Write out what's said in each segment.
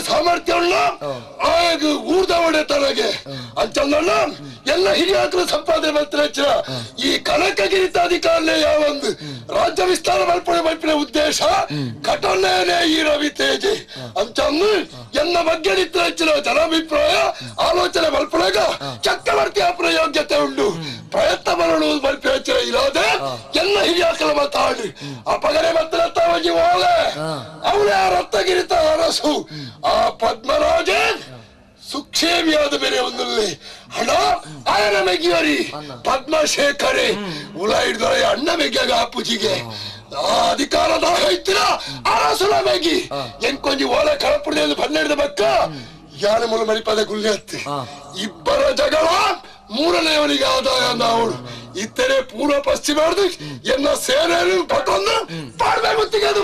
ಸಾಮರ್ಥ್ಯ ಆಗ ಊರ್ದವಡೆ ತನಗೆ ಅಂಚಲ್ಲ ಎಲ್ಲ ಹಿರಿಯಾಕರು ಸಂಪಾದನೆ ಮಂತ್ರ ಈ ಕನಕಗಿರಿತಾಧಿಕಾರನೇ ಯಾವೊಂದು ರಾಜ್ಯ ವಿಸ್ತಾರ ಮಲ್ಪನೆ ಮಲ್ಪಿನ ಉದ್ದೇಶ ಕಟನೇನೆ ಈ ರವಿ ತೇಜೆ ಅಂಚಂದು ಎನ್ನ ಬಗ್ಗೆ ನಿತ್ರ ಜನಾಭಿಪ್ರಾಯ ಆಲೋಚನೆ ಮಲ್ಪನಾಗ ಚಕ್ರವರ್ತಿ ಅಪರ ಯೋಗ್ಯತೆ ಉಂಟು ಪ್ರಯತ್ನ ಬರಲು ಮಲ್ಪಿ ಹೆಚ್ಚಿನ ಇರೋದೆ ಎಲ್ಲ ಹಿರಿಯಾಕಲ ಮಾತಾಡಿ ಆ ಪಗಡೆ ಮಂತ್ರ ಹೋಲೆ ಅವಳೇ ಆ ರತ್ನಗಿರಿತ ಅರಸು ಆ ಪದ್ಮರಾಜ ಸುಕ್ಷೇಮಿಯಾದ ಬೇರೆ ಒಂದಲ್ಲಿ ಹಣ ಆಯನ ಮೆಗಿಯರಿ ಪದ್ಮಶೇಖರೇ ಉಲ ಹಿಡಿದ ಅಣ್ಣ ಮೆಗ್ಯಾಗ ಅಪ್ಪುಜಿಗೆ ಆ ಅಧಿಕಾರದ ಐತಿರ ಅರಸುಲ ಮೆಗಿ ಎಂಕೊಂಜಿ ಓಲೆ ಕಳಪುಡಿದ ಬನ್ನೆಡ್ದ ಬಕ್ಕ ಯಾನ ಮೂಲ ಮರಿಪದ ಗುಲ್ಲೆ ಹತ್ತಿ ಇಬ್ಬರ ಜಗಳ ಮೂರನೆಯವನಿಗೆ ಆದಾಯ ನಾವು ಇತ್ತರೆ ಪೂರ್ವ ಪಶ್ಚಿಮ ಎನ್ನ ಸೇನೆಯನ್ನು ಪಟ್ಟೊಂದು ಪಾಡ್ಬೇಕು ತೆಗೆದು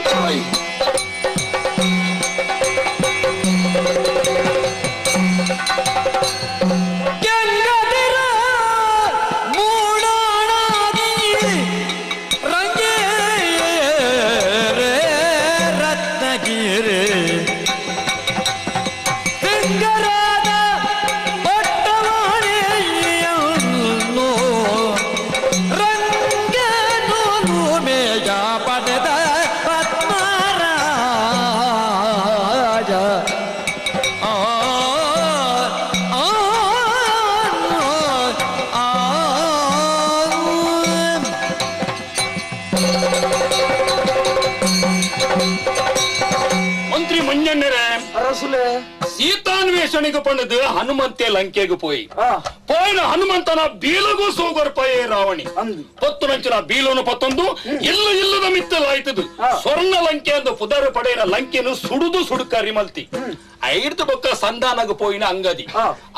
ಅನ್ವೇಷಣೆಗೆ ಪಂಡದು ಹನುಮಂತೆ ಲಂಕೆಗೆ ಪೋಯಿ ಪೋಯಿನ ಹನುಮಂತನ ಬೀಲಗೂ ಸೂಗರ್ಪಯೇ ರಾವಣಿ ಪತ್ತು ನಂಚಿನ ಬೀಲನು ಪತ್ತೊಂದು ಇಲ್ಲು ಇಲ್ಲದ ಮಿತ್ತಲಾಯ್ತದು ಸ್ವರ್ಣ ಲಂಕೆ ಅಂದು ಪುದರು ಪಡೆಯನ ಲಂಕೆನು ಸುಡುದು ಸುಡುಕರಿ ಮಲ್ತಿ ಐಡ್ದು ಬೊಕ್ಕ ಸಂಧಾನಗ ಪೋಯಿನ ಅಂಗದಿ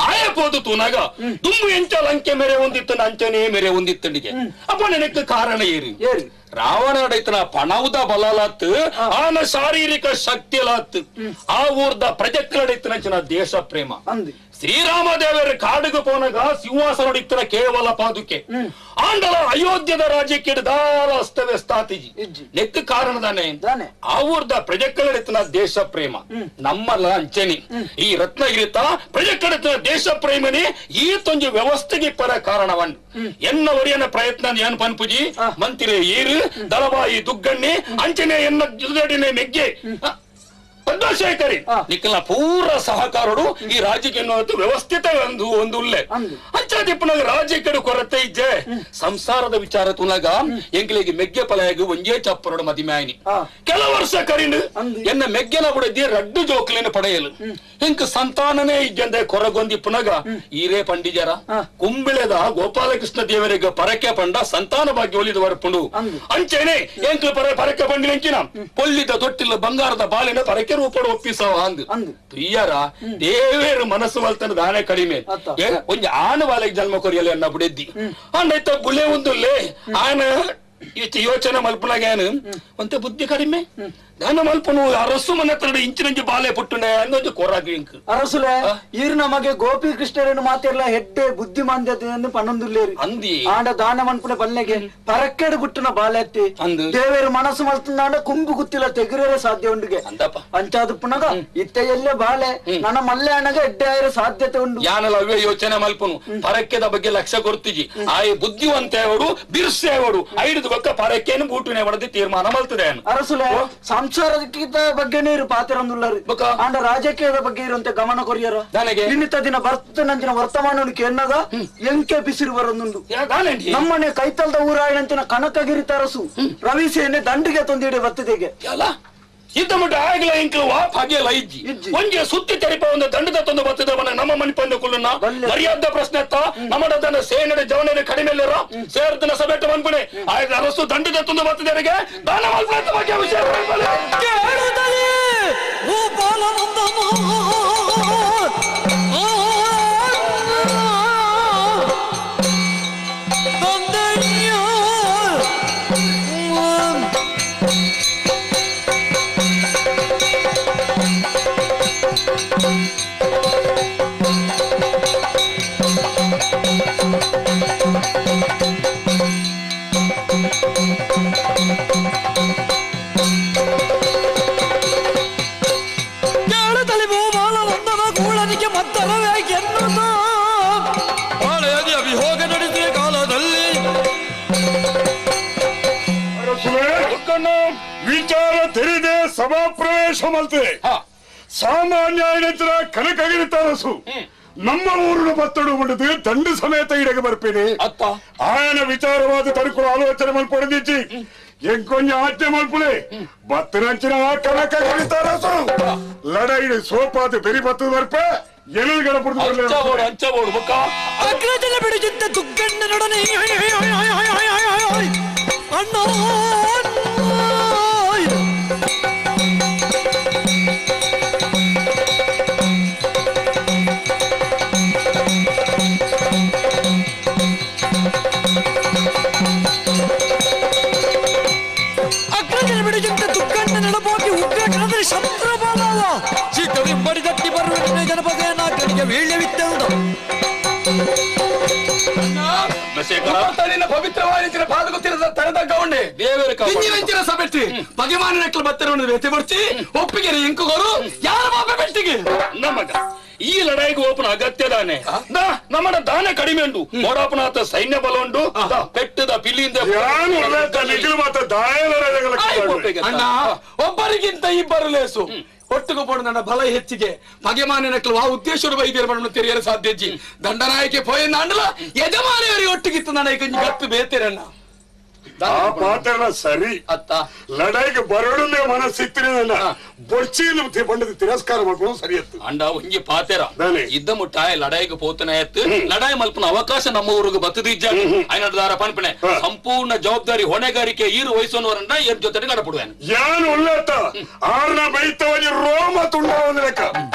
ಆಯ ಪೋದು ತೂನಾಗ ತುಂಬು ಎಂಚ ಲಂಕೆ ಮೇರೆ ಹೊಂದಿತ್ತು ಅಂಚನೆ ಮೇರೆ ಹೊಂದಿತ್ತಂಡಿಗೆ ಅಪ್ಪ ನೆನಕ್ಕೆ ಕಾರಣ ಏರಿ ರಾವಣಡೈತನ ಪಣವುದ ಬಲಲಾತ್ ಆನ ಶಾರೀರಿಕ ಶಕ್ತಿಲಾತ್ ಆ ಊರ್ದ ಪ್ರಜೆಗಳಡೈತನ ದೇಶ ಪ್ರೇಮ. ಶ್ರೀರಾಮದೇವರ ಕಾಡಿಗೆ ಪೋನಾಗ ಸಿಂಹಾಸನ ಇತ್ತನ ಕೇವಲ ಪಾದುಕೆ ಆಂಡಲ ಅಯೋಧ್ಯದ ರಾಜ್ಯಕ್ಕೆ ದಾರ ಅಸ್ತವ್ಯಸ್ತಾತಿಜಿ ನೆಕ್ಕ ಕಾರಣದಾನೆ ಆ ಊರ್ದ ಪ್ರಜೆಗಳಡೈತನ ದೇಶ ಪ್ರೇಮ. ನಮ್ಮಲ್ಲ ಅಂಚನಿ ಈ ರತ್ನಗಿರಿತ ಪ್ರಜೆಗಳಡೈತನ ದೇಶ ಪ್ರೇಮನೇ ಈ ತೊಂಜು ವ್ಯವಸ್ಥೆಗೆ ಪರ ಕಾರಣವನ್ನು ಎನ್ನ ಒರಿಯನ ಪ್ರಯತ್ನ ಏನ್ ಪನ್ಪುಜಿ ಮಂತ್ರಿ ಈರು ದಳವಾಯಿ ದುಗ್ಗಣ್ಣೆ ಅಂಚನೆ ಎನ್ನ ಜುದಡಿನೆ ಮೆಗ್ಗೆ ಪದ್ಮಶೇಖರಿ ನಿಕ್ಕಲ ಪೂರ ಸಹಕಾರರು ಈ ರಾಜ್ಯಕ್ಕೆ ವ್ಯವಸ್ಥಿತ ಒಂದು ಒಂದು ಉಲ್ಲೆ ಅಂಚಾದಿಪ್ಪನಾಗ ರಾಜ್ಯಕ್ಕೆ ಕೊರತೆ ಇಜ್ಜೆ. ಸಂಸಾರದ ವಿಚಾರ ತುನಗ ಎಂಗ್ಲಿಗೆ ಮೆಗ್ಗೆ ಪಲಯಾಗ ಒಂಜೇ ಚಪ್ಪರೋಡು ಮದಿಮ್ಯಾಯಿನಿ ಕೆಲ ವರ್ಷ ಕರಿಂಡು ಎನ್ನ ಮೆಗ್ಗೆನ ಬುಡದಿ ರಡ್ಡು ಜೋಕ್ಲೇನು ಪಡೆಯಲು ಇಂಕ ಸಂತಾನನೇ ಇಜ್ಜಂದೆ ಕೊರಗೊಂದಿಪ್ಪನಾಗ ಈರೇ ಪಂಡಿಜರ ಕುಂಬಿಳೆದ ಗೋಪಾಲಕೃಷ್ಣ ದೇವರಿಗೆ ಪರಕೆ ಪಂಡ ಸಂತಾನ ಭಾಗ್ಯ ಒಲಿದು ಬರ್ಪುಂಡು ಅಂಚೆನೆ ಎಂಕ್ಲು ಪರ ಪರಕೆ ಪಂಡಿಲೆಂಕಿನ ಪೊಲ್ಲಿದ ತೊಟ್ಟಿಲ್ಲ ಬಂಗಾರದ ಬಾಲಿನ ಪರಕೆ ರೂಪಡು ಒಪ್ಪಿಸವ ಅಂದು ತುಯ್ಯರ ದೇವೇರು ಮನಸ್ಸು ಮಲ್ತನ ದಾನೆ ಕಡಿಮೆ ಒಂಜಿ ಆನು ಬಾಲೆಗೆ ಜನ್ಮ ಕೊರಿಯಲ್ಲ ಎನ್ನ ಬುಡೆದ್ದಿ ಅಂಡೈತ ಬುಲೆ ಒಂದು ಲೇ ಆನ ಯೋಚನೆ ಮಲ್ಪನಾಗ ಏನು ಒಂತೆ ಬುದ್ಧಿ ಕಡಿಮೆ ದಾನ ಮಲ್ಪನು ಅರಸು ಮನೆ ಹತ್ರ ಇಂಚಿನಂಜಿ ಬಾಲೆ ಪುಟ್ಟುನೆ ಅನ್ನೊಂದು ಕೊರಾಗಿ ಇಂಕ್ ಅರಸುಲೆ ಈರ್ ನಮಗೆ ಗೋಪಿ ಕೃಷ್ಣರನ್ನು ಮಾತಿರ್ಲ ಹೆಡ್ಡೆ ಬುದ್ಧಿ ಮಾಂದ್ಯತೆಯನ್ನು ಪನ್ನೊಂದುಲ್ಲೇರಿ ಅಂದಿ ಆಂಡ ದಾನ ಮನ್ಪುನ ಬಲ್ಲೆಗೆ ಪರಕ್ಕೆಡು ಪುಟ್ಟುನ ಬಾಲೆ ಅತ್ತಿ ಅಂದು ದೇವೇರು ಮನಸ್ಸು ಮಲ್ತಂದಾಂಡ ಕುಂಬು ಗುತ್ತಿಲ್ಲ ತೆಗಿರೇ ಸಾಧ್ಯ ಉಂಡುಗೆ ಅಂದಪ್ಪ ಅಂಚಾದ ಪುನಗ ಇತ್ತೆ ಎಲ್ಲೇ ಬಾಲೆ ನನ್ನ ಮಲ್ಲೆ ಅಣ್ಣಗ ಎಡ್ಡೆ ಆಯಿರ ಸಾಧ್ಯತೆ ಉಂಡು ಯಾನಲ ಅವೇ ಯೋಚನೆ ಮಲ್ಪನು ಪರಕ್ಕೆದ ಬಗ್ಗೆ ಲಕ್ಷ್ಯ ಕೊರ್ತಿಜಿ ಆಯ್ ಬುದ್ಧಿವಂತೆಯವರು ಬಿರ್ಸೆಯವರು ಐದು ಬೊಕ್ಕ ಪರಕ್ಕೆನು ಬೂಟುನೆ ಒಡೆದು ತೀರ್ಮಾನ ಮಲ್ತದೆ ಅರಸುಲೆ ಸಂಸಾರಕ್ಕಿಂತ ಬಗ್ಗೆ ನೀರು ಪಾತಿರಂದುಲ್ಲರಿ ಆಂಡ ರಾಜಕೀಯದ ಬಗ್ಗೆ ಇರುವಂತೆ ಗಮನ ಕೊರಿಯರ ಇನ್ನಿತ ದಿನ ಬರ್ತ ನಂಚಿನ ವರ್ತಮಾನ ಕೆನ್ನಗ ಎಂಕೆ ಬಿಸಿರು ಬರೊಂದುಂಡು ನಮ್ಮನೆ ಕೈತಲ್ದ ಊರಾಯಣಂತಿನ ಕನಕಗಿರಿ ತರಸು ರವಿಸೇನೆ ದಂಡಿಗೆ ತೊಂದಿಡೆ ಬರ್ತದೆಗೆ ಇದ್ದ ಮಟ್ಟ ಆಗಲ ಇಂಕ್ಲು ವಾಪ್ ಹಾಗೆಲ್ಲ ಇಜ್ಜಿ ಒಂಜಿ ಸುತ್ತಿ ತೆರಿಪ ಒಂದು ದಂಡದ ತಂದು ಬರ್ತದವನ ನಮ್ಮ ಮನಿಪಂದ ಕುಲ್ಲನ್ನ ಮರ್ಯಾದ ಪ್ರಶ್ನೆ ಅತ್ತ ನಮ್ಮ ಸೇನಡೆ ಜವನಡೆ ಕಡಿಮೆ ಸೇರ್ದನ ಸಭೆಟ್ಟ ಬಂದ್ಬಿಡೆ ಆಗ ಅರಸು ದಂಡದ ತಂದು ಬರ್ತದವರಿಗೆ ದಾನ ಬಗ್ಗೆ ವಿಷಯ ವಿಚಾರ ತೆರೆದೆ ಸಭಾ ಪ್ರವೇಶ ಮಲ್ತೆ ಸಾಮಾನ್ಯ ಕನಕಗಿರಿ ತರಸು ನಮ್ಮ ಊರಿನ ಬತ್ತಡು ಉಂಡದು ದಂಡು ಸಮೇತ ಇಡಗೆ ಬರ್ಪೇನೆ ಆಯನ ವಿಚಾರವಾದ ತರುಕುಲು ಆಲೋಚನೆ ಮಲ್ಪೊಡೆದಿಚ್ಚಿ ಎಂಕೊಂಜ ಆಜ್ಞೆ ಮಲ್ಪುಲೆ ಬತ್ತನಂಚಿನ ಕನಕಗಿರಿ ತರಸು ಲಡೈಡು ಸೋಪಾದ ಬೆರಿ ಬತ್ತದ ಬರ್ಪೆ ಎಲುಗಡ ಅಗ್ರಜನ ಬಿಡುತ್ತಿದ್ದ ದುಗ್ಗಣ್ಣನೊಡನೆ ಅಣ್ಣ ಅಗ್ರಜನ ಬಿಡುತ್ತಿದ್ದ ದುಗ್ಗಣ್ಣನೊಡ ಹೋಗಿ ಉಗ್ರ ಕಣದಲ್ಲಿ ಶತ್ರುಬಾಲ ಶೀಘ್ರವಿಂಬಡಿ ತಟ್ಟಿ ಬರುವ ಜನಪದ ನಾಗರಿಗೆ ವೀಳ್ಯವಿತ್ತೆಂದು ಪವಿತ್ರವಾದ ಪಾದಗೊತ್ತಿರದ ತರದಗ್ಗ ಉಂಡೆ ದೇವರ ಸಭೆಟ್ಟಿ ಬಗೆಮಾನಿನಕ್ಲು ಬತ್ತರವನ್ನು ವ್ಯತಿ ಪಡಿಸಿ ಒಪ್ಪಿಗೆ ಇಂಕುಗರು ಯಾರ ಬಾಬೆ ಬೆಟ್ಟಿಗೆ ನಮಗ ಈ ಲಡಾಯಿಗೆ ಓಪನ ಅಗತ್ಯ ದಾನೆ ನಮ್ಮ ದಾನ ಕಡಿಮೆ ಉಂಟು ಮೋಡಾಪನಾಥ ಸೈನ್ಯ ಬಲ ಉಂಟು ಪೆಟ್ಟದ ಪಿಲ್ಲಿಂದ ಅಣ್ಣ ಒಬ್ಬರಿಗಿಂತ ಇಬ್ಬರು ಲೇಸು ಒಟ್ಟಿಗೆ ಪೋಡು ನನ್ನ ಬಲ ಹೆಚ್ಚಿಗೆ ಪಗೆಮಾನಿನಕ್ಲು ಆ ಉದ್ದೇಶದ ವೈದ್ಯರ ಬಣ್ಣ ತೆರೆಯಲು ಸಾಧ್ಯಜ್ಜಿ ದಂಡನಾಯಕೆ ಪೋಯನ್ನ ಅಂಡಲ ಯಜಮಾನಿಯವರಿಗೆ ಒಟ್ಟಿಗಿತ್ತು ನನ್ನ ಗತ್ತು ಬೇತೇರಣ್ಣ. ಆ ಪಾತ್ರ ಸರಿ ಅತ್ತ ಲಡಾಯಿಗೆ ಬರಡಲೇ ಮನಸ್ಸಿತ್ತಿನ ಬೊಡ್ಚಿ ಬಂಡದ ತಿರಸ್ಕಾರ ಮಾಡ್ಕೊಂಡು ಸರಿ ಅತ್ತು ಅಂಡ ಒಂಜಿ ಪಾತೆರ ಇದ್ದ ಮುಟ್ಟಾಯ ಲಡಾಯಿಗೆ ಪೋತನ ಎತ್ತು ಲಡಾಯಿ ಮಲ್ಪನ ಅವಕಾಶ ನಮ್ಮ ಊರಿಗೆ ಬತ್ತದಿಜ್ಜ ಐನದಾರ ಪನ್ಪಣೆ ಸಂಪೂರ್ಣ ಜವಾಬ್ದಾರಿ ಹೊಣೆಗಾರಿಕೆ ಈರು ವಹಿಸೋನವರನ್ನ ಏರ್ ಜೊತೆ ಗಡಪಡುವೇನು ಯಾನ್ ಉಲ್ಲತ್ತ ಆರ್ನ ಬೈತವನಿ ರೋಮ ತುಂಡ ಒಂದು ಲೆಕ್ಕ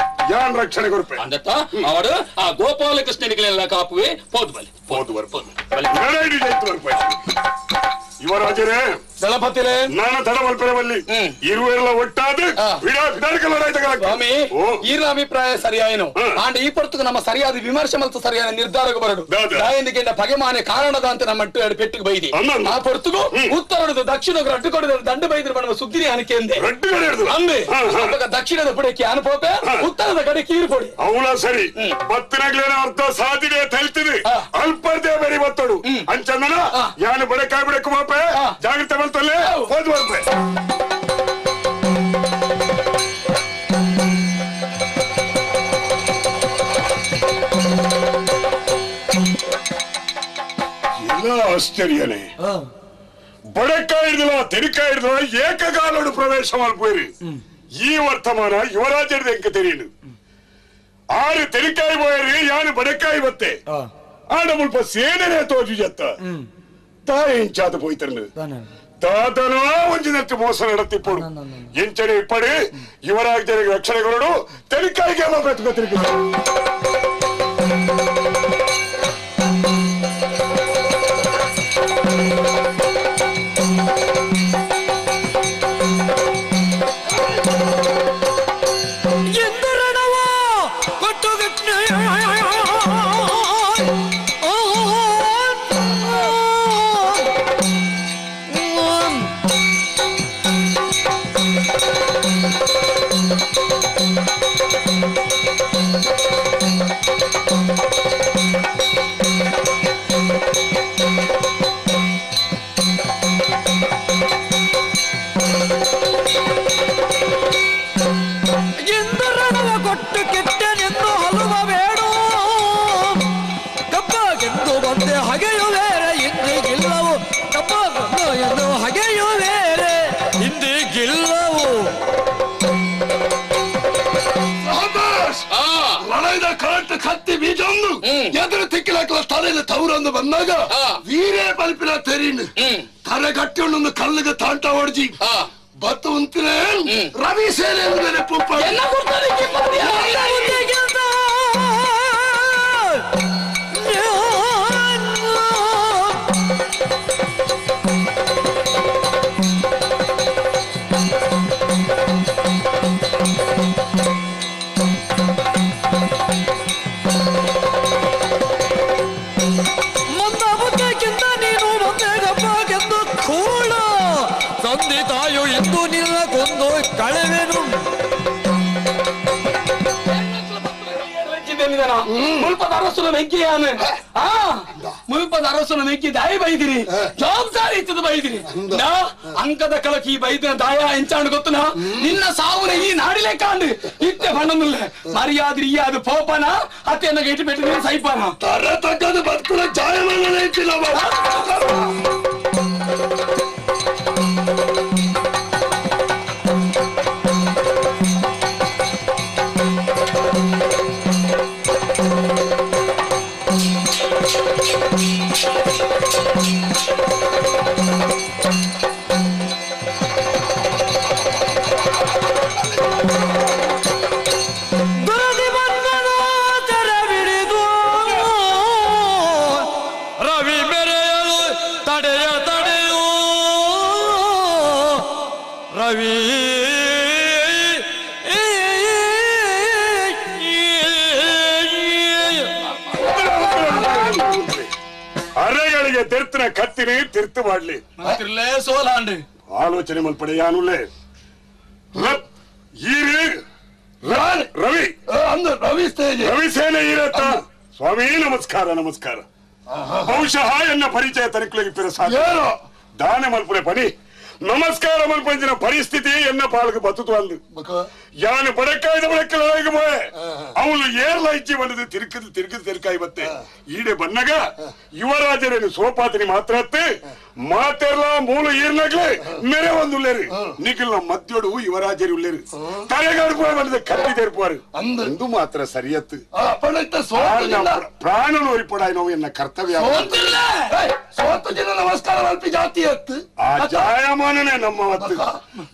ಯಾನ್ ರಕ್ಷಣೆ ಕೊರ್ಪೆ ಅಂದತ್ತ ಅವರು ಆ ಗೋಪಾಲಕೃಷ್ಣನಿಗೆಲ್ಲ ಕಾಪುವೆ ಪೋದು ಬಲೆ ಪೋದು ಬರ್ಪೋದು ಲಡಾಯಿ ಜೈತು ಬರ್ಪೆ ಯುವರಾಜರೇ ದಳಪತಿರೇ ನಾನು ತಡ ಮಲ್ಪೆರವಲ್ಲಿ ಇರುವೆಲ್ಲ ಒಟ್ಟಾದ ಸ್ವಾಮಿ ಈರ್ನ ಅಭಿಪ್ರಾಯ ಸರಿಯಾಯನು ಆಂಡ ಈ ಪೊರ್ತುಗು ನಮ್ಮ ಸರಿಯಾದ ವಿಮರ್ಶೆ ಮಲ್ತು ಸರಿಯಾದ ನಿರ್ಧಾರಕ್ಕೆ ಬರಡು ದಾಯಂದಿಗೆ ಪಗೆಮಾನೆ ಕಾರಣದ ಅಂತ ನಮ್ಮ ಪೆಟ್ಟಿಗೆ ಬೈದಿ ಆ ಪೊರ್ತುಗು ಉತ್ತರದ ದಕ್ಷಿಣ ರಡ್ಡು ಕೊಡಿದ ದಂಡು ಬೈದ್ರು ನಮ್ಮ ಸುದ್ದಿನಿ ಅನಕೆ ಅಂದೆ ಅಂದೆ ದಕ್ಷಿಣದ ಪುಡಕ್ಕೆ ಅನುಪೋಪೆ ಉತ್ತರದ ಕಡೆ ಕೀರು ಪೊಡಿ ಅವಳ ಸರಿ ಬತ್ತಿನಾಗ್ಲೇನ ಅರ್ಧ ಸಾಧಿಗೆ ತಲ್ತಿದೆ ಅಲ್ಪರ್ದೇ ಬರಿ ಬತ್ತಡು ಅಂಚಂದನ ಯಾನು ಬಡಕಾಯ್ ಬಿಡಕ್ಕೆ ಮಾಪೆ ಜಾಗ್ರತೆ ಬಲ್ತಲ್ಲೇ ಹೋದ್ ಬರ್ಪೆ ಎಲ್ಲ ಆಶ್ಚರ್ಯನೇ ಬಡಕಾಯಿಡ್ದಲ ತೆರಿಕಾಯಿಡ್ದಲ ಏಕಕಾಲೋಡು ಪ್ರವೇಶ ಮಲ್ಪೋರಿ ಈ ವರ್ತಮಾನ ಯುವರಾಜರದ ಎಂಕ ತೆರಿಯನು ಆರು ತೆರಿಕಾಯಿ ಬೋಯರಿ ಯಾನು ಬಡಕಾಯಿ ಬತ್ತೆ ಆಡ ಮುಲ್ಪ ಸೇನೆ ತೋಜು ಜತ್ತ ತಾಯಿಂಚಾದ ಪೋಯ್ತರ್ನು ತಾತನೋ ಒಂಜಿನಷ್ಟು ಮೋಸ ನಡತಿಪ್ಪಡು ಎಂಚನೆ ಇಪ್ಪಡಿ ಯುವರಾಜರಿಗೆ ರಕ್ಷಣೆಗಳು ತೆರಿಕಾಯಿಗೆ ಪ್ರತಿಭೆ ಕತ್ತಿ ಬೀಜೊಂದು ಎದುರು ತಿಕ್ಕಲಾಕಲ ತಲೆಯಲ್ಲಿ ತವರೊಂದು ಬಂದಾಗ ವೀರೇ ಬಲ್ಪಿನ ತೆರೀನು ತಲೆ ಗಟ್ಟಿ ಒಂದು ಕಲ್ಲಿಗೆ ತಾಂಟ ಹೊಡ್ಜಿ ಬತ್ತು ಉಂತಿನ ರವಿ ಸೇನೆ ಪುಪ್ಪ ಮುಲ್ಪದ ಅರಸುನ ಮೆಗ್ಗಿಯಾನು ಆ ಮುಲ್ಪದ ಅರಸುನ ಮೆಗ್ಗಿ ದಾಯಿ ಬೈದಿರಿ ಜವಾಬ್ದಾರಿ ಇತ್ತದ ಬೈದಿರಿ ನಾ ಅಂಕದ ಕಳಕಿ ಬೈದಿನ ದಾಯ ಎಂಚಾಂಡು ಗೊತ್ತುನಾ ನಿನ್ನ ಸಾವುನ ಈ ನಾಡಿಲೆ ಕಾಂಡು ಇತ್ತೆ ಬಣ್ಣನುಲ್ಲೆ ಮರ್ಯಾದ್ರಿ ಈ ಅದು ಪೋಪನ ಅತ್ತೆಯನ್ನ ಗೇಟು ಬೆಟ್ಟಿದ್ರೆ ಸೈಪನ ತರ ತಗ್ಗದು ಬದುಕುನ ಜಾಯಮಾನ ಇಟ್ಟಿಲ್ಲ. ಅರೆಗಳಿಗೆ ತೆರ್ತನ ಕತ್ತಿನಿ ತಿರ್ತು ಮಾಡ್ಲಿ ಸೋಲಾಂಡು ಆಲೋಚನೆ ಮಲ್ಪಡೆ ಯಾನುಲೇ ರವಿ ರವಿ ರವಿ ಸೇನೆ ಈರತ್ತ ಸ್ವಾಮಿ ನಮಸ್ಕಾರ ನಮಸ್ಕಾರ. ಬಹುಶಃ ಎನ್ನ ಪರಿಚಯ ತನಿಖೆಗೆ ಸಾಧ್ಯ ದಾನ ಮಲ್ಪುರೆ ಪನಿ ನಮಸ್ಕಾರ ಮಲ್ಪಂಚಿನ ಪರಿಸ್ಥಿತಿ ಎನ್ನ ಪಾಲಕ ಬತ್ತುತು ಅಂದು ಯಾನು ಬಡಕಾಯ್ದ ಬಡಕಲಾಗಿ ಮೋಯೆ ಅವನು ಏರ್ಲ ಇಚ್ಚಿ ಬಂದದ್ದು ತಿರುಕದು ತಿರುಕದು ತಿರುಕಾಯಿ ಬತ್ತೆ ಈಡೆ ಬನ್ನಗ ಯುವರಾಜರೇನು ಸೋಪಾತಿನಿ ಮಾತ್ರ ಮಾತೆರ್ಲ ಮೂಲ ಈರ್ನಗ್ಲೆ ನೆರೆ ಒಂದುಲ್ಲೇರು ನಿಖಿಲ್ನ ಮಧ್ಯೋಡು ಯುವರಾಜರು ಉಲ್ಲೇರು ತಲೆಗಾಡು ಬಂದದ ಕತ್ತಿ ತೆರಪುವಾರು ಅಂದು ಮಾತ್ರ ಸರಿಯತ್ತು ಪ್ರಾಣ ನೋರಿಪಡಾಯ್ ನೋವು ಎನ್ನ ಕರ್ತವ್ಯ ಸೋತು ಜನ ನಮಸ್ಕಾರ ಮಲ್ಪಿ ಜಾತಿ ಅತ್ತು ಆ ಜಾಯಮಾನನೇ ನಮ್ಮ ಹೊತ್ತು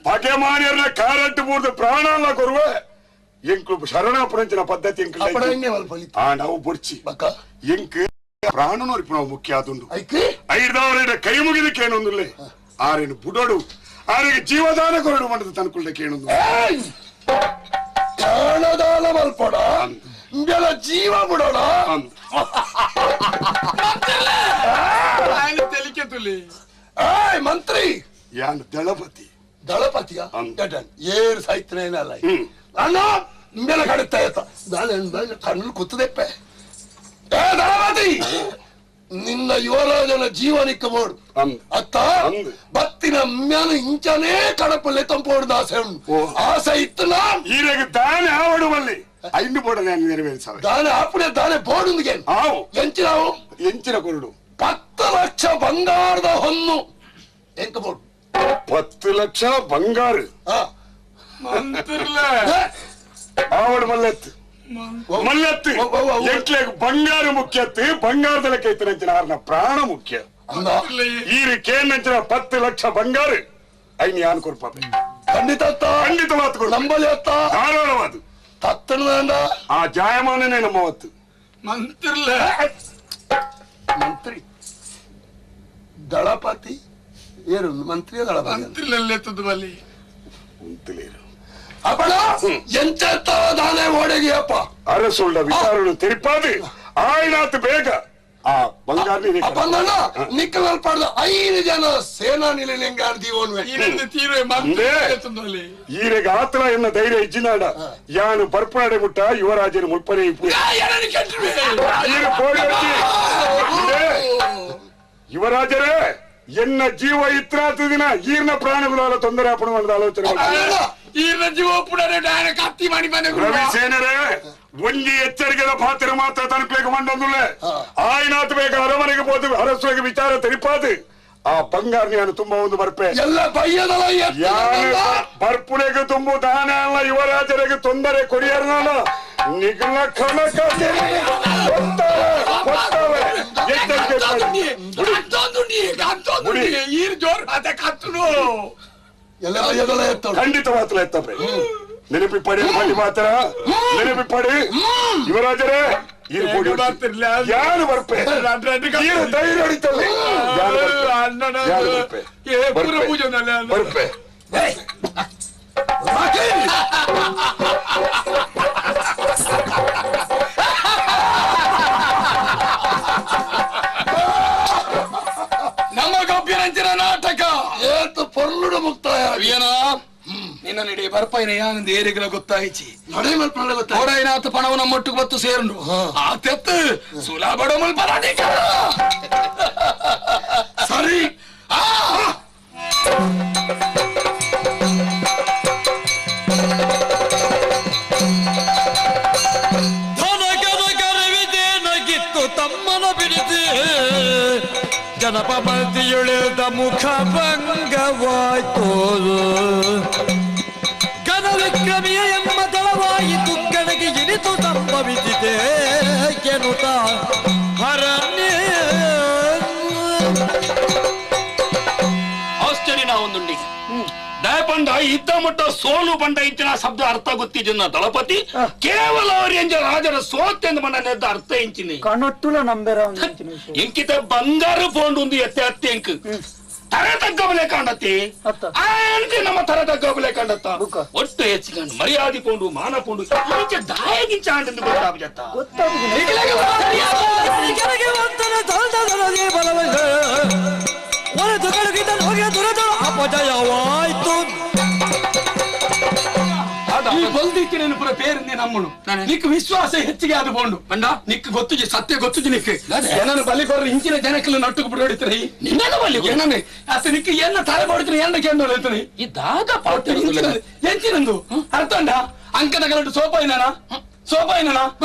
ಪಗೆಮಾನ್ಯರ್ನ ಕಾರಟ್ಟು ಮೂರ್ದು ಪ್ರಾಣ ಕೊರುವ ಎಂಕ್ಲು ಶರಣಾಪುರಂಚಿನ ಪದ್ಧತಿ ಎಂಕ್ಲು ಆ ನಾವು ಬೊಡ್ಚಿ ಎಂಕ್ ಪ್ರಾಣನೋರಿಪು ನಾವು ಮುಖ್ಯ ಆದುಂಡು ಐದಾವರ ಕೈ ಮುಗಿದಕ್ಕೇನೊಂದುಲ್ಲೆ ಆರೇನು ಬುಡೋಡು ಆರಿಗೆ ಜೀವದಾನ ಕೊರಡು ಮಂಡದ ತನ್ಕುಳ್ಳ ಕೇಣೊಂದು ಪ್ರಾಣದಾನ ಮಲ್ಪಡ ಬೆಲ ಜೀವ ಬಿಡೋಣ ಮಂತ್ರಿ ಯಾನ್ ದಳಪತಿ ದಳಪತಿಯ ಏರು ಸಾಯ್ತನೇನಲ್ಲ ಅಣ್ಣ ಮೇಲೆ ಕಡುತ್ತಾ ಕಣ್ಣು ಕುತ್ತದೆಪ್ಪೆ. ಏ ದಳಪತಿ, ನಿನ್ನ ಯುವರಾಜನ ಜೀವನಿಕ್ಕ ಬೋಡು ಅತ್ತ ಬತ್ತಿನ ಮ್ಯಾಲ ಇಂಚನೇ ಕಡಪಲ್ಲೆ ತಂಪೋಡು ಆಸೆ ಉಂಟು ಆಸೆ ಇತ್ತು ಈರೆಗೆ ದಾನೆ ಆವಡು ಬಲ್ಲಿ ಐಂದು ಬೋಡ ನೆರವೇರಿಸಾವೆ ದಾನೆ ಆಪುಡೆ ದಾನೆ ಬೋಡುಂದಿಗೆ ಎಂಚಿನಾವು ಎಂಚಿನ ಕೊರಡು 10 ಲಕ್ಷ ಬಂಗಾರದ ಹೊನ್ನು ಎಂಕ ಬೋಡು 10 ಲಕ್ಷ ಬಂಗಾರ ಆವಡು ಮಲ್ಲೆತ್ತು ಮಲ್ಲತ್ತು ಎಂಟ್ಲೆಗ್ ಬಂಗಾರ ಮುಖ್ಯತ್ತು ಬಂಗಾರದಲ್ಲ ಕೈತನಂಚಿನ ಆರ್ನ ಪ್ರಾಣ ಮುಖ್ಯ ಈರು ಕೇನಂಚಿನ 10 ಲಕ್ಷ ಬಂಗಾರ ಐನ್ ಯಾನ್ ಕೊರ್ಪಾಪೆ ಖಂಡಿತ ಖಂಡಿತ ಮಾತು ಕೊಡು ನಂಬಲಿ ಧಾರಾಳವಾದ ತತ್ತಣ ಆ ಜಾಯಮಾನನೇ ನಮ್ಮ ಹೊತ್ತು ಮಂತ್ರಿಲ್ಲ ಮಂತ್ರಿ ದಳಪತಿ ಏನು ಮಂತ್ರಿಯ ದಳಪತಿ ಮಂತ್ರಿಲೆತ್ತದು ಬಲ್ಲಿ ಉಂತಲೇರು ಅಪಣ ಎಂಚತ್ತಾನೆ ಓಡೆಗಿಯಪ್ಪ ಅರಸುಳ್ಳ ವಿಚಾರನು ತಿರುಪಾದು ಆಯ್ನಾತ್ ಬೇಗ ಆ ಬಂಗಾರ ಅಪ್ಪಂದಣ್ಣ ನಿಕ್ಕಲ್ ಪಡೆದ 5 ಜನ ಸೇನಾ ನಿಲೆಂಗಾರ ದೀವೋನ್ವೆ ಈರೆಗೆ ಆತಲ ಎನ್ನ ಧೈರ್ಯ ಇಜ್ಜಿನಾಡ ಯಾನು ಬರ್ಪನಾಡೆ ಮುಟ್ಟ ಯುವರಾಜನ ಮುಲ್ಪನೆ ಯುವರಾಜರೇ ಎನ್ನ ಜೀವ ಇತ್ರಾತ ದಿನ ಈರ್ನ ಪ್ರಾಣಗಳ ತೊಂದರೆ ಅಪಣ ಆಲೋಚನೆ ಈರ್ನ ಜೀವ ಕತ್ತಿ ಮಾಡಿ ರವಿಸೇನರೇ ಒಂಜಿ ಎಚ್ಚರಿಕೆದ ಪಾತ್ರ ಮಾತ್ರ ತನಕ್ಲೇಕ ಮಂಡೊಂದುಲ್ಲೆ ಆಯ್ನಾತ್ ಬೇಗ ಅರಮನೆಗೆ ಹೋದು ಅರಸುವಿಗೆ ವಿಚಾರ ತೆರಿಪಾದು ಆ ಬಂಗಾರ ನಾನು ತುಂಬಾ ಒಂದು ಬರ್ಪೆ ಎಲ್ಲ ಬಯ್ಯದಲ್ಲ ಯಾರು ಬರ್ಪುನೆಗೆ ತುಂಬು ದಾನ ಅಲ್ಲ ಯುವರಾಜರಿಗೆ ತೊಂದರೆ ಕೊರಿಯರ್ನಾನ ನಿಗಲ ಕನಕ ಖಂಡಿತ ಮಾತ್ರ ಎತ್ತಪ್ರೆ ನೆನಪಿ ಪಡಿ ಬಳ್ಳಿ ಮಾತ್ರ ನೆನಪಿ ಪಡಿ ಯುವರಾಜರೇ ಯಾರು ಬರ್ಪೆ ಧೈರ್ಯ ಹೊಡಿತಲ್ಲ ಬರ್ಪೆ ನಮ್ಮ ಗೌಪ್ಯರಂಚಿನ ನಾಟಕ ಏತು ಪೊರ್ಲುಡು ಮುಕ್ತಾಯ ಏನೋ ನಿನ್ನ ನಡಿ ಬರ್ಪೈನ ಯಾನಂದ ಏರಿಗಲ ಗೊತ್ತಾಯಿಚಿ ಗೊತ್ತಾಯ್ತು ಪಣವು ನಮ್ಮೊಟ್ಟಿಗೆ ಬತ್ತು ಸೇರುಂಡು ಆ ತೆತ್ತು ಸುಲಾಬಡೋ ಮುಲ್ಪರಾಡಿ ಸರಿ. ತಮ್ಮನ ಬಿಡಿಸಿ ಜನಪ ಮಂದಿಯುಳಿದ ಮುಖ ಭಂಗವಾಯ್ತು ಘನವಿಕ್ರಮಿಯ ಎಂಬ ದಳವಾಯಿತು ಗಣಗೆ ಇಳಿತು ಸಂಭವಿಸಿದೆ ಎನ್ನುತ್ತ ಹರಣ್ಯ ಆಶ್ಚರ್ಯ ನಾವೊಂದುಂಡಿ ದಯಪಂಡ ಇದ್ದ ಮಟ್ಟ ಸೋಲು ಬಂಡ ಇಂಚಿನ ಶಬ್ದ ಅರ್ಥ ಗೊತ್ತಿದ್ದ ದಳಪತಿ ಕೇವಲ ಅವರೆಂಜ ರಾಜರ ಸೋತೆಂದು ಮನ ಅರ್ಥ ಇಂಚಿನಿ ಕಣಟ್ಟುಲ ನಂಬೆರ ಎಂಕಿತ ಬಂಗಾರ ಪೋಂಡು ಒಂದು ಎತ್ತೆ ಅತ್ತೆ ಎಂಕ್ ತರೆ ತಗ್ಗಬಲೆ ಕಾಂಡತಿ ಆಂಟಿ ನಮ್ಮ ತರೆ ತಗ್ಗಬಲೆ ಕಾಂಡತ್ತ ಒಟ್ಟು ಹೆಚ್ಚಿಕೊಂಡು ಮರ್ಯಾದೆ ಪೋಂಡು ಮಾನ ಪೋಂಡು ಈಚೆ ದಾಯಗಿಂಚ ಆಂಟೆಂದು ಗೊತ್ತಾಗತ್ತ ಅಪಜಯವಾಯ್ತು. ಬೊಲ್ದಿತ್ತಿನ ಪೂರ ಪೇರು ನಮ್ಮನು ನಿಕ್ ವಿಶ್ವಾಸ ಹೆಚ್ಚಿಗೆ ಅದು ಬೋಂಡು ಪಂಡ ನಿಕ್ ಗೊತ್ತುಜಿ ಸತ್ಯ ಗೊತ್ತುಜಿ ನಿಕ್ ಏನನ್ನು ಬಲಿ ಕೊರ್ರ ಇಂಚಿನ ಜನಕ್ಕಲು ನಟ್ಟುಕು ಬಿಡೋಡಿತ್ರಿ ನಿನ್ನನ್ನು ಬಲಿ ಏನನ್ನೇ ಅತ್ತ ನಿಕ್ ಎನ್ನ ತಲೆ ಬಡಿತ್ರಿ ಎನ್ನ ಕೇಂದ್ರ ಹೇಳ್ತೀನಿ ಈ ದಾದ ಪಾತ್ರ ಎಂಚಿನಂದು ಅರ್ಥಂಡ ಅಂಕದ ಕಲಟು ಸೋಪ ಇನಾನ ಸೋಪ ಇನಾನ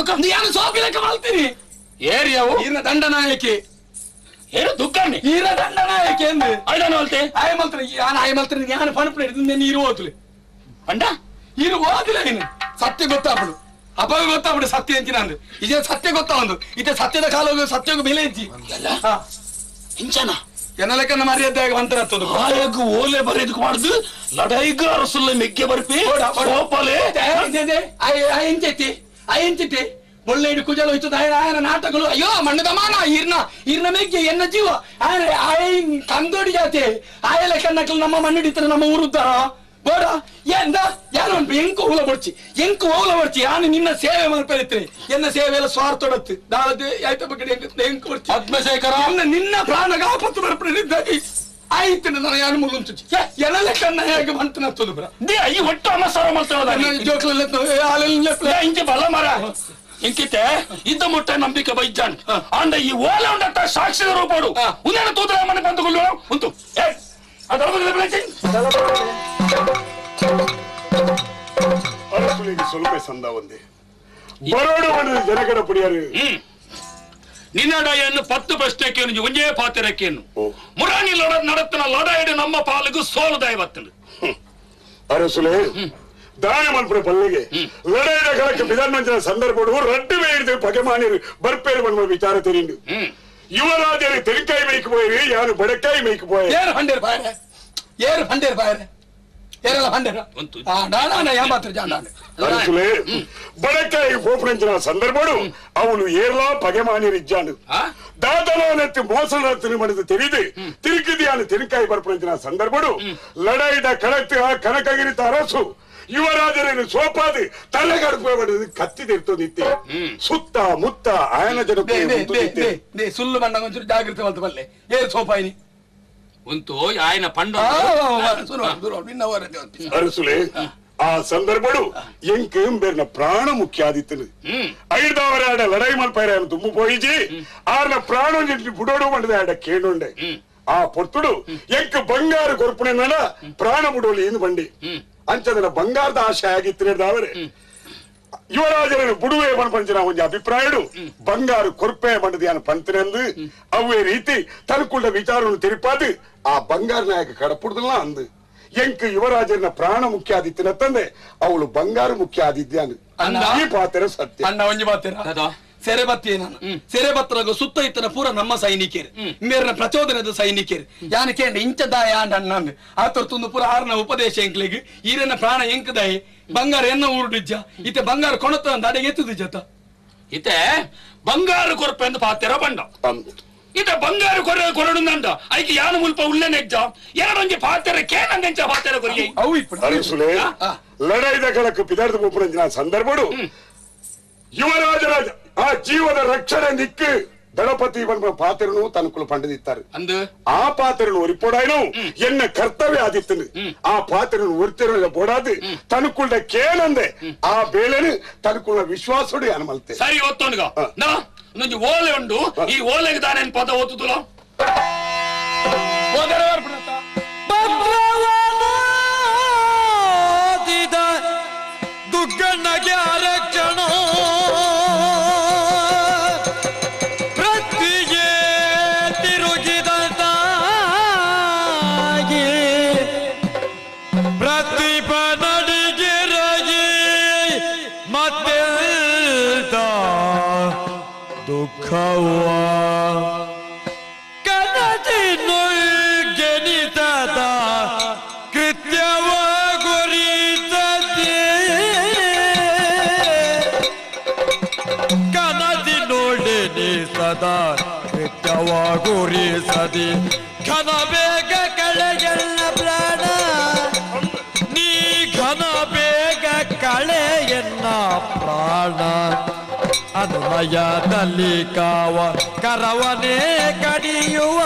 ನಾನು ಸೋಪಿ ಲೆಕ್ಕ ಮಾಡ್ತೀನಿ ಏರಿಯಾವು ಈನ ದಂಡನಾಯಕಿ ಏನು ದುಃಖಾನಿ ಈರ ದಂಡನಾಯಕಿ ಎಂದು ಐದಾನು ಅಲ್ತೆ ಆಯ ಮಲ್ತ್ರಿ ಯಾನ ಆಯ ಮಲ್ತ್ರಿ ಯಾನ ಪಣಪುಣ ಹಿಡಿದು ನೀರು ಹೋದ್ಲಿ ಅಂಡ ಇರು ಹೋದಿಲ್ಲ ನೀನು ಸತ್ಯ ಗೊತ್ತಾಪಡು ಅಪಗ ಗೊತ್ತಾಪಡು ಸತ್ಯ ಎಂಚಿನ ಅಂದು ಇದೇ ಸತ್ಯ ಗೊತ್ತಾ ಒಂದು ಇದೇ ಸತ್ಯದ ಕಾಲ ಸತ್ಯಗೂ ಬೆಲೆ ಎಂಚಿ ಇಂಚನ ಎನ್ನ ಲೆಕ್ಕನ ಮರ್ಯಾದೆ ಮಂತ್ರ ಹತ್ತದು ಆಯಗ್ ಓಲೆ ಬರೆದಕ್ಕೆ ಮಾಡುದು ಲಡೈಗ ಅರಸುಲ್ಲ ಮೆಗ್ಗೆ ಬರ್ಪಿ ಸೋಪಲೆ ಎಂಚೈತಿ ಆ ಎಂಚಿತಿ ಒಳ್ಳೆ ಇಡು ಕುಜಲ ಹೋಯ್ತು ಆಯನ ನಾಟಕಗಳು ಅಯ್ಯೋ ಮಣ್ಣದ ಮಾನ ಈರ್ನ ಈರ್ನ ಮೆಗ್ಗೆ ಎನ್ನ ಜೀವ ಆಯನ ಆಯ್ ಕಂದೋಡಿ ಜಾತಿ ಆಯ ಲೆಕ್ಕನಕಲು ನಮ್ಮ ಮಣ್ಣಿಡಿತಾರೆ ನಮ್ಮ ಊರುದ್ದಾರ ಬೋಡ ಎಂದ ಯಾರು ಉಂಟು ಎಂಕು ಓಲ ಬಡ್ಚಿ ಎಂಕು ಓಲ ಬಡ್ಚಿ ಯಾನು ನಿನ್ನ ಸೇವೆ ಮಾಡ್ಪೇರಿತ್ರಿ ಎನ್ನ ಸೇವೆ ಎಲ್ಲ ಸ್ವಾರ್ಥೊಡತ್ತು ದಾಳದೆ ಆಯ್ತ ಬಗ್ಗೆ ಎಂಕು ಬಡ್ಚಿ ಆತ್ಮಶೇಖರ ನಿನ್ನ ಪ್ರಾಣಗ ಆಪತ್ತು ಬರ್ಪಡಿದ್ದಾಗಿ ಆಯ್ತು ನಾನು ಯಾರು ಮುಳ್ಳುಂಚು ಎನ್ನ ಲೆಕ್ಕನ್ನ ಹೇಗೆ ಬಂತು ನತ್ತದು ಬ್ರ they ಈ ಒಟ್ಟು ಅಮಸಾರ ಮಾಡ್ತಾಳ ಜೋಕ್ಲ ಇಂಚೆ ಬಲ ಮರ ಇಂಕಿತೆ ಇದ್ದ ಮುಟ್ಟ ನಂಬಿಕೆ ಬೈಜಾನ್ ಅಂಡ ಈ ಓಲೆ ಉಂಡತ್ತ ಸಾಕ್ಷಿದ ರೂಪಾಡು ಉಂದೇನ ತೂತರ ಮನೆ ಬಂದುಕೊಳ್ಳು ಉಂಟು ಅರಸುಲಿಗೆ ಸ್ವಲ್ಪ ಸಂದ ಒಂದೇ ಬರೋಡು ಜನಗಡ ಪುಡಿಯಾರು ನಿನ್ನಡಯನ್ನು 10 ಪ್ರಶ್ನೆಕ್ಕೇನು ಒಂದೇ ಪಾತಿರಕ್ಕೇನು ಮುರಾಣಿ ಲಡ ನಡತನ ಲಡಾಯಿಡು ನಮ್ಮ ಪಾಲಿಗೂ ಸೋಲು ದೈವತ್ತನು ಅರಸುಲೆ ದಾನ ಮಲ್ಪುರ ಪಲ್ಲಿಗೆ ಲಡಾಯಿದ ಕಳಕ್ಕೆ ಬಿದರ್ಮಂಚಿನ ಸಂದರ್ಭಡು ರಡ್ಡು ಬೇಡಿದ ಪಗೆಮಾನಿರು ಬರ್ಪೇರು ಬಣ್ಣ ವಿಚಾರ ತೆರಿಂಡು ಯುವರಾಜರು ತೆರಿಕಾಯಿ ಮೇಯ್ಕು ಪೋಯಿರಿ ಯಾರು ಬಡಕಾಯಿ ಮೇಯ್ಕು ಪೋಯ ಏರು ಹಂಡೇರು ಬಾಯರೆ ಏರು ಹಂಡೇರು ಬಾಯರೆ ಏರೆಲ್ಲ ಹಂಡೇರು ಅರಸುಲೆ ಬಡಕಾಯಿ ಪೋಪುನಂಚಿನ ಸಂದರ್ಭಡು ಅವನು ಏರ್ಲಾ ಪಗೆಮಾನಿರಿಜ್ಜಾನು ದಾದನವನತ್ತಿ ಮೋಸನತ್ತಿನ ಮನದು ತಿಳಿದು ತಿರುಕಿದೆಯಾನು ತೆರಿಕಾಯಿ ಬರ್ಪುನಂಚಿನ ಸಂದರ್ಭಡು ಲಡಾಯಿದ ಕಳತ್ತು ಆ ಕನಕಗಿರಿತ ಅರಸು ಯುವರಾಜರನ್ನು ಸೋಪಾದಿ ತಲೆಗಡುಪು ಕತ್ತಿ ತಿರ್ತು ನಿತ್ಯ ಸುತ್ತ ಮುತ್ತ ಆಯನ ಜನ ಸುಳ್ಳು ಬಣ್ಣ ಒಂಚೂರು ಜಾಗೃತಿ ಬಂತು ಬಲ್ಲೆ ಏರು ಸೋಪಾಯಿನಿ ಉಂಟು ಆಯನ ಪಂಡ ಅರಸುಲೆ ಆ ಸಂದರ್ಭಡು ಎಂಕ್ ಬೇರ್ನ ಪ್ರಾಣ ಮುಖ್ಯ ಆದಿತ್ತನು ಐದಾವರ ಆಡ ಲಡಾಯಿ ಮಲ್ಪೈರ ತುಂಬು ಪೋಯಿಜಿ ಆರ್ನ ಪ್ರಾಣ ಬುಡೋಡು ಮಂಡದ ಆಡ ಕೇಳುಂಡೆ ಆ ಪೊರ್ತುಡು ಎಂಕ್ ಬಂಗಾರ ಕೊರ್ಪುಣ ಪ್ರಾಣ ಬುಡೋಲಿ ಏನು ಬಂಡಿ ಅಂಚದನ ಬಂಗಾರದ ಆಶೆ ಆಗಿತ್ತಿರದಾವರೆ ಯುವರಾಜರನ್ನು ಬುಡುವೆ ಪಂಚಿನ ಒಂದು ಅಭಿಪ್ರಾಯಡು ಬಂಗಾರು ಕೊರ್ಪೆ ಮಂಡದಿಯಾನ ಪಂತನೆಂದು ಅವೇ ರೀತಿ ತನಕುಳ್ಳ ವಿಚಾರವನ್ನು ತಿರುಪಾದು ಆ ಬಂಗಾರ ನಾಯಕ ಕಡಪುಡ್ದಲ್ಲ ಅಂದು ಎಂಕ್ ಯುವರಾಜರನ್ನ ಪ್ರಾಣ ಮುಖ್ಯ ಆದಿತ್ತಿನ ತಂದೆ ಅವಳು ಬಂಗಾರ ಮುಖ್ಯ ಆದಿದ್ಯಾನು ಈ ಪಾತ್ರ ಸತ್ಯ ಅಣ್ಣ ಒಂಜಿ ಪಾತ್ರ ಸೆರೆ ಬತ್ತಿ ನಾನು ಸೆರೆ ಬತ್ತರಾಗ ಸುತ್ತ ಇತ್ತನ ಪೂರ ನಮ್ಮ ಸೈನಿಕರು ಮೇರ್ನ ಪ್ರಚೋದನದ ಸೈನಿಕರು ಯಾನ ಕೇಂದ್ರ ಇಂಚದಾಯ ಅಣ್ಣ ಆತೊರ್ತೊಂದು ಪೂರ ಆರ್ನ ಉಪದೇಶ ಎಂಕ್ಲಿಗ್ ಈರನ್ನ ಪ್ರಾಣ ಎಂಕದಾಯಿ ಬಂಗಾರ ಎನ್ನ ಊರುಡಿಜ್ಜ ಇತ್ತೆ ಬಂಗಾರ ಕೊಣತ ಅಡೆಗೆ ಎತ್ತುದು ಜತ ಇತ್ತೆ ಬಂಗಾರ ಕೊರಪೆ ಎಂದು ಪಾತೆರ ಬಂಡ ಇತ್ತೆ ಬಂಗಾರ ಕೊರ ಕೊರಡುಂದಂಡ ಐಕೆ ಯಾನ ಮುಲ್ಪ ಉಳ್ಳೆ ನೆಜ್ಜ ಎರಡೊಂಜಿ ಪಾತೆರ ಕೇನಂದೆಂಚ ಪಾತೆರ ಕೊರಿಯೈ ಅವು ಇಪ್ಪು ಅರಸುಲೆ ಲಡಾಯಿದ ಕಳಕ್ಕೆ ಪಿದಾರ್ದ ಪೋಪುನಂಚಿನ ಸಂದರ್ಭಡು ಯುವರಾಜರಾಜ ಆ ಜೀವದ ರಕ್ಷಣೆ ನಿಕ್ಕು ದಳಪತಿ ಬಂದ ಪಾತ್ರನು ತನಕುಲು ಪಂಡದಿತ್ತಾರೆ ಆ ಪಾತ್ರನು ಒರಿಪೋಡಾಯ್ನು ಎನ್ನ ಕರ್ತವ್ಯ ಆದಿತ್ತನು ಆ ಪಾತ್ರನು ಒರಿತಿರ ಬೋಡಾದು ತನಕುಳ್ಳ ಕೇನಂದೆ ಆ ಬೇಳೆನು ತನಕುಳ್ಳ ವಿಶ್ವಾಸೋಡು ಅನಮಲ್ತೆ ಸರಿ ಒತ್ತೋನ್ಗ ನಾ ನಂಜಿ ಓಲೆ ಉಂಡು ಈ ಓಲೆಗೆ ತಾನೇನು ಪದ ಓದುತ್ತಲೋ ದುಗ್ಗಣ್ಣಗೆ ಆರಕ್ಷಣ ಪ್ರತಿಗೆ ತಿರುಗಿದಂತಾಗಿ ಪ್ರತಿಪ ನಡಿಗೆರಗಿ ಮತ್ತೆಲ್ದ ದುಃಖವ ಕನದಿ ಗೆನಿತದ ಕೃತ್ಯವ ಗುರಿತದೆ ಕನದಿ ನೋಡಿನಿ ಸದಾ ಕೃತ್ಯವ ಗುರಿಸದಿ ಘನ ಬೇಗ ಕಳೆಯಲ್ಲ ಪ್ರಾಣ ನೀ ಘನ ಬೇಗ ಕಳೆಯನ್ನ ಪ್ರಾಣ ಅನುಮಯದಲ್ಲಿ ಕಾವ ಕರವನೇ ಕಡಿಯುವ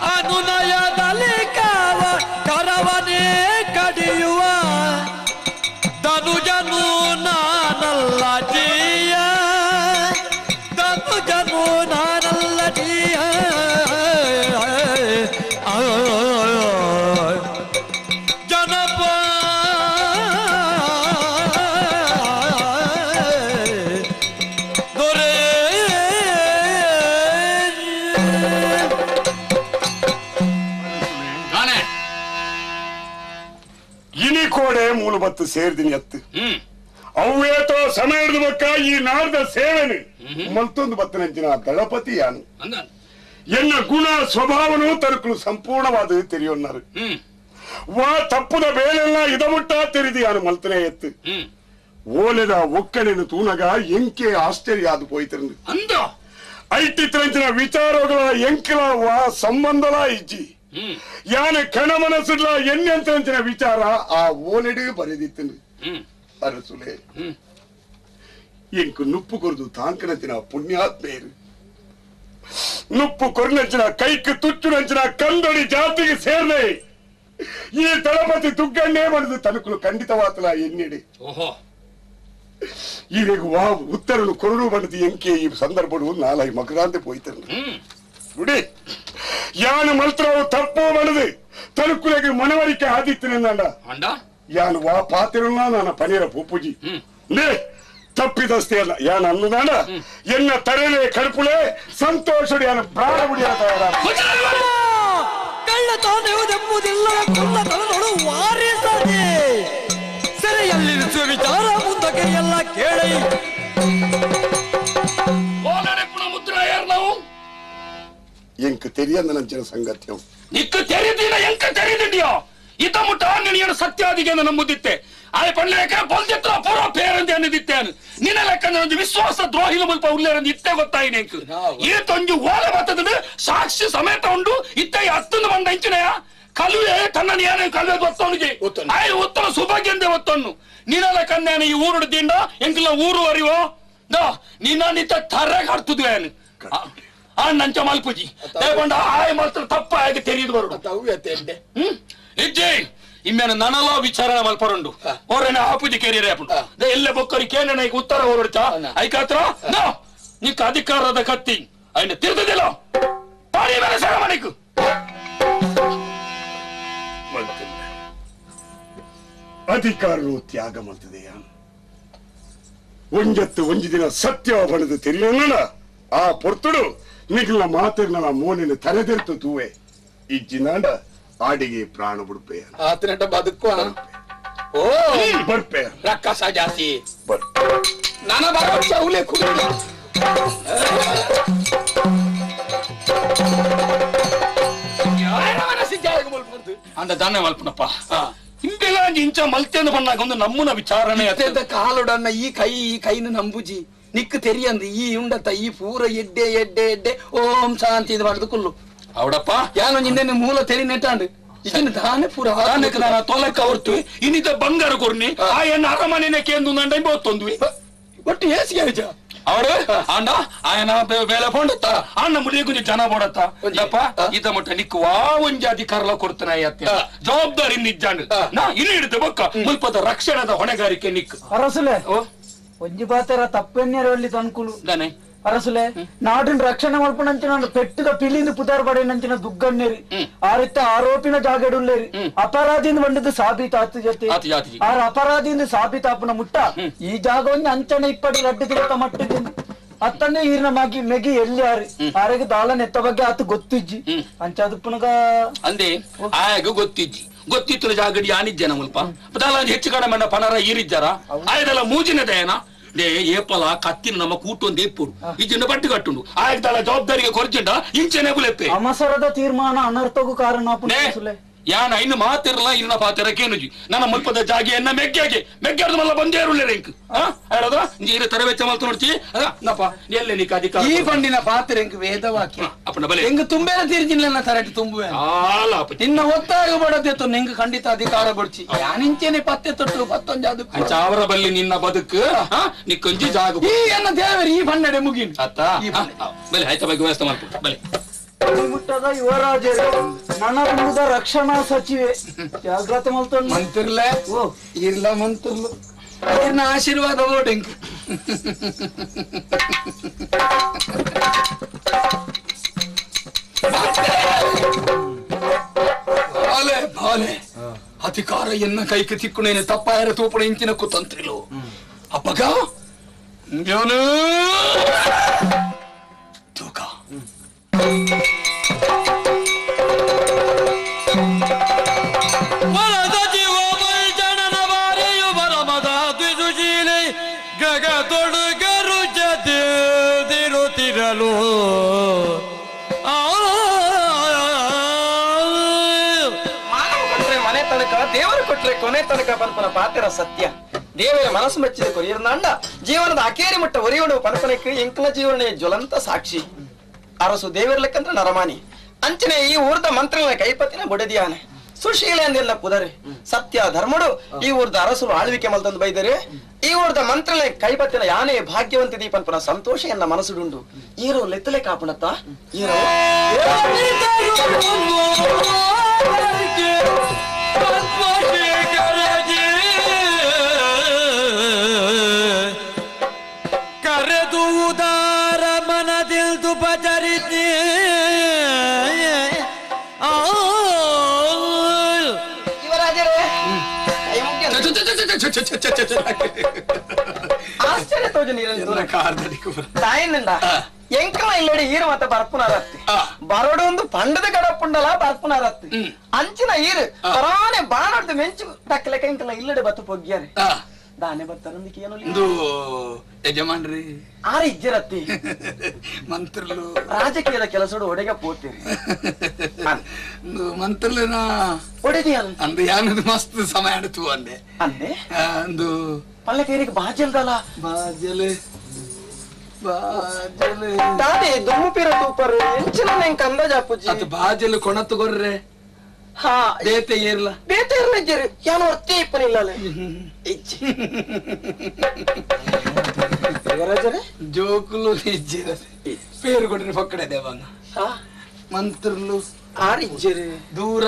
ಅನುನಯದಲ್ಲಿ ಕಾವ ಕರವನೇ ಕಡಿಯುವ ಇನಿ ಕೋಡೆ ಮೂಲು ಬತ್ತು ಸೇರ್ದಿನಿ ಅತ್ತು ಅವ್ವೇತೋ ಸಮಯದ ಬಕ್ಕ ಈ ನಾಡ್ದ ಸೇವೆನು ಮಲ್ತೊಂದು ಬತ್ತನಂಚಿನ ದಳಪತಿ ಯಾನು ಎನ್ನ ಗುಣ ಸ್ವಭಾವನು ತರುಕಲು ಸಂಪೂರ್ಣವಾದ ತೆರಿಯೊನ್ನಾರು ವಾ ತಪ್ಪುದ ಬೇಲೆಲ್ಲ ಇದಮುಟ್ಟ ತೆರಿದು ಯಾನು ಮಲ್ತನೇ ಎತ್ತು ಓಲೆದ ಒಕ್ಕಣೆನು ತೂನಗ ಎಂಕೆ ಆಶ್ಚರ್ಯ ಅದು ಪೋಯ್ತಿರಂದು ಐಟಿತ್ರಂಚಿನ ವಿಚಾರಗಳ ಎಂಕಿಲ ವಾ ಸಂಬಂಧಲ ಇಜ್ಜಿ ಯಾನ ಕಣ ಮನಸ್ಸುಡ್ಲ ಎನ್ನೆಂತಂಚಿನ ವಿಚಾರ ಆ ಓಲೆಡು ಬರೆದಿತ್ತು ಅರಸುಲೆ ಎಂಕು ನುಪ್ಪು ಕೊರದು ತಾಂಕನಂಚಿನ ಪುಣ್ಯಾತ್ಮೇರು ನುಪ್ಪು ಕೊರ್ನಂಚಿನ ಕೈಕ್ ತುಚ್ಚುನಂಚಿನ ಕಂದೊಡಿ ಜಾತಿಗೆ ಸೇರ್ಲೆ ಈ ದಳಪತಿ ದುಗ್ಗಣ್ಣೇ ಮನದು ತನುಕುಲು ಖಂಡಿತವಾತಲ ಎನ್ನಿಡಿ ಓಹೋ ಈಗ ವಾ ಉತ್ತರನು ಕೊರಡು ಬಂದದ್ದು ಎಂಕೆ ಈ ಸಂದರ್ಭಡು ನಾಲೈ ಮಕರಾಂತೆ ಪೋಯ್ತರು ಬಿಡಿ ಯಾನು ಮಲ್ತ್ರವು ತಪ್ಪು ಮನದು ತನುಕುಲೆಗೆ ಮನವರಿಕೆ ಆದಿತ್ತಿನ ಯಾನು ವಾ ಪಾತಿರಲ್ಲ ನನ್ನ ಪನೀರ ಪೂಪುಜಿ ನೇ ತಪ್ಪಿದಷ್ಟೇ ಅಲ್ಲ ಯಾನು ಅನ್ನದಾಣ ಎನ್ನ ತರಲೆ ಕಡುಪುಳೆ ಸಂತೋಷಡಿ ಯಾನು ಪ್ರಾಣ ಬಿಡಿಯ ತಯಾರ ಕಳ್ಳ ತಾನೆಂಬುದಿಲ್ಲ ಕುಲ್ಲ ತನದೊಳು ವಾರಿಸದೆ ಸೆರೆಯಲ್ಲಿರಿಸುವ ವಿಚಾರ ಮುಂದಕ್ಕೆ ಎಲ್ಲ ಕೇಳಿ ನಾವು ಎಂಕ್ ತೆರಿಯಂದ ನಂಚಿನ ಸಂಗತ್ಯಂ ನಿಕ್ಕ ತೆರಿದಿನ ಎಂಕ ತೆರಿದಿದ್ಯೋ ಇತ ಮುಟ್ಟ ನಿನ್ನ ಸತ್ಯಾದಿಗೆ ನಂಬುದಿತ್ತೆ ಆಯ್ ಪಣ್ಲೇಕ ಬಲ್ದಿತ್ರ ಪೂರ ಪೇರಂದೆ ಅನ್ನದಿತ್ತೆ ನಿನ್ನ ಲೆಕ್ಕ ಒಂದು ವಿಶ್ವಾಸ ದ್ರೋಹಿಲ ಮುಲ್ಪ ಉಲ್ಲೇರಂದು ಇತ್ತೆ ಗೊತ್ತಾಯಿನ ಎಂಕ್ ಈ ತೊಂಜು ಓಲೆ ಬತ್ತದ ಸಾಕ್ಷಿ ಸಮೇತ ಉಂಡು ಇತ್ತೆ ಹತ್ತೊಂದು ಬಂದ ಇಂಚಿನಯ ಕಲುವೆ ತನ್ನ ಏನೇ ಕಲುವೆ ಗೊತ್ತವನಿಗೆ ಆಯ್ ಉತ್ತಮ ಸುಭಾಗ್ಯಂದೆ ಒತ್ತನ್ನು ನಿನ್ನ ಲೆಕ್ಕ ಈ ಊರು ದಿಂಡ ಎಂಕಿಲ್ಲ ಊರು ಅರಿವೋ ನಿನ್ನ ನಿತ್ತ ತರೆ ಕಟ್ತದ್ವೆ ಆ ನಂಚ ಮಲ್ಪುಜಿ ದೇಗೊಂಡ ಆಯ್ ಮಾತ್ರ ತಪ್ಪ ಆಗಿ ತೆರಿದು ಬರುಡು ಇಜ್ಜೆ ಇಮ್ಮೇನೆ ನನಲ ವಿಚಾರಣೆ ಮಲ್ಪರುಂಡು ಓರೇನೆ ಆಪುಜಿ ಕೇರಿಯರೆ ಅಪ್ಪುಂಡು ಎಲ್ಲೆ ಬೊಕ್ಕರಿ ಕೇನ ಈಗ ಉತ್ತರ ಹೊರಡ್ತಾ ಐಕಾತ್ರ ನೋ ನಿಕ್ಕ ಅಧಿಕಾರದ ಕತ್ತಿ ಐನ ತಿರ್ದದಿಲ್ಲ ಪಾರಿ ಮೇಲೆ ಸರ ಮಣಿಕು ಅಧಿಕಾರನು ತ್ಯಾಗ ಮಲ್ತದೆಯ ಒಂಜತ್ತು ಒಂಜಿ ದಿನ ಸತ್ಯ ಬಣದು ತೆರಿಯೋಣ ಆ ಪೊರ್ತುಡು ನಿಗ್ಲ ಮಾತಿರ್ನಲ ಮೋನಿನ ತಲೆದೆರ್ತು ತೂವೆ ಇಜ್ಜಿನಾಂಡ ಆಡಿಗೆ ಪ್ರಾಣ ಬಿಡ್ಪೆ ಆತನಟ ಬದುಕು ಓ ಬರ್ಪೆ ರಕ್ಕಸ ಜಾತಿ ಬರ್ ನಾನ ಬರೋ ಚೌಲೆ ಕುಡಿ ಅಂದ ದಾನ ಮಲ್ಪನಪ್ಪ ಹಿಂದೆಲ್ಲ ಇಂಚ ಮಲ್ತೆಂದು ಬಣ್ಣಾಗ ಒಂದು ನಮ್ಮನ ವಿಚಾರಣೆ ಕಾಲುಡನ್ನ ಈ ಕೈ ಈ ಕೈನ ನಂಬುಜಿ ನಿಕ್ ತೆರಿಯಂದು ಈ ಉಂಡತ್ತ ಈ ಪೂರ ಎಡ್ಡೆ ಎಡ್ಡೆ ಎಡ್ಡೆ ಓಂ ಶಾಂತಿ ಇದು ಮಾಡುದು ಕುಲ್ಲು ಅವಡಪ್ಪ ಯಾನು ನಿನ್ನೆ ಮೂಲ ತೆರಿ ನೆಟ್ಟಾಂಡು ಇದನ್ನ ದಾನೆ ಪೂರ ನಾನು ತೊಲಕ ಹೊರ್ತು ಇನ್ನಿದ್ದ ಬಂಗಾರ ಕೊರ್ನಿ ಆ ಎನ್ನ ಅರಮನೆ ಕೇಂದ್ರ ನಂಡ ಒತ್ತೊಂದ್ವಿ ಒಟ್ಟು ಏಸಿಗೆ ಆಯ್ತ ಅವಡು ಅಂಡ ಆಯನ ಬೇಲೆ ಪೋಂಡತ್ತ ಅಣ್ಣ ಮುಡಿಯ ಜನ ಬೋಡತ್ತ ದಪ್ಪ ಇದ ಮಟ್ಟ ನಿಕ್ಕು ವಾ ಒಂಜಿ ಅಧಿಕಾರಲ ಕೊಡ್ತಾನ ಅತ್ತೆ ಜವಾಬ್ದಾರಿ ನಿಜ್ಜಾಂಡ್ ನಾ ಇಲ್ಲಿ ಹಿಡಿದ ಬೊಕ್ಕ ಮುಲ್ಪದ ರಕ್ಷಣದ ಹೊಣೆಗಾರಿಕೆ ನಿಕ್ ಅರಸುಲೆ ಒಂಜಿ ಬಾತರ ತಪ್ಪೆನ್ಯರಲ್ಲಿ ತನ್ಕುಲು ದಾನೆ ಅರಸುಲೆ ನಾಡಿನ ರಕ್ಷಣೆ ಮಲ್ಪನಂಚಿನ ಪೆಟ್ಟದ ಪಿಲಿಂದ ಪುದಾರ್ ಪಡೆಯಂಚಿನ ದುಗ್ಗಣ್ಣೇರಿ ಆರಿತ್ತ ಆರೋಪಿನ ಜಾಗಡುಲ್ಲೇರಿ ಅಪರಾಧಿಯಿಂದ ಬಂದದ್ದು ಸಾಬೀತಾತು ಜೊತೆ ಆರ ಅಪರಾಧಿಯಿಂದ ಸಾಬೀತಾಪನ ಮುಟ್ಟ ಈ ಜಾಗವನ್ನು ಅಂಚನೆ ಇಪ್ಪಡಿ ರಡ್ಡು ತಿರುತ್ತ ಮಟ್ಟಿದ್ದೀನಿ ಅತ್ತನ್ನೇ ಈರಿನ ಮಗಿ ಮೆಗಿ ಎಲ್ಲಿ ಆರಿ ಆರಿಗೆ ದಾಳ ನೆತ್ತ ಬಗ್ಗೆ ಆತು ಗೊತ್ತಿಜ್ಜಿ ಅಂಚಾದ ಪುನಗ ಅಂದೆ ಆಗ ಗೊತ್ತಿಜ್ಜಿ ಗೊತ್ತಿತ್ತು ಜಾಗಡಿ ಆನಿಜ್ಜನ ಮುಲ್ಪ ದಾಲ ಹೆಚ್ಚು ಕಡಿಮೆ ಪಣರ ಈರಿಜ್ಜಾರ ಆಯ್ದಲ್ಲ ಮೂಜಿನ ದಯನ they ಏಪಲ ಕತ್ತಿನ ನಮ್ಮ ಕೂಟೊಂದು ಏಪುಡು ಇಜ್ಜಿನ ಬಟ್ಟು ಕಟ್ಟುಂಡು ಆಯ್ತಲ್ಲ ಜವಾಬ್ದಾರಿಗೆ ಕೊರ್ಚಿಂಡ ಇಂಚೆನೆ ಬುಲೆಪ್ಪೆ ಅವಸರದ ತೀರ್ಮಾನ ಅನರ್ಥಕ್ಕೂ ಕಾರಣ ಯಾನ ಇನ್ನು ಮಾತಿರಲ್ಲ ಇನ್ನ ಪಾತಿರ ಕೇನುಜಿ ನನ್ನ ಮುಲ್ಪದ ಜಾಗೆಯನ್ನ ಮೆಗ್ಗೆಗೆ ಮೆಗ್ಗೆರ್ದು ಮಲ್ಲ ಬಂದೇ ಇರುಳ್ಳೆ ರಿಂಕ್ ಹೇಳದ ನೀರು ತರವೆಚ್ಚ ಮಲ್ತು ನೋಡ್ತಿ ನಪ್ಪ ಎಲ್ಲೆ ನಿಕ್ಕ ಅಧಿಕಾರ ಈ ಪಂಡಿನ ಪಾತ್ರ ಎಂಕ್ ವೇದವಾಕ್ಯ ಅಪ್ಪನ ಬಲೆ ಎಂಗ್ ತುಂಬೇನ ತೀರ್ಜಿಲ್ಲ ತರಟಿ ತುಂಬುವೆ ನಿನ್ನ ಒತ್ತಾಯ ಬಡದೆ ನಿಂಗೆ ಖಂಡಿತ ಅಧಿಕಾರ ಬಡ್ಚಿ ಯಾನಿಂಚೇನೆ ಪತ್ತೆ ತೊಟ್ಟು ಪತ್ತೊಂಜಾದು ಚಾವರ ಬಲ್ಲಿ ನಿನ್ನ ಬದುಕು ನಿಕ್ಕೊಂಜಿ ಜಾಗ ಈ ಎನ್ನ ದೇವರು ಈ ಬಣ್ಣಡೆ ಮುಗಿನ ಅತ್ತ ಬಲೆ ಆಯ್ತಾ ಬಗ್ಗೆ ವ್ಯವಸ್ಥೆ ಮಾಡ್ಕೊ ಬಲೆ ಮುಟ್ಟದ ಯುವರಾಜರು ನನ್ನ ರಕ್ಷಣಾ ಸಚಿವೆ ಜಾಗ್ರತೆ ಮಲ್ತೊಂಡು ಮಂತಿರ್ಲೆ ಓ ಇರ್ಲ ಮಂತಿರ್ಲು ಇರ್ನ ಆಶೀರ್ವಾದ ಓಟೆಂಕ್ ಬಾಲೆ ಬಾಲೆ ಅಧಿಕಾರ ಎನ್ನ ಕೈಗೆ ತಿಕ್ಕುನೇನೆ ತಪ್ಪಾಯರ ತೂಪಣ ಇಂಚಿನ ಕುತಂತ್ರಿಲು ಅಪ್ಪಗ ತೂಕ ವರದ ಜೀವ ತನಕ ದೇವರು ಕೊಟ್ರೆ ಕೊನೆ ತನಕ ಪನ್ಪನ ಪಾತ್ರ ಸತ್ಯ. ದೇವರ ಮನಸ್ಸು ಮೆಚ್ಚಿದ ಕೊರಿಯರ್ನಾಂಡ ಜೀವನದ ಅಕೇರಿ ಮಟ್ಟ ಒರಿಯೋಡು ಪನಪನಕ್ಕೆ ಎಂಕಲ ಜೀವನ ಜ್ವಲಂತ ಸಾಕ್ಷಿ. ಅರಸು ದೇವರ್ಲಕ್ಕಂದ್ರೆ ನರಮಾನಿ ಅಂಚನೆ ಈ ಊರ್ದ ಮಂತ್ರಿಗಳ ಕೈಪತ್ತಿನ ಬೊಡೆದಿಯಾನೆ ಸುಶೀಲ ಅಂದೆಲ್ಲ ಪುದರೆ ಸತ್ಯ ಧರ್ಮಡು ಈ ಊರ್ದ ಅರಸರು ಆಳ್ವಿಕೆ ಮಲ್ತಂದು ಬೈದರೆ ಈ ಊರ್ದ ಮಂತ್ರಿಗಳ ಕೈಪತ್ತಿನ ಯಾನೇ ಭಾಗ್ಯವಂತ ದೀಪನ್ಪನ ಸಂತೋಷ ಎನ್ನ ಮನಸ್ಸುಡುಂಡು. ಈರೋ ಲೆತ್ತಲೆ ಕಾಪುಣತ್ತ ಈರೋ ಕರೆದು ಉದಾರ ಮನದಿಲ್ದು ಬಜರಿದ್ದೆ ಆಶ್ಚರ್ಯ ತೋಜು ತಾಯಿನಿಂದ ಎಂಕಲ ಇಲ್ಲಡಿ ಈರು ಮತ್ತ ಬರ್ಪುನಾರತ್ತಿ ಬರೋಡು ಒಂದು ಪಂಡದ ಗಡಪುಂಡಲ ಬರ್ಪುನಾರತ್ತಿ ಅಂಚಿನ ಈರು ಪರಾನೆ ಬಾಣಡ್ದು ಮೆಂಚು ತಕ್ಕಲೆಕ್ಕ ಎಂಕಲ ಇಲ್ಲಡೆ ಬತ್ತು ಪೊಗ್ಗ್ಯಾರೆ ದಾನೆ ಬರ್ತಾರಂದಿಕ್ಕೆ ಏನು ಇದು ಯಜಮಾನ್ರಿ ಆರ ಇಜ್ಜರತ್ತಿ ಮಂತ್ರಲು ರಾಜಕೀಯದ ಕೆಲಸಡು ಒಡೆಗ ಪೋತೀರಿ ಮಂತ್ರಲೇನ ಒಡೆದಿ ಅಂದು ಯಾನದು ಮಸ್ತ್ ಸಮಯ ಅಡ್ತು ಅಂದೆ ಅಂದೆ ಅಂದು ಪಲ್ಲಕೇರಿಗೆ ಬಾಜಲ್ದಲ್ಲ ಬಾಜಲೆ ಬಾಜಲೆ ದಾದೆ ದುಮ್ಮು ಪಿರ ತೂಪರು ಎಂಚಿನ ನೆಂಕ ಅಂದಾಜ್ ಅಪ್ಪುಜಿ ಅದು ಬಾಜಲು ಕೊಣತ್ತು ಕೊರ್ರೆ ಹಾ ಬೇತೆ ಏರ್ಲ ಬೇತೆ ಏರ್ಲ ಇಜ್ಜರಿ ಯಾನು ಅರ್ತಿ ಇಪ್ಪನಿಲ್ಲಲೆ ಇಜ್ಜಿ ಯುವರಾಜರೇ ಜೋಕುಲು ಇಜ್ಜಿರ ಪೇರು ಕೊಡ್ರಿ ಪಕ್ಕಡೆ ದೇವಂಗ ಮಂತ್ರಲು ಆರ್ ಇಜ್ಜಿರಿ ದೂರ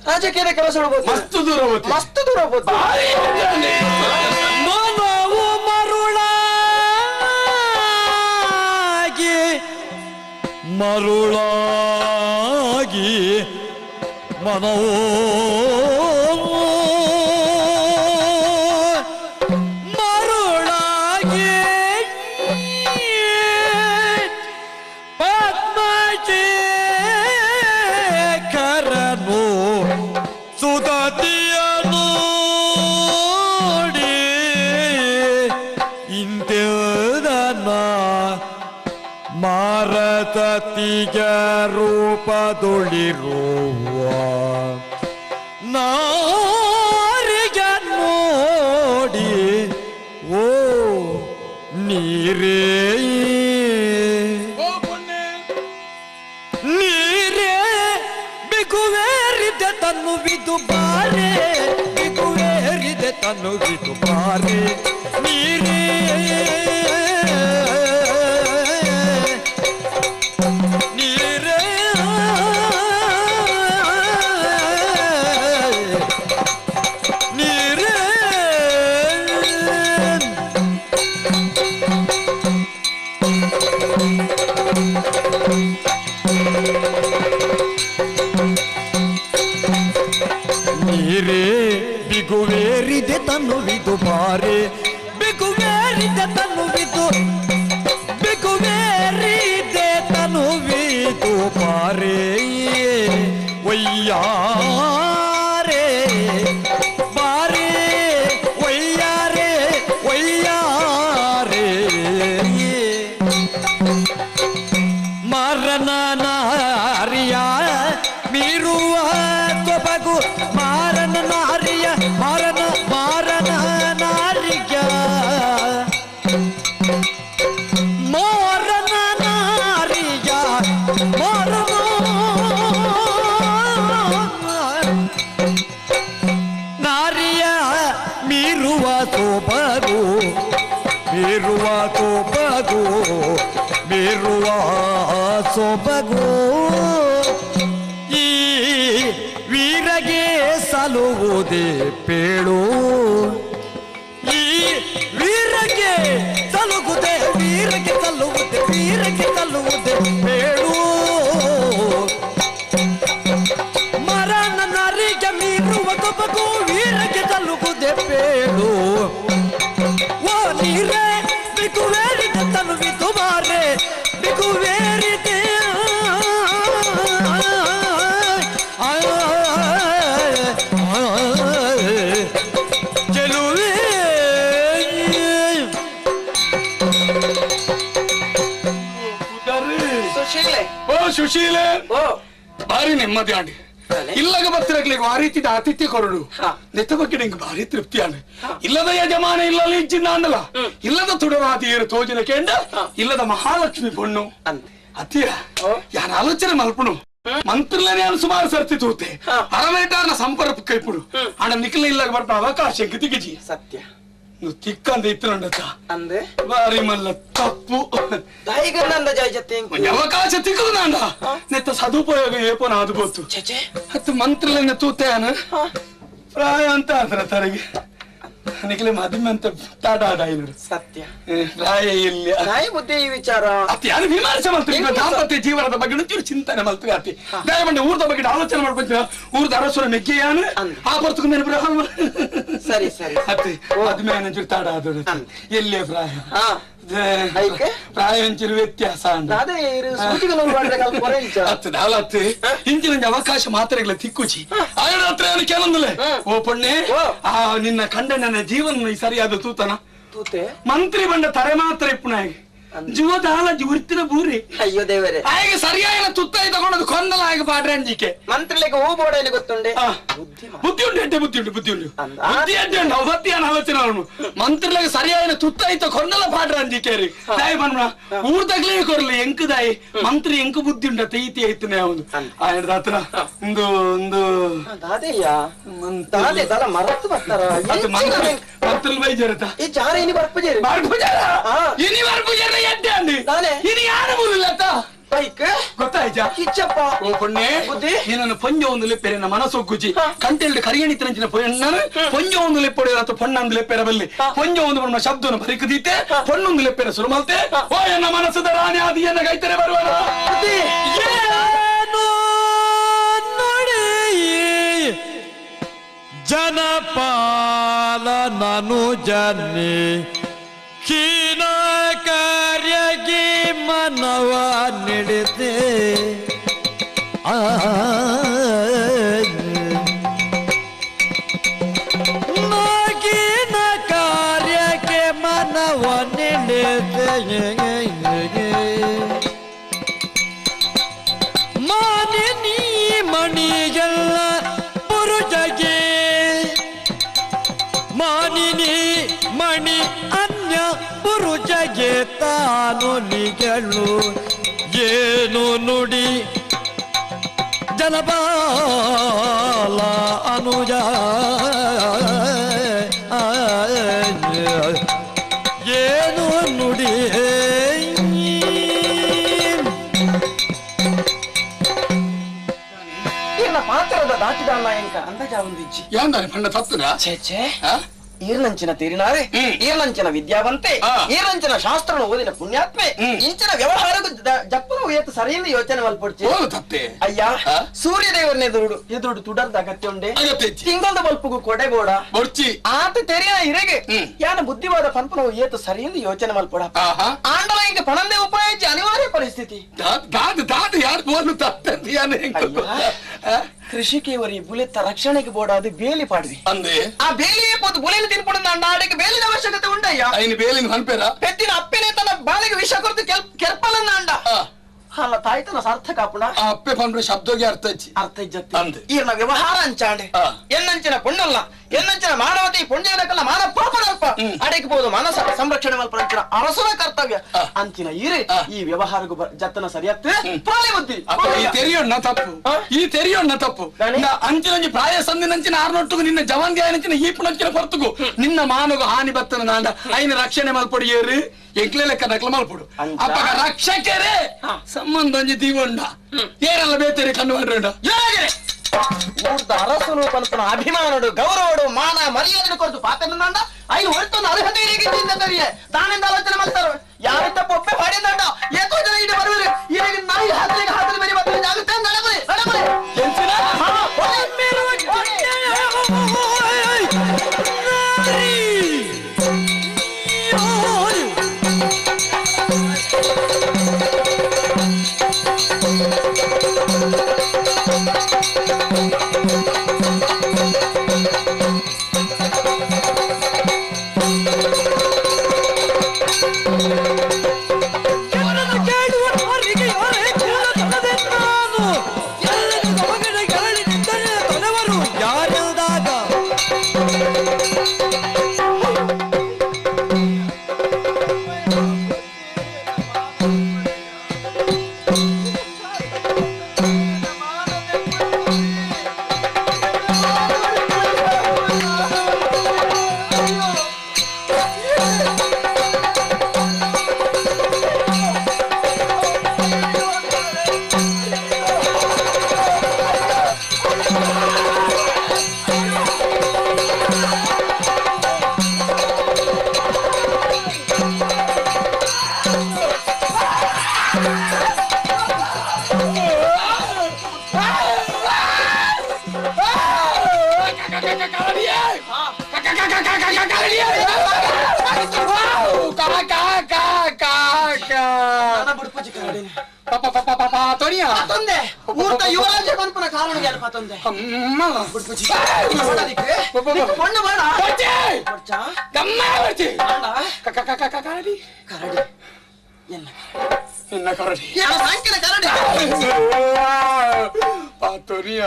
ರಾಜಕೀಯದ ಕೆಲಸ ಮಸ್ತ್ ದೂರ ಮಸ್ತ್ ದೂರ ಮನವು ಮರುಳಾಗಿ ಮರುಳಾಗಿ ಮನವು ಮರುಳಾಗಿ ಪದ್ಮಶೇಖರನು ಸುದತಿಯ ನೋಡಿ ಇಂತಿಲ್ದನ ಮಾರತತಿಗ ರೂಪದೊಳಿರುವ ನಾರಿಗ ನೋಡಿ ಓ ನೀರೇ ನೀರೇ ಬಿಗುವೇರಿದೆ ತನ್ನುವಿದು ಬಾರೆ ಬಿಗುವೇರಿದೆ ತನ್ನುವಿದು ಬಾರೆ ನೀರೇ ನೀರೇ ನೀರೇ ನೀರೇ ಬಿಗುವೇರಿದೆ ತನ್ನುವಿದು ಬಾರೆ ಬಿಗುವೇರಿದೆ ತನ್ನುವಿದು ಬಿಗುವೇರಿದೆ ತನ್ನುವಿದು ಬಾರೆ ಒಯ್ಯಾರೆ ಬಾರೆ ಒಯ್ಯಾರೆ ಒಯ್ಯಾರೆ ಮರಣ ನಾರಿಯ ಮೀರುವ ತೊಬಗು ಮಾರನ ನಾರಿಯ ಮಾರನ ಮಾರನ ನಾರಿಯ ಮಾರನ ನಾರಿಯ ಮಾರನ ನಾರಿಯ ಮೀರುವ ಸೊಬಗು ಮೀರುವ ಸೊಬಗು ಮೀರುವ ಸೊಬಗು ಈ ವೀರಗೆ ಸಲುವುದೇ ಪೇಳು ಈ ವೀರಗೆ ಸಲುಗುದೆ ವೀರಗೆ ಸಲ್ಲುವುದೇ ವೀರಗೆ ಸಲ್ಲುವುದೇ ಪೇಳು ಮರಣ ನರಿಗೆ ಮೀರುವ ಸೊಬಗು ವೀರಗೆ ಸಲ್ಲುವುದೇ ಪೇಳು ಓ ನೀರೇ ಬಿಗುವೇರಿದೆ ತನುವಿದು ಬಾರೆ ಬಿಗುವೇರಿದೆ ಚೆಲುವೆ ಸುಶೀಲೆ ಓ ಬಾರಿ ನೆಮ್ಮದಿ ಆಂಡಿ ಇಲ್ಲಗ ಬರ್ತಿರಕ್ಲಿಗೆ ಆ ರೀತಿದ ಆತಿಥ್ಯ ಕೊರಡು ನೆತ್ತ ಬಗ್ಗೆ ನಿಂಗೆ ಭಾರಿ ತೃಪ್ತಿಯಾನ ಇಲ್ಲದ ಯಜಮಾನ ಇಲ್ಲಲ್ಲಿ ಇಜ್ಜಿನ ಅನ್ನಲ್ಲ ಇಲ್ಲದ ತುಡರಾತಿ ಏರು ತೋಜಿನ ಕೇಂಡ ಇಲ್ಲದ ಮಹಾಲಕ್ಷ್ಮಿ ಪೊಣ್ಣು ಅತ್ತಿಯ ಯಾನ ಆಲೋಚನೆ ಮಲ್ಪುಣು ಮಂತ್ರಿಲನೇ ಸುಮಾರು ಸರ್ತಿ ತೂತೆ ಅರಮೇಟಾರ್ನ ಸಂಪರ್ಕ ಕೈಪುಡು ಅಣ್ಣ ನಿಖಲ ಇಲ್ಲಾಗ ಬರ್ಪ ಅವಕಾಶ ತಿಗಿಜಿ ಸತ್ಯ ತಿಕ್ಕಂದ ಇತ್ತು ಅಂದೆ ಬಾರಿ ಮಲ್ಲ ತಪ್ಪು ಅವಕಾಶ ತಿಕ್ಕದು ನಾಂಡ ನೆತ್ತ ಸದುಪಯೋಗ ಏಪೋನ ಅದು ಗೊತ್ತು ಹತ್ತು ಮಂತ್ರಿಲನ್ನ ತೂತೆ ಪ್ರಾಯ ಅಂತ ಆದ್ರ ತರಗೆ ನಿಖಲೆ ಮದುವೆ ಅಂತ ತಾಡ ಸತ್ಯ ಪ್ರಾಯ ಇಲ್ಲ ನಾಯಿ ಬುದ್ಧಿ ಈ ವಿಚಾರ ಅತಿ ಯಾರು ವಿಮರ್ಶೆ ಮಾಡ್ತೀವಿ ದಾಂಪತ್ಯ ಜೀವನದ ಬಗ್ಗೆ ಒಂಚೂರು ಚಿಂತನೆ ಮಾಡ್ತೀವಿ ಅತಿ ದಯಮಂಡೆ ಊರ್ದ ಬಗ್ಗೆ ಆಲೋಚನೆ ಮಾಡ್ಕೊಂತೀವಿ ಊರ್ದ ಅರಸುರ ಮೆಗ್ಗೆಯಾನು ಆ ಬರ್ತಕ ಮೇಲೆ ಸರಿ ಸರಿ ಅತಿ ಮದುವೆ ಒಂಚೂರು ತಾಡ ಆದ ಎಲ್ಲೇ ಪ್ರಾಯ ಪ್ರಾಯ ಒಂಚೂರು ವ್ಯತ್ಯಾಸ ಅತ್ತು ಇಂಚಿನ ಅವಕಾಶ ಮಾತ್ರೆಗಳ ತಿಕ್ಕುಚಿ ಆಯಡ ಹತ್ರ ಏನು ಕೆಲೊಂದಿಲ್ಲ ಓ ಪೊಣ್ಣೆ ಆ ನಿನ್ನ ಕಂಡಣ್ಣನ ಜೀವನ ಸರಿಯಾದ ತೂತನ ತೂತೆ ಮಂತ್ರಿ ಬಂಡ ತರೆ ಮಾತ್ರ ಇಪ್ಪುನಾಗಿ ಜೀವದಾಲ ಜುರ್ತಿನ ಬೂರಿ ಅಯ್ಯೋ ದೇವರೇ ಆಗ ಸರಿಯಾದ ತುತ್ತಾಯಿ ತಗೊಂಡದು ಕೊಂದಲ ಆಗ ಪಾಡ್ರಂಜಿಕೆ ಮಂತ್ರಿಲಿಗೆ ಹೂ ಬೋಡ ಗೊತ್ತುಂಡೆ ಬುದ್ಧಿ ಉಂಟು ಎಡ್ಡೆ ಬುದ್ಧಿ ಉಂಟು ಬುದ್ಧಿ ಉಂಟು ಬುದ್ಧಿ ಎಡ್ಡೆ ಉಂಟು ಅವತ್ತಿಯಾನ ಆಲೋಚನೆ ಅವನು ಮಂತ್ರಿಲಿಗೆ ಸರಿಯಾದ ತುತ್ತಾಯಿತ ಕೊಂದಲ ಪಾಡ್ರಂಜಿಕೆ ರೀ ತಾಯಿ ಬಣ್ಣ ಊರ್ ತಗ್ಲೇ ಕೊರ್ಲಿ ಎಂಕುದಾಯಿ ಮಂತ್ರಿ ಎಂಕು ಬುದ್ಧಿ ಉಂಟ ತೈತಿ ಐತನೆ ಅವನು ಆಯ್ದ ಹತ್ರ ಒಂದು ಒಂದು ದಾದೆಯ್ಯ ದಾದೆ ದಲ ಮರತ್ತು ಬರ್ತಾರ ಮಂತ್ರಿ ಬೈಜರತ ಈ ಚಾರ ಇನಿ ಬರ್ಪುಜೇರಿ ಬರ್ಪುಜಾರ ಇನಿ ಬರ್ಪುಜಾರ ಇನಿ ಯಾರು ಬುಲ್ಲತ್ತ ಬೈಕ್ ಗೊತ್ತಾಯ್ತಾ ಕಿಚ್ಚಪ್ಪ ಓ ಪೊಣ್ಣೆ ಬುದ್ಧಿ ನಿನ್ನನ್ನು ಪೊಂಜ ಒಂದು ಲೆಪ್ಪೆರೆ ಮನಸೊಗ್ಗುಜಿ ಕಂಟೆಲ್ಡ್ ಕರಿಗಣಿತನಂಚಿನ ಪೊಣ್ಣನು ಪೊಂಜ ಒಂದು ಲೆಪ್ಪೊಡೆ ಅಥವಾ ಪೊಣ್ಣಂದು ಲೆಪ್ಪೆರ ಬಲ್ಲಿ ಪೊಂಜ ಒಂದು ಬಣ್ಣ ಶಬ್ದವನ್ನು ಬರಿಕದೀತೆ ಪೊಣ್ಣೊಂದು ಲೆಪ್ಪೆರ ಸುರುಮಲ್ತೆ ಓ ಎನ್ನ ಮನಸ್ಸದ ರಾಣಿ ಆದಿ ಎನ್ನ ಗೈತರೆ ಬರುವನ ಏನು ನೋಡಿ ಜನಪಾಲ ನಾನು ಜನ್ನಿ ಕ್ಷೀಣ ಕಾರ್ಯಗೆ ಮನವ ನೀಡಿದೆ ನಾಗಿನ ಕಾರ್ಯಕ್ಕೆ ಮನವ ನೀಡಿದೆ ಮಾನಿನಿ ಮಣಿಗೆಲ್ಲ ಪುರುಷಗೆ ಮಾನಿನಿ ಮಣಿ ಅನ್ಯ ಪುರುಷಗೆ ತಾನು ನಿಗಳು ಏನು ನುಡಿ ಜನಪಾಲ ಅನುಜ ಏನು ನುಡಿ ಪಾತ್ರದ ದಾಟಿದ ಎಂಕ ಅಂದಾಜ ಒಂದು ಇಜ್ಜಿ ಯಾಂದಾನೆ ಪಂಡ ತತ್ತುನ ಛೇ ಛೇ ಈರ್ನಂಚಿನ ತೀರಿನಾರೆ ಈರ್ನಂಚಿನ ವಿದ್ಯಾವಂತೆ ಈರ್ನಂಚಿನ ಶಾಸ್ತ್ರನ ಓದಿನ ಪುಣ್ಯಾತ್ಮೆ ಇಂಚಿನ ವ್ಯವಹಾರಕ್ಕೂ ಜಪ್ಪನ ಏತು ಸರಿಯಿಂದ ಯೋಚನೆ ಮಲ್ಪೊಡ್ಚಿ ತಪ್ಪೆ ಅಯ್ಯ ಸೂರ್ಯದೇವರನ್ನ ಎದುರುಡು ಎದುರುಡು ತುಡರ್ದ ಅಗತ್ಯ ಉಂಡೆ ತಿಂಗಳದ ಬಲ್ಪುಗು ಕೊಡೆ ಬೋಡ ಬೊಡ್ಚಿ ಆತ ತೆರಿಯ ಇರೆಗೆ ಯಾನ ಬುದ್ಧಿವಾದ ಪನ್ಪನ ಏತು ಸರಿಯಿಂದ ಯೋಚನೆ ಮಲ್ಪೊಡ ಆಂಡಲ ಇಂಕ ಪಣಂದೇ ಉಪಾಯ ಅನಿವಾರ್ಯ ಪರಿಸ್ಥಿತಿ ದಾದ ದಾದ ಯಾರು ಬೋಲು ತಪ್ಪೆ ಕೃಷಿಕೇವರಿ ಬುಲೆತ್ತ ರಕ್ಷಣೆಗೆ ಬೋಡಾದ ಬೇಲಿ ಪಾಡ್ವಿ ಅಂದೆ ಆ ಬೇಲಿಯೇ ಪೋದು ಬುಲೆನ ತಿನ್ಪುಡ ನಾಡಿಗೆ ಬೇಲಿನ ಅವಶ್ಯಕತೆ ಉಂಡಯ್ಯ ಐನು ಬೇಲಿನ ಹನ್ಪೇರ ಪೆತ್ತಿನ ಅಪ್ಪೆನೆ ತನ್ನ ಬಾಲಿಗೆ ವಿಷ ಕೊರತು ಕೆರ್ಪಲನ್ನ ಅಂಡ ಅಲ್ಲ ತಾಯ್ತನ ಸಾರ್ಥಕ ಅಪ್ಪಣ ಅಪ್ಪೆ ಪಂಡ್ರೆ ಶಬ್ದಗೆ ಅರ್ಥ ಇಚ್ಚಿ ಅರ್ಥ ಇಜ್ಜತ್ತಿ ಈರ್ನ ವ್ಯವಹಾರ ಅಂಚಾಂಡೆ ಎನ್ನಂಚಿನ ಪುಣ್ಣಲ್ಲ ಎನ್ನಂಚಿನ ಮಾನವತಿ ಪುಣ್ಯನಕಲ್ಲ ಮಾನ ಪಾಪದಲ್ಪ ಅಡಕಬಹುದು ಮನಸ ಸಂರಕ್ಷಣೆ ಮಲ್ಪಂಚಿನ ಅರಸನ ಕರ್ತವ್ಯ ಅಂಚಿನ ಈರೆ ಈ ವ್ಯವಹಾರಕ್ಕೂ ಜತ್ತನ ಸರಿಯತ್ತೆ ಪ್ರಾಣಿ ಬುದ್ಧಿ ಈ ತೆರಿಯೊಣ್ಣ ತಪ್ಪು ಈ ತೆರಿಯೊಣ್ಣ ತಪ್ಪು ಅಂಚಿನಂಚಿ ಪ್ರಾಯ ಸಂದಿನಂಚಿನ ಆರ್ನೊಟ್ಟುಗು ನಿನ್ನ ಜವಾನ್ಗೆ ಈಪುನಂಚಿನ ಹೊರತುಗು ನಿನ್ನ ಮಾನಗು ಹಾನಿ ಬತ್ತನ ನಾಂಡ ಐನ ರಕ್ಷಣೆ ಮಲ್ಪೊಡಿ ಏರು ಎಂಕ್ಲೆ ಲೆಕ್ಕ ನಕಲು ಮಲ್ಪೊಡು ಅಪ್ಪಗ ರಕ್ಷಕರೇ ಸಂಬಂಧ ಒಂಜಿ ದೀವೊಂಡ ಏರಲ್ಲ ಬೇತೇರಿ ಕಣ್ಣು ಮಾಡ್ರಂಡ ಊರ್ದ ಅರಸನು ಪನ್ಪನ ಅಭಿಮಾನಡು ಗೌರವಡು ಮಾನ ಮರ್ಯಾದೆ ಕೊರತು ಪಾತ್ರನಂಡ ಐನು ಹೊರತೊಂದು ಅರ್ಹತೆ ಇರಿಗೆ ತಾನಿಂದ ಆಲೋಚನೆ ಮಾಡ್ತಾರ ಯಾರು ತಪ್ಪು ಒಪ್ಪೆ ಮಾಡಿದಂಡ ಏತೋ ಜನ ಇಡಿ ಬರುವಿರಿ ಈಗ ನಾಯಿ ಹಾಕಲಿಗೆ ಹಾಕಲಿ ಬರಿ ಬರ್ತಾರೆ ಜಾಗುತ್ತೆ ನಡಬರಿ ನಡಬರಿ ಕೇಳುವ ಯುವರಾಜ ಪನ್ಪುನ ಕಾರಣ ಪತೊಂದೆ ಪೊಣ್ಣು ಬೇಡ ಕರಡಿ ಎನ್ನ ಕರಡಿ ಸಾಂಕಿನ ಕರಡಿ ಪಾತೊನಿಯ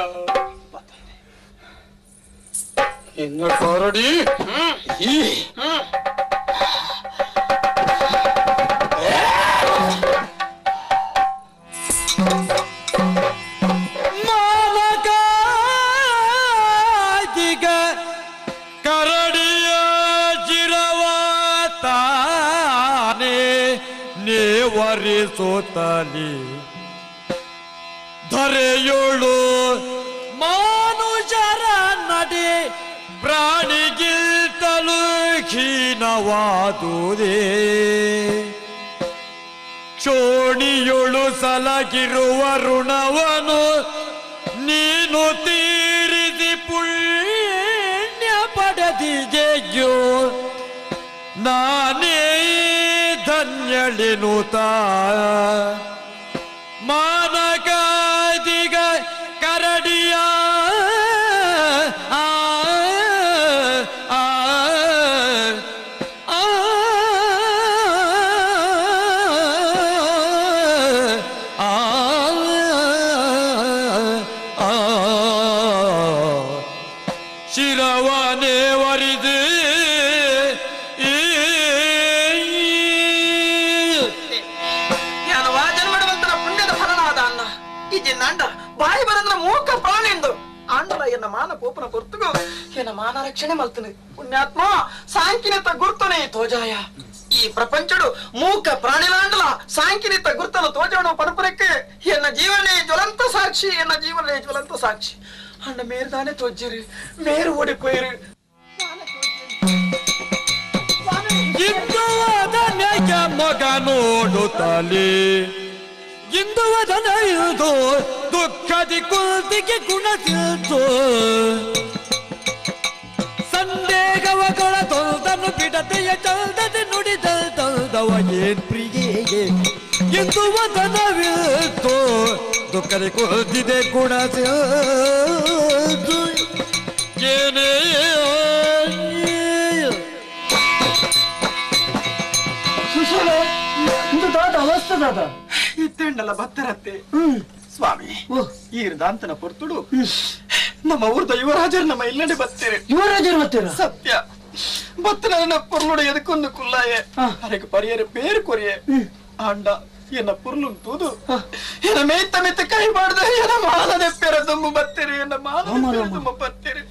ಎನ್ನ ಕರಡಿ ಈ ಕರಡಿಯ ಚಿರವತಾನೆ ನೇವರಿಸುತ್ತಲಿ ಧರೆಯೋಳು ಮಾನುಷರ ನಡೆ ಪ್ರಾಣಿಗಿಂತಲೂ ಕ್ಷೀಣವಾದುದೇ ಕ್ಷೋಣಿಯೊಳು ಸಲಗಿರುವ ಋಣವನು ನೀನು ತೀರಿಸಿ ಪುಣ್ಯ ಪಡೆದಿದೆಯೋ ನಾನೇ ಧನ್ಯಳಿನುತ ಮಾನಕಾದಿಗ ಕರಡಿಯ ಆ ಆ ಆ ಆ ಶಿರವನೇ ವರಿದು ಜನ್ಮಡುವಂತರ ಪುಣ್ಯದ ಫಲನಾದ ಅನ್ನ ಈ ಜಿನ್ನಾಂಡ ಬಾಯಿ ಬರಂದ್ರ ಮೂಕ ಪ್ರಾಣಿಂದು ಆಂಡಲ ಎನ್ನ ಮಾನ ಪೋಪನ ಪೊರ್ತುಗು ಎನ್ನ ಮಾನ ರಕ್ಷಣೆ ಮಲ್ತನು ಪುಣ್ಯಾತ್ಮ ಸಾಂಕಿನತ ಗುರ್ತನೆ ತೋಜಾಯ ಈ ಪ್ರಪಂಚಡು ಮೂಕ ಪ್ರಾಣಿಲಾಂಡಲ ಸಾಂಕಿನಿತ ಗುರ್ತನ ತೋಜಾಣು ಪರಪರಕ್ಕೆ ಎನ್ನ ಜೀವನೇ ಜ್ವಲಂತ ಸಾಕ್ಷಿ ಎನ್ನ ಜೀವನೇ ಜ್ವಲಂತ ಸಾಕ್ಷಿ ಅಣ್ಣ ಮೇರ್ದಾನೆ ತೋಜಿರಿ ಮೇರು ಓಡಿಪೋಯಿರು ಇಂದುವದನೆಯ ಮಗ ನೋಡುತ್ತಲೇ ಇಂದುವದನೆಯುದು ದುಃಖದಿ ಕುಲ್ತಿಗೆ ಗುಣಸಿಲ್ತು ಸಂದೇಹವಗಳ ತೊಲ್ದನು ಬಿಡತೆಯ ಚಲ್ದದೆ ನುಡಿದಲ್ ತಲ್ದವ ಏನ್ ಪ್ರಿಯೇ ಇಂದುವದನವಿಲ್ತು ದುಃಖದಿ ಕುಲ್ತಿದೆ ಗುಣಸಿಲ್ತು ಏನೇ ಸುಶೀಲೆ ಇಂದು ದಾದ ಅವಸ್ಥೆ ದಾದ ಇತ್ತೆಂಡಲ್ಲ ಬತ್ತರತ್ತೆ ಸ್ವಾಮಿ ಈ ದಾಂತನ ಪೊರ್ತುಡು ನಮ್ಮ ಊರ್ದ ಯುವರಾಜರು ನಮ್ಮ ಇಲ್ಲಡೆ ಬತ್ತೀರಿ ಯುವರಾಜರು ಬತ್ತೀರ ಸತ್ಯ ಬತ್ತನ ಪೊರ್ಲುಡು ಎದಕ್ಕೊಂದು ಕುಲ್ಲಾಯೆ ಅದಕ್ಕೆ ಪರಿಯರೆ ಪೇರು ಕೊರಿಯೆ ಆಂಡ ಎನ್ನ ಪುರ್ಲು ತೂದು ಎನ್ನ ಮೇತ್ತ ಮೆತ್ತ ಕೈ ಮಾಡ್ದ ಎನ್ನ ಮಾನದ ಪೆರ ತುಂಬು ಬತ್ತೀರಿ ಎನ್ನ ಮಾನದ ತುಂಬ ಬತ್ತೀರಿ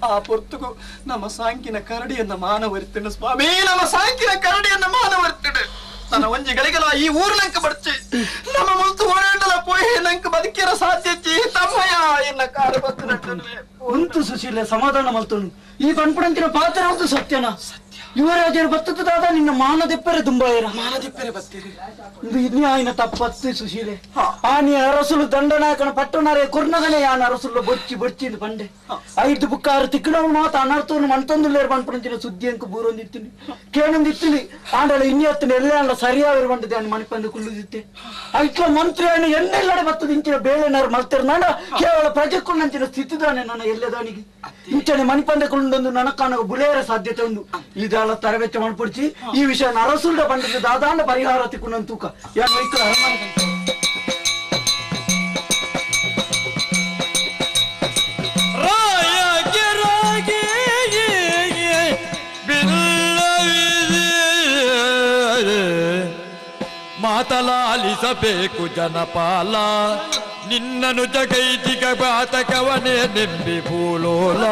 ಆ ಪೊರ್ತುಗು ನಮ್ಮ ಸಾಂಕಿನ ಕರಡಿಯನ್ನ ಮಾನವರ್ತಿಡು ಸ್ವಾಮಿ ನಮ್ಮ ಸಾಂಕಿನ ಕರಡಿಯನ್ನ ಮಾನವರ್ತಿಡು ನನ್ನ ಒಂಜಿ ಗಳಿಗಲ ಈ ಊರು ನಂಕ ಬರ್ಚಿ ನಮ್ಮ ಮುಲ್ತು ಓಡಾಡಲ ಪೋಯಿ ನಂಕ ಬದುಕಿರ ಸಾಧ್ಯತಿ ತಮ್ಮಯ್ಯ ಎನ್ನ ಕಾರು ಬತ್ತು ನಟ್ಟನೆ ಉಂಟು ಸುಶೀಲೆ ಸಮಾಧಾನ ಮಲ್ತನು ಈ ಪನ್ಪುಡಂತಿನ ಪಾತ್ರ ಹೌದು ಸತ್ಯನ ಯುವರಾಜರು ಬತ್ತದಾದ ನಿನ್ನ ಮಾನದೆಪ್ಪರೆ ದುಂಬಾಯರ ಮಾನದೆಪ್ಪರೆ ಬತ್ತೀರಿ ಇದು ఆయన ತಪ್ಪತ್ತು ಸುಶೀಲೆ ಆ ನೀ ಅರಸುಲು ದಂಡನಾಯಕನ ಪಟ್ಟಣರೇ ಕೊರ್ನಗನೆ ಯಾನ ಅರಸುಲು ಬೊಚ್ಚಿ ಬೊಚ್ಚಿಂದು ಪಂಡೆ ಐದು ಬುಕ್ಕಾರು ತಿಕ್ಕಣವು ಮಾತ ಅನರ್ಥವನ್ನು ಮಂತಂದುಲ್ಲೇರು ಪನ್ಪುಡಂತಿನ ಸುದ್ದಿ ಅಂಕ ಬೂರೊಂದಿತ್ತಿನಿ ಕೇಣೊಂದಿತ್ತಿನಿ ಆಂಡಲ ಇನ್ನಿಯತ್ತಿನ ಎಲ್ಲ ಅಂಡ ಸರಿಯಾಗಿರು ಬಂದಿದೆ ಅಣ್ಣ ಮಣಿಪಂದು ಕುಳ್ಳುದಿತ್ತೆ ಐಟ್ಲ ಮಂತ್ರಿ ಅಣ್ಣ ಎನ್ನೆಲ್ಲಡೆ ಬತ್ತದ ಇಂಚಿನ ಬೇಳೆನಾರು ಮಲ್ತಿರ್ನಾಡ ಕೇವಲ ಪ್ರಜೆಕ್ಕುಳ್ಳಂಚಿನ ಸ್ಥಿತಿದಾನೆ ನನ್ನ ಎಲ್ಲದಾನಿಗೆ ಇಂಚನೆ ಮಣಿಪಂದೆ ಕುಳ್ಳೊಂದು ನನಕಾನ ಬುಲೇರ ಸಾಧ್ಯತೆ ಉಂಡು ಇದೆಲ್ಲ ತರವೆಚ್ಚ ಮಾಡ್ಪಡಿಸಿ ಈ ವಿಷಯ ಅರಸುಲ್ಡ ಬಂದಿದ್ದು ದಾದಾಂಡ ಪರಿಹಾರ ತಿಕ್ಕುಂಡಂತ ತೂಕ ಯಾನ್ ವೈಕಲ ಅರಮನೆ ಮಾತಲಾಲಿಸಬೇಕು ಜನಪಾಲ ನಿನ್ನನು ಜಗೈತಿಕ ಬಾತಕವನೇ ನಿಂಬಿ ಭೂಲೋಲ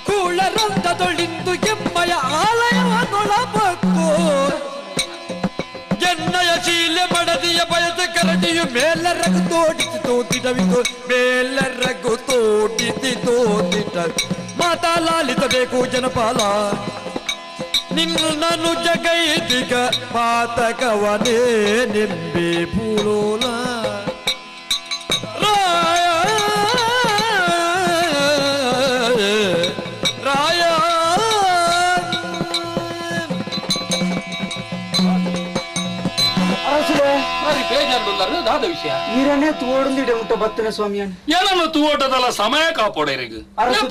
ಕೂಳರಂಧದೊಳಿಂದು ಎಮ್ಮಯ ಆಲಯವನ್ನೊಳಬಕ್ಕು ಎನ್ನಯ ಶೀಲೆ ಮಡದಿಯ ಬಯಸ ಕರಡಿಯು ಮೇಲರಗು ತೋಡಿಸಿ ತೋತಿಡವಿತು ಮೇಲರಗು ತೋಟಿಸಿ ತೋತಿಟ ಮಾತಲಾಲಿಸಬೇಕು ಜನಪಾಲ ನಿನ್ನನು ಜಗೈತಿಕ ಪಾತಕವನೇ ನಿಂಬಿ ಭೂಲೋಲ ರಾಯ ರಾಯ. ದಾದ ವಿಷಯ ಈರನೇ ತೋಡಂದಿಡೆ ಮುಟ್ಟ ಬತ್ತನೆ ಸ್ವಾಮಿಯನ್ ಏನನ್ನು ತೂವಟದಲ್ಲ ಸಮಯ ಕಾಪೋಡೇರಿಗೆ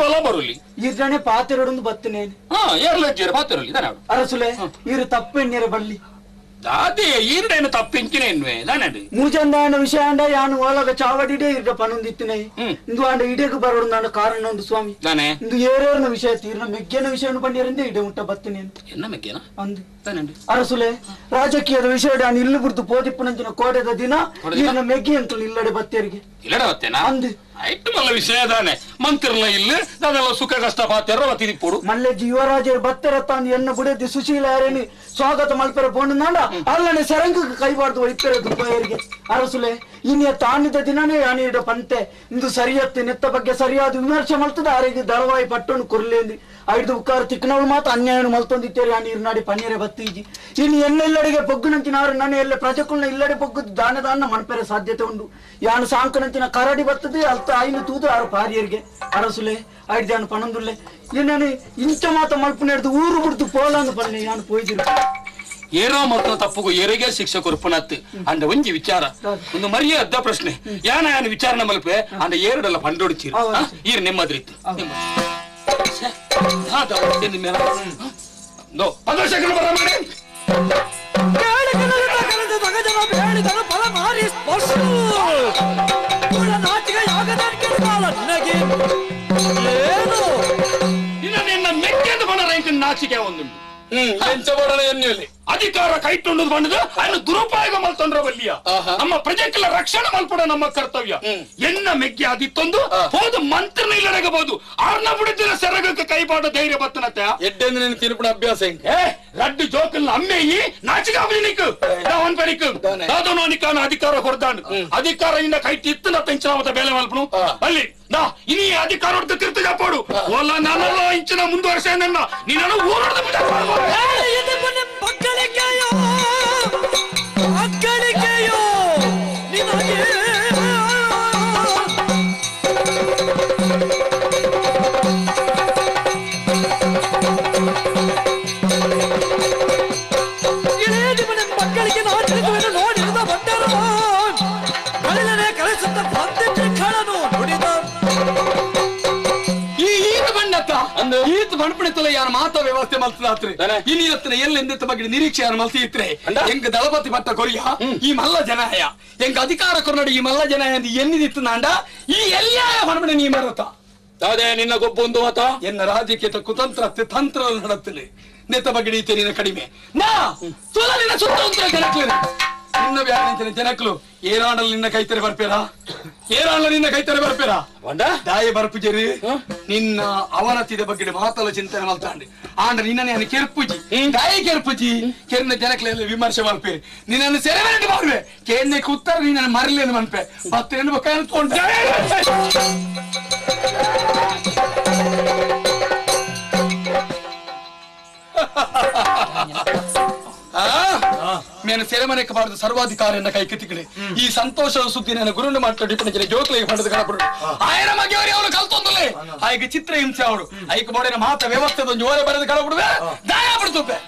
ಫಲ ಬರುಲಿ ಈರನೇ ಪಾತಿರೊಡಂದು ಬತ್ತನೆ ಹಾ ಏರ್ಲಜ್ಜೇರು ಪಾತಿರಲಿ ದಾನ ಅರಸುಲೆ ಈರು ತಪ್ಪೆಣ್ಣೆರ ಬಳ್ಳಿ ದಾದೆ ಈರಡೇನು ತಪ್ಪಿಂಚಿನ ಎನ್ನುವೆ ದಾನಡು ಮೂಜಂದಾನ ವಿಷಯ ಅಂಡ ಯಾನು ಓಲಗ ಚಾವಡಿಡೆ ಇರ್ಗ ಪನೊಂದಿತ್ತಿನ ಇಂದು ಆಂಡ ಇಡೆಗೆ ಬರೋಡು ಕಾರಣ ಉಂಡು ಸ್ವಾಮಿ ದಾನೆ ಇಂದು ಏರೇರ್ನ ವಿಷಯ ತೀರ್ನ ಮೆಗ್ಗೆನ ವಿಷಯವನ್ನು ಪಂಡಿರಿಂದ ಇಡೆ ಮುಟ್ಟ ಬತ್ತಿನ ಎನ್ನ ಮೆಗ್ಗೆನ ಅಂದು ದಾನಡು ಅರಸುಲೆ ರಾಜಕೀಯದ ವಿಷಯ ನಾನು ಇಲ್ಲು ಬಿಡ್ದು ಪೋದಿಪ್ಪನಂಚಿನ ಕೋಡೆದ ದಿನ ಈರ್ನ ಮೆಗ್ಗಿ ಅಂತ ಇಲ್ಲಡೆ ಬತ್ತೇರಿಗೆ ಇಲ್ಲಡೆ ಬತ್ತೇನಾ ಅಂದು ಐಟು ಮಲ್ಲ ವಿಷಯ ದಾನೆ ಮಂತಿರ್ಲ ಇಲ್ಲ ದಾನೆಲ್ಲ ಸುಖ ಕಷ್ಟ ಪಾತೆರ ತಿರಿಪೋಡು ಮಲ್ಲೆಜ್ಜಿ ಯುವರಾಜರು ಬತ್ತೆರ ತಾನು ಎನ್ನ ಬುಡದಿ ಸುಶೀಲ ಯಾರೇನಿ ಸ್ವಾಗತ ಮಲ್ಪೆರ ಪೋಂಡು ಅಲ್ಲನೆ ಸರಂಗ ಕೈಬಾರ್ದು ಒಯ್ಪೆರ ದುಬ್ಬಾಯರಿಗೆ ಅರಸುಲೆ ಇನ್ನು ತಾನಿದ ದಿನನೇ ಯಾನಿಡ ಪಂತೆ ಇಂದು ಸರಿಯತ್ತೆ ನೆತ್ತ ಬಗ್ಗೆ ಸರಿಯಾದ ವಿಮರ್ಶೆ ಮಲ್ತದ ಆರಿಗೆ ದಳವಾಯಿ ಪಟ್ಟಣು ಕೊರ್ಲೇಂದಿ ಐದು ಉಕ್ಕಾರ ತಿಕ್ಕನವಳು ಮಾತ್ರ ಅನ್ಯಾಯನು ಮಲ್ತೊಂದಿತ್ತೇರಿ ಆ ನೀರ್ನಾಡಿ ಪನ್ನೀರೆ ಬತ್ತೀಜಿ ಇನ್ನು ಎನ್ನೆಲ್ಲಡೆಗೆ ಪೊಗ್ಗುನಂಚಿನಾರು ನಾನು ಎಲ್ಲ ಪ್ರಜೆಕುಲ್ನ ಇಲ್ಲಡೆ ಪೊಗ್ಗು ದಾನ ದಾನ ಮನ್ಪೆರೆ ಸಾಧ್ಯತೆ ಉಂಡು ಯಾನು ಸಾಂಕನಂಚಿನ ಕರಡಿ ಬರ್ತದೆ ಅಲ್ತ ಐನು ತೂದು ಆರು ಪಾರಿಯರಿಗೆ ಅರಸುಲೆ ಐದು ಜಾನು ಪಣಂದುಲ್ಲೆ ಇನ್ನೇ ಇಂಚ ಮಾತ ಮಲ್ಪು ನಡೆದು ಊರು ಬಿಡ್ದು ಪೋಲಾಂದು ಪನ್ನೆ ಯಾನು ಪೋಯ್ದಿರು ಏನೋ ಮತ್ತು ತಪ್ಪುಗು ಏರಿಗೆ ಶಿಕ್ಷೆ ಕೊರ್ಪುನತ್ತು ಅಂಡ ಒಂಜಿ ವಿಚಾರ ಒಂದು ಮರಿಯ ಅದ್ದ ಪ್ರಶ್ನೆ ಯಾನ ಯಾನು ವಿಚಾರಣೆ ಮಲ್ಪೆ ಅಂಡ ಏರಡಲ್ಲ ಪಂಡೊಡಿಚೀರು ಈರ್ ನೆಮ್ಮದ್ರಿತ್ತು ನಿನ್ನ ಮೆಕ್ಕೆಂದು ಬಣ ನಾಚಿಕೆ ಒಂದು ಅಧಿಕಾರ ಕೈತೊಂಡು ಬಂದದು ಅದನ್ನು ದುರುಪಯೋಗ ಮಲ್ತೊಂಡ್ರ ಬಲ್ಲಿಯ ನಮ್ಮ ಪ್ರಜೆಕ್ಕೆಲ್ಲ ರಕ್ಷಣೆ ಮಲ್ಪಡ ನಮ್ಮ ಕರ್ತವ್ಯ ಎನ್ನ ಮೆಗ್ಗೆ ಆದಿತ್ತೊಂದು ಹೋದ ಮಂತ್ರನ ಇಲ್ಲಡಗಬಹುದು ಆರ್ನ ಬಿಡುತ್ತಿನ ಸೆರಗಕ್ಕೆ ಕೈಪಾಟ ಧೈರ್ಯ ಬತ್ತನತ್ತೆ ಎಡ್ಡೆಂದು ನಿನ್ನ ತಿರುಪಣ ಅಭ್ಯಾಸ ಏ ರಡ್ಡು ಜೋಕಲ್ ಅಮ್ಮೆಯಿ ನಾಚಿಕಾಬಲಿನಿಕ್ ಅವನ್ ಪೆರಿಕ್ ದಾದನೋನಿಕಾನ ಅಧಿಕಾರ ಹೊರದಾಂಡು ಅಧಿಕಾರ ಇಂದ ಕೈ ತಿತ್ತನ ತೆಂಚಿನ ಬೇಲೆ ಮಲ್ಪನು ಅಲ್ಲಿ ನಾ ಇನಿ ಅಧಿಕಾರ ಹೊಡೆದು ತಿರ್ತು ಜಾಪಾಡು ಓಲ ನಾನಲ್ಲ ಇಂಚಿನ ಮುಂದುವರ್ಸ ನನ್ನ ನೀನನ್ನು ಊರೊಡೆದು ಮಕ್ಕಳಿಗೆಯೋ ನಿನಗೆ ಮಕ್ಕಳಿಗೆ ನಾಚಿಸುವೆನು ನೋಡಿದ ಬಂದರು ಕಳಿಲನೆ ಕಳಿಸುತ್ತ ಬಂದಿಟ್ಟನು ನುಡಿದ ಈ ಈತ ಬಣ್ಣತ್ತ ಈತ ಬಣ್ಪಣಿತಲ್ಲ ಯಾರು ಮಾತಾ ವ್ಯವಸ್ಥೆ ಮಲ್ತದಾತ್ರಿ ಇನಿ ಹತ್ರ ಎಲ್ಲೆಂದಿತ್ತ ಬಗ್ಗೆ ನಿರೀಕ್ಷೆ ಯಾರು ಮಲ್ತಿ ಇತ್ರೆ ಹೆಂಗ ದಳಪತಿ ಭಟ್ಟ ಕೊರಿಯ ಈ ಮಲ್ಲ ಜನಯ ಹೆಂಗ ಅಧಿಕಾರ ಕೊರ್ನಡು ಈ ಮಲ್ಲ ಜನಯ ಅಂತ ಎನ್ನಿದಿತ್ತು ನಾಂಡ ಈ ಎಲ್ಲ ಬಣ್ಪಣೆ ನೀ ಮರತ ಅದೇ ನಿನ್ನ ಗೊಬ್ಬೊಂದು ಮಾತ ಎನ್ನ ರಾಜಕೀಯ ಕುತಂತ್ರ ತಂತ್ರ ನಡತ್ತಲೆ ನೆತ್ತ ಬಗ್ಗೆ ಈತೆ ನಿನ್ನ ಕಡಿಮೆ ನಾ ತುಲ ನಿನ್ನ ಸುತ್ತ ಉಂತರ ಜನಕ್ಲು ನಿನ್ನ ಬ್ಯಾರೆ ಜನಕ್ಲು ಏರಾಡಲ್ ನಿನ್ನ ಕೈತರೆ ಬರ್ಪೇರಾ ಏರಾಡಲ ನಿನ್ನ ಕೈತರೆ ಬರ್ಪೇರಾ ದಾಯ ಬರ್ಪುಜರಿ ನಿನ್ನ ಅವನತಿದ ಬಗ್ಗೆ ಮಾತಲ್ಲ ಚಿಂತನೆ ಮಲ್ತಾಂಡೆ ಆಂಡ ನಿನ್ನ ಕೆರ್ಪುಜಿ ದಾಯ ಕೆರ್ಪುಜಿ ಕೆರ್ನ ಜನಕ್ಲೆಲ್ಲ ವಿಮರ್ಶೆ ಮಲ್ಪೇರಿ ನಿನ್ನನ್ನು ಸೆರೆಮನೆಗೆ ಮಾಡುವೆ ಕೇನ್ನೆ ಕೂತ್ತರ ನಿನ್ನ ಮರಲೇನು ಮನ್ಪೆ ಬತ್ತೇನು ಬೊಕ್ಕ ಅನ್ಕೊಂಡ ಮೇನು ಸೆರೆಮನೆಗೆ ಬಾರದು ಸರ್ವಾಧಿಕಾರಿಯನ್ನ ಕೈ ಕಿತ್ತಿಕಡೆ ಈ ಸಂತೋಷದ ಸುದ್ದಿ ನನ್ನ ಗುರುಂಡು ಮಾತಾಡಿ ಜೋಕ್ಲಿಗೆ ಪಡೆದು ಕಣಪಡು ಆಯನ ಮಗೆಯವರಿ ಅವನು ಕಲ್ತೊಂದಲೇ ಆಯ್ಕೆ ಚಿತ್ರ ಹಿಂಸೆ ಅವಳು ಐಕ ಬೋಡಿನ ಮಾತ ವ್ಯವಸ್ಥೆ ಒಂದು ಜೋರೆ ಬರೆದು ಕಳಬಿಡುವೆ ದಾಯ ಬಿಡ್ತುಪ್ಪೆ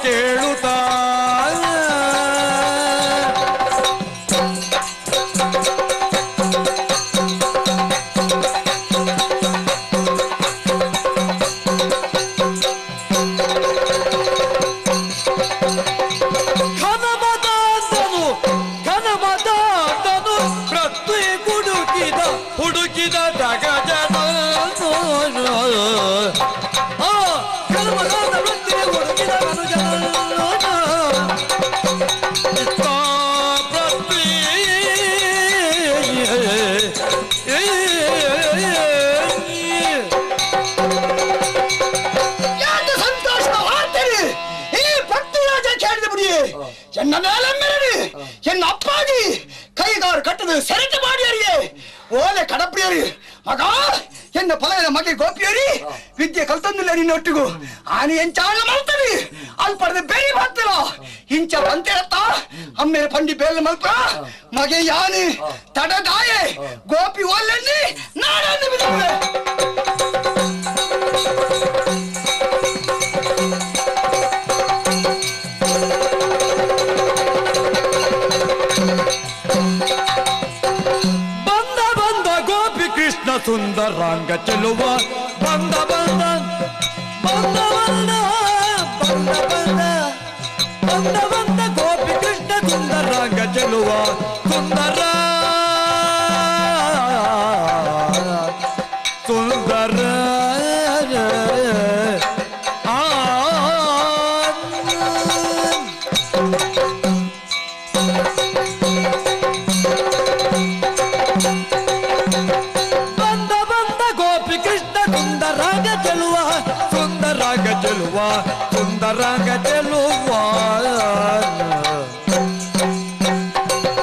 ಕೇಳುತ್ತಾ ಕರ್ಮದ ವೃತ್ತಿ ಒದಗಿದ ಮನುಜನ ಎನ್ನ ಮೇಲೆ ಮೆರಡು ಎನ್ನ ಅಪ್ಪಾಜಿ ಕೈಗಾರು ಕಟ್ಟದು ಸೆರೆಟು ಮಾಡಿಯರಿಗೆ ಓಲೆ ಕಡಪ್ರಿಯರಿ ಮಗ ಎನ್ನ ಫಲದ ಮಗೆ ಗೋಪಿಯರಿ ವಿದ್ಯೆ ಕಲ್ತಂದಿಲ್ಲ ನಿನ್ನೊಟ್ಟಿಗೂ ಆನೆ ಎಂಚಾಣ ಮಾಡ್ತಾನೆ ಅಲ್ಪಡದ ಬೇರೆ ಮಾಡ್ತಾರ ಇಂಚ ಬಂತೇರತ್ತ ಅಮ್ಮೇಲೆ ಪಂಡಿ ಬೇಲೆ ಮಲ್ಪ ಮಗೆ ಯಾನೆ ತಡದಾಯೆ ಗೋಪಿ ಓಲೆನ್ನಿ ನಾಡನ್ನು ಬಿಡುವೆ. ಸುಂದರಾಂಗ ಚೆಲುವ ಬಂದ ಬಂದ ಬಂದ ಬಂದ ಬಂದ ಬಂದ ಬಂದ ಬಂದ ಗೋಪಿ ಕೃಷ್ಣ ಸುಂದರಾಂಗ ಚೆಲುವ ಸುಂದರ ಸುಂದರ ಆ ಚೆಲುವ ಸುಂದರಾಂಗ ಚೆಲುವ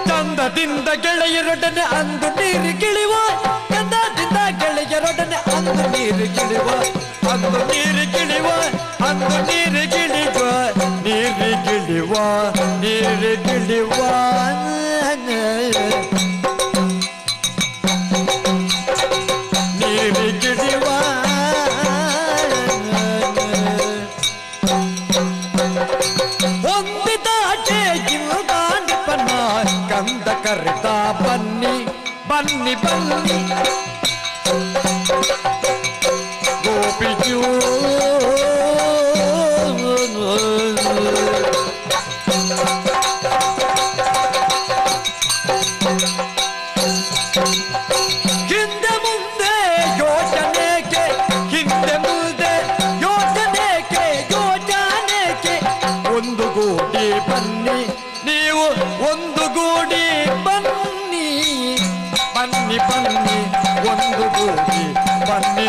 ಚಂದದಿಂದ ಗೆಳೆಯರೊಡನೆ ಅಂದು ನೀರು ಗಿಳಿವ ಚಂದದಿಂದ ಗೆಳೆಯರೊಡನೆ ಅಂದು ನೀರು ಗಿಳಿವ ಅಂದು ನೀರು ಗಿಳಿವ ಅಂದು ನೀರು ಗಿಳಿವ ನೀರು ಗಿಳಿವ ನೀರು ಗಿಳಿವ ನೀರು ಗಿಳಿವ ಕಂದ ಕರೆದ ಬನ್ನಿ ಬನ್ನಿ ಬನ್ನಿ ಗೋಪಿಯೂ ಹಿಂದೆ ಮುಂದೆ ಯೋಚನೆಗೆ ಹಿಂದೆ ಮುಂದೆ ಯೋಚನೆಗೆ ಯೋಚನೆಗೆ ಒಂದು ಗೂಡಿ ಬನ್ನಿ ನೀವು ಒಂದು ಗೂಡಿ ಬನ್ನಿ ಬನ್ನಿ ಬನ್ನಿ ಒಂದು ಗೂಡಿ ಬನ್ನಿ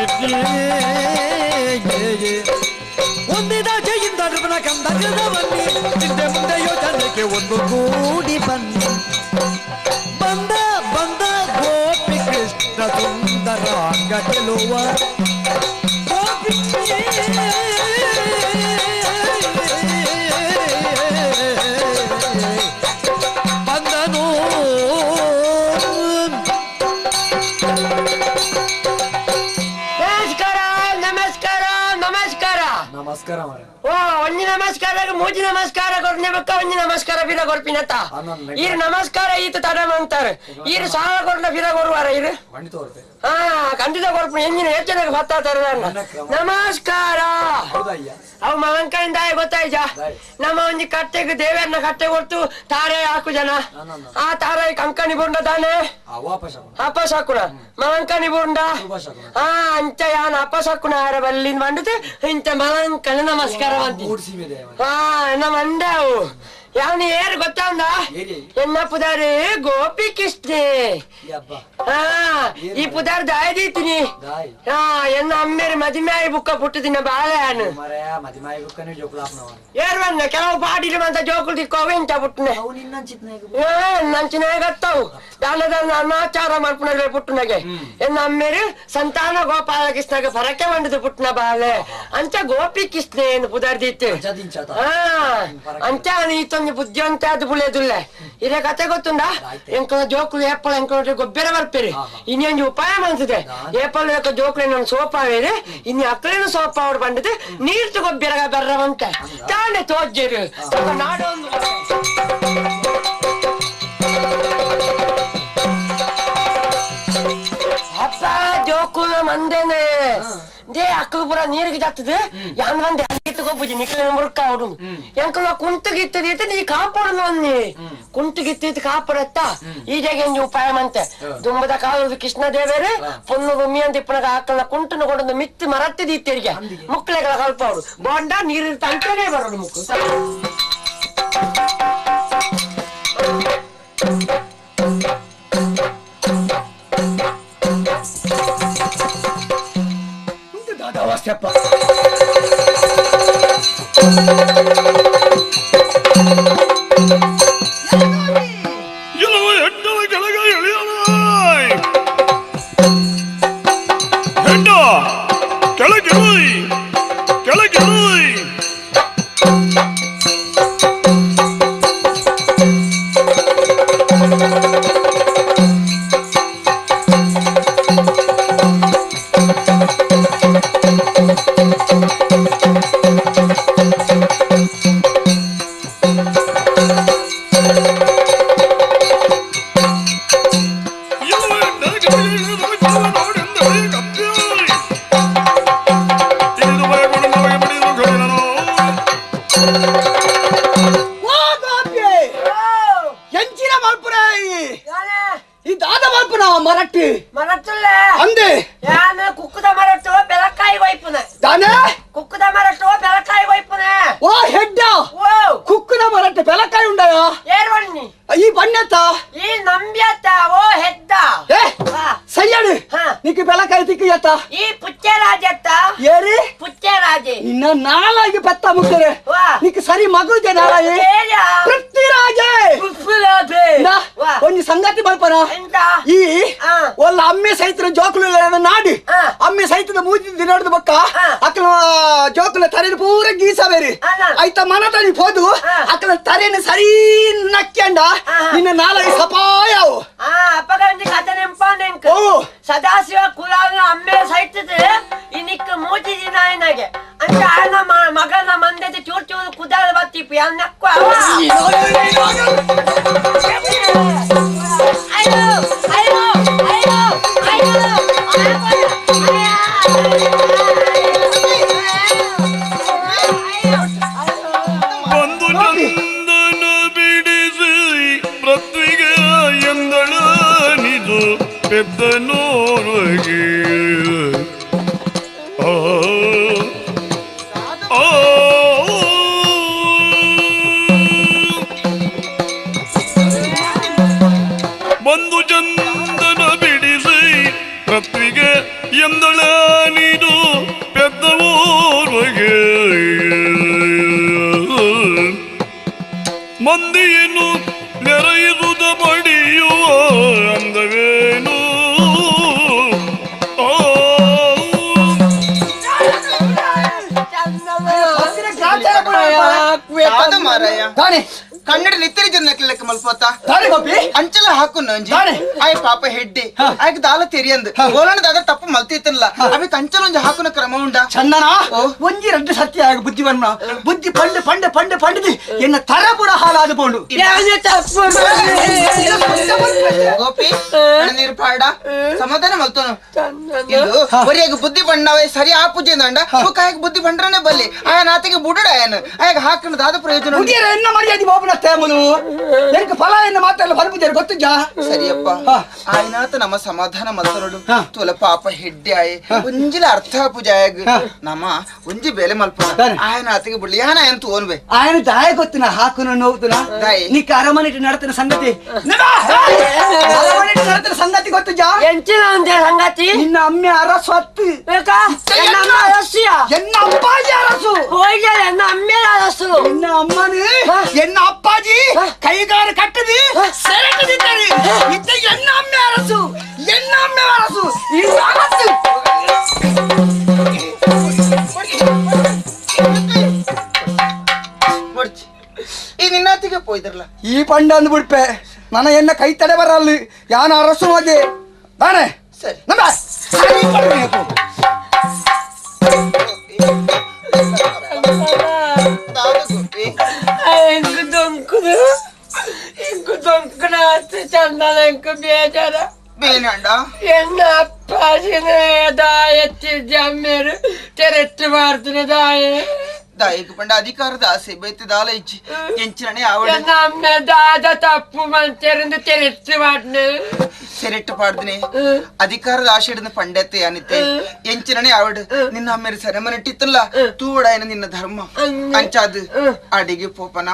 ಒಂದಿದಾಚೆಯಿಂದ ಕಂದ ಬನ್ನಿ ಹಿಂದೆ ಮುಂದೆ ಯೋಚನೆಗೆ ಒಂದು ಗೂಡಿ ಬನ್ನಿ ಬಂದ ಬಂದ ಗೋಪಿ ಕೃಷ್ಣ ಸುಂದರಾಂಗ ಚೆಲುವ ಗೋಪಿ ಬಂದನು. ನಮಸ್ಕಾರ ನಮಸ್ಕಾರ ನಮಸ್ಕಾರ ನಮಸ್ಕಾರ. ಓ ಒಂಜಿ ನಮಸ್ಕಾರ ಮೂಜಿ ನಮಸ್ಕಾರ ಕೊರ್ನೆ ಬಕ್ಕ ಒಂಜಿ ನಮಸ್ಕಾರ ಬಿರ ಕೊರ್ಪಿನತ್ತ ಈರು ನಮಸ್ಕಾರ ಈತ ತಡ ಅಂತಾರೆ ಈರು ಸಾಲ ಕೊರ್ನ ಬಿರ ಕೊರುವಾರ ಈರು ಹಾ ಖಂಡಿತ ಕೊರ್ಪಿನ ಎಂಜಿನ ಹೆಚ್ಚಿನ ಭತ್ತ ನಮಸ್ಕಾರ. ಅವು ಮಲಂಕರಿಂದ ಗೊತ್ತಾಯ್ತ ನಮ್ಮ ಒಂಜಿ ಕಟ್ಟೆಗೆ ದೇವರನ್ನ ಕಟ್ಟೆ ಕೊಡ್ತು ತಾರೆ ಹಾಕು ಜನ ಆ ತಾರೆ ಕಂಕಣಿ ಬುಂಡ ತಾನೆ ಅಪಶಕುನ ಮಲಂಕಣಿ ಬುಂಡ ಹಾ ಅಂಚ ಯಾನ್ ಅಪಶಕುನ ಆರ ಬಲ್ಲಿಂದ ಬಂಡದು ಇಂಚ ಮಲಂಕಣ ನಮಸ್ಕಾರ ಹಾ ನಮ್ಮ ಅಂಡವು ಯಾವನು ಏರು ಗೊತ್ತಂದ ಎನ್ನ ಪುದಾರು ಗೋಪಿ ಕೃಷ್ಣೆ ಹಾ ಈ ಪುದಾರ್ ದಾಯದೀತೀನಿ ಹಾ ಎನ್ನ ಅಮ್ಮೇರು ಮದಿಮಾಯಿ ಬುಕ್ಕ ಪುಟ್ಟದಿನ ಬಾಳೆಹಣ್ಣು ಏರ್ ಬಂದ ಕೆಲವು ಪಾಡಿಲು ಬಂತ ಜೋಕುಲು ತಿಕ್ಕೋವೆ ಇಂಚ ಪುಟ್ಟನೆ ನಂಚಿನ ಗತ್ತವು ದಾನದ ಅನಾಚಾರ ಮಲ್ಪುನಗೆ ಪುಟ್ಟನಗೆ ಎನ್ನ ಅಮ್ಮೇರು ಸಂತಾನ ಗೋಪಾಲ ಕೃಷ್ಣಗೆ ಫರಕೆ ಬಂಡದು ಪುಟ್ಟನ ಬಾಳೆ ಅಂಚ ಗೋಪಿ ಕೃಷ್ಣೆ ಏನು ಪುದಾರ್ದಿತ್ತು ಹಾ ಅಂಚ ಈತೊಂದು ಬುದ್ಧಿವಂತ ಅದು ಬುಳೆದುಲ್ಲೆ ಇದೇ ಕತೆ ಗೊತ್ತುಂಡ ಎಂಕಲ ಜೋಕುಲು ಏಪಲ್ ಎಂಕಲ ಗೊಬ್ಬರ ಬರ್ಪೇರಿ ಇನ್ನೊಂದು ಉಪಾಯ ಮನ್ಸುದೆ ಏಪಲ್ ಜೋಕುಲು ನನ್ನ ಸೋಪಾವೇರಿ ಇನ್ನು ಅಕ್ಕಲೇನು ಸೋಪ ಅವ್ರು ಬಂಡದು ನೀರ್ತು ಗೊಬ್ಬರ ಬರ್ರವಂತೆ ತಾನೆ ತೋಜ್ಜೇರು ನಾಡೊಂದು ಅಪ್ಪ ಜೋಕುಲು ಮಂದೇನೆ they ಅಕ್ಕಲು ಪೂರ ನೀರಿಗೆ ಜಾತದೆ ಯಾನ್ ಬಂದೆ ಗೊಬ್ಬುಜಿ ನಿಕ್ಲೆ ಮುರುಕ ಅವಡು ಎಂಕಲ ಕುಂಟುಗಿತ್ತದೀತ ನೀ ಕಾಪಾಡು ಅನ್ನಿ ಕುಂಟುಗಿತ್ತಿತ್ತು ಕಾಪಾಡತ್ತ ಈ ಜಾಗ ಉಪಾಯ ಮಂತೆ ದುಂಬದ ಕಾಲದ ಕೃಷ್ಣ ದೇವರು ಪೊನ್ನು ಮಿಯಂತ ಇಪ್ಪನಗ ಆಕಲ ಕುಂಟುನ ಕೊಂಡೊಂದು ಮಿತ್ತು ಮರತ್ತಿದೀತೆರಿಗೆ ಮುಕ್ಕಳೆಗಳ ಕಲ್ಪ ಅವರು ಬೋಂಡ ನೀರು ಅಂತಾನೆ ಬರೋದು ಮುಕ್ಕು ಅವಶ್ಯಪ್ಪ ಈ ಪುಚ್ಚರಾಜತ್ತ ಏರಿ ಪುಚ್ಚರಾಜೆ ನಿನ್ನ ನಾಲಾಗಿ ಪೆತ್ತ ಮುಗ್ದರೆ ನಿಕ್ ಸರಿ ಮಗುದೆ ನಾಲಾಗಿ ಪೃಥ್ವಿರಾಜೆ ಪೃಥ್ವಿರಾಜೆ ಒಂದು ಸಂಗತಿ ಬರ್ಪನ ಈ ಒಲ್ಲ ಅಮ್ಮೆ ಸಹಿತ ಜೋಕುಲು ನಾಡಿ ಅಮ್ಮೆ ಸಹಿತದ ಮೂಜಿ ದಿನದ ಬಕ್ಕ ಅಕ್ಕನ ಜೋಕುಲ ತರೆನ ಪೂರ ಗೀಸಬೇರಿ ಆಯ್ತ ಮನ ತನಿ ಹೋದು ಅಕ್ಕನ ತರೆನ ಸರಿ ನಕ್ಕ್ಯಂಡ ನಿನ್ನ ನಾಲಾಗಿ ಸಪಾಯವು ಅಪ್ಪಗಂಜಿ ಕಥೆ ನೆಂಪಾನೆಂಕ ಸದಾಶಿವ ಕುಲಾನ ಅಮ್ಮೆ ಸಹಿತದ ಇನಿಕ್ ಮೂಜಿ ದಿನ ಆಯ್ನಾಗೆ ಅಂತ ಆಯನ ಮಗನ ಮಂದೆದ ಚೂರು ಚೂರು ಕುದಾಲ ಬತ್ತಿಪ್ಪು ಅನ್ನಕ್ಕೂ ಅವ ಅಯ್ಯೋ ಅಯ್ಯೋ ಅಯ್ಯೋ ಅಯ್ಯೋ ಬಂದು ಚಂದನ ಬಿಡಿಸಿ ಪೃಥ್ವಿಗೆ ಎಂದಳ ನಿಜು ಪೆದ್ದನೋರ್ವಗೆ ಬಂದು ಚಂದನ ಬಿಡಿಸಿ ಪೃಥ್ವಿಗೆ ಎಂದಳ ನೀನು ಪೆದ್ದವೋರ್ವಗೆ ಮಂದಿಯನ್ನು ನೆರೆಯುವುದ ಬಡಿಯುವ ಅಂದವೇನು ಕನ್ನಡ ನಿತ್ತರ ಜನ ಮಲ್ಪೋತ ಅಂಚಲ ಹಾಕು ನಂಜಿ ಆಯ್ ಪಾಪ ಹೆಡ್ಡಿ ಆಯ್ಕೆ ದಾಲ ತೆರಿಯಂದ್ ಓಲಣದಾದ ತಪ್ಪು ಮಲ್ತಿತ್ತಲ್ಲ ಅವಿಕ್ ಅಂಚಲ ಒಂಜಿ ಹಾಕುನ ಕ್ರಮ ಉಂಡ ಚಂದನ ಒಂಜಿ ರಡ್ಡು ಸತ್ಯ ಆಗ ಬುದ್ಧಿ ಬನ್ನ ಬುದ್ಧಿ ಪಂಡು ಪಂಡು ಪಂಡು ಪಂಡದಿ ಎನ್ನ ತರ ಪುರ ಹಾಲಾದ ಪೋಂಡು ಗೋಪಿ ನೀರು ಪಾಡ ಸಮಾಧಾನ ಮಲ್ತೋನು ಇದು ಒರಿಯಾಗ ಬುದ್ಧಿ ಬಂಡವೇ ಸರಿ ಆ ಪೂಜೆ ಅಂಡ ಕಾಯಕ ಬುದ್ಧಿ ಬಂಡ್ರನೆ ಬಲ್ಲಿ ಆಯ ನಾತಿಗೆ ಬುಡಡ ಆಯನ ಆಯಾಗ ಹಾಕಣ ದಾದ ಪ್ರಯೋಜನ ಎನ್ನ ಮರ್ಯಾದೆ ಬಾಬುನ ತೇಮಲು ಎಂಕ ಫಲ ಎನ್ನ ಮಾತೆಲ್ಲ ಫಲಪುಜಾರಿ ಗೊತ್ತಿಜ್ಜಾ ಸರಿಯಪ್ಪ ಆಯ್ನಾತ ನಮ್ಮ ಸಮಾಧಾನ ಮಲ್ತನೋಡು ತೋಲ ಪಾಪ ಹೆಡ್ಡೆ ಆಯೆ ಒಂಜಿಲ ಅರ್ಥ ಪೂಜಾಯಗ್ ನಮ್ಮ ಒಂಜಿ ಬೇಲೆ ಮಲ್ಪ ಆಯನ ಆತಿಗೆ ಬಿಡ್ಲಿ ಯಾನ ಆಯನ ತೋನ್ಬೆ ಆಯನ ದಾಯ ಗೊತ್ತಿನ ಹಾಕುನ ನೋವುತನ ನೀ ಅರಮನೆಟ್ ನಡತನ ಸಂಗತಿ ಅರಮನೆಟ್ ನಡತನ ಸಂಗತಿ ಗೊತ್ತಿಜ್ಜಾ ಎಂಚಿನ ಒಂದೇ ಸಂಗತಿ ನಿನ್ನ ಅಮ್ಮೆ ಅರಸು ಎನ್ನ ಅಪ್ಪಾಜಿ ಅರಸು ಎನ್ನ ಅಮ್ಮೆ ಅರಸು ಎನ್ನ ಅಮ್ಮನು ಎನ್ನ ಅಪ್ಪಾಜಿ ಕೈಗಾರ ಕಟ್ಟದಿ ಸೆರೆಟಿದ್ದಾರೆ ಇದ್ದ ಎನ್ನ ಅಮ್ಮೆ ಅರಸು ಎನ್ನ ಅಮ್ಮೆ ಅರಸು ಈ ಅರಸು ಈ ನಿನ್ನಾತಿಗೆ ಪೋಯ್ದ್ರಲ್ಲ ಈ ಪಂಡ ಅಂದ್ಬಿಡ್ಪೆ ನನ್ನ ಎನ್ನ ಕೈ ತಡೆ ಬರಲ್ಲ ಯಾನ ಅರಸು ಹೋಗಿ ಬಾಣೆ ಸರಿ ನಮ್ಮ ಸರಿ ಪಡ್ಬೇಕು ದೊಂಕುದು ಇಂಕು ದೊಂಕುನ ಚಂದನ ಇಂಕು ಬೇಜಾರ ಬೇನಂಡ ಎನ್ನ ಅಪ್ಪಾಜಿನ ದಾಯತ್ತಿ ಜಮ್ಮೇರು ತೆರೆಟ್ಟು ಮಾಡ್ತೀನಿ ದಾಯ ದಾಯಕ ಪಂಡ ಅಧಿಕಾರದ ಆಸೆ ಬೈತೆ ದಾಲ ಇಚ್ಚಿ ಎಂಚಿನನೆ ಆವಡ ನಮ್ಮ ದಾದ ತಪ್ಪು ಮಂತೆರಿಂದ ತೆರೆತ್ತು ಮಾಡ್ನೆ ಸೆರೆಟ್ಟು ಪಾಡ್ದನೆ ಅಧಿಕಾರದ ಆಸೆ ಹಿಡಿದ ಪಂಡತೆ ಅನಿತೆ ಎಂಚಿನನೆ ಆವಡ ನಿನ್ನ ಅಮ್ಮೇರು ಸೆರೆಮನೆಟ್ಟಿತ್ತಲ್ಲ ತೂವಡಾಯನ ನಿನ್ನ ಧರ್ಮ ಅಂಚಾದು ಅಡಿಗೆ ಪೋಪನ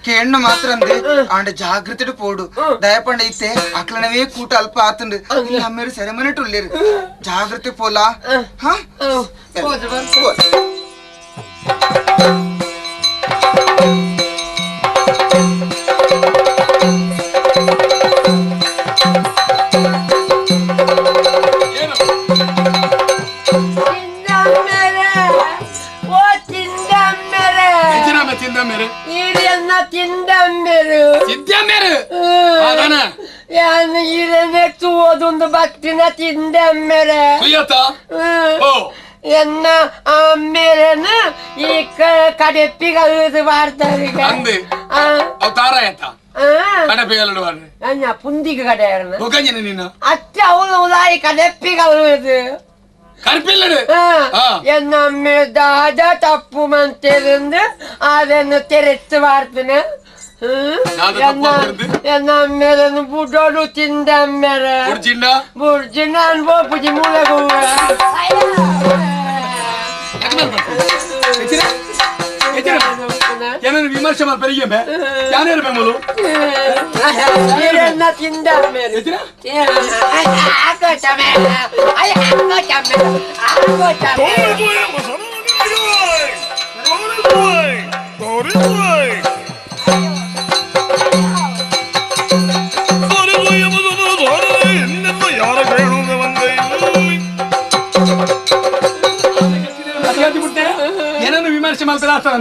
ಕೇಣ್ಣ ಮಾತ್ರ ಅಂದೆ ಆಂಡ ಜಾಗೃತಿ ಪೋಡು ದಯಪಂಡ ಇತ್ತೆ ಅಕ್ಲನವೇ ಕೂಟ ಅಲ್ಪ ಆತಂಡು ನಿನ್ನ ಅಮ್ಮೇರು ಸೆರೆಮನೆಟ್ಟು ಉಳ್ಳೇರು ಜಾಗೃತಿ ಪೋಲಾ ಹಾ ಎನ್ನ ಅಮ್ಮೇರನ ಈ ಕಡೆಪ್ಪಿಗಲ್ದು ಮಾಡ್ತಾರೆ ಪುಂದಿಗೆ ಕಡೆ ಅತ್ತೆ ಅವಳು ಉದಾಯಿ ಕಡೆಪ್ಪಿಗಲ್ದು ಎನ್ನ ಅಮ್ಮೆ ದಾದ ತಪ್ಪು ಮಂತೇರಿಂದ ಅದನ್ನು ತೆರೆತ್ತು ಮಾಡ್ತೀನಿ. ಎನ್ನ ಅಮ್ಮೇರನ್ನು ಬುಡೋಡು ತಿಂದ ಅಮ್ಮೇರ ಬುರ್ಜಿನ ಅನ್ಭವ ಪುಜಿ ಮೂಲ ವಿಮರ್ಶೆ ಮಾಡ್ತಾರೆ ಯಾನೇರು ಬೆಂಬಲು ತಿಂದ ಏನನ್ನು ವಿಮರ್ಶೆ ಮಾಡ್ತಾರೆ ಆಗ್ತಾರ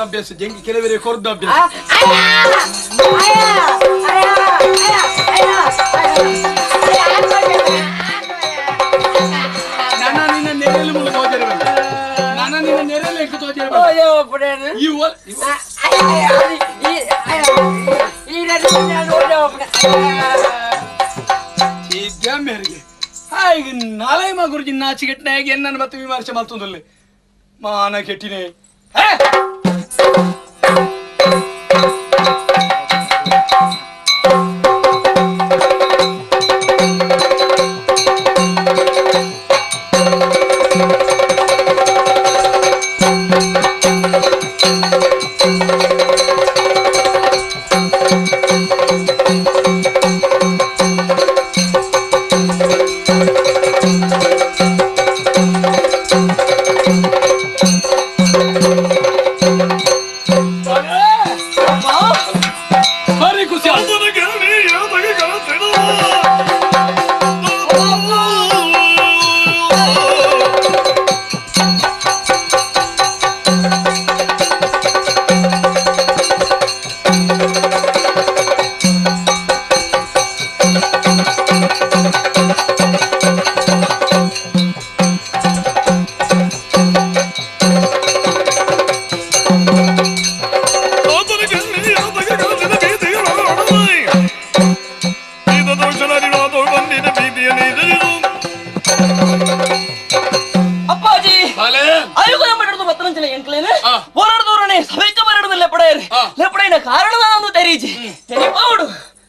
ಅಭ್ಯಾಸ ಜಂಗಿ ಕೆಲವರೆ ಕೊರ್ದು ಅಭ್ಯಾಸ. ನನ್ನ ನಿನ್ನ ನೆರೆಯಲ್ಲಿ ಮುಳ್ಳು ತೋಜರೆ ನನ್ನ ನಿನ್ನ ನೆರೆಯಲ್ಲಿ ಎಂಕು ತೋಜರೆ ಮೇರೆಗೆ ನಾಳೆ ಗುರುಜಿ ನಾಚಿಗೆಟ್ಟನೆ ಹೇಗೆ ಎನ್ನನ್ನು ಮತ್ತೆ ವಿಮರ್ಶೆ ಮಾಡ್ತಂದಲ್ಲಿ ಮಾನ ಕೆಟ್ಟಿನೇ.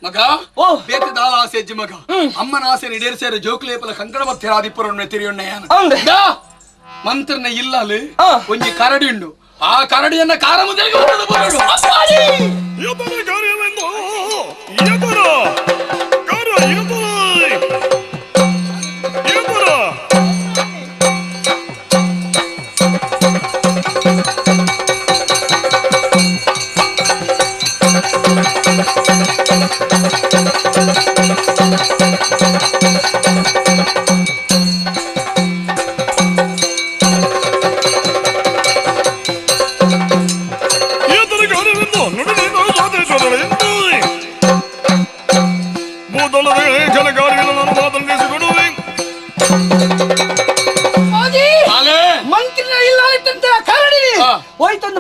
ಮಗ ಅಮ್ಮನ ಆಸೆ ಈಡೇರಿಸ್ಯಾರ ಜೋಕ್ಲೇಪಲ ಕಂಕಣ ಮಧ್ಯರಾದಿಪುರನ್ನು ತಿರಿಯೊಣ್ಣೆ ಮಂತ್ರನ ಇಲ್ಲಲ್ಲಿ ಒಂಜಿ ಕರಡಿ ಉಂಡು ಆ ಕರಡಿಯನ್ನ ಕಾರ ಮುದಲಿಗೆ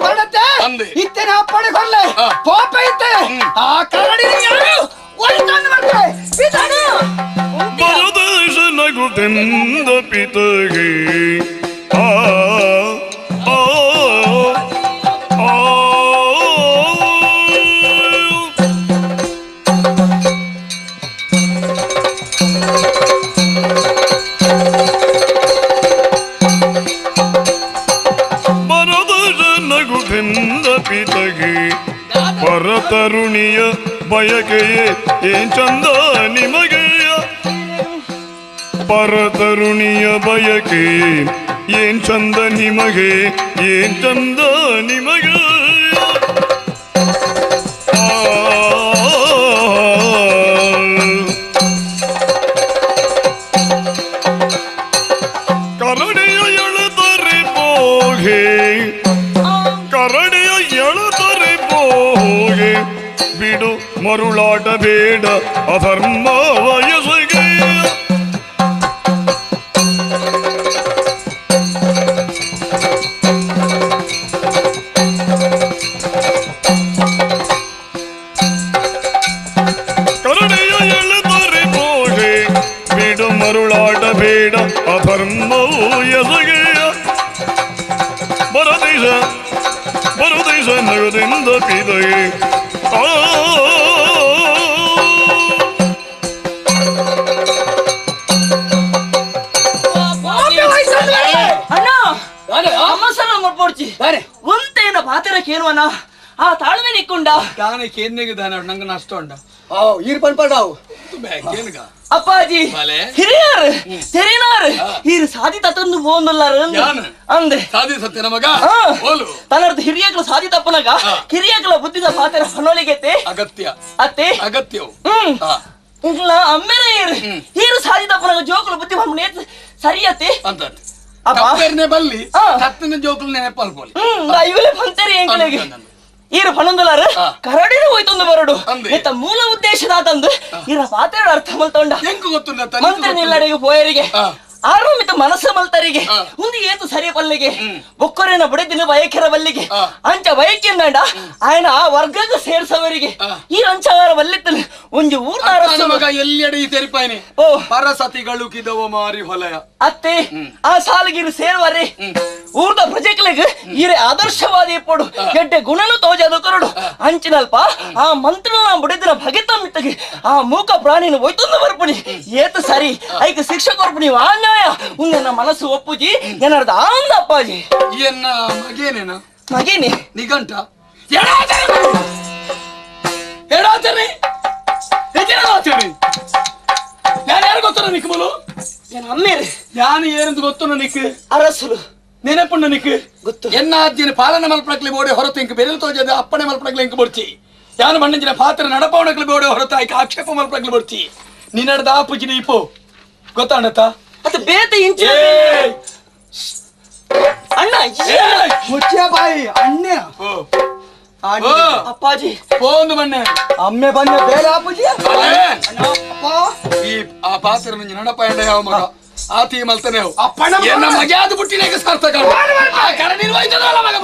ಕೊರಡತ್ತೆ ಇತ್ತೇನೆ ಅಪ್ಪಣೆ ಕೊರ್ಲೆ ಪಾಪ ಇತ್ತೆ ಆ ಕರಡಿ ಪರದೇಶ ನಗುತ್ತಿಂದ ಪಿತಗೆ ಆ ಆ ಆ ಪರದೇಶ ನಗುತ್ತಿಂದ ಪಿತಗೆ ಪರತರುಣಿಯ ಬಯಕೆಯೇ ಏನ್ ಚಂದ ನಿಮಗೆ ಪರತರುಣಿಯ ಬಯಕೆ ಏನ್ ಚಂದ ನಿಮಗೆ ಏನ್ ಚಂದ ನಿಮಗೆ ಕರಡಿಯ ಎಳೆದರೆ ಹೋಗೆ ಕರಡಿಯ ಎಳೆದರೆ ಹೋಗೆ ಬಿಡು ಮರುಳಾಟ ಬೇಡ ಅಧರ್ಮ ವಯಸ್ಸಿಗೆ ಕರಡಿಯ ಎಳೆದರೆ ಹೋಗೆ ಬಿಡು ಮರುಳಾಟ ಬೇಡ ಅಧರ್ಮವು ಎಸಗೆ ಬರದೇಶ ಬರದೇಶ ನಗದಿಂದ ಪಿದಗೆ ಆ ಒಂತೇನ ಪಾತ್ರ ಕೇನುವನ ಆ ತಾಳ್ಮೆ ನಿಕ್ಕೊಂಡ ದಾನೆ ಕೇನ್ನೆಗೆ ದಾನ ನಂಗೆ ನಷ್ಟ ಉಂಡ ಈರ್ ಪನ್ಪಡಾವು ಅಪ್ಪಾಜಿ ಹಿರಿಯರು ತೆರಿನಾರು ಈರು ಸಾಧಿ ತತ್ತೊಂದು ಪೋಂದುಲ್ಲಾರು ಅಂದೆ ಸಾಧಿ ಸತ್ಯ ನಮಗ ತನ್ನರ್ಥ ಹಿರಿಯಕ್ಲು ಸಾಧಿ ತಪ್ಪನಗ ಹಿರಿಯಕ್ಲ ಬುದ್ಧಿದ ಪಾತ್ರ ಹೊನೊಲಿಗೆತ್ತೆ ಅಗತ್ಯ ಅತ್ತೆ ಅಗತ್ಯವು ಇಂಗ್ಲ ಅಮ್ಮೇನೆ ಈರು ಈರು ಸಾಧಿ ತಪ್ಪನಗ ಜೋಕುಲು ಬುದ್ಧಿ ಪಂಪನೆ ಸರಿಯತ್ತೆ ಅಂತ ಅಪ್ಪರ್ನೆ ಬಲ್ಲಿ ತತ್ತಿನ ಜೋಕುಲು ನೆನಪಲ್ಪೋಲಿ ಇವೆಲ್ಲ ಪಂತರಿ ಎಂಕಲೆಗೆ ಈರು ಪಣಂದಲಾರ ಕರಡಿನ ಹೋಯ್ತೊಂದು ಬರಡು ಇತ್ತ ಮೂಲ ಉದ್ದೇಶದಾತಂದು ಈರ ಪಾತ್ರ ಅರ್ಥ ಮಲ್ತೊಂಡ ಮಂತ್ರಿ ನಿಲ್ಲಡೆಗೆ ಪೋಯರಿಗೆ ಆರೋಮಿತ ಮನಸ್ಸು ಮಲ್ತರಿಗೆ ಒಂದು ಏತು ಸರಿ ಪಲ್ಲಿಗೆ ಬೊಕ್ಕರೇನ ಬುಡದಿನ ಬಯಕೆರ ಬಲ್ಲಿಗೆ ಅಂಚ ಬಯಕಿಂದಂಡ ಆಯನ ಆ ವರ್ಗಕ್ಕೆ ಸೇರ್ಸವರಿಗೆ ಈ ಅಂಚವಾರ ಬಲ್ಲಿತ್ತಲು ಒಂಜಿ ಊರ್ನಾರ ಮಗ ಎಲ್ಲೆಡೆ ತೆರಿಪಾಯಿನಿ ಓ ಪರಸತಿಗಳು ಕಿದವ ಮಾರಿ ಹೊಲಯ ಅತ್ತೆ ಆ ಸಾಲಗಿರು ಸೇರುವರೆ ಊರ್ದ ಪ್ರಜೆಗಳಿಗೆ ಈರೆ ಆದರ್ಶವಾದಿ ಪೊಡು ಎಡ್ಡೆ ಗುಣನು ತೋಜದು ಕೊರಡು ಅಂಚಿನಲ್ಪ ಆ ಮಂತ್ರನ ಬುಡಿದಿನ ಭಗಿತ ಮಿತ್ತಗೆ ಆ ಮೂಕ ಪ್ರಾಣಿನ ಒಯ್ತೊಂದು ಬರ್ಪುಣಿ ಏತು ಸರಿ ಐಕ ಶಿಕ್ಷೆ ಕೊರ್ಪುಣಿ ಅನ್ಯಾಯ ಉಂದೆನ್ನ ಮನಸ್ಸು ಒಪ್ಪುಜಿ ಏನಾರ್ದ ಆಂದ ಅಪ್ಪಾಜಿ ಎನ್ನ ಮಗೇನೇನ ಮಗೇನೆ ನಿಘಂಟ ಎಡಾಚರಿ ಎಡಾಚರಿ ನಾನು ಯಾರು ಗೊತ್ತೋ ನಿಕ್ ಮೊಲು ಅಮ್ಮೇರು ಯಾನು ಏನಂತ ಗೊತ್ತೋ ನಿಕ್ ಅರಸುಲು ನೆನಪುಂಡು ನಿಕ್ ಗೊತ್ತು ಎನ್ನ ಅಜ್ಜಿನ ಪಾಲನೆ ಮಲ್ಪಡಕ್ಲಿ ಬೋಡೆ ಹೊರತು ಇಂಕ್ ಬೆರೆಲ್ ತೋಜದ ಅಪ್ಪಣೆ ಮಲ್ಪಡಕ್ಲಿ ಇಂಕ್ ಬೊಡ್ಚಿ ಯಾನು ಮಣ್ಣಂಜಿನ ಪಾತ್ರ ನಡಪವಣಕ್ಲಿ ಬೋಡೆ ಹೊರತು ಆಯ್ಕೆ ಆಕ್ಷೇಪ ಮಲ್ಪಡಕ್ಲಿ ಬೊಡ್ಚಿ ನಿನ್ನಡ್ದ ಆಪುಜಿ ನೀಪೋ ಗೊತ್ತಾಣತ್ತ ಅದು ಬೇತ ಇಂಚ ಅಣ್ಣ ಮುಚ್ಚಿಯ ಬಾಯಿ ಅಣ್ಣ ಅಪ್ಪಾಜಿ ಪೋಂದು ಬಣ್ಣೆ ಅಮ್ಮೆ ಬನ್ನೆ ಬೇರೆ ಆಪುಜಿ ಈ ಆ ಪಾತ್ರ ನಂಜಿ ನಡಪ ಎಂಡ ಯಾವ ಮಗ ಆತಿ ಮಲ್ತನೆ ಎನ್ನ ಮಗ ಅದು ಬುಟ್ಟಿನಾಗ ಸಾರ್ಥಕ ಆ ಕರ ನಿರ್ವಹಿಸದಲ್ಲ ಮಗ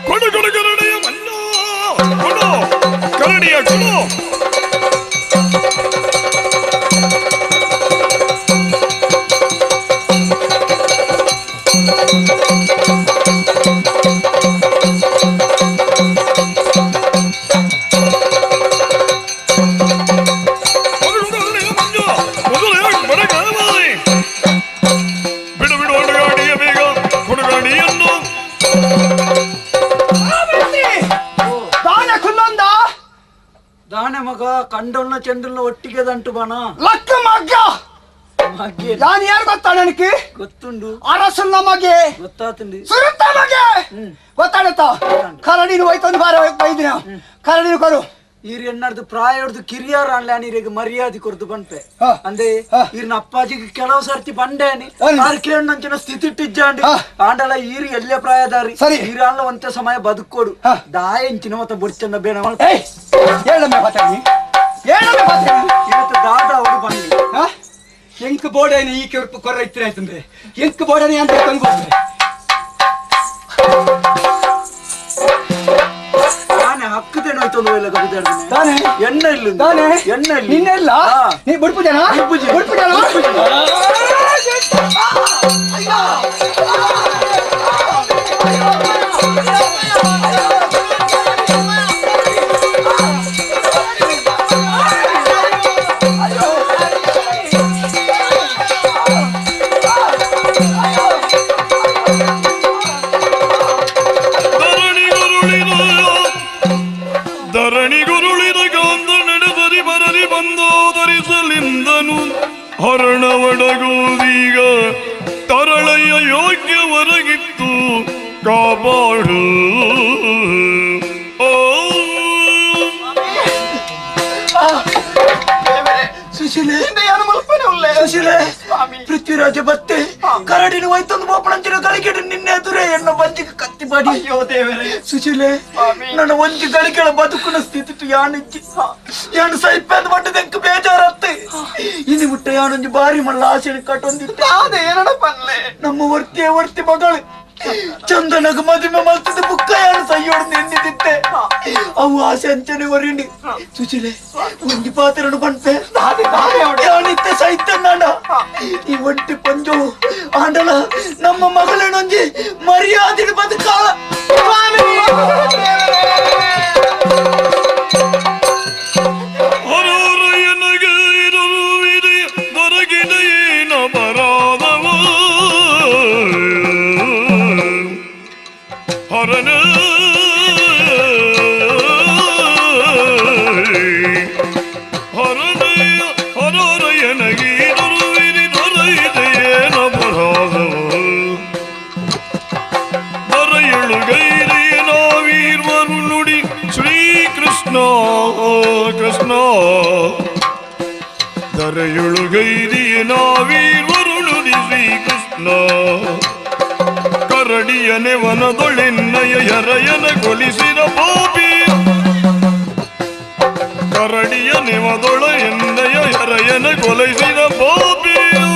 ಕೊಡು ಕೊಡು ಕರಡಿಯ ಮಣ್ಣು ಕೊಡು ಕರಡಿಯ ಕೊಡು ಬಿಡು ಬಿಡು ಅಡುಗಾಡಿಯ ಬೇಗ ಕೊಡುಗಾಡಿಯನ್ನು ದಾನೆ ಕುಲ್ಲೊಂದ ದಾನೆ ಮಗ ಕಂಡೊಳ್ಳ ಚೆಂಡುಳ್ಳ ಒಟ್ಟಿಗೆ ದಂಟು ಬಾಣ ಲಕ್ಕ ಮಗ್ಗ ಯಾನ್ ಯಾರು ಗೊತ್ತಾ ನನಗೆ ಗೊತ್ತುಂಡು ಅರಸುಲ್ಲ ಮಗೆ ಗೊತ್ತಾತುಂಡು ಸುರುತ್ತ ಮಗೆ ಗೊತ್ತಾಡತ್ತ ಕರಡಿನ ಹೋಯ್ತೊಂದು ಬಾರ ಬೈದಿನ ಕರಡಿನ ಕೊರು ಈರ್ ಎನ್ನರ್ದು ಪ್ರಾಯರ್ದು ಕಿರಿಯರ ಅನ್ಲಾನಿರಿಗೆ ಮರ್ಯಾದೆ ಕೊರ್ದು ಬಂಪೆ ಅಂದೆ ಈರ್ನ ಅಪ್ಪಾಜಿಗೆ ಕೆಲವು ಸರ್ತಿ ಬಂಡೇನಿ ಆರ್ ಕೇಳಂಚಿನ ಸ್ಥಿತಿ ಇಟ್ಟಿಜ್ಜಾಂಡಿ ಆಂಡಲ ಈರು ಎಲ್ಲೇ ಪ್ರಾಯದಾರಿ ಸರಿ. ಈರಾನ್ಲ ಒಂತೆ ಸಮಯ ಬದುಕೋಡು ದಾಯಂಚಿನ ಮತ್ತ ಬುಡ್ಚಂದ ಬೇಡ ಏಳಮ್ಮೆ ಪಾತಾಡಿ ಏಳಮ್ಮೆ ಪಾತಾಡಿ ಇವತ್ತು ದಾದ ಅವಳು ಬಂದಿ ಎಂಕ್ ಬೋಡೇನೆ ಈ ಕೆರ್ಪು ಕೊರ್ರ ಇತ್ತಿರ ಆಯ್ತಂದ್ರೆ ಎಂಕ್ ಬೋಡೇನೆ ಅಂತ ತಂದು ತಾನೇ ಹಕ್ಕದೇನೋ ಆಯ್ತು ಇಲ್ಲ ಕಬಿತಾಡ್ತೀನಿ ತಾನೇ ಎಣ್ಣೆ ಇಲ್ಲ ತಾನೇ ಎಣ್ಣೆ ಇಲ್ಲ ನಿನ್ನೆಲ್ಲ ನೀ ಬುಡ್ಪು ಜನ ಬುಡ್ಪು ಜನ ಧರಣಿಗುರುಳಿದ ಗಾಂಧ ನಡೆದರಿ ಬರಲಿ ಬಂದೋ ಧರಿಸಲಿಂದನು ಹರಣವಡಗುವುದೀಗ ತರಳೆಯ ಯೋಗ್ಯವರಗಿತ್ತು ಕಾಪಾಡು ಓ ಸುಶೀಲೆ ಸುಶೀಲೆ ಪೃಥ್ವಿರಾಜ ಬತ್ತೆ ಕರಡಿನ ಹೋಯ್ತಂದು ಬೋಪಣಂಚಿನ ಗಳಿಕೆಡು ನಿನ್ನೆ ಎದುರೇ ಎನ್ನ ಬಂಜಿಗೆ ಕತ್ತಿ ಬಾಡಿ ಅಯ್ಯೋ ದೇವರೇ ಸುಶೀಲೆ ನನ್ನ ಒಂಜಿ ಗಳಿಕೆಳ ಬದುಕುನ ಸ್ಥಿತಿ ಯಾನಿಜ್ಜಿ ಯಾನು ಸೈಪಂದು ಪಟ್ಟದಕ್ಕೆ ಬೇಜಾರತ್ತೆ ಇನಿ ಮುಟ್ಟ ಯಾನೊಂಜಿ ಬಾರಿ ಮಲ್ಲ ಆಸೆ ಕಟ್ಟೊಂದಿಟ್ಟೆ ಏನಡ ಪನ್ಲೆ ನಮ್ಮ ವರ್ತಿಯ ವರ್ತಿ ಮಗಳು ಚಂದನಗ ಮದುವೆ ಮಲ್ತದ ಬುಕ್ಕ ಯಾನು ಸೈಯೋಡು ನಿಂದಿದ್ದೆ ಅವು ಆಸೆ ಅಂಚನೆ ಒರಿಂಡಿ ಸುಶೀಲೆ ಒಂಜಿ ಪಾತ್ರನು ಪನ್ಪೆ ಯಾನಿತ್ತೆ ಸೈತಣ್ಣ ಈ ಒಂಟಿ ಪಂಜು ಆಂಡಲ ನಮ್ಮ ಮಗಳನೊಂಜಿ ಮರ್ಯಾದೆ ಬದುಕ ಹರೋರಯನಗೆ ಇರುವಿದೆ ದೊರಕಿದ ಏನ ಪರಾಧವು ಹರನ ಹರನಯ ಹರೋರಯನಗೆ ಇರುವಿದೆ ದೊರೆಯಿದೆ ಏನ ಪರಾಧವು ದೊರೆಯುಳುಗೈರಿ ನಾವೀರ್ವರು ನುಡಿ ಶ್ರೀಕೃಷ್ಣ ಕೃಷ್ಣ ದರೆಯುಳುಗೈರಿ ನಾವೀರ್ವರು ನುಡಿ ಶ್ರೀಕೃಷ್ಣ ಕರಡಿಯ ನೆವನದೊಳೆನ್ನಯ ಯರಯನ ಕೊಲಿಸಿದ ಪಾಪಿ ಕರಡಿಯ ನೆವದೊಳ ಎನ್ನಯ ಯರಯನ ಕೊಲಿಸಿದ ಪಾಪಿಯು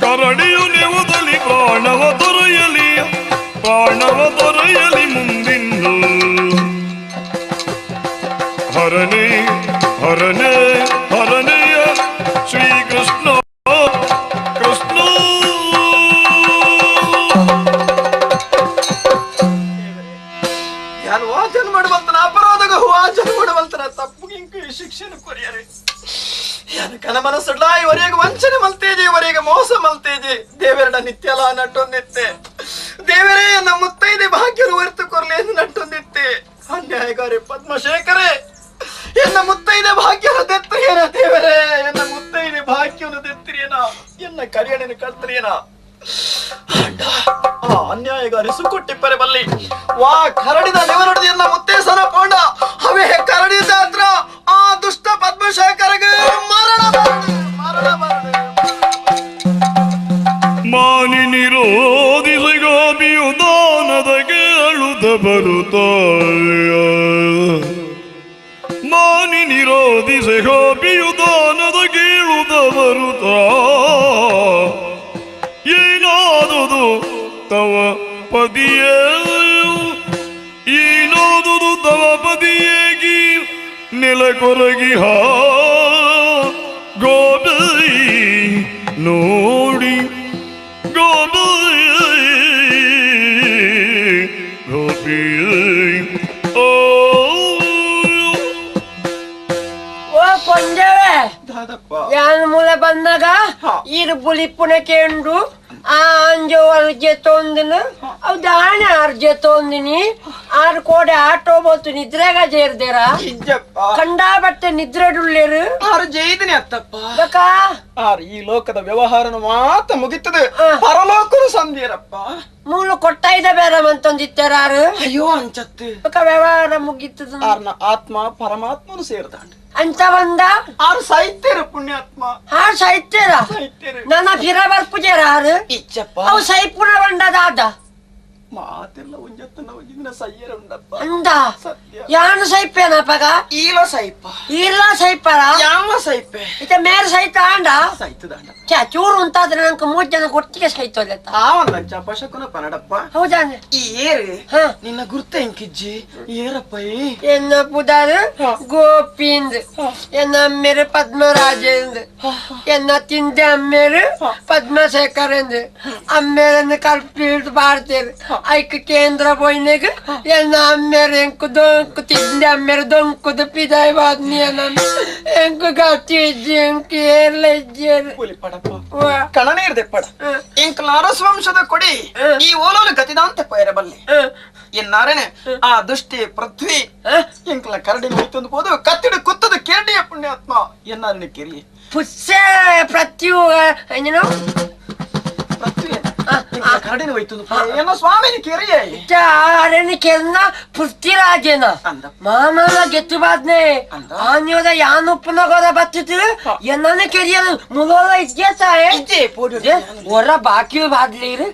ಕರಡಿಯು ನೆವದಲ್ಲಿ ಪ್ರಾಣವ ದೊರೆಯಲಿ ಪ್ರಾಣವ ದೊರೆಯಲಿ ಮುಂದಿನ್ನು ಹರನೇ ಹರನೇ ಹರನೆಯ ಶ್ರೀಕೃಷ್ಣ ಕೃಷ್ಣ ಯಾರು ವಾಚನ ಮಾಡುವಂತನ ಅಪರಾಧಗ ವಾಚನ ಮಾಡುವಂತನ ತಪ್ಪು ಇಂಕು ಈ ಶಿಕ್ಷಣ ಕೊರಿಯರೆ ಯಾರು ಕನ ಮನಸ್ಸುಡ್ಲ ಇವರಿಗೆ ವಂಚನೆ ಮಲ್ತೇಜೆ ಇವರಿಗೆ ಮೋಸ ಮಲ್ತೇಜೆ ದೇವರಡ ನಿತ್ಯಲ ನಟ್ಟೊಂದಿತ್ತೆ ದೇವರೇ ನಮ್ಮ ಮುತ್ತೈದೆ ಭಾಗ್ಯರು ಹೊರತು ಕೊರ್ಲೆ ಎಂದು ನಟ್ಟೊಂದಿತ್ತೆ ಅನ್ಯಾಯಗಾರಿ ಪದ್ಮಶೇಖರೇ ಎನ್ನ ಮುತ್ತೈದೆ ಭಾಗ್ಯನ ದೆತ್ತರಿಯನ ದೇವರೇ ಎನ್ನ ಮುತ್ತೈದೆ ಭಾಗ್ಯನ ದೆತ್ತರಿಯನ ಎನ್ನ ಕರಿಯಣನ ಕರ್ತರಿಯನ ಆ ಅನ್ಯಾಯಗಾರಿ ಸುಕ್ಕುಟ್ಟಿಪ್ಪರೆ ಬಲ್ಲಿ ವಾ ಕರಡಿದ ನೆವನೊಡೆದ ಎನ್ನ ಮುತ್ತೇಸನ ಪೋಂಡ ಅವೇ ಕರಡಿದ ಹತ್ರ ಆ ದುಷ್ಟ ಪದ್ಮಶೇಖರಗೆ ಮರಣ ಬರಡು, ಮರಣ ಬರಡು. ಮಾನಿ ನಿರೋಧಿಸಿಗೋಪಿಯು ದಾನದ ಕೇಳುತ್ತ ಬರುತ್ತಾಯ ಮಾನಿ ನಿರೋಧಿಸಿ ಗೋಪಿಯು ದಾನದ ಕೇಳುತ್ತ ಬರುತ್ತ ಏನಾದುದು ತವ ಪದಿಯೇ ಏನಾದುದು ತವ ಪದಿಯೇಗಿ ನೆಲಕೊರಗಿ ಹಾ ಗೋಪಿ ನೋಡಿ ಗೋಪಿ ಗೋಪಿ ಓ ಓ ಕೊಂಜವೆ ದಾದಪ್ಪ ಯಾನ್ ಮೂಲ ಬಂದಾಗ ಈರು ಬುಲಿಪುನ ಕೇಂಡು ಆ ಅಂಜೋ ಅರ್ಜೆ ತೊಂದಿನ ಅವು ದಾಣ ಅರ್ಜೆ ತೊಂದಿನಿ ಆರು ಕೋಡೆ ಆಟೋ ಬೋತು ನಿದ್ರೆಗ ಜೇರ್ದೇರ ಕಂಡಾ ಬಟ್ಟೆ ನಿದ್ರೆಡುಳ್ಳೇರು ಆರು ಜೈದನೆ ಅತ್ತಪ್ಪ ಬಕಾ ಆರು ಈ ಲೋಕದ ವ್ಯವಹಾರನು ಮಾತ್ರ ಮುಗಿತದೆ ಪರಲೋಕನು ಸಂದಿರಪ್ಪ ಮೂಲ ಕೊಟ್ಟಾಯ್ದ ಬೇರೆ ಮಂತೊಂದಿತ್ತಾರು ಅಯ್ಯೋ ಅಂಚತ್ತು ಬಕ ವ್ಯವಹಾರ ಮುಗಿತದ ಆರ್ನ ಆತ್ಮ ಪರಮಾತ್ಮನು ಸೇರ್ದಾಂಡ ಅಂತ ಬಂದ ಆರು ಸಾಹಿತ್ಯರ ಪುಣ್ಯಾತ್ಮ ಹಾ ಸಾಹಿತ್ಯರ ನನ್ನ ಫಿರ ಬರ್ಪುಜೇರ ಆರು ಇಚ್ಚಪ್ಪ ಅವು ಸೈಪುರ ಬಂಡದಾದ ಮಾತೆಲ್ಲ ಒಂಜತ್ತನ ಒಂಜಿನ ಸಯ್ಯರ ಉಂಡಪ್ಪ ಅಂದ ಯಾನು ಸೈಪೇನಪ್ಪಗ ಈಲ ಸೈಪ ಇಲ್ಲ ಸೈಪರ ಯಾಮ ಸೈಪೆ ಇತ ಮೇರ್ ಸೈತ ಅಂಡ ಸೈತದಾಂಡ ಛೆ ಚೂರು ಉಂತಾದ್ರೆ ನಂಗೆ ಮೂರ್ ಜನ ಒಟ್ಟಿಗೆ ಸೈತೋಲೆತ್ತ ಆ ಒಂದಂಚ ಪಶಕುನ ಪನಡಪ್ಪ ಹೌದಾನೆ ಈ ಏರು ನಿನ್ನ ಗುರ್ತ ಎಂಕಿಜ್ಜಿ ಏರಪ್ಪ ಎನ್ನ ಪುದಾರು ಗೋಪಿಂದ್ ಎನ್ನ ಅಮ್ಮೇರು ಪದ್ಮರಾಜೇಂದ್ ಎನ್ನ ತಿಂದೆ ಅಮ್ಮೇರು ಪದ್ಮಶೇಖರಂದ್ ಅಮ್ಮೇರನ್ನು ಕಲ್ಪಿಡ್ದು ಬಾಡ್ತೇರು ಐಕ್ ಕೇಂದ್ರ ಪೋಯಿನೆಗ್ ಎನ್ನ ಅಮ್ಮೇರು ಎಂಕು ದೊಂಕು ತಿಂದೆ ಅಮ್ಮೇರು ದೊಂಕುದು ಪಿದಾಯ್ ಬಾದ್ನಿ ಎಂಕು ಗತಿ ಇಜ್ಜಿ ಎಂಕು ಏರ್ಲ ಇಜ್ಜೇರು ಕಣನೇರ್ದೆಪ್ಪಡ ಎಂಕಲ ಅರಸವಂಶದ ಕೊಡಿ ಈ ಓಲೋಲು ಗತಿದಾಂತ ಪೈರಬಲ್ಲೆ ಎನ್ನಾರನೆ ಆ ದುಷ್ಟಿ ಪೃಥ್ವಿ ಎಂಕಲ ಕರಡಿ ಹೋಯ್ತೊಂದು ಹೋದು ಕತ್ತಿಡು ಕುತ್ತದು ಕೇರಡಿಯ ಪುಣ್ಯಾತ್ಮ ಎನ್ನಾರನೆ ಕೆರಿ ಪುಸ್ಸೆ ಪ್ರತ್ಯು ಏನು ಪೃಥ್ವಿ ಕರಡಿನ ಹೋಯ್ತೊಂದು ಎನ್ನ ಸ್ವಾಮಿನಿ ಕೆರಿಯೇ ಅರೆನಿ ಕೆರ್ನ ಪೃಥ್ವಿರಾಜೇನ ಮಾಮನ ಗೆತ್ತು ಬಾದ್ನೆ ಆನ್ಯೋದ ಯಾನುಪ್ಪನಗೋದ ಬತ್ತಿತ್ತು ಎನ್ನನೆ ಕೆರಿಯಲು ಮುಲೋಲ ಇಜ್ಜೆ ಸಾಯೆ ಒರ ಬಾಕಿ ಬಾದ್ಲೀರು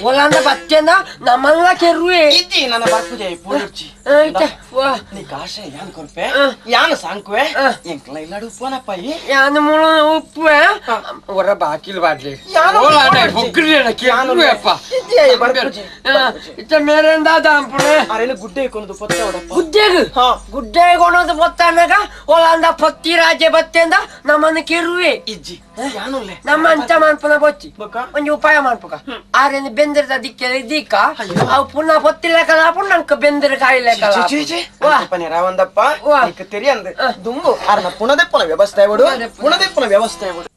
ಒಲಾಂದ ಬತ್ತೇನ ನಮ್ಮಲ್ಲ ಕೆರುವೆ ಇಜ್ಜಿ ನನ್ನ ಬರ್ಪುಜೆ ಪೋಡುರ್ಚಿ ನೀ ಕಾಶೆ ಯಾನ್ ಕೊರ್ಪೆ ಯಾನ್ ಸಾಂಕುವೆ ಎಂಕಲ ಇಲ್ಲಡು ಉಪ್ಪನಪ್ಪ ಯಾನು ಮುಳು ಉಪ್ಪುವೆ ಒರ ಬಾಕಿಲ್ ಬಾದ್ಲಿ ಇತ್ತ ಮೇರೆಂದ ದಾಂಪುಣೆ ಅರೇನು ಗುಡ್ಡೆ ಕೊನದು ಪೊತ್ತ ಒಡಪ್ಪ ಗುಡ್ಡೆಗು ಗುಡ್ಡೆ ಕೊನದು ಪೊತ್ತ ಅನ್ನಗ ಒಲಾಂದ ಪೊತ್ತಿ ರಾಜ್ಯ ಬತ್ತೆಂದ ನಮ್ಮನ್ನು ಕೆರುವೆ ಇಜ್ಜಿ ಯಾನುಲ್ಲೆ ನಮ್ಮ ಅಂಚ ಮಾನ್ಪುನ ಬೊಚ್ಚಿ ಒಂಜಿ ಉಪಾಯ ಮಾನ್ಪುಕ ಆರೇನು ಬೆಂದಿರದ ದಿಕ್ಕೆಲ ದಿಕ್ಕ ಅವು ಪುನಃ ಪೊತ್ತಿಲ್ಲ ಪುಣ್ಣ ನಂಕ ಬೆಂದಿರ ಕಾಯಿಲೆ ರಾವಂದಪ್ಪ ತೆರಿಯಂದ್ ದುಂಬು ಅರ್ನ ಪುನದೆಪ್ಪನ ವ್ಯವಸ್ಥೆ ಬಿಡು ಪುನದೆಪ್ಪನ ವ್ಯವಸ್ಥೆ ಬಿಡು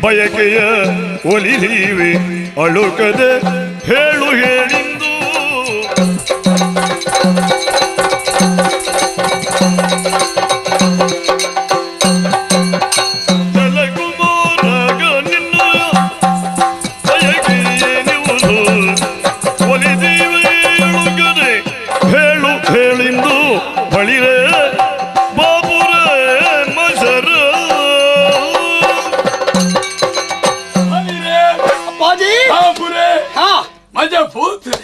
ಬಯಕೆಯ ಒಲಿದೀವಿ ಅಳುಕದೆ ಹೇಳು ಹೇಳಿಂದು ಜಲಕುಮಾರಗ ನಿನ್ನ ಬಯಕೆಯೇನಿವುದು ಒಲಿದೀವಿ ಅಳುಕದೆ ಹೇಳು ಹೇಳಿಂದು ಬಳಿರೇ ಬಾಬುರೇ ಮಸರ ಮಜಾ ಪೂತ್ರಿ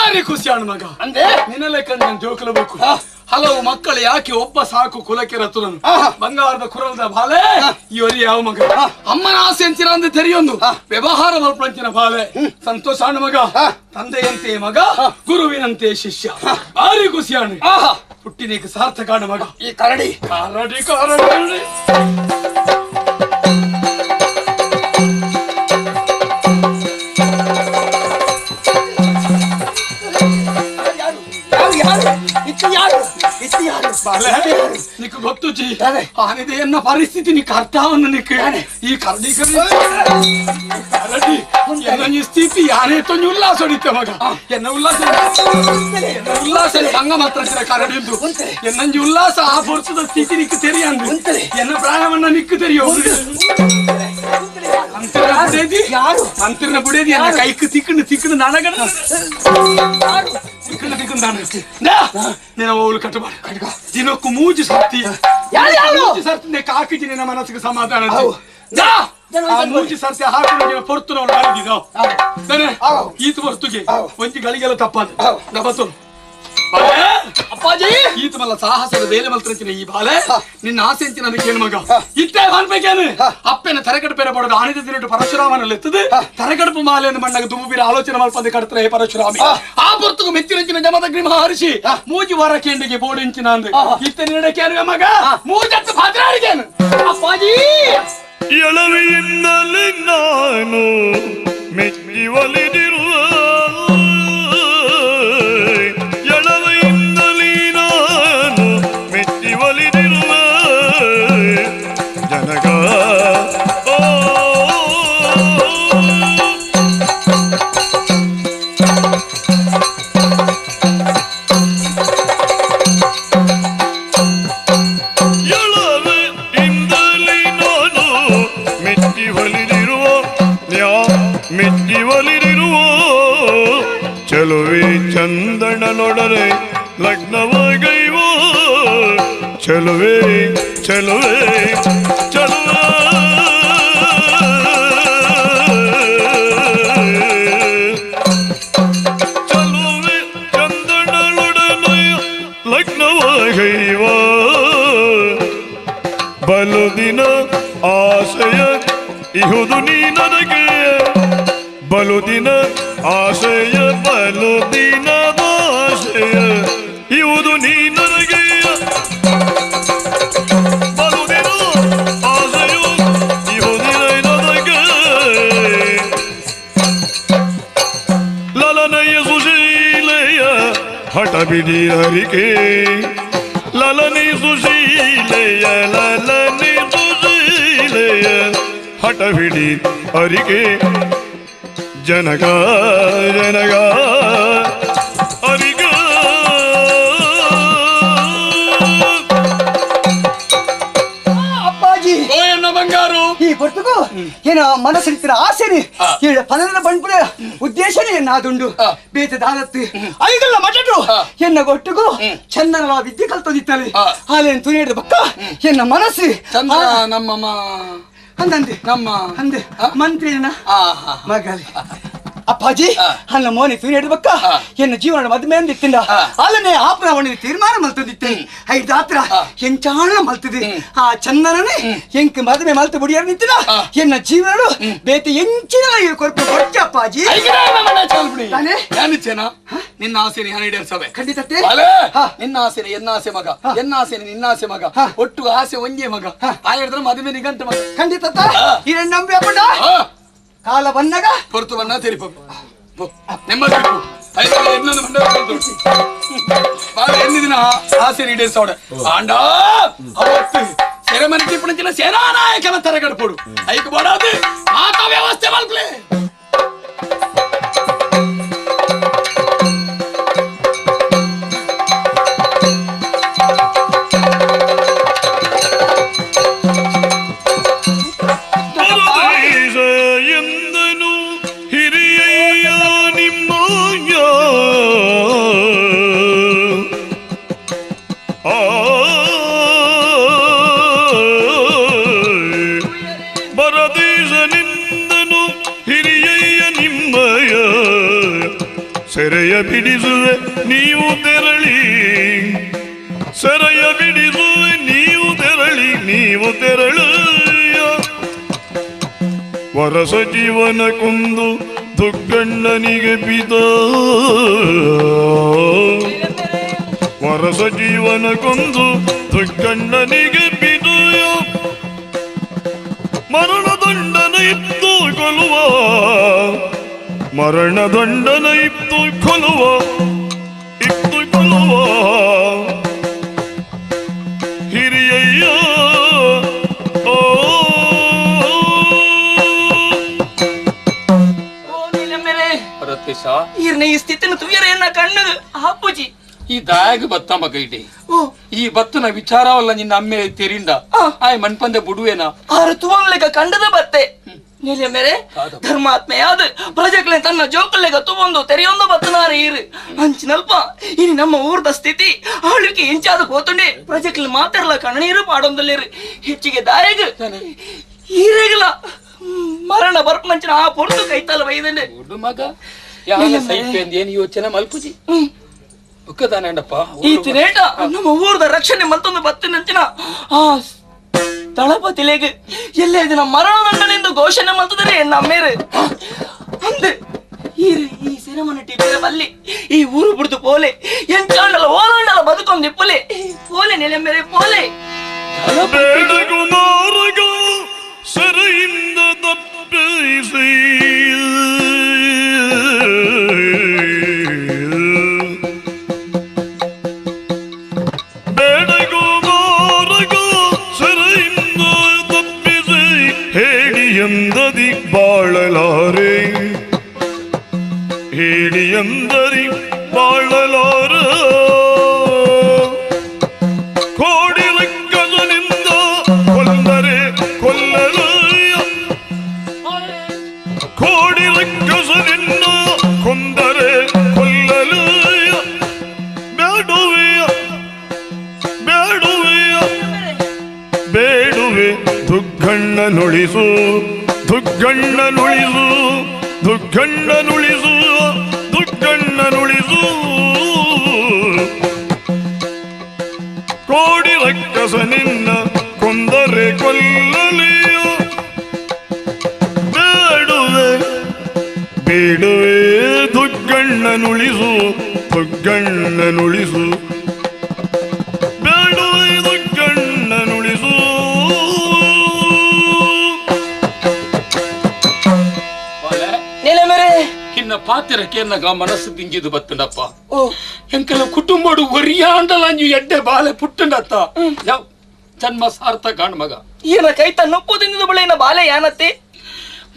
ಭಾರಿ ಖುಷಿ ಅಣ್ಣ ಮಗ ಅಂದೆ ನಿನ್ನ ಲೆಕ್ಕ ನಾನು ಜೋಕಲಬೇಕು ಹಲವು ಮಕ್ಕಳು ಯಾಕೆ ಒಬ್ಬ ಸಾಕು ಕುಲಕ್ಕೆ ರತುರನು ಬಂಗಾರದ ಕುರಲದ ಬಾಲೆ ಇವರಿ ಯಾವ ಮಗ ಅಮ್ಮನ ಆಸೆ ಅಂಚಿನ ಅಂದ್ರೆ ತೆರೆಯೊಂದು ವ್ಯವಹಾರ ಮಲ್ಪಂಚಿನ ಬಾಲೆ ಸಂತೋಷ ಅಣ್ಣ ಮಗ ತಂದೆಯಂತೆ ಮಗ ಗುರುವಿನಂತೆ ಶಿಷ್ಯ ಭಾರಿ ಖುಷಿ ಅಣ್ಣ ಹುಟ್ಟಿನೇಕ ಸಾರ್ಥಕ ಅಣ್ಣ ಮಗ ಈ ಕರಡಿ ಕರಡಿ ಕರಡಿ ನಿಕ್ ಗೊತ್ತು ಜಿ ಆನಿದೆ ಎನ್ನ ಪರಿಸ್ಥಿತಿ ನಿಕ್ ಅರ್ಥವನ್ನು ನಿಕ್ ಈ ಕರಡಿ ಕರಡಿ ಎನ್ನ ಸ್ಥಿತಿ ಯಾರೇ ತೊಂಜಿ ಉಲ್ಲಾಸ ಹೊಡಿತೆ ಮಗ ಎನ್ನ ಉಲ್ಲಾಸ ಉಲ್ಲಾಸ ಭಂಗ ಮಾತ್ರ ಕರಡಿ ಎನ್ನಂಜಿ ಉಲ್ಲಾಸ ಆ ಪುರುಷದ ಸ್ಥಿತಿ ನಿಕ್ ತೆರಿಯಂದು ಎನ್ನ ಪ್ರಾಣವನ್ನ ನಿಕ್ಕು ತೆರಿಯೋ ಮಂತ್ರನ ಬುಡೇದಿ ಎನ್ನ ಕೈಕ್ ತಿಕ್ಕಂಡು ತಿಕ್ಕಂಡು ನನಗಣ ತಿಕ್ಕಂಡು ತಿಕ್ಕಂಡು ನಾನು ಓಲು ಕಟ್ಟಬಾರ ದಿನಕ್ಕೂ ಮೂಜಿ ಸರ್ತಿ ಮೂಜಿ ಸರ್ತಿ ಕಾಕಿಜಿ ನಿನ್ನ ಮನಸ್ಸಿಗೆ ಸಮಾಧಾನ ಮೂಜಿ ಸರ್ತಿ ಹಾಕೊಂಡು ಪೊರ್ತು ನಾವು ಮಾಡಿದ್ದು ಈತ ಹೊರ್ತುಗೆ ಒಂಜಿ ಗಳಿಗೆಲ್ಲ ತಪ್ಪಾದ ನಬತ್ತು ಅಪ್ಪಾಜಿ ಈತ ಮಲ್ಲ ಸಾಹಸದ ಬೇಲೆ ಮಲ್ತಿನ ಈ ಬಾಲೆ ನಿನ್ನ ಆಸೆ ಅಂಚಿನ ನನಗೆ ಮಗ ಇತ್ತೇ ಅನ್ಬೇಕೇನು ಅಪ್ಪನ ತರಗಡುಪೇರ ಬಡದು ಆನಿದ ದಿನಟ್ಟು ಪರಶುರಾಮನಲ್ಲಿ ಎತ್ತದು ತರಗಡುಪು ಮಾಲೆಯನ್ನು ಮಣ್ಣಾಗ ದುಂಬುಬೀರ ಆಲೋಚನೆ ಮಲ್ಪಂದೆ ಕಡ್ತಾರೆ ಪರಶುರಾಮಿ ಆ ಪೊರ್ತುಗು ಮೆತ್ತಿನಂಚಿನ ಜಮದಗ್ನಿ ಮಹರ್ಷಿ ಮೂಜಿ ವಾರ ಕೇಂಡಿಗೆ ಬೋಡಿಂಚಿನ ಅಂದು ಇತ್ತ ನಿನ್ನಡಕೇನು ಮಗ ಮೂಜತ್ತು ಪಾತ್ರಾರಿಗೇನು ಅಪ್ಪಾಜಿ ಎಳವೆಯಿಂದಲೇ ನಾನು ಮೆಚ್ಚಿ ಒಲಿದಿರುವ ಎಳವೆಯಿಂದಲೇ ನಾನು ಮೆಚ್ಚಿ ಒಲಿದಿರುವ ಜನಕ ಎಳವೆಯಿಂದಲೇ ನಾನು ಮೆಚ್ಚಿ ಒಲಿದಿರುವ ಮೆಚ್ಚಿ ಒಲಿದಿರುವ ಚಲುವೆ ಚಂದನನೊಡನೆ ಲಗ್ನವಾಗೈವೋ ಚಲುವೆ ಚಲುವೆ ಚಲುವ ಚಲುವೆ ಚಂದನೊಡನೆ ಲಗ್ನವಾಗೈವೋ ಬಲು ದಿನ ಆಶಯ ಇಹುದು ನೀ ನನಗೆ ಬಲು ದಿನ ಆಶಯ ಬಲು ದಿನದ ಆಶಯ ಇವುದು ನೀ ನನಗೆ ಬಲು ದಿನ ಆಶೆಯು ಇಹುದು ನನಗೆ ಲಲನಯ ಸುಶೀಲೆಯ ಹಠ ಬಿಡಿರರಿಕೆ ಲಲನಿ ಸುಶೀಲೆಯ ಲಲನಿ ಸುಶೀಲೆಯ ಹಠ ಬಿಡಿ ಅರಿಕೆ ಜನಕ ಜನಕ ಅರಿಗ ಅಪ್ಪಾಜಿ ಬಂಗಾರು ಈ ಪೊರ್ತುಗು ಏನ ಮನಸ್ಸಿನ ಆಸೆನೆ ಏಳು ಪನದ ಬಂಡ್ಪುರ ಉದ್ದೇಶನೇ ನಾದುಂಡು ಬೇತ ದಾದತ್ತು ಐದಲ್ಲ ಮಟಟು ಎನ್ನ ಗೊಟ್ಟುಗು ಚಂದನ ವಿದ್ಯೆ ಕಲ್ತೊಂದಿತ್ತಲೆ ಹಾಲೇನು ತುನಿಯದ ಬಕ್ಕ ಎನ್ನ ಮನಸ್ಸು ಚಂದ್ರ ನಮ್ಮ ಅಂದಂದೆ ನಮ್ಮ ಅಂದೆ ಮಂತ್ರಿನ ಮಗಲಿ ಅಪ್ಪಾಜಿ ಅನ್ನ ಮೋನಿ ತುನಿ ಬಕ್ಕ ಎನ್ನ ಜೀವನ ಮದುವೆ ಅಂದಿತ್ತಿಂದ ಅಲ್ಲನೆ ಆಪ್ನ ಅವನಿಗೆ ತೀರ್ಮಾನ ಮಲ್ತದಿತ್ತೆ ಐದಾತ್ರ ಎಂಚಾಣ ಮಲ್ತದೆ ಆ ಚಂದನನೇ ಎಂಕ್ ಮದುವೆ ಮಲ್ತು ಬುಡಿಯರ್ ನಿಂತಿನ ಎನ್ನ ಜೀವನ ಬೇತೆ ಎಂಚಿನ ಕೊರಪು ಕೊಚ್ಚ ಅಪ್ಪಾಜಿ ನಿನ್ನ ಆಸೆ ಈಡೇರಿಸವೆ ಖಂಡಿತ ನಿನ್ನ ಆಸೆ ಎನ್ನ ಆಸೆ ಮಗ ಎನ್ನ ಆಸೆ ನಿನ್ನ ಆಸೆ ಮಗ ಒಟ್ಟು ಆಸೆ ಒಂದೇ ಮಗ ಆ ಹೇಳಿದ್ರೆ ಮದುವೆ ನಿಗಂಟು ಮಗ ಖಂಡಿತ ನಂಬಿ ಅಪ್ಪಂಡ ಕಾಲ ಬಂದಾಗ ಹೊರತು ಬಣ್ಣ ತೆರಿಪ ನೆಮ್ಮದಿ ಎನ್ನಿದಿನ ಆಸೆ ಈಡೇರಿಸೋಡೆ ಆಂಡ ಅವತ್ತು ಸೆರೆಮನೆ ತಿಪ್ಪಣಿನ ಸೇನಾನಾಯಕನ ತರಗಡಪಡು ಐಕ ಬೋಡಾದು ಮಾತಾ ವ್ಯವಸ್ಥೆ ಮಲ್ಪ್ಲೆ ಸೆರೆಯ ಬಿಡಿಸುವೆ ನೀವು ತೆರಳಿ ಸೆರೆಯ ಬಿಡಿಸುವೆ ನೀವು ತೆರಳಿ ನೀವು ತೆರಳ ವರಸ ಜೀವನ ಕೊಂದು ದುಗ್ಗಣ್ಣನಿಗೆ ಬಿದ ವರಸ ಜೀವನ ಕೊಂದು ದುಗ್ಗಣ್ಣನಿಗೆ ಬಿದುಯ ಮರಣದಂಡನ ಇತ್ತು ಕೊಲ್ಲುವ ಮರಣದಂಡನ ಇತ್ತು ಕೊಲ್ಲುವ ಇತ್ತು ಕೊಲ್ಲುವ ಈರ್ನ ಈ ಸ್ಥಿತಿನ ತುಯ್ಯರ ಎನ್ನ ಕಣ್ಣು ಆಪುಜಿ. ಈ ದಾಯಗ ಬತ್ತ ಮಗ ಇಡಿ ಈ ಬತ್ತನ ವಿಚಾರವಲ್ಲ ನಿನ್ನ ಅಮ್ಮೆ ತೆರಿಂಡ ಆಯ್ ಮನ್ಪಂದೆ ಬುಡುವೇನ ಆರು ತುವನ್ಲೆಗ ಕಂಡದ ಬತ್ತೆ ನೆಲೆ ಮೇರೆ ಧರ್ಮಾತ್ಮೆ ಯಾವ್ದು ಪ್ರಜೆಗಳೇ ತನ್ನ ಜೋಕುಲೆಗ ತುವಂದು ತೆರೆಯೊಂದು ಬತ್ತನಾರ ಈರು ಅಂಚಿನಲ್ಪ ಇನಿ ನಮ್ಮ ಊರ್ದ ಸ್ಥಿತಿ ಆಳ್ವಿಕೆ ಇಂಚಾದ ಹೋತುಂಡೆ ಪ್ರಜೆಗಳು ಮಾತಾಡಲ ಕಣ್ಣೀರು ಪಾಡೊಂದಲ್ಲಿರು ಹೆಚ್ಚಿಗೆ ದಾಯಗ ಈರೆಗಲ ಮರಣ ಬರ್ಪಂಚಿನ ಆ ಪೊರ್ತು ಕೈತಾಲ ಬೈದಂಡೆ ಮಗ ಏನು ಯೋಚನೆ ಮಲ್ಪುಜಿ ಈ ತಿರೇಟ ನಮ್ಮ ಊರ್ದ ರಕ್ಷಣೆ ಮತ್ತೊಂದು ಬತ್ತಿನಂಚಿನ ಆ ದಳಪತಿಲೇಗೆ ಎಲ್ಲೇ ದಿನ ಮರಣದಂಡನೆಂದು ಘೋಷಣೆ ಮಾಡ್ತದರೆ ನಮ್ಮೇರು ಅಂದೆ ಈ ಸಿರಮನ ಟೀಚರ್ ಬಲ್ಲಿ ಈ ಊರು ಬಿಡ್ದು ಪೋಲೆ ಎಂಚಾಂಡಲ ಓಲಾಂಡಲ ಬದುಕೊಂದು ಪೋಲೆ ಪೋಲೆ ನೆಲೆ ಮೇರೆ ಪೋಲೆ ಸೆರೆಯಿಂದ ತಪ್ಪಿಸಿ ಹೇಳಿಯಂದದಿ ಬಾಳಲಾರೆ ಹೇಳಿಯಂದರಿ ಬಾಳಲಾರ ಕೋಡಿ ರಕ್ಕಸನಿಂದ ಕೊಲ್ಲರೆ ಕೊಲ್ಲಲ ಕೋಡಿ ರಕ್ಕಸನಿಂದ ಕೊಂದರೆ ಕೊಲ್ಲಲ ಬೇಡುವೆಯ ಬೇಡುವೆಯ ಬೇಡುವೆ ದುಗ್ಗಣ್ಣನುಳಿಸು ದುಗ್ಗಣ್ಣನುಳಿಸು ದುಗ್ಗಣ್ಣನುಳಿಸು ದುಗ್ಗಣ್ಣನುಳಿಸು ಕೋಡಿ ರಕ್ಕಸ ನಿನ್ನ ಕೊಂದರೆ ಕೊಲ್ಲಲಿಯು ಬೇಡುವೆ ಬೇಡುವೆ ದುಗ್ಗಣ್ಣನುಳಿಸು ದುಗ್ಗಣ್ಣನುಳಿಸು ಬೇಡುವೆ ದುಗ್ಗಣ್ಣನುಳಿಸು. ಕಿನ್ನ ಪಾತಿರಕ್ಕೆ ಮನಸ್ಸು ತಿಂಗಿದು ಬತ್ತಂಡಪ್ಪ ಎಂಕೆಲ್ಲ ಕುಟುಂಬಡು ಒರಿಯಾಂಡಲ ಎಡ್ಡೆ ಬಾಲೆ ಪುಟ್ಟಂಡತ್ತ ಜನ್ಮ ಸಾರ್ಥಕ ಮಗ ಏನ ಕೈತ ನುಪ್ಪು ತಿಂದಿದ್ದು ಬಳಿನ ಬಾಲೆ ಯಾನತ್ತೆ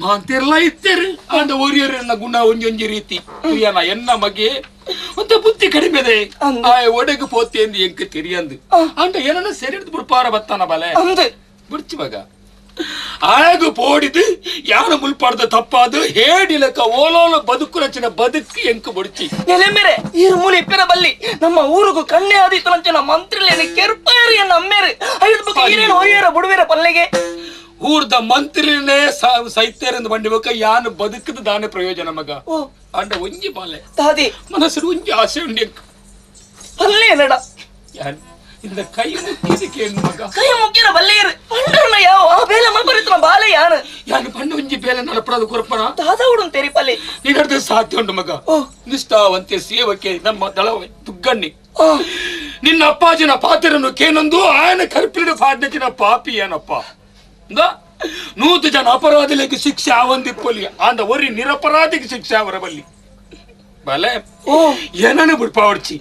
ಮಾಂತಿರ್ಲ ಇತ್ತೇರಿ ಅಂದ ಒರಿಯರನ್ನ ಗುಣ ಒಂಜೊಂಜಿ ರೀತಿ ಏನ ಎನ್ನ ಮಗೆ ಒಂತ ಬುದ್ಧಿ ಕಡಿಮೆದೆ ಆ ಒಡೆಗೆ ಪೋತೆ ಎಂದು ಎಂಕ ತೆರಿಯಂದು ಅಂಡ ಏನನ್ನ ಸೆರೆಡ್ದು ಬಿಡ್ಪಾರ ಬತ್ತಾನ ಬಾಲೆ ಬಿಡ್ಚಿ ಮಗ ಆಗ ಪೋಡಿದು ಯಾನ ಮುಲ್ಪಾಡ್ದ ತಪ್ಪಾದು ಹೇಡಿಲಕ ಓಲೋಲ ಬದುಕು ರಚನ ಬದುಕು ಎಂಕು ಬುಡ್ಚಿ ನೆಲೆ ಮೇರೆ ಈರು ಮೂಲೆ ಇಪ್ಪಿನ ಬಲ್ಲಿ ನಮ್ಮ ಊರಿಗೂ ಕಣ್ಣೆ ಆದಿತ್ತು ನಂಚಿನ ಮಂತ್ರಿಲೇನೆ ಕೆರ್ಪೇರಿ ನಮ್ಮೇರು ಐದು ಬುಕ್ಕ ಏನೇನು ಹೊಯ್ಯರ ಬುಡುವೇರ ಪಲ್ಲೆಗೆ ಊರ್ದ ಮಂತ್ರಿನೇ ಸೈತ್ಯರಿಂದ ಬಂಡಿ ಬಕ್ಕ ಯಾನು ಬದುಕದ ದಾನೆ ಪ್ರಯೋಜನ ಮಗ ಅಂಡ ಒಂಜಿ ಬಾಲೆ ತಾದಿ ಮನಸ್ಸು ಒಂಜಿ ಆಸೆ ಉಂಡಿ ಪಲ್ಲೆ ನಡ ಯಾನ್ ಇಂದ ಕೈ ಮುಕ್ಕಿದಕ್ಕೆ ಮಗ ಕೈ ಮುಕ್ಕಿನ ಬಲ್ಲೆಯರು ಪಂಡರ್ನ ಯಾವ ಆ ಬೇಲೆ ಮಲ್ಪರಿತನ ಬಾಲೆ ಯಾನು ಯಾನು ಪಂಡ ಒಂಜಿ ಬೇಲೆ ನಡಪಡದು ಕೊರಪಣ ದಾದಾ ಉಡುನ್ ತೆರಿಪಲ್ಲೆ ನೀನರ್ಧ ಸಾಧ್ಯ ಉಂಟು ಮಗ ನಿಷ್ಠಾವಂತೆ ಸೇವಕೆ ನಮ್ಮ ದಳ ದುಗ್ಗಣ್ಣಿ ನಿನ್ನ ಅಪ್ಪಾಜಿನ ಪಾತಿರನ್ನು ಕೇನೊಂದು ಆಯನ ಕರ್ಪಿಡು ಫಾಡ್ನಚಿನ ಪಾಪಿ ಏನಪ್ಪ ನೂತು ಜನ ಅಪರಾಧಿಲಿಗೆ ಶಿಕ್ಷೆ ಆವಂದಿಪ್ಪಲಿ ಅಂದ ಒರಿ ನಿರಪರಾಧಿಗೆ ಶಿಕ್ಷೆ ಅವರ ಬಲ್ಲಿ ಬಲೆ ಏನನ್ನು ಬಿಡ್ಪಾವಡ್ಚಿ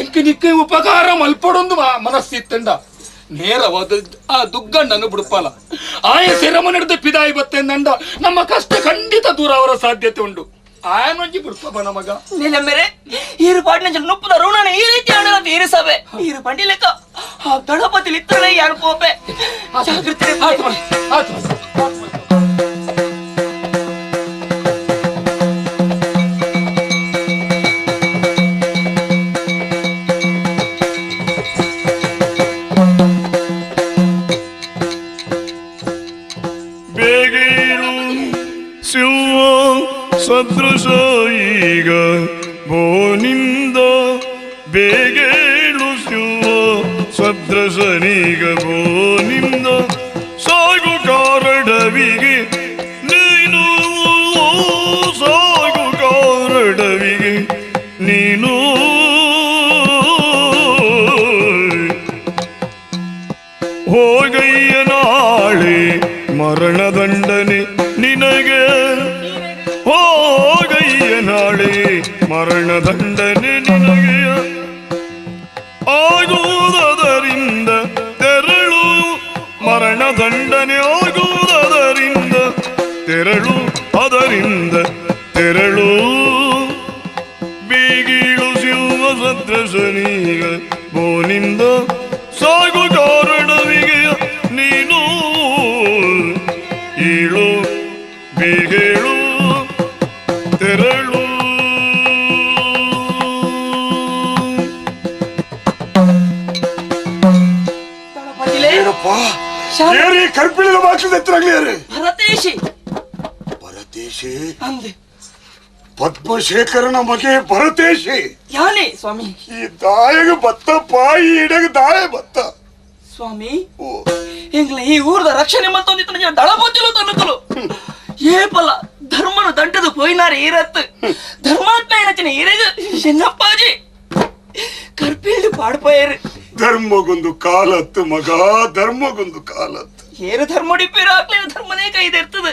ಎಂಕ ನಿಕ್ಕ ಉಪಕಾರ ಮಲ್ಪಡೊಂದು ಮನಸ್ಸಿತ್ತಂಡ ನೇರವಾದ ಆ ದುಗ್ಗಣ್ಣನ್ನು ಬಿಡ್ಪಾಲ ಆಯ ಸೆರಮನಿಡ್ದು ಪಿದಾಯಿ ಬತ್ತೆಂದಂಡ ನಮ್ಮ ಕಷ್ಟ ಖಂಡಿತ ದೂರ ಅವರ ಸಾಧ್ಯತೆ ಉಂಟು ಆಯನೊಂಜಿ ಬಿಡ್ಪ ನಮಗ ನೆಲೆ ಮೇರೆ ಈರು ಪಾಡಿನ ನುಪ್ಪದ ಋಣನ ಈ ರೀತಿ ಆಡಲ ತೀರಿಸವೆ ಈರು ಬಂಡಿ ಲೆಕ್ಕ ಆ ದಳಪತಿ ಇತ್ತಳೆ ಯಾರು ಕೋಪೆ ಜಾಗೃತಿ ಆತು ಬೇಗೇಳು ಸಿಂಹ ಸದೃಶ ಈಗ ಬೋನಿಂದ ಬೇಗೇಳು ಸಿಂಹ ಸದೃಶನೀಗ ಬೋನಿಂದ ಸಾಗು ಕಾರಡವಿಗೆ ನೀನು ಸಾಗು ಕಾರಡವಿಗೆ ನೀನು ಹೋಗಯ್ಯ ನಾಳೆ ಮರಣದಂಡನೆ ನಿನಗೆ ಹೋಗಯ್ಯ ನಾಳೆ ಮರಣದಂಡನೆ ನಿನಗೆ ಆಗುವುದರಿಂದ ತೆರಳು ಮರಣದಂಡನೆ ಆಗುವುದರಿಂದ ತೆರಳು ಅದರಿಂದ ತೆರಳು. ಏನಪ್ಪ ಏರಿ ಕರ್ಪಿಳಿದ ಬಾಕ್ಲಿದ ಎತ್ತರಾಗ್ಲಿ ಯಾರು? ಭರತೇಶಿ. ಭರತೇಶಿ ಅಂದೆ ಪದ್ಮಶೇಖರನ ಮಗೆ ಭರತೇಶಿ. ಯಾನೆ ಸ್ವಾಮಿ? ಈ ದಾಯಗ ಬತ್ತಪ್ಪ, ಈ ಇಡಗ ದಾಯ ಬತ್ತ ಸ್ವಾಮಿ. ಎಂಗ್ಲ ಈ ಊರದ ರಕ್ಷಣೆ ಮತ್ತೊಂದಿತ್ತು ದಳಪತಿಲು ತನ್ನುಕಲು ಏಪಲ ಧರ್ಮನು ದಂಟದು ಪೋಯಿನಾರ ಈರತ್ತು ಧರ್ಮಾತ್ಮ ಏನಚಿನ ಈರೆಗ ಎನ್ನಪ್ಪಾಜಿ ಕರ್ಪಿಲ್ದು ಪಾಡ್ಪೋಯರು. ಧರ್ಮಗೊಂದು ಕಾಲತ್ತು ಮಗ, ಧರ್ಮಗೊಂದು ಕಾಲತ್ತು. ಏನು ಧರ್ಮಡಿಪೇರು ಆಗ್ಲಿ ಧರ್ಮನೇ ಕೈದಿರ್ತದೆ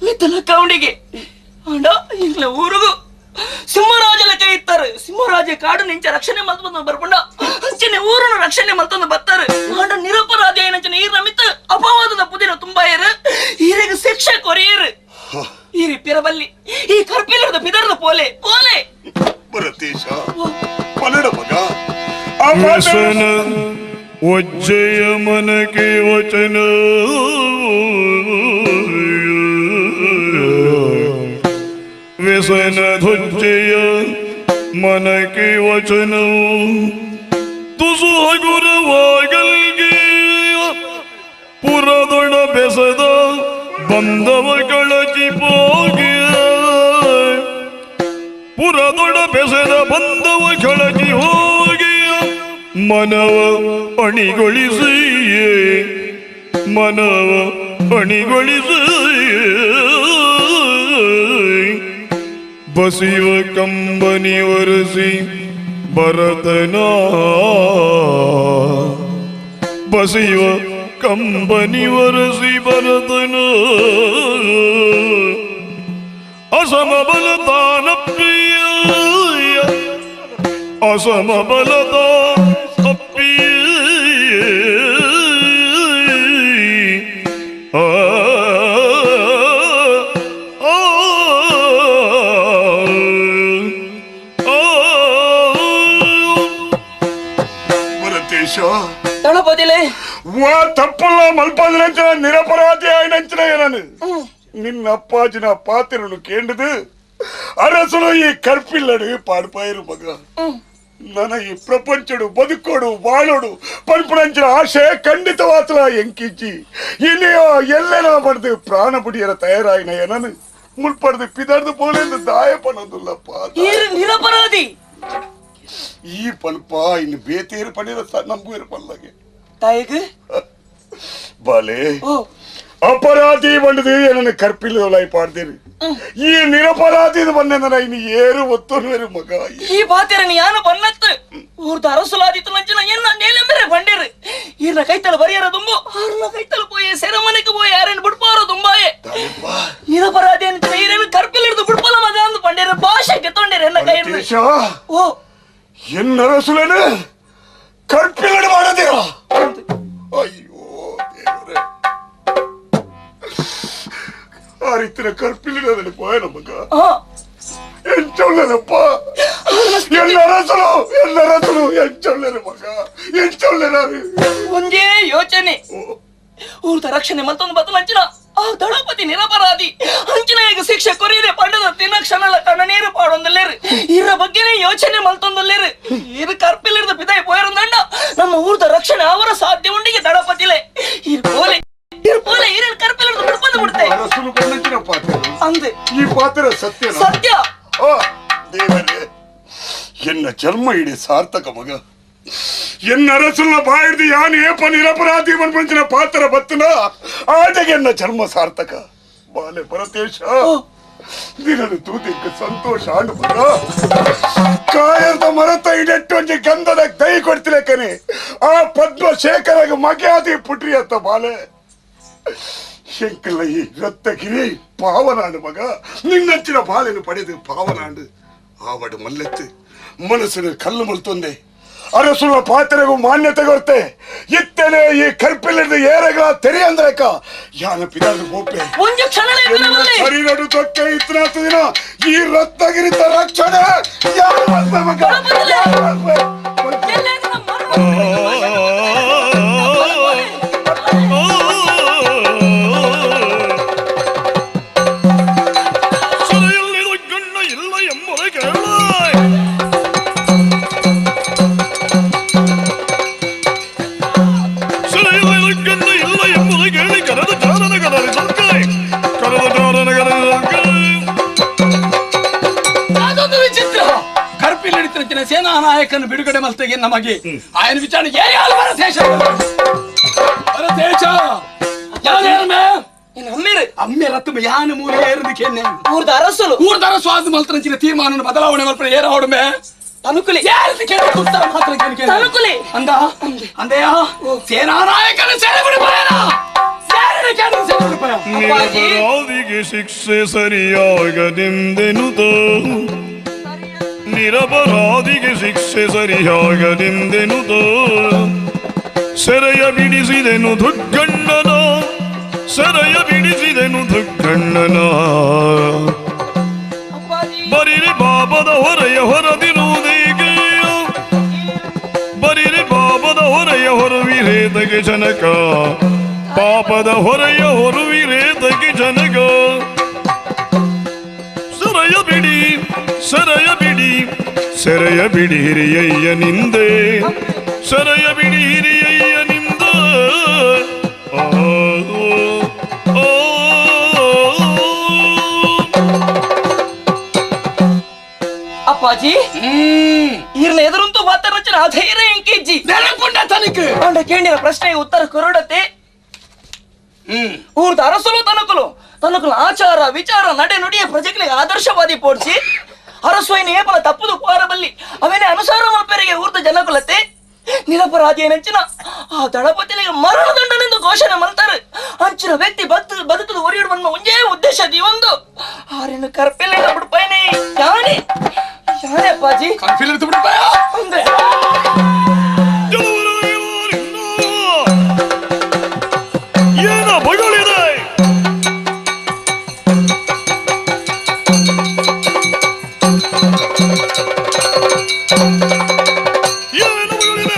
ಮಿತ್ತಲ ಕೌಂಡಿಗೆ ಅಂಡ ಎಂಗ್ಲ ಊರಿಗೂ ಸಿಂಹರಾಜನ ಕೈ ಇತ್ತಾರೆ. ಸಿಂಹರಾಜ ಕಾಡು ನಿಂಚ ರಕ್ಷಣೆ ಮಲ್ತೊಂದು ಬರ್ಪುಂಡ ಅಂಚನೆ ಊರನ್ನು ರಕ್ಷಣೆ ಮಲ್ತೊಂದು ಬರ್ತಾರೆ. ಆಂಡ ನಿರಪರಾಧಿ ಏನಂಚನೆ ಈರ್ ನಮಿತ್ತ ಅಪವಾದದ ಪುದಿನ ತುಂಬಾಯರು ಈರೆಗೆ ಶಿಕ್ಷೆ ಕೊರಿಯರು. ಈರಿ ಪಿರಬಲ್ಲಿ ಈ ಕರ್ಪಿಲದ ಬಿದರದ ಪೋಲೆ ಪೋಲೆ ಭರತೇಶ ಪನ್ನಡ ಮಗ. ವ್ಯಸನ ವಜ್ಜಯ ಮನಕ್ಕೆ ವಚನ ವ್ಯಸನ ಧ್ವಜಯ ಮನಕ್ಕೆ ವಚನ ತುಸು ಹಗುರವಾಗಲ್ಗೆ ಪುರದೊಡ ಬೆಸದ ಬಂದವ ಕಳಚಿ ಪೋಗಿ ಪುರದೊಡ ಬೆಸದ ಬಂದವ ಕಳಚಿ ಹೋಗಿ ಮನವ ಅಣಿಗೊಳಿಸಿ ಮನವ ಅಣಿಗೊಳಿಸಿ ಬಸಿವ ಕಂಬನಿ ಒರೆಸಿ ಭರತನ ಬಸಿವ ಕಂಬನಿ ಒರೆಸಿ ಭರತನ ಅಸಮ ಬಲತಾನ ಪ್ರಿಯ ಅಸಮ ಬಲದ ಅಪ್ಪಿಯ ತಪ್ಪಲ್ಲ ಮಲ್ಪಂದ್ರ ನಿರಪರಾಧಿ ಆಯ್ನಂಚಿನ ನಾನು ನಿನ್ನ ಅಪ್ಪಾಜಿನ ಪಾತಿರನು ಕೇಂಡದು ಅರಸನು ಈ ಕರ್ಪಿಲ್ಲಡು ಪಾಡ್ಪಾಯಿರು ಮಗ. ನನ್ನ ಈ ಪ್ರಪಂಚಡು ಬದುಕೋಡು ಬಾಳೋಡು ಪನ್ಪುನಂಚಿನ ಆಶೆ ಖಂಡಿತವಾತಲ ಎಂಕಿಜ್ಜಿ ಇಲ್ಲಿಯೋ ಎಲ್ಲೆನೋ ಪಡೆದು ಪ್ರಾಣ ಬುಡಿಯರ ತಯಾರಾಯಿನ ನಾನು ಮುಲ್ಪಡ್ದು ಪಿದರ್ದು ಪೋಲೆಂದು ದಾಯ ಪನ್ನೊಂದುಲ್ಲಪ್ಪ. ನಿರಪರಾಧಿ ಈ ಪಲ್ಪ ಇನ್ನು ಬೇತೇರು ಪಣಿರ ನಂಬು ಇರಪಲ್ಲಾಗೆ ತಾಯಿಗೆ ಬಾಲೆ ಅಪರಾಧಿ ಬಂಡದು ಏನನ್ನು ಕರ್ಪಿಲ್ಲದೊಳಾಯಿ ಪಾಡ್ದೇರಿ ಈ ನಿರಪರಾಧಿ ಬಂದ ಇನ್ನು ಏರು ಒತ್ತೊರು ಮಗ. ಈ ಬಾತಿರನ ಯಾನು ಬನ್ನತ್ತು ಊರ್ದ ಅರಸುಲಾದಿತ್ತು ನಂಚಿನ ಎನ್ನ ನೇಲೆ ಮೇರೆ ಬಂಡೇರು ಈರ್ನ ಕೈತಲ ಬರಿಯರ ತುಂಬು ಆರ್ನ ಕೈತಲ ಪೋಯೆ ಸೆರಮನೆಗೆ ಪೋಯೆ ಯಾರೇನು ಬಿಡ್ಪಾರ ತುಂಬಾಯೆ ನಿರಪರಾಧಿ ಅಂತ ಈರೇನು ಕರ್ಪಿಲ್ಲಿಡ್ದು ಬಿಡ್ಪಲ ಮಗ ಅಂದು ಬಂಡೇರು ಭಾಷೆ ಗೆತ್ತೊಂಡೇರು ಎನ್ನ ಕೈ ಹಿಡ್ದು. ಓ ಎನ್ನರಸುಲೇನು ಕರ್ಪಿಲ್ಲಡು ಮಾಡದಿರ. ಅಯ್ಯೋ ದೇವರೇ, ಆ ರೀತಿಯ ಕರ್ಪಿಲ್ಲದ ಪೋಯನ ಮಗ ಎಂಚೊಲ್ಲನಪ್ಪ ಎಲ್ಲರಸಲು ಎಲ್ಲರಸಲು ಎಂಚೊಲ್ಲರು ಮಗ ಎಂಚೊಲ್ಲರು. ಒಂದೇ ಯೋಚನೆ ಊರ್ದ ರಕ್ಷಣೆ ಮತ್ತೊಂದು ಬತ್ತಲ ಅಂಚಿನ ಆ ದಳಪತಿ ನಿರಪರಾಧಿ ಅಂಚಿನ ಈಗ ಶಿಕ್ಷೆ ಕೊರಿಯದೆ ಪಂಡದ ತಿನ್ನ ಕ್ಷಣಲ ಕಣ್ಣ ನೀರು ಪಾಡೊಂದಲ್ಲೇರು ಇರ ಬಗ್ಗೆನೇ ಯೋಚನೆ ಮಲ್ತೊಂದಲ್ಲೇರು ಇರು ಕರ್ಪಿಲ್ಲಿರ್ದ ಪಿದಾಯಿ ಪೋಯರಂದಂಡ ನಮ್ಮ ಊರ್ದ ರಕ್ಷಣೆ ಅವರ ಸಾಧ್ಯ ಉಂಡಿಗೆ ದಳಪತಿಲೆ ಇರು ಪೋಲೆ ಇರು ಪೋಲೆ ಇರ ಕರ್ಪಿಲ್ಲಿರ್ದ ಬಿಡ್ಪಂದು ಬಿಡ್ತೆ ಅಂದೆ ಈ ಪಾತ್ರ ಸತ್ಯ ಸತ್ಯ. ದೇವರೇ ಎನ್ನ ಜನ್ಮ ಇಡೀ ಸಾರ್ಥಕ ಮಗ. ಎನ್ನ ಅರಸುಲ್ಲ ಬಾಯಿಡ್ದು ಯಾನು ಏಪ ನಿರಪರಾಧಿ ಮನ್ಪಂಚಿನ ಪಾತ್ರ ಬತ್ತನ ಆಟಗೆ ಎನ್ನ ಜನ್ಮ ಸಾರ್ಥಕ. ಬಾಲೆ ಭರತೇಶ ನಿನ್ನನ್ನು ತೂತಿಕ್ಕ ಸಂತೋಷ ಆಂಡು ಮಗ. ಕಾಯರ್ದ ಮರತ ಇಡೆಟ್ಟೊಂಜಿ ಗಂಧದ ದೈ ಕೊಡ್ತಿಲಕ್ಕನೆ ಆ ಪದ್ಮಶೇಖರಗ ಮಗೆಯಾದಿ ಪುಟ್ರಿ ಅಂತ ಬಾಲೆ ಶಂಕಲ್ಲ ಈ ರಕ್ತಗಿರಿ ಪಾವನಾಡು ಮಗ. ನಿನ್ನಂಚಿನ ಬಾಲೆನು ಪಡೆದು ಪಾವನಾಂಡು ಆವಡು ಮಲ್ಲೆತ್ತು ಮನಸ್ಸಿನ ಕಲ್ಲು ಮಲ್ತೊಂದೆ ಅರಸುಲ ಪಾತ್ರೆಗೂ ಮಾನ್ಯತೆ ಕೊರ್ತೆ ಇತ್ತನೆ ಈ ಕರ್ಪಿಲ್ಲಿಡ್ದು ಏರಗಳ ತೆರೆ ಅಂದ್ರಕ್ಕ ಯಾನ ಪಿದಾರ್ದು ಪೋಪೆ ಶರೀರಡು ತೊಕ್ಕೆ ಇತ್ತನಾತು ದಿನ ಈ ರಕ್ತಗಿರಿತ ರಕ್ಷಣೆ ಯಾರು ಮಲ್ಪೆ ಮಗ ಯಾರು ಮಲ್ಪೆ? ಸೆರೆಯಲ್ಲಿ ದುಗ್ಗಣ್ಣ ಇಲ್ಲ ಎಂಬುದು ಕೇಳಿ ಕರೆದ ಚಾರನ ಕದರಿ ಸೊಕ್ಕೈ, ಕರೆದ ಚಾರನ ಕದರಿ ಸೊಕ್ಕೈ. ಅದೊಂದು ವಿಚಿತ್ರ. ಕರ್ಪಿಲ್ ಸೇನಾ ನಾಯಕನ ಬಿಡುಗಡೆ ಮಲ್ತೆಗೆ ನಮಗೆ ಆಯನ ವಿಚಾರಣೆ ಭರತೇಶ ಭರತೇಶ ಅಮ್ಮೆರತ್ತು ಯಾನು ಮೂಲ ಏರದಕ್ಕೆ ಊರ್ದ ಅರಸಲು ಊರ್ದ ಅರಸು ಆದ ಮಲ್ತರಂಚಿನ ತೀರ್ಮಾನ ಬದಲಾವಣೆ ಮಲ್ಪಡ ಏರ ಹೊಡಮೆ ತನುಕುಲಿ ಯಾರದಕ್ಕೆ ಉತ್ತರ ಮಾತ್ರ ತನುಕುಲಿ ಅಂದ ಅಂದೆಯ ಸೇನಾ ನಾಯಕನ ಸೆರೆ ಬಿಡುಪಾಯನ ನಿರಪರಾಧಿಗೆ ಶಿಕ್ಷೆ ಸರಿಯಾಗದೆಂದೆನುತ, ನಿರಪರಾಧಿಗೆ ಶಿಕ್ಷೆ ಸರಿಯಾಗದೆಂದೆನುತ, ಸೆರೆಯ ಬಿಡಿಸಿದೆನು ದುಗ್ಗಣ್ಣನ, ಸೆರೆಯ ಬಿಡಿಸಿದೆನು ದುಗ್ಗಣ್ಣನ. ಬರಿರಿ ಪಾಪದ ಹೊರೆಯ ಹೊರದಿರುವುದೇಗೆ, ಬರಿರಿ ಪಾಪದ ಹೊರೆಯ ಹೊರವಿರೇತಗೆ ಜನಕ, ಪಾಪದ ಹೊರೆಯ ಹೊರುವಿರೇತಗೆ ಜನಕ. ಸೆರೆಯ ಬಿಡಿ, ಸೆರೆಯ ಬಿಡಿ, ಸೆರೆಯ ಬಿಡಿ ಹಿರಿಯಯ್ಯ ನಿಂದೆ, ಸೆರೆಯ ಬಿಡಿ ಹಿರಿಯಯ್ಯ ನಿಂದ. ಅಪ್ಪಾಜಿ ಈರ್ನ ಎದುರಂತೂ ಮಾತಾಡ ಧೈರ್ಯ ಎಂಕಿಜ್ಜಿ ತನಕ ಕೇಳಿನ ಪ್ರಶ್ನೆಗೆ ಉತ್ತರ ಕೊರಡತೆ. ಊರ್ದ ಅರಸಲು ತನಕಲು ತನಕಲು ಆಚಾರ ವಿಚಾರ ನಡೆ ನುಡಿಯ ಪ್ರಜೆಗಳಿಗೆ ಆದರ್ಶವಾದಿ ಪೋಡ್ಸಿ ಅರಸು ಏಪಲ ತಪ್ಪುದು ಪಾರಬಲ್ಲಿ ಅವೇನೇ ಅನುಸಾರ ಮಲ್ಪೆರಿಗೆ ಊರ್ದ ಜನಕುಲತೆ ನಿರಪರಾಧಿಯ ನೆಂಚಿನ ಆ ದಳಪತಿಗೆ ಮರಣದಂಡನೆಂದು ಘೋಷಣೆ ಮಲ್ತಾರೆ. ಅಂಚಿನ ವ್ಯಕ್ತಿ ಬದುಕದು ಒರಿಯಡು ಬಂದ ಒಂದೇ ಉದ್ದೇಶ ಒಂದು ಆರೇನು ಕರ್ಪಿಲ್ಲ ಬಿಡ್ಪಾಯನೆ ಯಾನೆ ಯಾನೆ ಅಪ್ಪಾಜಿ ಅಂದ್ರೆ ಏನ ಬಗಳಿದೆ ಏನ ಬಗಳಿದೆ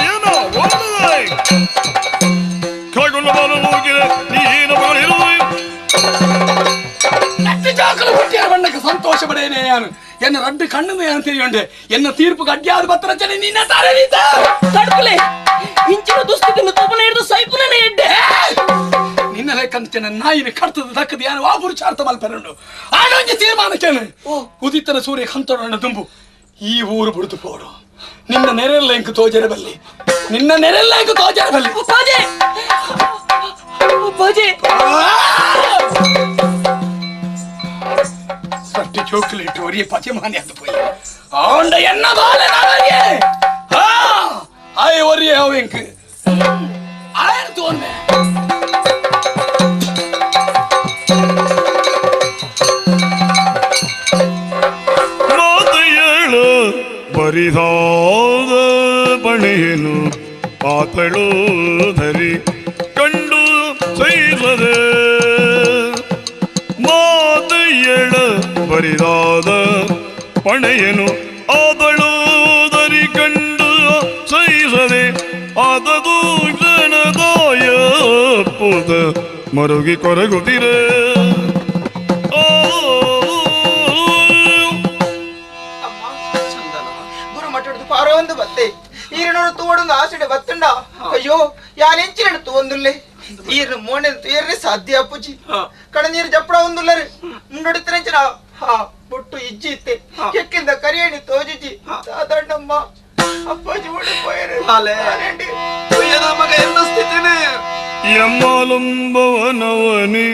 ಏನ ಒಳ್ಳೆ ಕೈಗೊಂಡು ಬಾರಲು ಹೋಗಿದೆ ನೀ ಏನ ಬಗಳಿರುವೆ ಬಣ್ಣಕ್ಕೆ ಸಂತೋಷ ಪಡೇನೆ ಯಾನು ಎನ್ನ ರಡ್ಡು ಕಣ್ಣು ಏನು ತಿಳಿಯುಂಡೆ ಎನ್ನ ತೀರ್ಪು ಗಡ್ಡಿಯಾದ ಬತ್ತರಚನೆ ನಿನ್ನ ತಾರೆ ತಡ್ಕಲೆ ಇಂಚಿನ ದುಸ್ಥಿತಿಯನ್ನು ತೂಪನ ಹಿಡಿದು ಸೈಪುನೇ ಎಡ್ಡೆ ನಿನ್ನ ಲೆಕ್ಕಂಚಿನ ನಾಯಿನ ಕರ್ತದ ದಕ್ಕದ ಯಾನು ಆ ಪುರುಷಾರ್ಥ ಮಲ್ಪೆರುಂಡು ಆಡೊಂಜಿ ತೀರ್ಮಾನಕ್ಕೇನು ಉದಿತನ ಸೂರ್ಯ ಕಂತೊಡಣ್ಣ ತುಂಬು ಈ ಊರು ಬಿಡುದು ಪೋಡು ನಿನ್ನ ನೆರೆಲ್ಲ ಇಂಕು ತೋಜರಬಲ್ಲಿ ನಿನ್ನ ನೆರೆಲ್ಲ ಇಂಕು ತೋಜರಬಲ್ಲಿ ಅಪ್ಪಾಜಿ ಅಪ್ಪಾಜಿ ಸಟ್ಟಿ ಚೋಕ್ಲೇಟ್ ಒರಿಯ ಪಚಮಾನಿ ಅದು ಪೋಯಿ ಆಂಡ ಎನ್ನ ಬಾಲೆ ನಾವರಿಗೆ ಹಾ ಆಯ್ ಒರಿಯ ಅವ ಇಂಕು ಆಯನ ತೋನ್ಮೆ ಮಾತೆಯಳು ಬರಿದಾದ ಬಣೆಯನು ಆತಳು ಧರಿ ಕಂಡು ಸಹಿಸದೆ, ಮಾತೆಯಳ ಬರಿದಾದ ಪಣೆಯನು ಆತಳು ಧರಿ ಕಂಡು ಸಹಿಸದೆ, ಆದದು ಗಣದಾಯ ಪುದ ಮರುಗಿ ಕೊರಗುತ್ತಿರೆ. ಪಾರೊಂದು ಬತ್ತೆ ಈರನೋಡು ತೂವಡೊಂದು ಆಸೆಡೆ ಬತ್ತುಂಡ ಅಯ್ಯೋ ಯಾನೆಂಚಿನ ತೂವೊಂದುಲ್ಲೆ ಈರ್ನ ಮೋನೆ ತೂಯರ್ರೆ ಸಾಧ್ಯ ಅಪ್ಪುಜಿ ಕಣ ನೀರು ಜಪ್ಪಡ ಒಂದುಲ್ಲರೆ ಮುಂಡೊಡಿತನೆಂಚಿನ ಹಾ ಬೊಟ್ಟು ಇಜ್ಜಿ ಇತ್ತೆ ಕೆಕ್ಕಿಂದ ಕರಿಯಣಿ ತೋಜಿಜಿ ಸಾದಣ್ಣಮ್ಮ ಅಪ್ಪಾಜಿ ಓಡಿ ಪೋಯರೆ ಮಗ ಎನ್ನ ಸ್ಥಿತಿನೇ ಎಮ್ಮಲಂಬವನವನಿ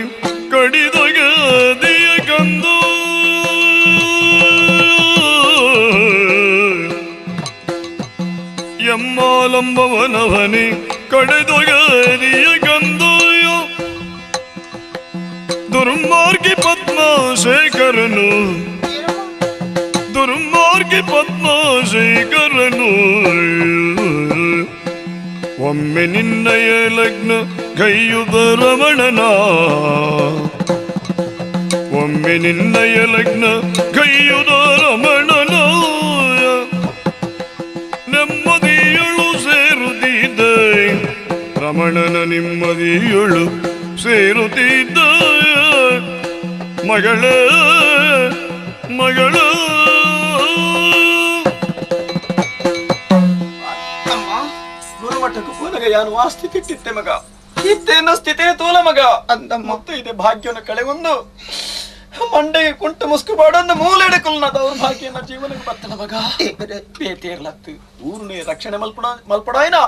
ಕಡಿದೊಗದಿಯ ಕಂದು ಎಮ್ಮಾಲಂಬವನವನಿ ಕಡೆದೊಗದಿಯ ಕಂದು ದುರ್ಮಾರ್ಗಿ ಪದ್ಮಶೇಖರನು ದುರ್ಮಾರ್ಗಿ ಪದ್ಮಶೇಖರನು ಒಮ್ಮೆ ನಿನ್ನಯ ಲಗ್ನ ಕೈಯುದ ರಮಣನ, ಒಮ್ಮೆ ನಿನ್ನಯ ಲಗ್ನ ಕೈಯುದ ರಮಣನ, ನೆಮ್ಮದಿಯಳು ಸೇರುತ್ತಿದ್ದೆ ರಮಣನ ನೆಮ್ಮದಿಯಳು ಸೇರುತ್ತಿದ್ದ ಮಗಳ ಮಗಳ. ಗುರುಮಠಕ್ಕೂ ಉಪ್ಪುನಗ ಯಾನು ಆ ಸ್ಥಿತಿ ಇಟ್ಟಿತ್ತೆ ಮಗ ಇತ್ತೇನ ಸ್ಥಿತಿನೇ ತೋಲ ಮಗ ಅಂತ ಮತ್ತೆ ಇದೆ ಭಾಗ್ಯನ ಕಳೆ ಒಂದು ಮಂಡೆಗೆ ಕುಂಟು ಮುಸ್ಕು ಬಾಡೊಂದು ಮೂಲೆಡೆ ಕುಲ್ನ ದೌರ್ಭಾಗ್ಯನ ಜೀವನಕ್ಕೆ ಬತ್ತನ ಮಗ ಬೇತೇರ್ಲತ್ತು ಊರುನೇ ರಕ್ಷಣೆ ಮಲ್ಪಡಾಯ್ನ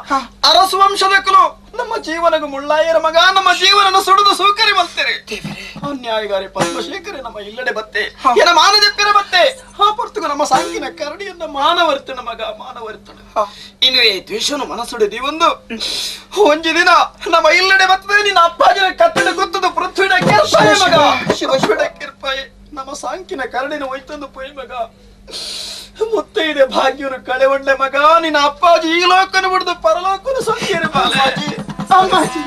ಅರಸು ವಂಶದ ಕುಲು ನಮ್ಮ ಜೀವನಗ ಮುಳ್ಳಾಯರ ಮಗ ನಮ್ಮ ಜೀವನನ ಸುಡಿದು ಸೂಕರಿ ಮಲ್ತೇರೆ ಅನ್ಯಾಯಗಾರಿ ಪದ್ಮಶೇಖರೇ ನಮ್ಮ ಇಲ್ಲಡೆ ಬತ್ತೆ ಏನ ಮಾನದೆಪ್ಪಿರ ಬತ್ತೆ ಆ ಪೊರ್ತುಗು ನಮ್ಮ ಸಾಂಗಿನ ಕರಡಿಯನ್ನ ಮಾನವರ್ತನ ಮಗ ಮಾನವರ್ತನ ಇನ್ನು ಈ ದ್ವೇಷನು ಮನಸ್ಸುಡೆ ಒಂದು ಒಂಜಿ ದಿನ ನಮ್ಮ ಇಲ್ಲಡೆ ಬರ್ತದೆ ನಿನ್ನ ಅಪ್ಪಾಜಿನ ಕತ್ತಡ ಗೊತ್ತದು ಪೃಥ್ವಿಡ ಕಿರ್ಪಾಯ ಮಗ ಶಿವ ಕಿರ್ಪಾಯ ನಮ್ಮ ಸಾಂಕಿನ ಕರಡಿನ ಒಯ್ತಂದು ಪೋಯ್ ಮಗ ಮುತ್ತೆ ಇದೆ ಭಾಗ್ಯನು ಕಳೆವಂಡೆ ಮಗ ನಿನ್ನ ಅಪ್ಪಾಜಿ ಈ ಲೋಕನು ಬಿಡ್ದು ಪರಲೋಕನು ಸಂಕೇರಿ ಬಾಲಾಜಿ ಅಮ್ಮಾಜಿ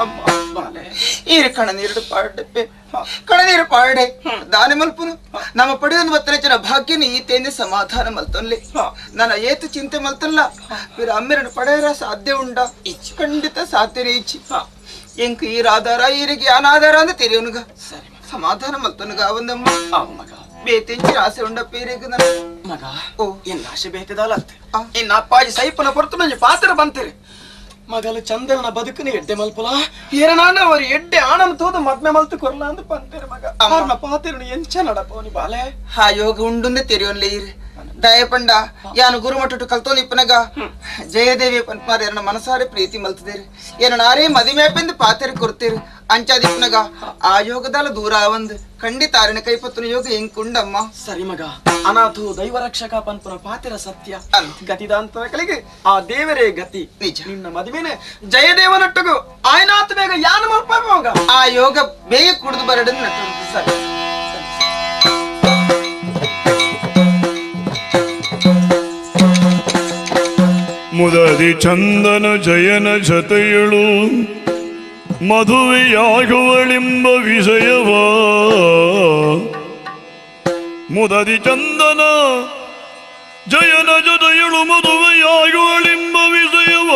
ಅಮ್ಮ ಬಾಲೆ ಈರು ಕಣನೀರು ಪಾಡಪ್ಪೆ ಕಣನೀರು ಪಾಡೆ ದಾನಿ ಮಲ್ಪುನು ನಮ್ಮ ಪಡೆಯೊಂದು ಬತ್ತನ ಭಾಗ್ಯನ ಈತೇನೆ ಸಮಾಧಾನ ಮಲ್ತೊನ್ಲೆ ನನ್ನ ಏತು ಚಿಂತೆ ಮಲ್ತಲ್ಲ ವೀರ ಅಮ್ಮೆರನ್ನು ಪಡೆಯರ ಸಾಧ್ಯ ಉಂಡ ಖಂಡಿತ ಸಾಧ್ಯನೇ ಇಚ್ಚಿ ಎಂಕ್ ಈರ ಆಧಾರ ಈರಿಗೆ ಅನಾಧಾರ ಅಂತ ತೆರೆಯೋನುಗ ಸಮಾಧಾನ ಮಲ್ತೊನುಗ ಒಂದಮ್ಮ ಮಗ ಬೇತೆಂಚಿ ಆಸೆ ಉಂಡಪ್ಪ ಈರಿಗೆ ನನ್ನ ಮಗ ಓ ಎನ್ನ ಆಸೆ ಬೇತೆದಾಲತ್ತೆ ಇನ್ನ ಅಪ್ಪಾಜಿ ಸೈಪನ ಹೊರತು ನಂಜಿ ಪಾತ್ರ ಬಂತೀರಿ ಮಗಲು ಚಂದನ ಬದುಕನ ಎಡ್ಡೆ ಮಲ್ಪುಲ ಏರನಾನ ಅವರು ಎಡ್ಡೆ ಆಣನ ತೋದು ಮದ್ಮೆ ಮಲ್ತು ಕೊರ್ಲ ಅಂದು ಪಂತೇರು ಮಗ ಅವ್ರನ್ನ ಪಾತಿರುನು ಎಂಚ ನಡಪೋನಿ ಬಾಲೆ ಆ ಯೋಗ ಉಂಡುಂದೆ ತೆರೆಯೋನ್ಲೆ ಈರು ದಯಪಂಡ ಯಾನು ಗುರುಮಠ ಕಲ್ತೋನ್ ಇಪ್ಪನಗ ಜಯದೇವಿ ಪನ್ಪಾರ್ ಎರನ ಮನಸಾರೆ ಪ್ರೀತಿ ಮಲ್ತದೇರು ಏನನಾರೇ ಮದಿಮೇಪೆಂದು ಪಾತೆರು ಕೊರ್ತೀರು ಅಂಚಾದಿಪ್ಪನಗ ಆ ಯೋಗದಲ್ಲ ದೂರ ಆವಂದು ಖಂಡಿತ ಆರಿನ ಕೈಪತ್ತನ ಯೋಗ ಎಂಕುಂಡಮ್ಮ ಸರಿ ಮಗ ಅನಾಥು ದೈವ ರಕ್ಷಕ ಪನ್ಪುನ ಪಾತಿರ ಸತ್ಯ ಗತಿದಾಂತ ಕಲಿಗೆ ಆ ದೇವರೇ ಗತಿ ನಿಜ ನಿನ್ನ ಮದುವೆನೆ ಜಯದೇವನೊಟ್ಟಿಗೂ ಆಯ್ನಾತ್ ಬೇಗ ಯಾನು ಮಲ್ಪ ಮಗ ಆ ಯೋಗ ಬೇಗ ಕುಡಿದು ಬರಡನ್ನು ನಟ್ಟು ಸರಿ ಮುದದಿ ಚಂದನ ಜಯನ ಜತೆಯಳು ಮದುವೆಯಾಗುವಳೆಂಬ ವಿಷಯವ ಮುದದಿ ಚಂದನ ಜಯನ ಜತೆಯಳು ಮದುವೆಯಾಗುವಳೆಂಬ ವಿಷಯವ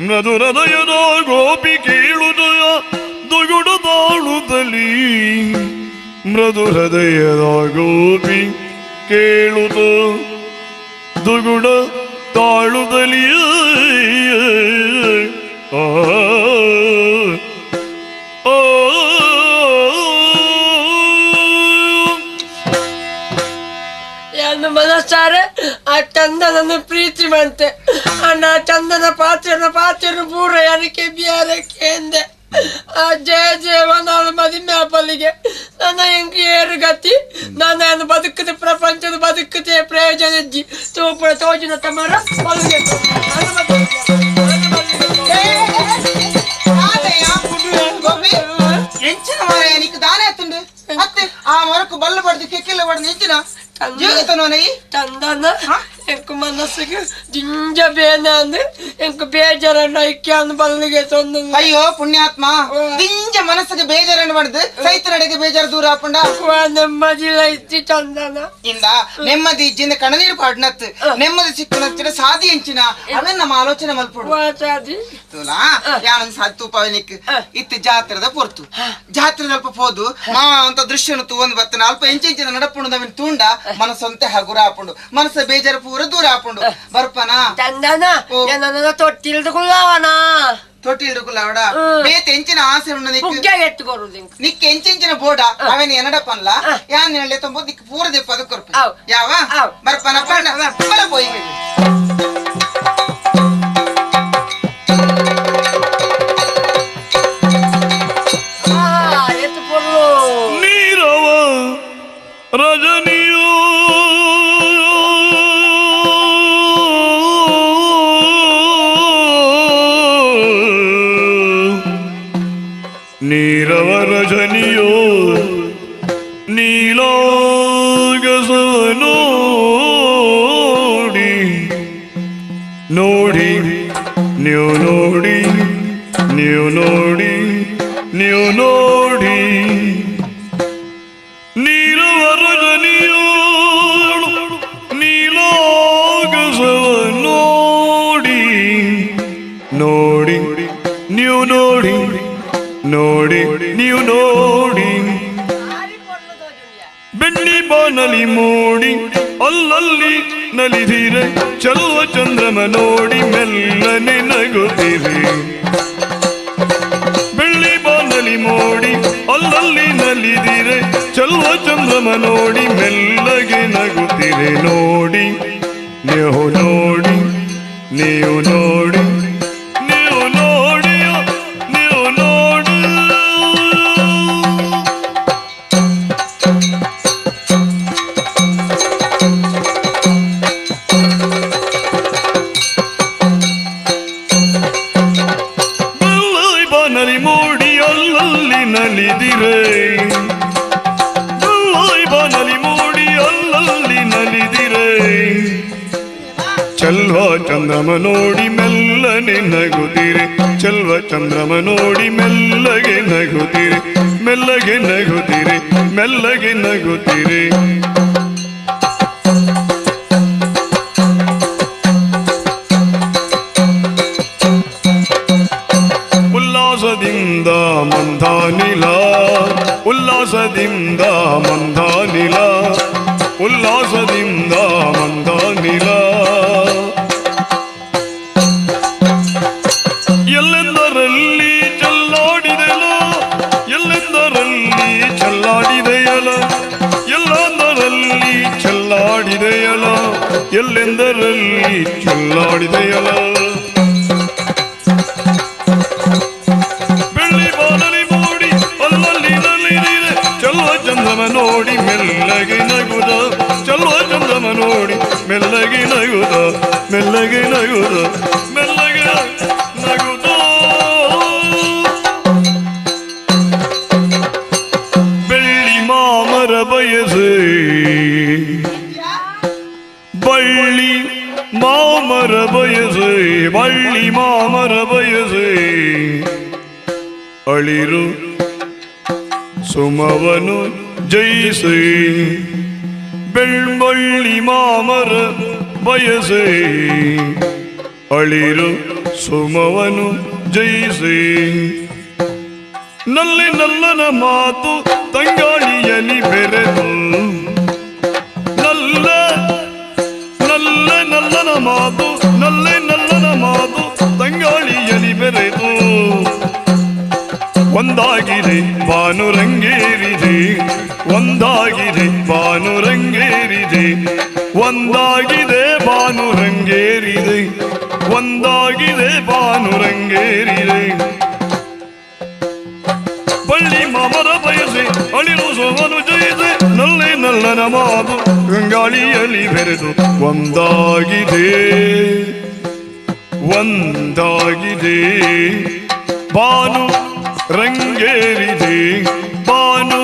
ಮಧುರದಯದ ಗೋಪಿ ಕೇಳುದಯ ದುಗುಡದಾಳುತ್ತಲೀ ಮೃದು ಹೃದಯದ ಗೋಪಿ ಕೇಳುತ್ತ ದುಗುಡ ತಾಳುದಲಿಯ ಆ ಮನಸ್ಸಾರೆ ಆ ಚಂದನನ್ನು ಪ್ರೀತಿ ಮಂತೆ ಅಣ್ಣ ಚಂದನ ಪಾತ್ರನ ಪಾತ್ರನು ಪೂರ ಏನಕ್ಕೆ ಬಿಯಾರಕ್ಕೆ ಎಂದೆ ಆ ಜಯ ಜಯವ ನಾನು ಮದಿಮೆ ಅಪ್ಪಲಿಗೆ ನನ್ನ ಹೆಂಗೆ ಏರು ಗತಿ ನಾನು ಬದುಕದ ಪ್ರಪಂಚದ ಬದುಕದೆ ಪ್ರಯೋಜನ ಇಜ್ಜಿ ತೋಪುರ ತೋಜಿನ ತಮರ ಮಲ್ಲಿಗೆ ಎಂಚಿನ ಮಾರಾಯ ನಿಕ್ಕು ದಾನೆ ಆತುಂಡು ಅತ್ತೆ ಆ ಮರಕು ಬಲ್ಲು ಬಡ್ದು ಕೆಕ್ಕೆಲ್ಲ ಬಡ್ದು ಎಂಚಿನ ಜೀವಿತನೋನೈ ಚಂದನ ಎಂಕು ಮನಸ್ಸಿಗೆ ಜಿಂಜ ಬೇನ ಅಂದು ಎಂಕು ಬೇಜಾರನ್ನ ಇಕ್ಕಾನ್ ಬಲ್ಲಿಗೆ ತೊಂದು ಅಯ್ಯೋ ಪುಣ್ಯಾತ್ಮ ದಿಂಜ ಮನಸ್ಸಿಗೆ ಬೇಜಾರನ್ನು ಬಡ್ದು ಸೈತನಡೆಗೆ ಬೇಜಾರು ದೂರ ಆಪುಂಡ ನೆಮ್ಮದಿಲ್ಲ ಇತ್ತಿ ಚಂದನ ಇಂದ ನೆಮ್ಮದಿ ಇಜ್ಜಿಂದ ಕಣನೀರು ಪಾಡ್ನತ್ ನೆಮ್ಮದಿ ಸಿಕ್ಕುನಚ್ಚಿನ ಸಾದಿ ಎಂಚಿನ ಅವನ್ ನಮ್ಮ ಆಲೋಚನೆ ಮಲ್ಪುಡು ಸಾದಿ ತುಲಾ ಯಾವನ್ ಸಾದಿ ತೂಪವನಿಕ್ ಇತ್ತು ಜಾತ್ರೆದ ಪೊರ್ತು ಜಾತ್ರೆ ಅಲ್ಪ ಪೋದು ಮಾ ಅಂತ ದೃಶ್ಯನು ತೂವೊಂದು ಬತ್ತನ ಅಲ್ಪ ಎಂಚೆಂಚಿನ ನಡಪುಂಡು ನವಿನ್ ತೂಂಡ ಮನಸ್ಸಂತೆ ಹಗುರ ಆಪುಂಡು ಮನಸ್ಸ ಬೇಜಾರು ಪೂರ ದೂರ ಆಪುಂಡು ಬರ್ಪನ ಚಂದನ ನನ್ನ ತೊಟ್ಟಿಲ್ದು ಕುಲ್ಲವನ ತೊಟ್ಟಿಲ್ದು ಕುಲ್ಲವಡ ಬೇತೆ ಎಂಚಿನ ಆಸೆ ಉಂಡು ನಿಕ್ ಪುಗ್ಗ ಎತ್ತುಕೊರುದು ನಿಕ್ ಎಂಚೆಂಚಿನ ಬೋಡ ಅವನ ಎನಡ ಪನ್ಲ ಯಾನ್ ನಿನ್ನಲೆ ತೊಂಬ ನಿಕ್ ಪೂರ ದೆಪ್ಪ ಅದು ಕೊರ್ಪ ಯಾವ ಬರ್ಪನ ಪಣ್ಣ ಬರ ಪೋಯಿ ನೀರವ ರಜನಿಯೋ ನೀರವ ರಜನಿಯೋ ನೀಲಾಗಸ ನೋಡಿ ನೋಡಿ ನೀವು ನೋಡಿ ನೀವು ನೋಡಿ ನೀವು ನೋಡಿ ನೀರವ ರಜನಿಯೋ ನೀಲಾಗಸವ ನೋಡಿ ನೋಡಿ ನೀವು ನೋಡಿ ನೋಡಿ ನೀವು ನೋಡಿ ಬೆಣ್ಣಿ ಬಾನಲಿ ಮೂಡಿ ಅಲ್ಲಲ್ಲಿ ನಲಿದಿರೆ ಚಲುವ ಚಂದ್ರಮ ನೋಡಿ ಮೆಲ್ಲನೆ ನಗುತ್ತಿರೆ. ಬೆಳ್ಳಿ ಬಾನಲಿ ಮೋಡಿ ಅಲ್ಲಲ್ಲಿ ನಲಿದಿರೆ ಚಲುವ ಚಂದ್ರಮ ನೋಡಿ ಮೆಲ್ಲಗೆ ನಗುತ್ತಿರೆ. ನೋಡಿ ನೀವು ನೋಡಿ ನೀವು ನೋಡಿ ನೀವು ನೋಡಿ ನೀವು ನೋಡಿ. ಬೆಳ್ಳಿ ಬಾನಲಿ ಮೋಡಿ ಅಲ್ಲಲ್ಲಿ ನಲಿದಿರೆ, ಬೆಳ್ಳಿ ಬಾನಲಿ ಮೋಡಿ ಅಲ್ಲಲ್ಲಿ ನಲಿದಿರೆ ಚಲ್ವ ಚಂದ್ರಮ ನೋಡಿ ಮೆಲ್ಲನೆ ನಗುತ್ತಿರೆ. ಚಲ್ವ ಚಂದ್ರಮ ನೋಡಿ ಮೆಲ್ಲಗೆ ನಗುತ್ತಿರೆ, ಮೆಲ್ಲಗೆ ನಗುತ್ತಿರೆ, ಮೆಲ್ಲಗೆ ನಗುತ್ತಿರೆ. ಉಲ್ಲಾಸದಿಂದ ಮಂದಾನಿಲ, ಉಲ್ಲಾಸದಿಂದ ಮಂದಾನಿಲ, ಉಲ್ಲಾಸದಿಂದ ಮಂದಾನಿಲ. ಎಲ್ಲೆಂದರಲ್ಲಿ ಚೆಲ್ಲಾಡಿದೆಯಲ್ಲ, ಎಲ್ಲೆಂದರಲ್ಲಿ ಚೆಲ್ಲಾಡಿದೆಯಲ್ಲ, ಎಲ್ಲೆಂದರಲ್ಲಿ ಚೆಲ್ಲಾಡಿದೆಯಲ್ಲ, ಎಲ್ಲೆಂದರಲ್ಲಿ ಚೆಲ್ಲಾಡಿದೆಯಲ್ಲ. ಬೆಳ್ಳಿ ಬಾನಲಿ ಮೂಡಿ ಅಲ್ಲಲ್ಲಿ ನಲಿದಿರೆ ಚಲ್ವ ಚಂದ್ರಮ ನೋಡಿ ಮೆಲ್ಲಗೆ ನಗುದ, ಚಲ್ವ ಚಂದ್ರಮ ನೋಡಿ ಮೆಲ್ಲಗೆ ನಗುದ, ಮೆಲ್ಲಗೆ ನಗುದ, ಮೆಲ್ಲಗೆ ನಗುದ. ಬೆಳ್ಳಿ ಮಾಮರ ಬಯಸೆ, ಬಳ್ಳಿ ಮಾಮರ ಬಯಸೆ, ಬಳ್ಳಿ ಮಾಮರ ಬಯಸೆ ಅಳಿರು ಸುಮವನು ಜಯಿಸೆ. ಬೆಳ್ಬಳ್ಳಿ ಮಾಮರ ಬಯಸೆ ಅಳಿರು ಸುಮವನು ಜಯಿಸೆ. ನಲ್ಲಿ ನಲ್ಲನ ಮಾತು ತಂಗಾಳಿಯಲಿ ಬೆರೆತು, ನಲ್ಲ ನಲ್ಲ ನಲ್ಲನ ಮಾತು, ನಲ್ಲೆ ನಲ್ಲನ ಮಾತು ತಂಗಾಳಿಯಲಿ ಬೆರೆತು. ಒಂದಾಗಿದೆ ಬಾನು ರಂಗೇರಿದೆ, ಒಂದಾಗಿದೆ ಬಾನು ರಂಗೇರಿದೆ, ಒಂದಾಗಿದೆ ಬಾನು ರಂಗೇರಿದೆ, ಒಂದಾಗಿದೆ ಬಾನು ರಂಗೇರಿದೆ. ಬಳ್ಳಿ ಮಾಮರ ಬಯಸೆ ಅಳಿರು ಸೋಮನು ಜಯಿಸೆ ನಲ್ಲೆ ನಲ್ಲನ ಮಾತು ಗಂಗಾಳಿಯಲ್ಲಿ ಬೆರೆತು. ಒಂದಾಗಿದೆ ಒಂದಾಗಿದೆ ಬಾನು ರಂಗೇರಿದೆ, ಬಾನು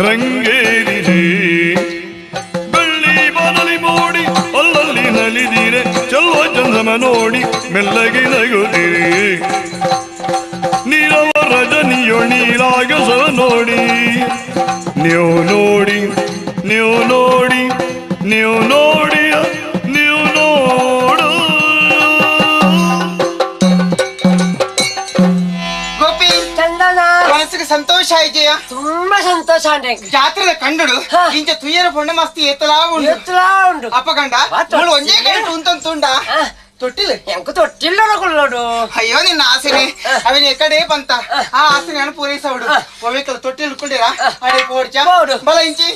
ರಂಗೇರಿದೆ. ಬೆಳ್ಳಿ ಬಾನಲಿ ಮೋಡಿ ಅಲ್ಲಲ್ಲಿ ನಲಿದಿರೆ ಚಲ್ವ ಚಂದ್ರಮ ನೋಡಿ ಮೆಲ್ಲಗೆ ನಗುತ್ತಿರೆ. ನೀರವ ರಜನಿಯೋ ನೀರಾಗಸ ನೋಡಿ ನೀವು ನೋಡಿ ನೀವು ನೋಡಿ ನೀವು ನೋಡಿ ನೀವು ನೋಡು. ಗೋಪಿ ಚಂದನ ಮನಸ್ಸಿಗೆ ಸಂತೋಷ ಆಯ್ಜೆಯ? ತುಂಬಾ ಸಂತೋಷ. ಜಾತ್ರೆದ ಕಂಡುಡು ಇಂಚ ತುಯ್ಯರ ಪೊಣ್ಣೆ ಮಸ್ತಿ ಎತ್ತಲಾ ಉಂಡು, ಎತ್ತಲಾ ಉಂಡು. ಅಪ್ಪಗಂಡ ಮುಳು ಒಂಜೇ ಗಂಟು ಉಂತಂತುಂಡ ತೊಟ್ಟಿಲ್ಲ ಎಂಕ ತೊಟ್ಟಿಲ್ಲ ಕೊಲ್ಲೋಡು. ಅಯ್ಯೋ ನಿನ್ನ ಆಸೆನೆ ಅವನ ಎಕಡೆ ಬಂತ ಆ ಆಸೆ ನಾನು ಪೂರೈಸವಡು. ಒಮ್ಮೆಕಲ ತೊಟ್ಟಿಲ್ ಹಿಡ್ಕೊಂಡಿರಾ ಅಡೆ ಪೋಡ್ಚ ಬಲ ಇಂಚಿ.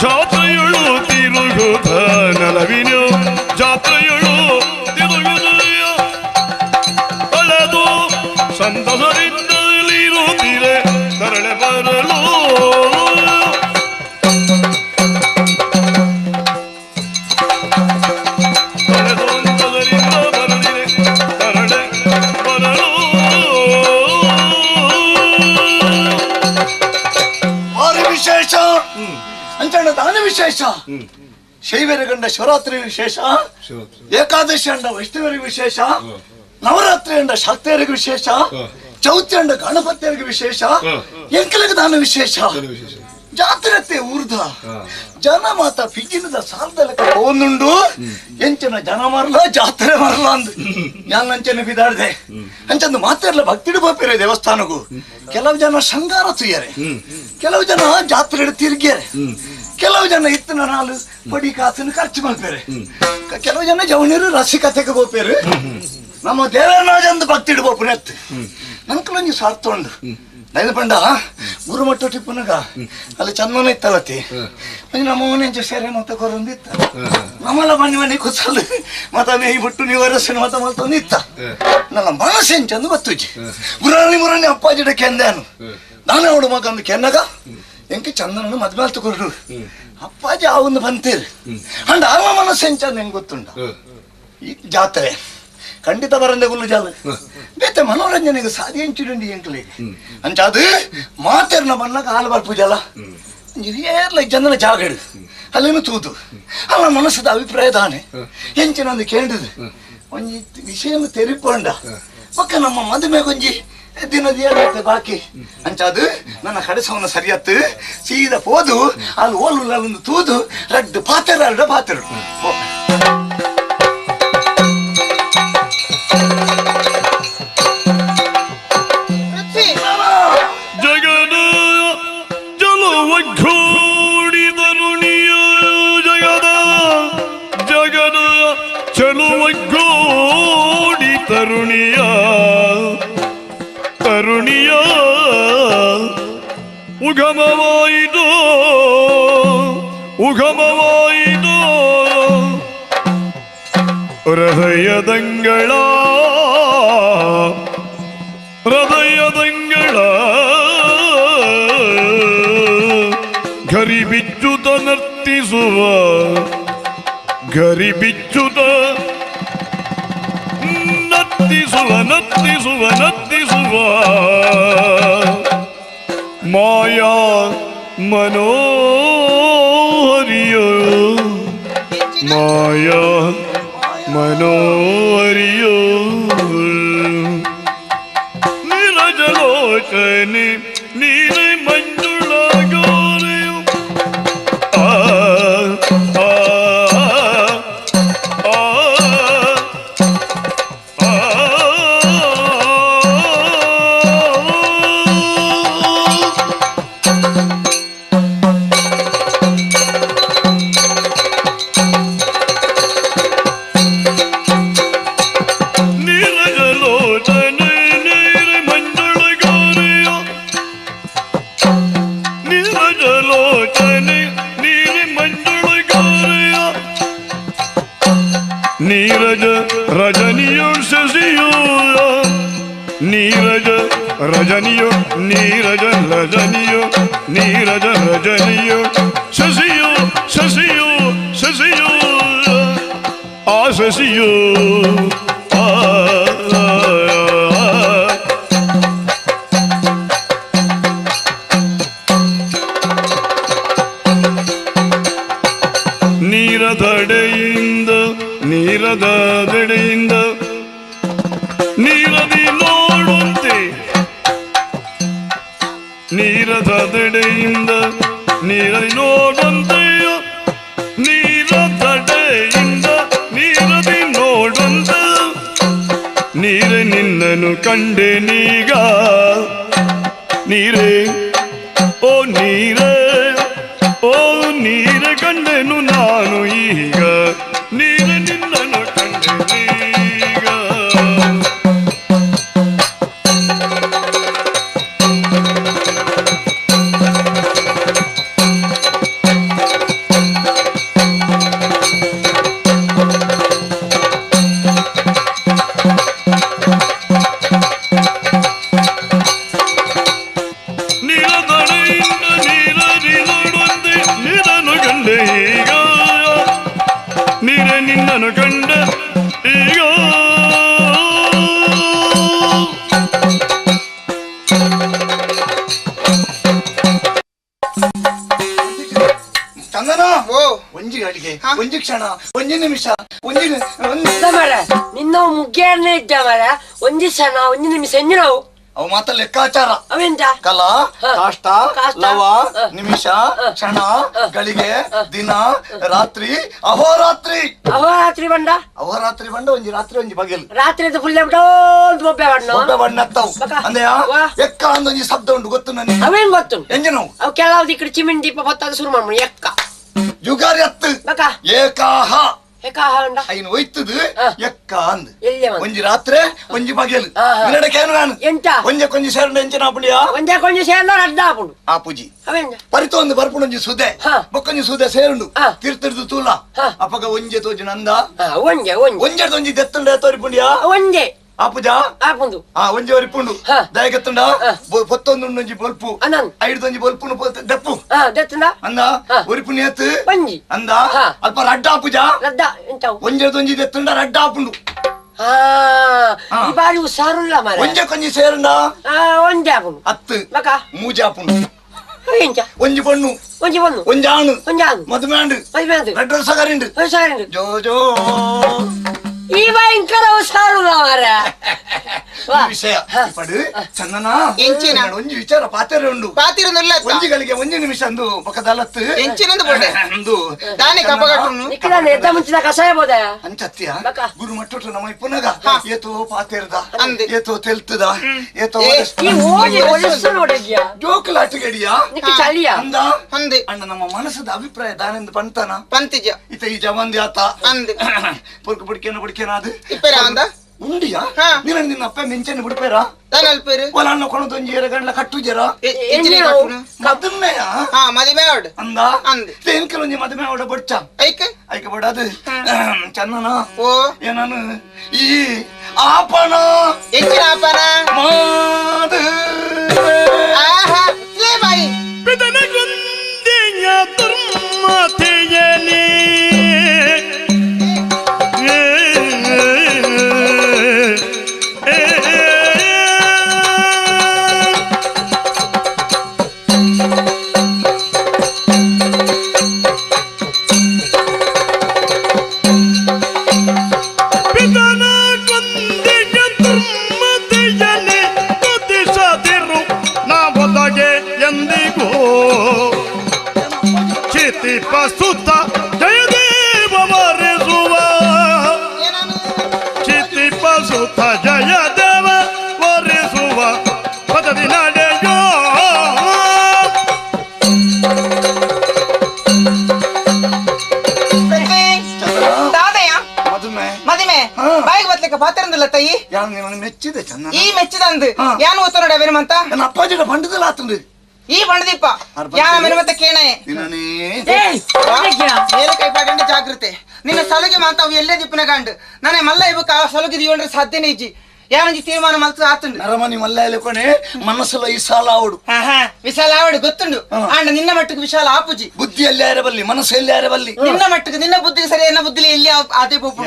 ಜಾತ್ರೆಯಳು ತಿರುಗುತ್ತ ನಲವಿನ ಜಾತ್ರೆಯಳು ತಿರುಗುದಯ ಕಳೆದು ಸಂತಸದಿಂದಲಿರುತ್ತಿರೆ ತರಳೆ ಬರಲು ಕಳೆದು ಸಂತಸದಿಂದ ಬರಲಿರೆ ತರಳೆ ಬರಲು. ಭಾರಿ ವಿಶೇಷ ಅಂಚಣ್ಣ ದಾನ ವಿಶೇಷ, ಶೈವರ ಗಂಡ ಶಿವರಾತ್ರಿ ವಿಶೇಷ, ಏಕಾದಶಿ ಅಂಡ ವೈಷ್ಣವರಿಗೆ ವಿಶೇಷ, ನವರಾತ್ರಿ ಅಂಡ ಶಾಕ್ತಿಯರಿಗೆ ವಿಶೇಷ, ಚೌತಿ ಅಂಡ ಗಣಪತಿಯರಿಗೆ ವಿಶೇಷ, ಎಂಕಲಿಗೆ ದಾನ ವಿಶೇಷ. ಜಾತ್ರೆ ಊರ್ದ ಜನ ಮಾತ ಫಿಜಿನದ ಸಾಲದಲೆಕ್ಕ ಒಂದುಂಡು ಎಂಚನ ಜನ ಮರಲ ಜಾತ್ರೆ ಮರಲ ಅಂದ್ ಯಾನ್ ಅಂಚನೆ ಬಿದಾಡ್ದೆ ಅಂಚಂದು ಮಾತೆರ್ಲ ಭಕ್ತಿಡು ಬೋಪೇರೆ ದೇವಸ್ಥಾನಗೂ. ಕೆಲವು ಜನ ಶೃಂಗಾರ ತುಯ್ಯರೆ, ಕೆಲವು ಜನ ಜಾತ್ರೆ ತಿರ್ಗ್ಯರೆ, ಕೆಲವು ಜನ ಇತ್ತಿನ ನಾಲು ಪಡಿ ಕಾಸನ್ನು ಖರ್ಚು ಮಾಡ್ತಾರೆ, ಕೆಲವು ಜನ ಜವಣಿರು ರಸಿಕತೆಗೆ ಬೋಪೇರು. ನಮ್ಮ ದೇವರಾಜಂದು ಭಕ್ತಿಡು ಬೋಪುನ ಎತ್ತು ನಂಕಲೊಂಜಿ ಸ್ವಾರ್ಥ ಉಂಡು. ದೈದ ಪಂಡ ಗುರುಮಟ್ಟ ಟಿಪ್ಪುನಗ ಅಲ್ಲಿ ಚಂದನ ಇತ್ತಲತಿ ನಮ್ಮ ಮನೆ ಸೇರೆ ಮತ್ತ ಕೊರೊಂದು ಇತ್ತ ನಮ್ಮಲ್ಲ ಮನೆ ಮನೆ ಕುಸಲ್ ಮತ ನೇಯ್ ಬಿಟ್ಟು ನೀವು ಅರಸನ ಮತ ಮಲ್ತೊಂದು ಇತ್ತ. ನನ್ನ ಮನಸ್ಸು ಎಂಚಂದು ಬತ್ತುಜಿ ಗುರಾಣಿ ಮುರಾಣಿ ಅಪ್ಪಾಜಿಡ ಕೆಂದಾನು ನಾನೇ ಅವಡು ಮಗ ಅಂದು ಕೆನ್ನಗ ಎಂಕೆ ಚಂದನನ್ನು ಮದ್ವೆ ಕೊರಡು ಅಪ್ಪಾಜಿ ಆ ಒಂದು ಬಂತೀರಿ ಅಂಡ್ ಆಮ ಮನಸ್ಸು ಎಂಚಂದು ಹೆಂಗೆ ಗೊತ್ತುಂಡ. ಈ ಜಾತ್ರೆ ಖಂಡಿತ ಬರಂದೆ ಗುಲ್ಲು ಜಾಲ ಬೇತೆ ಮನೋರಂಜನೆಗೆ ಸಾಧ್ಯ ಎಂಚುಂಡಿ ಎಂಕಲಿಗೆ ಅಂಚಾದು ಮಾತೆರ್ನ ಬಣ್ಣಕ್ಕೆ ಹಾಲು ಬರ್ಪುಜಲ ಏರ್ಲ ಜನರ ಜಾಗಡು ಅಲ್ಲೇನು ತೂತು ಅಲ್ಲ ಮನಸ್ಸದ ಅಭಿಪ್ರಾಯ ದಾನೆ ಎಂಚಿನ ಒಂದು ಕೇಳಿದು ಒಂಜಿ ವಿಷಯ ತೆರಿಕೊಂಡ ಪಕ್ಕ ನಮ್ಮ ಮದುವೆ ಗೊಂಜಿ ದಿನದ ಏಳತ್ತೆ ಬಾಕಿ ಅಂಚಾದು ನನ್ನ ಕಡೆಸವನ ಸರಿಯತ್ತು ಸೀದಾ ಹೋದು ಅಲ್ಲಿ ಓಲು ಅಲ್ಲೊಂದು ತೂದು ರಡ್ಡು ಪಾತೆರ ಅರಡ ಪಾತೆರು. ಜಗದ ಜಲವಘೋಡಿದರುಣಿಯ ಜಗದ ಜಗದ ಚಲುವಘೋಡಿ ತರುಣಿಯ ತರುಣಿಯ ಉಗಮವಾಯಿತು ಉಗಮವಾಯಿತು ಹೃದಯದಂಗಳ ಹೃದಯದಂಗಳ ಗರಿಬಿಚ್ಚುತ ನರ್ತಿಸುವ ಗರಿಬಿಚ್ಚುತ ನರ್ತಿಸುವ ನರ್ತಿಸುವ ನರ್ತಿಸುವ ಮಾಯಾ ಮನೋಹರಿಯೋ ಮಾಯಾ ಮನೋಹರಿಯೋ ನೀರಜಲೋಚನೆ ನೀನೆ ಮಂಜುಳ ಗೋರೆಯು ಆ ಆ ಆ ಆ ನೀರಜಲೋಚನೆ ನೀರೆ ಮಂಜುಳ ಗೋರೆಯು ನೀರಜಲೋಚನೆ ನೀರೆ ಮಂಜುಳ ಗೋರೆಯ ನೀರಜ ರಜನಿಯು ಶಶಿಯು ನೀರಜ ರಜನಿಯು ನೀರಜ ರಜನಿಯು ನೀರಜ ರಜನಿಯು ಶಶಿಯು ಶಶಿಯು ಶಶಿಯು ಆ ಶಶಿಯು ಆ ಆ, ಆ. ನೀರದಡೆಯಿಂದ ನೀರದಡೆಯಿಂದ ನೀರದಿ ನೋಡುವಂತೆ ನೀರದಡೆಯಿಂದ ನೀರದಿ ನೋಡುವಂತೆಯ ನೀರದಡೆಯಿಂದ ನೀರದಿ ನೋಡುವಂತ ನೀರೇ ನಿನ್ನನು ಕಂಡೆನೀಗ ನೀರೇ ಓ ನೀರೇ ಓ ನೀರೆ ಕಂಡೆನು ನಾನು ಈಗ ನೀರೆ ನಿನ್ನನು ಕಂಡೆನೀಗ. ಕಂಡೆ ಈಗ, ನೀರೆ ನಿನ್ನನು ಕಂಡೆ ಈಗ. ಚಂದನ, ಒಂಜಿ ಗಳಿಗೆ, ಒಂಜಿ ಕ್ಷಣ, ಒಂಜಿ ನಿಮಿಷ, ಒಂಜಿ ನಿನ್ನ ಮುಗ್ಗೇರ್ನೇ ಇದ್ದ ಮರ ಒಂಜಿ ಕ್ಷಣ ಒಂಜಿ ನಿಮಿಷ ಎಂಜಿನವು ಅವು ಮಾತ ಲೆಕ್ಕಾಚಾರ. ಅವೆಂತ? ಕಲಾ, ಕಾಷ್ಟ, ಲವ, ನಿಮಿಷ, ಕ್ಷಣ, ಗಳಿಗೆ, ದಿನ, ರಾತ್ರಿ, ಅಹೋರಾತ್ರಿ. ಅಹೋರಾತ್ರಿ ಬಂಡ? ಅಹೋರಾತ್ರಿ ಬಂಡ ಒಂಜಿ ರಾತ್ರಿ ಒಂಜಿ ಬಗೆಲ್. ರಾತ್ರಿ ಫುಲ್ ಬೊಬ್ಬೆ ಬಣ್ಣ ಬೊಬ್ಬೆ ಬಣ್ಣ ಅತ್ತವು. ಅಂದೆಯ ಎಕ್ಕ ಅಂದೊಂಜಿ ಶಬ್ದ ಉಂಟು ಗೊತ್ತು ನನಗೆ. ಅವೇನ್ ಗೊತ್ತು? ಎಂಜಿನವು ಅವು ಕೆಲವು ದಿಕ್ಕಡು ಚಿಮಿಣಿ ದೀಪ ಹೊತ್ತಾಗ ಶುರು ಮಾಡ್ಬಿಡು ಎಕ್ಕ ಯುಗಾರಿ ಅತ್ತು ಏಕಾಹ ಐನು ಒಯ್ತದು ಎಕ್ಕ ಅಂದ್ ಒಂಜಿ ರಾತ್ರಿ ಒಂಜಿ ಬಗೆಲ್ ನಿನ್ನಡಕೇನು ನಾನು ಎಂತ ಒಂಜೆ ಕೊಂಜಿ ಸೇರಂಡ ಎಂಚಿನ ಆಪುಂಡಿಯಾ ಒಂಜೆ ಕೊಂಜಿ ಸೇರಂಡ ರಡ್ಡ ಆಪುಂಡು ಆ ಪೂಜಿ ಪರಿತ ಒಂದು ಬರ್ಪುಂಡು ಒಂಜಿ ಸುದೆ ಬೊಕ್ಕೊಂಜಿ ಸುದೆ ಸೇರುಂಡು ತಿರ್ತುರ್ದು ತೂಲ ಅಪಗ ಒಂಜೆ ತೋಜು ನಂದ ಒಂಜೆ ಒಂಜೆ ಒಂಜಿ ದೆತ್ತುಂಡ ತೋರಿಪುಂಡಿಯಾ ಒಂಜೆ ಆಪುಜಾ ಆಪುಂಡು ಆ ಒಂಜೆ ಒರಿಪುಂಡು ದಯಗೆತ್ತುಂಡ ಪೊತ್ತೊಂದು ಒಂಜಿ ಬೊಲ್ಪು ಐಡ್ದೊಂಜಿ ಬೊಲ್ಪುನು ದೆಪ್ಪು ದೆತ್ತುಂಡ ಅಂದ ಒರಿಪುನೇತ್ ಒಂಜಿ ಅಂದ ಅಲ್ಪ ರಡ್ಡ ಆಪುಜಾ ರಡ್ಡ ಎಂತವು ಒಂಜೆದೊಂಜಿ ದೆತ್ತುಂಡ ರಡ್ಡ ಆಪುಂಡು ಈ ಬಾರಿ ಹುಷಾರುಲ್ಲ ಮಾರ್ರೆ ಒಂಜೆ ಕೊಂಜಿ ಸೇರುಂಡ ಒಂಜೆ ಆಪುಂಡು ಅತ್ತು ಮೂಜೆ ಆಪುಂಡು ಒಂಜಿ ಒಂಜಿ ಪೊಣ್ಣು ಒಂಜಿ ಪೊಣ್ಣು ಒಂಜಿ ಆಣು ಒಂಜಿ ಆಣು ಮದುವೆ ಆಂಡು ಮದುವೆ ಆಂಡು ರಡ್ಡ ವರ್ಷ ಕರಿಂಡು ವರ್ಷ ಕರಿಂಡು ಜೋ ಜೋ ಈ ಭಯಂಕರ ಹುಷಾರುಲ್ಲ ಮಾರ್ರೆ ವಿಷಯ ಪಡು ಚಂದನ ಒಂಜಿ ವಿಚಾರ ಪಾತೆರೆ ಉಂಡು ಪಾತಿರನುಲ್ಲ ಒಂಜಿಗಳಿಗೆ ಒಂಜಿ ನಿಮಿಷ ಅಂದು ಪಕ್ಕದಲ್ಲತ್ತು ಎಂಚಿನಂದು ಬೋಡೆ ಅಂದು ದಾನೆ ಕಪಗಟ್ಟುನು ನಿಕ್ಕದಾನೆ ಎದ್ದ ಮುಂಚಿನ ಕಷಾಯ ಬೋದ ಅಂಚತ್ಯ ಗುರು ಮಟ್ಟೊಟ್ಟು ನಮ್ಮ ಪುನಗ ಏತೋ ಪಾತೆರ್ದ ಏತೋ ತೆಲ್ತದ ಏತೋ ಈ ಓಜಿ ಒಲಸು ನೋಡಿದ್ಯಾ ಜೋಕಲಾಟಗಡಿಯ ನಿಕ್ಕ ಚಳಿಯ ಅಂದ ಅಂದೆ ಅಣ್ಣ ನಮ್ಮ ಮನಸ್ಸದ ಅಭಿಪ್ರಾಯ ದಾನೆಂದು ಪಂತನ ಪಂತಿಜ ಇತ ಈ ಜವಂದಿ ಆತ ಅಂದೆ ಪೊರ್ಕು ಬುಡ್ಕೇನ ಬುಡ್ಕೇನ ಅದು ಇಪ್ಪೆರ ಅಂದ ಉಂಡಿಯಾ ನೀನು ನಿನ್ನ ಅಪ್ಪ ಮಿಂಚನೆ ಬಿಡ್ಪೇರಾ ದಾನ ಅಲ್ಪೇರು ಒಲ ಅಣ್ಣ ಕೊಣದೊಂಜಿ ಎರಗಂಡ್ಲ ಕಟ್ಟುಜರ ಮದುಮೆಯ ಮದುವೆ ಆಡ್ ಅಂದ ಅಂದ ಎಂಕಲೊಂಜಿ ಮದುವೆ ಆಡ ಬೊಡ್ಚ ಐಕ ಐಕ ಬಡದು ಚಂದನ ಓ ಏನನು ಈ ಆಪಣ ಎಂಚಿನ ಆಪಣ ಮಾದು ಆಹಾ ಲೇ ಬಾಯಿ ಪಿತನಗೊಂದಿಯ ದುರ್ಮತಿಯಲಿ ಸುತ್ತ ಜಯದೇವ ವರಿಸುವ ಚಿತ್ತಿಪ ಸುತ್ತ ಜಯದೇವ ವರಿಸುವ ಪದವಿ ನಡೆಯೋ ದಾದಯ್ಯ ಮದುವೆ ಮದುವೆ ಬಾಯಿಗೆ ಬತ್ಲಿಕ್ಕೆ ಪಾತಿರಂದಿಲ್ಲ ತಾಯಿ ಮೆಚ್ಚಿದೆ ಚಂದ ಈ ಮೆಚ್ಚಿದಂದು ಯಾನು ಓದ್ತಾ ನೋಡಿ ಅವೇನು ಅಂತ ನನ್ನ ಅಪ್ಪಾಜಿಡ ಬಂಡದಲ್ಲ ಆತಂದು ಈ ಬಂಡದೀಪ ಯಾನ ಮೆನುಮತ್ತ ಕೇಣೆ ಮೇಲೆ ಕೈ ಪಾಡಂಡು ಜಾಗೃತೆ ನಿನ್ನ ಸಲುಗೆ ಮಾತಾವು ಎಲ್ಲೇ ದಿಪ್ಪನ ಗಂಡು ನಾನೇ ಮಲ್ಲ ಇಬಕ್ಕ ಆ ಸಲುಗೆ ದಿಯೋಂಡ್ರೆ ಸಾಧ್ಯನೇ ಇಜ್ಜಿ ಯಾನಂಜಿ ತೀರ್ಮಾನ ಮಲ್ತು ಆತುಂಡು ನರಮನಿ ಮಲ್ಲ ಕೊನೆ ಮನಸ್ಸುಲ ವಿಶಾಲ ಆವಡು ವಿಶಾಲ ಆವಡು ಗೊತ್ತುಂಡು ಆಂಡ ನಿನ್ನ ಮಟ್ಟಕ್ಕೆ ವಿಶಾಲ ಆಪುಜಿ ಬುದ್ಧಿ ಎಲ್ಲಿ ಯಾರ ಬಲ್ಲಿ ಮನಸ್ಸು ಎಲ್ಲಿ ಯಾರ ಬಲ್ಲಿ ನಿನ್ನ ಮಟ್ಟಕ್ಕೆ ನಿನ್ನ ಬುದ್ಧಿಗೆ ಸರಿ ಎನ್ನ ಬುದ್ಧಿ ಎಲ್ಲಿ ಅದೇ ಪೋಪು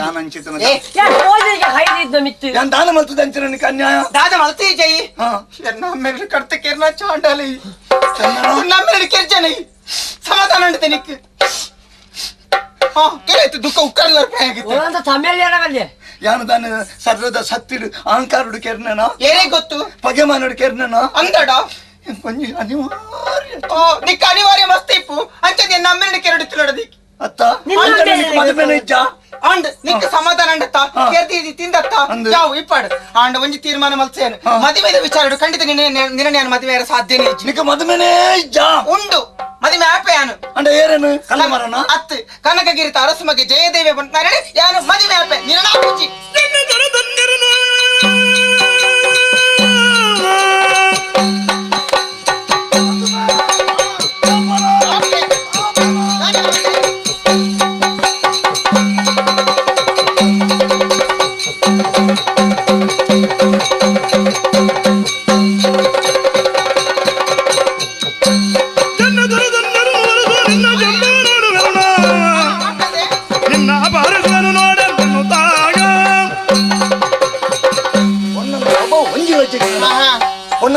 ಯಾನ್ ದಾನ ಮಲ್ತದ ಅಂಚಿನ ಅನ್ಯಾಯ ದಾದ ಮಲ್ತಿ ಜೈ ಎನ್ನ ಅಮ್ಮೆರಡು ಕಡ್ತ ಕೇರ್ನ ಚಾಂಡಾಲಿ ನಮ್ಮೆರಡು ಕೆರ್ಜನ ಸಮಾಧಾನ ಉಂಟು ನಿಕ್ ಕೇಳಾಯ್ತು ದುಃಖ ಉಕ್ಕರ್ದ ಆಗಿತ್ತು ತಮಿಳ್ ಯಾನು ದಾನ ಸರ್ವದ ಸತ್ತಿಡು ಅಹಂಕಾರುಡು ಕೆರ್ನನ ಏನೇ ಗೊತ್ತು ಪಗೆಮಾನುಡು ಕೆರ್ನನ ಅಂದಡ ಒಂಜಿ ಅನಿವಾರ್ಯ ಓ ನಿಕ್ಕ ಅನಿವಾರ್ಯ ಮಸ್ತ್ ಇಪ್ಪು ಅಂಚದ ನಮ್ಮೆರಡು ಕೆರಡು ತಿಳಡದಿ ಅತ್ತ ಮದುವೆ ಇಜ್ಜ ಅಂಡ್ ನಿಕ್ಕ ಸಮಾಧಾನ ಅಂಡತ್ತ ಕೆರ್ದಿ ತಿಂದತ್ತ ಯಾವು ಇಪ್ಪಾಡು ಆಂಡ ಒಂಜಿ ತೀರ್ಮಾನ ಮಲ್ಸೇನು ಮದುವೆದ ವಿಚಾರಡು ಖಂಡಿತ ನಿನ್ನ ನಿನ್ನ ನಾನು ಮದುವೆ ಸಾಧ್ಯನೇ ಇಜ್ಜಿ ನಿಕ್ಕ ಮದುವೆನೇ ಇಜ್ಜ ಉಂಡು ಮದುವೆ ಆಪೆ ಯಾನು ಅಂಡ ಏರೇನು ಕಲ್ಲಮರನ ಅತ್ತು ಕನಕಗಿರಿತ ಅರಸುಮಗೆ ಜಯದೇವೆ ಬಂಟಾರೆ ಯಾನು ಮದುವೆ ಆಪೆ ನಿನ್ನ ಪೂಜಿ ಧನ್ಯರು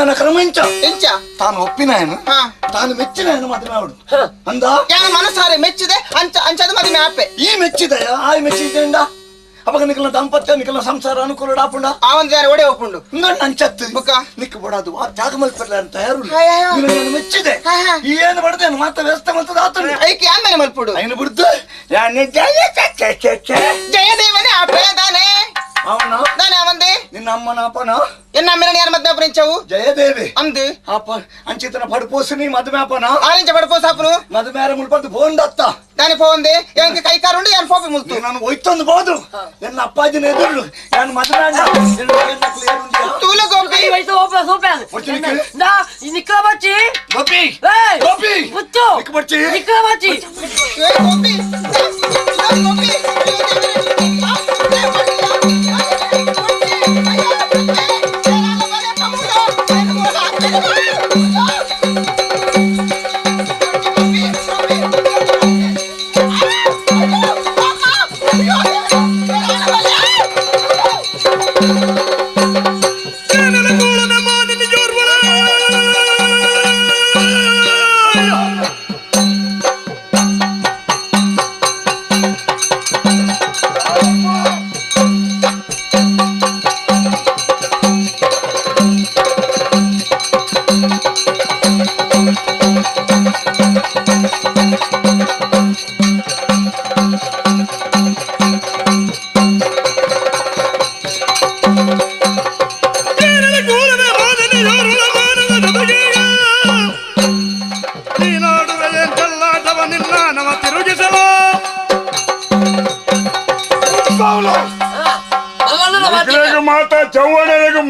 ಅಣ್ಣನ ಕ್ರಮ ಎಂಚ ಎಂಚ ತಾನು ಒಪ್ಪಿನಾಯನು ತಾನು ಮೆಚ್ಚಿನಾಯನು ಮದುವೆ ಆವಡು ಅಂದ ಯಾನ ಮನಸಾರೆ ಮೆಚ್ಚಿದೆ ಅಂಚ ಅಂಚದ ಮದುವೆ ಆಪೆ ಈ ಮೆಚ್ಚಿದೆಯ ಆಯ್ ಮೆಚ್ಚಿದೆಂಡ ಅವಾಗ ನಿಕಲ ದಾಂಪತ್ಯ ನಿಕಲ ಸಂಸಾರ ಅನುಕೂಲ ಆಪುಂಡ ಆ ಒಂದು ಯಾರು ಒಡೆ ಒಪ್ಪುಂಡು ಇಂಗಣ್ಣ ಅಂಚತ್ತು ಬುಕ್ಕ ನಿಕ್ಕ ಬಡದು ಆ ತ್ಯಾಗ ಮಲ್ಪರ್ಲ ಅಂತ ಯಾರು ನಾನು ಮೆಚ್ಚಿದೆ ಏನು ಬಡದೆ ಮಾತ ವ್ಯವಸ್ಥೆ ಮಲ್ತದ ಆತನು ಐಕೆ ಆಮೇಲೆ ಮಲ್ಪುಡು ಐನು ಬಿಡ್ದು ಯಾನೆ ಜಯ ಜಯದೇವನೇ ಆಪೆ ದಾನೆ ಅವನ ದಾನೆ ಅವಂದೆ ನಿನ್ನ ಅಮ್ಮನ ಅಪ್ಪನ ಎನ್ನ ಅಮ್ಮನ ಯಾರು ಮದ್ವೆ ಅಪ್ಪನಿಂಚವು ಜಯದೇವಿ ಅಂದು ಅಪ್ಪ ಅಂಚಿತನ ಪಡ್ಪೋಸಿನಿ ಮದುವೆ ಅಪ್ಪನ ಆರೆಂಜ ಪಡ್ಪೋಸ ಅಪ್ಪನು ಮದುವೆ ಯಾರ ಮುಲ್ಪದ್ದು ಫೋನ್ ದತ್ತ ದಾನೆ ಫೋನ್ ದೆ ಕೈ ಕಾರುಂಡು ಯಾರು ಫೋಪಿ ಮುಲ್ತು ನಾನು ಒಯ್ತೊಂದು ಬೋದು ನನ್ನ ಅಪ್ಪಾಜಿನ ಎದುರು ನಾನು ಮದುವೆ ತೂಲ ಗೋಪಿ ನಾ ನಿಕ್ಕಲ ಬಚ್ಚಿ ಗೋಪಿ ಗೋಪಿ ಮುತ್ತು ನಿಕ್ಕ ಬಚ್ಚಿ ನಿಕ್ಕಲ ಬಚ್ಚಿ ಏ ಗೋಪಿ ಗೋಪಿ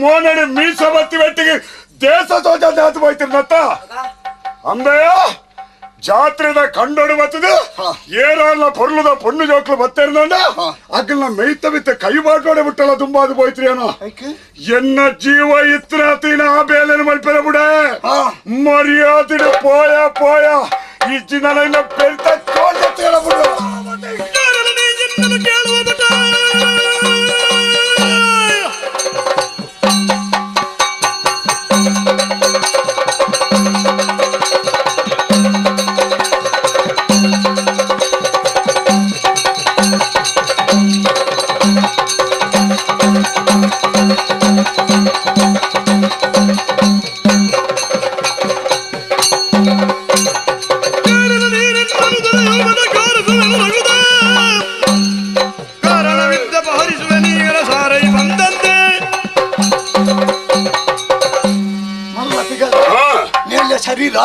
ಮೋನಡಿ ಮೀಸ ಬತ್ತಿ ಬೆಟ್ಟಿಗೆ ದೇಶ ಸೋಜ ಜಾತಿ ಹೋಯ್ತಿರ್ನತ್ತ ಅಂದೆಯ ಜಾತ್ರೆದ ಕಂಡೋಡು ಬರ್ತದೆ ಏರಲ್ಲ ಪೊರ್ಲುದ ಪೊಣ್ಣು ಜೋಕ್ಲು ಬತ್ತಿರ್ನಂಡ ಅಗ್ಲ ಮೇಯ್ತ ಬಿತ್ತ ಕೈ ಬಾಟೋಡೆ ಬಿಟ್ಟಲ್ಲ ತುಂಬಾದು ಹೋಯ್ತ್ರಿ ಏನೋ ಎನ್ನ ಜೀವ ಇತ್ರಾತಿನ ಆ ಬೇಲೆನ ಮಲ್ಪೆರ ಬಿಡ ಮರ್ಯಾದಿಡ ಪೋಯ ಪೋಯ ಈ ಜಿನ ಪೆರ್ತ ಬಿಡು.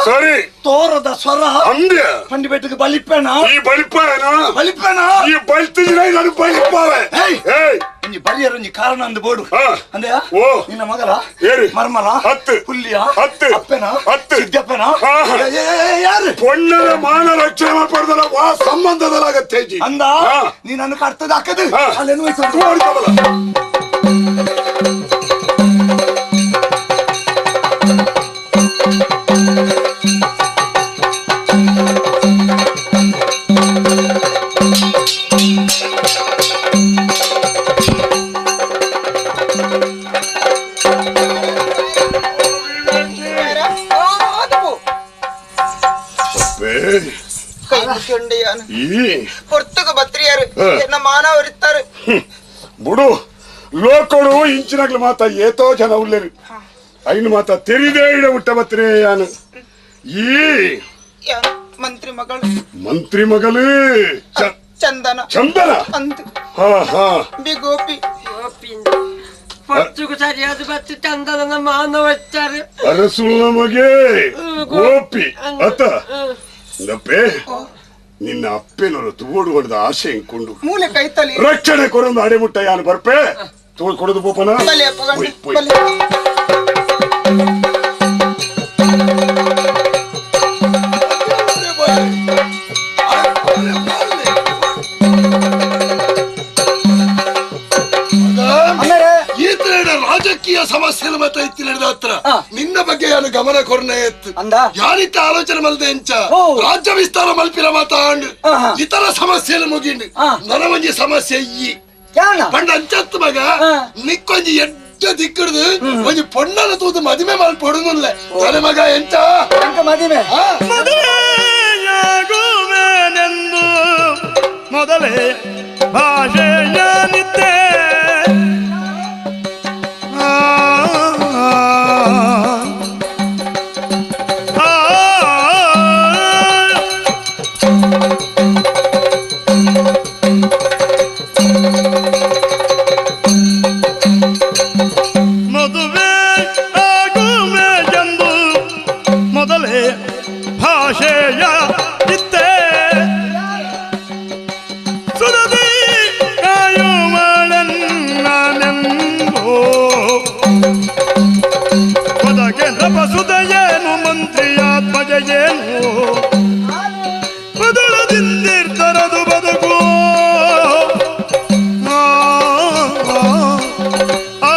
ಸರಿ ತೋರದ ಸ್ವರ ಅಂದೆ ಪಂಡಿಬೆಟ್ಟಿಗೆ ಬಲಿಪೇಣ ಈ ಬಲಿಪೇಣ ಬಲಿಪೇಣ ಈ ಬಲ್ತಿದ್ರೆ ನಾನು ಬಲಿಪಾವೆ. ಒಂಜಿ ಬಲಿಯರ ಒಂಜಿ ಕಾರಣ ಅಂದು ಬೋಡು ಅಂದೆಯಾ ನಿನ್ನ ಮಗಲ ಮರ್ಮಲ ಹತ್ತು ಹುಲ್ಲಿಯ ಹತ್ತು ಅಪ್ಪನ ಹತ್ತು ಸಿದ್ದಪ್ಪನ ಯಾರು ಪೊಣ್ಣನ ಮಾನ ರಕ್ಷಣೆ ಪಡೆದಲ್ಲ ವಾ ಸಂಬಂಧದಲ್ಲಾಗತ್ತೆ ಅಂದ ನೀನನ್ನು ಕರ್ತದ ಹಾಕದು ಅಲ್ಲೇನು ಬುಡು ಲೋಕಡು ಇಂಚಿನಾಗ್ಲು ಮಾತ ಏತೋ ಜನ ಉಲ್ಲೇರು ಐನು ಮಾತ ತೆರಿದೇ ಇಡ ಹುಟ್ಟ ಬತ್ತನೇ ಯಾನು ಈ ಮಂತ್ರಿ ಮಗಳು ಮಂತ್ರಿ ಮಗಳು ಚಂದನ ಚಂದನ ಹಾ ಹಾ ಬಿ ಗೋಪಿ ಪೊರ್ತುಗು ಸರಿಯಾದ ಬತ್ತು ಚಂದನ ಮಾನವಚ್ಚಾರು ಅರಸುಳ ಮಗೆ ಗೋಪಿ ಅತ ನಪ್ಪೆ ನಿನ್ನ ಅಪ್ಪೆನವರು ತೋಡು ಹೊಡೆದ ಆಸೆ ಕೊಂಡು ಮೂಲೆ ಕೈತಲಿ ರಕ್ಷಣೆ ಕೊರೊಂದು ಅಡೆಮುಟ್ಟ ಯಾನು ಬರ್ಪೆ ತೋಳು ಕೊಡದು ಬೋಪನ. ರಾಜಕೀಯ ಸಮಸ್ಯೆ ಮತ್ತೆ ಇತ್ತಿನ ಹತ್ರ ನಿನ್ನ ಬಗ್ಗೆ ಯಾರು ಗಮನ ಕೊರ್ನೆ ಎತ್ತು ಯಾರಿತ್ತ ಆಲೋಚನೆ ಮಲ್ದೆ ಎಂಚ ರಾಜ್ಯ ವಿಸ್ತಾರ ಮಲ್ಪಿನ ಮಾತಾಂಡ್ ಇತರ ಸಮಸ್ಯೆಯನ್ನು ಮುಗಿಂಡು ನನಗೊಂಜಿ ಸಮಸ್ಯೆ ಈ ಪಂಡ ಅಂಚತ್ತು ಮಗ ನಿಕ್ಕೊಂಜಿ ಎಡ್ಡೆ ಎಡ್ಡೆ ದಿಕ್ಕಡ್ದು ಒಂಜಿ ಪೊಣ್ಣನ ತೂದು ಮದಿಮೆ ಮಲ್ಪೊಡುನುಲ್ಲೆ ತಲೆ ಮಗ ಎಂತ ಮದಿಮೆ ಮದುವೆಯಾಗುವೆನೆಂದು ಮೊದಲೇ ಭಾಷೆಯನಿದ್ದೆ ಮದುವೆ ಆಗುವೆ ಎಂದು ಮೊದಲೇ ಭಾಷೆಯ ಇದ್ದೆ ಸುರದಿ ಕಾಯುವಳೆನ್ನನೆಂದು ಪದಕ್ಕೆ ನೃಪಸುದೆಯೇನು ಮಂತ್ರಿಯಾತ್ಮಜಯೇನು ಬದಲದಿಂದಿರ್ತರದು ಬದುಕು ಆ, ಆ, ಆ.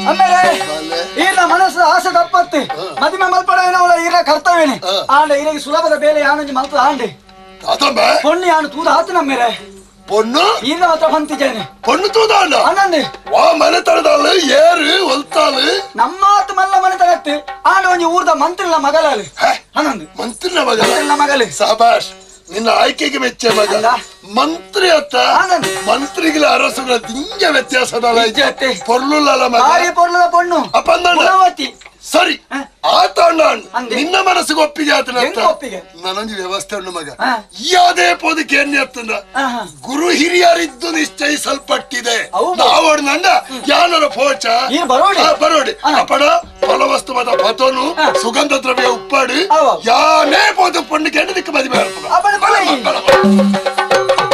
ಆಮೇಲೆ ಈರ್ನ ಮನಸ್ಸು ಆಸೆ ತಪ್ಪತ್ತೆ ಮದಿಮೆ ಮಲ್ಪಡ ಏನವಳ ಈರ ಕರ್ತವ್ಯನೆ ಆಂಡ ಈರಿಗೆ ಸುಲಭದ ಬೇಲೆ ಯಾನೊಂಜಿ ಮಲ್ತದ ಆಂಡೆ ಪೊಣ್ಣು ಯಾನು ತೂದ ಆತು ನಮ್ಮೇರೆ ಪೊಣ್ಣು ಈರ್ನ ಮಾತ್ರ ಪಂತಿಜೇನೆ ಪೊಣ್ಣು ತೂದ ಆಂಡ ಆನಂದೆ ವಾ ಮನೆ ತರದಾಳು ಏರು ಒಲ್ತಾಳು ನಮ್ಮಾತು ಮಲ್ಲ ಮನೆ ತರತ್ತೆ ಆಂಡ ಒಂಜಿ ಊರ್ದ ಮಂತ್ರಿಲ ಮಗಲಾಳು ಆನಂದ್ ಮಂತ್ರಿನ ಮಗಳ ಮಂತ್ರಿನ ಮಗಲು ಸಾಬಾಷ್ ನಿನ್ನ ಆಯ್ಕೆಗೆ ಮೆಚ್ಚೆ ಮಗ ಮಂತ್ರಿ ಅತ್ತ ಮಂತ್ರಿಗಳ ಅರಸುಗಳ ದಿಂಗೆ ವ್ಯತ್ಯಾಸ ಪೊರ್ಲುಲ್ಲ ಮಗ ಭಾರಿ ಪೊರ್ಲದ ಪೊಣ್ಣು ಅಪ್ಪಂದಣ್ಣ ಗುಣವತಿ ಸರಿ ಆತ ಅಣ್ಣ ನಿನ್ನ ಮನಸ್ಸಿಗೆ ಒಪ್ಪಿಗೆ ಆತನ ಹೆಂಗ್ ಒಪ್ಪಿಗೆ? ನನೊಂದು ವ್ಯವಸ್ಥೆ ಉಂಡು ಮಗ ಯಾವುದೇ ಪೋದಕ್ಕೆ ಎಣ್ಣೆ ಅತ್ತಂದ ಗುರು ಹಿರಿಯರಿದ್ದು ನಿಶ್ಚಯಿಸಲ್ಪಟ್ಟಿದೆ ನಾವೊಡ್ನಂಡ ಯಾನರ ಪೋಚ ಈ ಬರೋಡಿ. ಬರೋಡಿ ಅಪಡ ಫಲವಸ್ತು ಮತ ಪತೋನು ಸುಗಂಧ ದ್ರವ್ಯ ಉಪ್ಪಾಡು ಯಾನೇ ಪೋದು ಪೊಣ್ಣು ಕೆಂಡದಿಕ್ಕೆ ಮದುವೆ ಆಗ್ತದ. ಅಪ್ಪಣ ಬರೋಡಿ. ಬಲ, ಬಲ.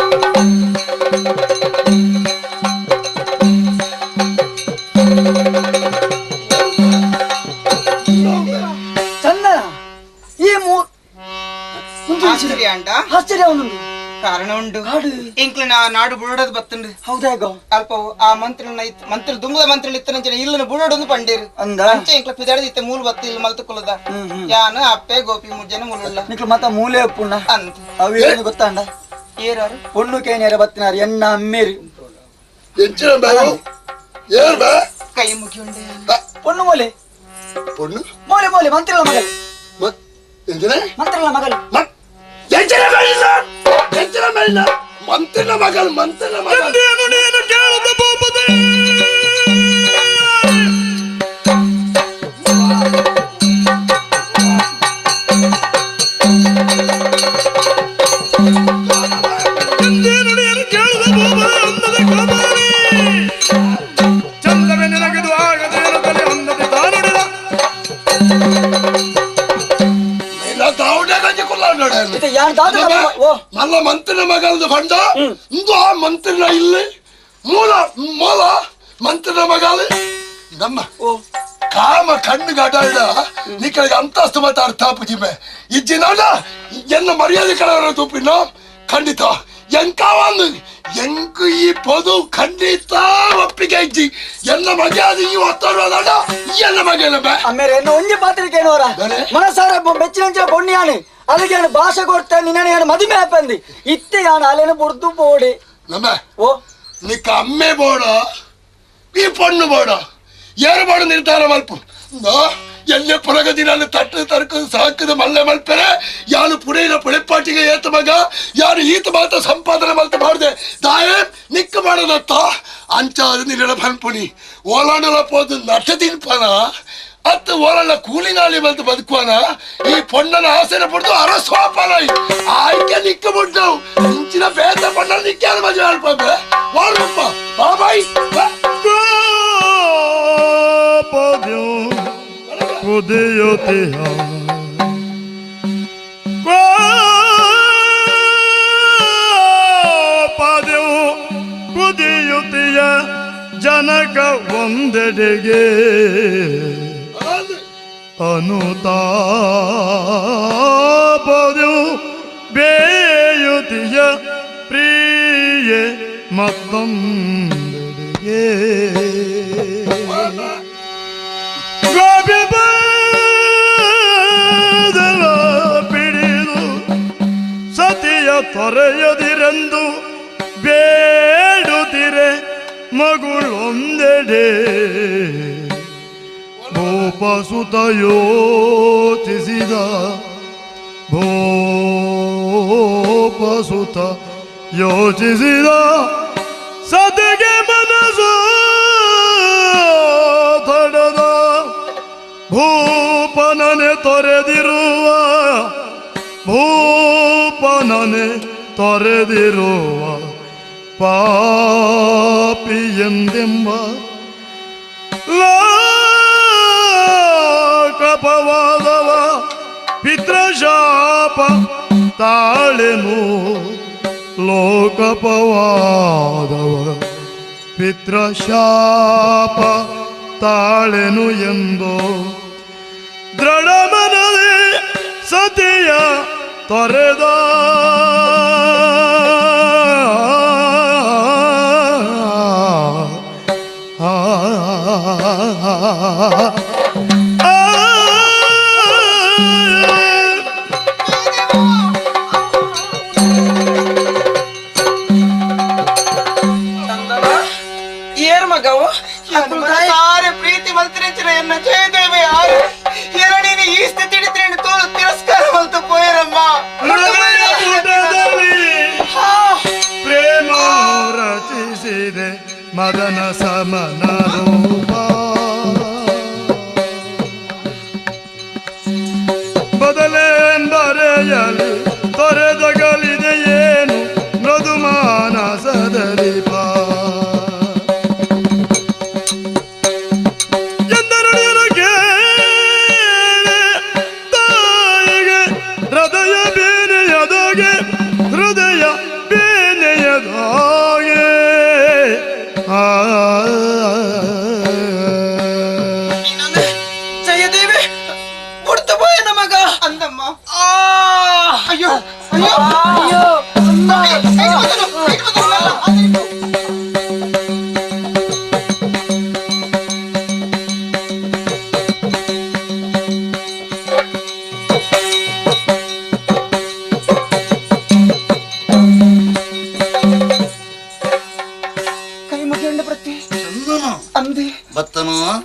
ಚಂದನ ಈ ಆಶ್ಚರ್ಯ ಅಂಡ ಆಶ್ಚರ್ಯ ಒಂದುಂಡು ಕಾರಣ ಉಂಡು ಇಂಕ್ಲಿನ ನಾಡು ಬುಡೋದು ಬತ್ತುಂಡು ಹೌದಾ ಅಲ್ಪ ಆ ಮಂತ್ರಿನ ಮಂತ್ರಿ ದುಂಬದ ಮಂತ್ರಿ ಇತ್ತನಂಚಿನ ಇಲ್ಲನ ಬುಡೋಡೊಂದು ಪಂಡೇರು ಅಂದ ಅಂಚೆ ಇಂಕ್ಲ ಪಿದಾಡದ ಇತ್ತ ಮೂಲು ಬತ್ತು ಇಲ್ಲಿ ಮಲ್ತು ಕುಲದ ಯಾನು ಅಪ್ಪೆ ಗೋಪಿ ಮೂರ್ ಜನ ಮೂಲುಳ್ಳ ನಿಕ್ಲು ಮತ ಮೂಲೆ ಪುಣ್ಣ ಅಂತ ಅವು ಏನು ಗೊತ್ತಾಂಡ ಏರಾರು ಪೊಣ್ಣು ಕೇನ್ಯಾರ ಬತ್ತಿನಾರು ಎಣ್ಣ ಅಮ್ಮೇರು ಎಂಚಿನ ಬೇ ಏರ್ ಬೇ ಕೈ ಮುಗಿಯುಂಡೆ ಪೊಣ್ಣು ಮೋಲೆ ಪೊಣ್ಣು ಮೋಲೆ ಮೋಲೆ ಮಂತ್ರಿಗಳ ಮಗಲು ಎಂಚಿನ ಮಂತ್ರಿಗಳ ಮಗಲು ಎಂಚಿನ ಮೇಲಿಲ್ಲ ಎಂಚಿನ ಮೇಲಿಲ್ಲ ಮಂತ್ರಿನ ಮಗಲು ಮಂತ್ರಿನ ಮಗಲು ಎಂದೇನು ನೀನು ಕೇಳದ ಭೂಪತಿ ಎಂದೇನು ನೀನು ಕೇಳದ ಭೂಪತಿ ಅಂದದೆ ಕೋಪದಲ್ಲಿ ಚಂದವೇ ನಿನಗಿದು ಆಗದೇನು ತಲೆ ಅಂದದೆ ತಾನುಡಿದ ನಿನ್ನ ದಾವಡೆ ಗಂಜಿ ಕುಲ್ಲ ನೋಡ ಯಾನ್ ದಾದ ಓ ಮಲ್ಲ ಮಂತ್ರಿನ ಮಗಲ್ದು ಬಂಡ ಇಂದು ಆ ಮಂತ್ರಿನ ಇಲ್ಲಿ ಮೂಲ ಮೂಲ ಮಂತ್ರಿನ ಮಗಲು ನಮ್ಮ ಕಾಮ ಕಣ್ಣು ಗಡಾಡ ನಿಕ್ಕಳಿಗೆ ಅಂತಸ್ತು ಮತ ಅರ್ಥ ಪುಜಿಮೆ ಇಜ್ಜಿನಾಡ ಎನ್ನ ಮರ್ಯಾದೆ ಕಳವರ ತೂಪಿನ ಖಂಡಿತ ಎಂಕಾವಂದು ಎಂಕು ಈ ಪೊದು ಖಂಡಿತ ಒಪ್ಪಿಗೆ ಇಜ್ಜಿ ಎನ್ನ ಮರ್ಯಾದೆ ಈ ಒತ್ತಡ ಎನ್ನ ಮಗನ ಬೇ ಅಮ್ಮೇರೆ ಎನ್ನ ಒಂಜಿ ಪಾತ್ರಿಕೆ ಏನೋರ ಮನಸಾರ ಮೆಚ್ಚಿನಂಚಿನ ಪೊಣ್ಣು ಯಾನು ಅಲ್ಲಿಗೆ ಯಾನು ಭಾಷೆ ಕೊಡ್ತೆ ನಿನ್ನ ಯಾನು ಮದುವೆ ಆಪಂದಿ ಇತ್ತೆ ಯಾನು ಅಲ್ಲೇನು ಬುಡ್ದು ಪೋಡಿ ನಮ್ಮ ಓ ನಿಕ್ಕ ಅಮ್ಮೆ ಬೋಡ ಈ ಪೊಣ್ಣು ಬೋಡ ಏರು ಬೋಡ ನಿರ್ಧಾರ ಮಲ್ಪು ನಾ ಎಲ್ಲೆ ಪುರಗತಿ ನಾನು ತಟ್ಟು ತರ್ಕ ಸಾಕದ ಮಲ್ಲೆ ಮಲ್ಪೆರೆ ಯಾನು ಪುಡೆಯಿನ ಪುಳೆಪಾಟಿಗೆ ಏತ ಮಗ ಯಾರು ಈತ ಮಾತ ಸಂಪಾದನೆ ಮಲ್ತ ಮಾಡಿದೆ ದಾಯೆ ನಿಕ್ಕ ಮಾಡದತ್ತ ಅಂಚಾದ ನಿನ್ನ ಪನ್ಪುನಿ ಓಲಾಂಡಲ ಪೋದು ನಟ ತಿನ್ಪನ ಅತ್ತ ಓಲಲ್ಲ ಕೂಲಿ ನಾಲಿ ಮಲ್ತು ಬದುಕುವನ ಈ ಪೊಣ್ಣನ ಆಸೆನ ಪಡ್ದು ಅರಸ್ವಾಪನ ಆಯ್ಕೆ ನಿಕ್ಕ ಬಿಡ್ತಾವು ಇಂಚಿನ ಬೇತ ಪಣ್ಣ ನಿಕ್ಕ ಮದುವೆ ಅಲ್ಪ ವಾರಪ್ಪ ಬಾಬಾಯ್ ಕೋಪದ್ಯು ಕುದಿಯುತ್ತಿಹ ಕೋಪದ್ಯು ಕುದಿಯುತ್ತಿಯ ಜನಕ ಒಂದೆಡೆಗೆ ಅನುತಾಪದ್ಯು ಬೇಯುತ್ತಿಯ ಪ್ರಿಯೆ ಮತ್ತೊಂದೆಡೆಗೆ ಗೋಪಿ ಬದಲ ಪಿಡಿದು ಸತಿಯ ತೊರೆಯದಿರೆಂದು ಮಗುಳೊಂದೆಡೆ ಭೂಪಸುತ ಯೋಚಿಸಿದ ಭೂಪಸುತ ಯೋಚಿಸಿದ ಸತಿಗೆ ಮನಸ್ಸು ತಡದ ಭೂಪನನೆ ತೊರೆದಿರುವ ಭೂಪನನೆ ತೊರೆದಿರುವ ಪಾಪಿ ಎಂದೆಂಬ ಲೋಕಪವಾದವ ಪಿತೃಶಾಪ ತಾಳೆನು ಲೋಕಪವಾದವ ಪಿತೃಶಾಪ ತಾಳೆನು ಎಂದು ದೃಢಮನದಿ ಸತಿಯ ತೊರೆದ ಪ್ರೀತಿ ಮಲ್ತಿನ ಜಯದೇವಿ ಯಾರು ಎರಡೀನಿ ಈ ಸ್ಥಿತಿ ಹಿಡಿತೀನಿ ತೋರು ತಿರಸ್ಕಾರ ಮಲ್ತು ಪೋಯರಮ್ಮ ಪ್ರೇಮ ರಚಿಸಿದೆ ಮದನ ಸಮನ ರೂಪ ಬದಲೆಂಬರೆಯಲಿ ತೊರೆದಗಲಿದೆ ಏನು ಮೃದು ಮಾನಸದರಿಪ ಹೃದಯ ಬೇನೆಯದಾಗೆ ಜಯದೇವಿ ಬುಡ್ತು ಬೋಯ ನಮಗ ಅಂದಮ್ಮ ಅಯ್ಯೋ ಅಯ್ಯೋ ಅಯ್ಯೋ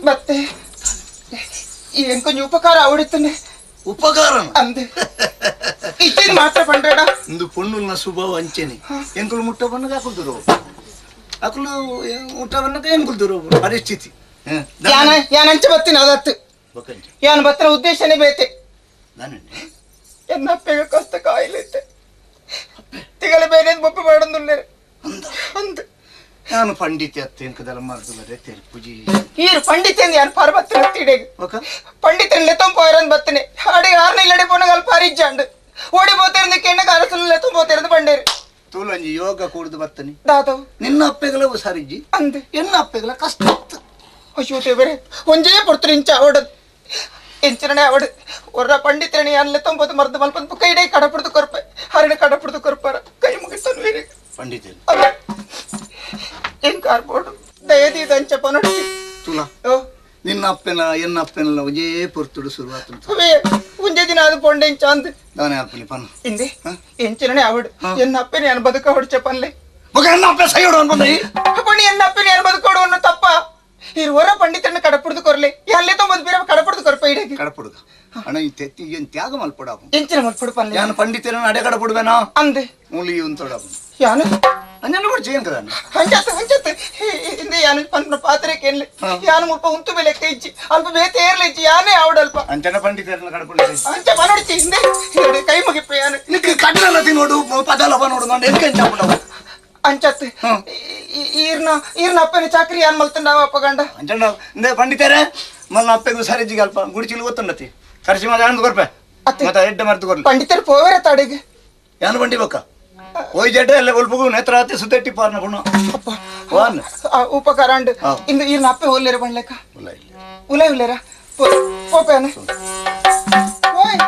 ಮತ್ತೆ ಏನ್ ಕೊಂಚ ಉಪಕಾರ ಅವಡಿತಾನೆ ಉಪಕಾರ ಅಂದೆ ಇಚ್ಚಿನ ಮಾತ್ರ ಪಂಡ್ರೇಡ ಇಂದು ಪೊಣ್ಣುಲ್ನ ಸ್ವಭಾವ ಅಂಚೆನೆ ಎಂಕುಲು ಮುಟ್ಟ ಬಣ್ಣದ ಹಾಕುಲ್ದುರು ಅಕುಲು ಮುಟ್ಟ ಬಣ್ಣದ ಎಂಕುಲ್ದುರು ಪರಿಸ್ಥಿತಿ ಯಾನ ಯಾನ ಅಂಚೆ ಬತ್ತೀನಿ ಅದತ್ತು ಯಾನ ಬತ್ತಿನ ಉದ್ದೇಶನೇ ಬೇತೆ ಎನ್ನ ಅಪ್ಪೆಗೆ ಕಷ್ಟ ಕಾಯಿಲೆ ತಿಗಲ ಬೇರೆ ಬೊಪ್ಪೆ ಮಾಡಂದುಲ್ಲೇರೆ ಅಂದ ನಾನು ಪಂಡಿತ ಅತ್ತೆ ಮರ್ದುಲರೆ ತೆರ್ಪುಜಿ ಈರು ಪಂಡಿತ ಯಾನು ಪಾರ್ಬತ್ತಿನ ತಿಡೆಗೆ ಪಂಡಿತನ ಲೆತ್ತೊಂಪೋಯರನ್ ಬತ್ತನೆ ಅಡಿ ಆರ್ನ ಇಲ್ಲಡೆ ಪೋನಗ ಅಲ್ಪ ಅರಿಜ್ಜಾಂಡು ಓಡಿ ಬೋತಿರಂದು ಕೆಣ್ಣಗ ಅರಸಲು ಲೆತ್ತೊಂಪೋತಿರಂದು ಬಂಡೇರು ತೂಲಂಜಿ ಯೋಗ ಕೂಡ್ದು ಬತ್ತನೆ ದಾದವು ನಿನ್ನ ಅಪ್ಪೆಗಳ ಸರಿಜ್ಜಿ ಅಂದೆ ಎನ್ನ ಅಪ್ಪೆಗಳ ಕಷ್ಟ ಅಯ್ಯೋ ದೇವರೇ ಒಂಜೇ ಪೊರ್ತರು ಇಂಚ ಅವಡದು ಎಂಚರಣೆ ಅವಡು ಒರ್ರ ಪಂಡಿತರಣೆ ಯಾನ್ ಲೆತ್ತೊಂಬೋದು ಮರ್ದು ಮಲ್ಪಂದು ಕೈಡೇ ಕಡಪುಡ್ದು ಕೊರ್ಪೆ ಹರಣ ಕಡಪುಡ್ದು ಕೊರ್ಪಾರ ಕೈ ಮುಗಿತಾನು ಬೇರೆ ಪಂಡಿತ ಏನ್ ಕಾರ್ಬೋರ್ಡು ದಯದೀದಂಚ ಪನೊಡ್ಚಿ ತುಲಾ ನಿನ್ನ ಅಪ್ಪೆನ ಎನ್ನ ಅಪ್ಪೆನಲ್ಲ ಒಂಜೇ ಪೊರ್ತುಡು ಶುರುವಾತು ಒಂಜೇ ದಿನ ಅದು ಪೊಂಡೆಂಚ ಅಂದ್ ದಾನೆ ಅಪ್ಪನಿ ಪನ್ ಇಂದೆ ಎಂಚರಣೆ ಅವಡು ಎನ್ನ ಅಪ್ಪೆನ ಯಾನ್ ಬದುಕ ಹೊಡ್ಚ ಪನ್ಲೆ ಮಗ ಎನ್ನ ಅಪ್ಪೆ ಸೈಯೋಡು ಅನ್ಕೊಂಡೆ ಪಣಿ ಎನ್ನ ಅಪ್ಪೆನ ಯಾನ್ ಬದುಕೋಡು ಅನ್ನೋ ತಪ್ಪ ಇರುವರ ಪಂಡಿತರನ್ನ ಕಡಪುಡ್ದು ಕೊರ್ಲೆ ಅಲ್ಲೇ ತೊಂಬದು ಬೇರೆ ಕಡಪುಡ್ದು ಕೊರ್ಪ ಇಡಗೆ ಕಡಪುಡುಗ ಅಣ್ಣ ಈ ತೆತ್ತಿ ಏನ್ ತ್ಯಾಗ ಮಲ್ಪಡಾಪು ಎಂಚಿನ ಮಲ್ಪಡು ಪನ್ಲೆ ಯಾನ್ ಪಂಡಿತರನ್ನ ಅಡೆ ಕಡಪುಡುವೆನಾ ಅಂದೆ ಮೂಲಿ ಉಂತೋಡಾಪು ಯಾನು ಅಂಜನ ಕೊಡ್ಚಿ ಏನ್ ಕದಾನ ಹಂಚತ್ತು ಹಂಚತ್ತು ಹಿಂದೆ ಯಾನು ಪಂಪನ ಪಾತ್ರೆ ಕೇನ್ಲೆ ಯಾನು ಮುಲ್ಪ ಉಂತು ಬೆಲೆ ಇಜ್ಜಿ ಅಲ್ಪ ಬೇತೆ ಏರ್ಲೆ ಇಜ್ಜಿ ಯಾನೇ ಆವಡಲ್ಪ ಅಂಚನ ಪಂಡಿತರನ್ನ ಕಡಪುಡ್ದು ಅಂಚ ಪನೊಡ್ಚಿ ಹಿಂದೆ ಎರಡು ಕೈ ಮುಗಿಪ್ಪ ಯಾನು ನಿಕ್ಕ ಕಡ್ಲಲ್ಲ ತಿನ್ನೋಡು ಪದಲ ಪನೋಡು ನಾನು ಎನ್ಕೆಂಚ ಹಾಪುಂಡವು ಅಂಚತ್ತು ಈರ್ನ ಈರ್ನ ಅಪ್ಪನ ಚಾಕ್ರಿ ಯಾನ್ ಮಲ್ತಂಡಾವ ಅಪ್ಪ ಗಂಡ ಅಂಚಂಡ ಇಂದೆ ಪಂಡಿತರೇ ಮಲ್ಲ ಅಪ್ಪೆಗೂ ಸರಿಜಿಗೆ ಅಲ್ಪ ಗುಡಿಚಿಲು ಗೊತ್ತುಂಡತಿ ಕರ್ಸಿ ಮಾದ ಯಾನ್ ಕೊರ್ಪೆ ಮತ್ತೆ ಎಡ್ಡೆ ಮರ್ತು ಕೊರ್ಲಿ ಪಂಡಿತರು ಪೋವೆರ ತಾಡಿಗೆ ಯಾನು ಬಂಡಿ ಬಕ್ಕ ಓಯ್ ಜಡ್ಡೆ ಅಲ್ಲೇ ಒಲ್ಪಗು ನೇತ್ರಾತಿ ಸುದ್ದೆಟ್ಟಿ ಪಾರ್ನ ಗುಣ ಅಪ್ಪ ವಾನ್ ಉಪಕಾರ ಅಂಡ್ ಇಂದು ಈರ್ನ ಅಪ್ಪೆ ಹೋಲ್ಲೇರ ಬಂಡ್ಲೆಕ್ಕ ಉಲೈ ಉಲ್ಲೇರ ಪೋಪೇನೆ ಓಯ್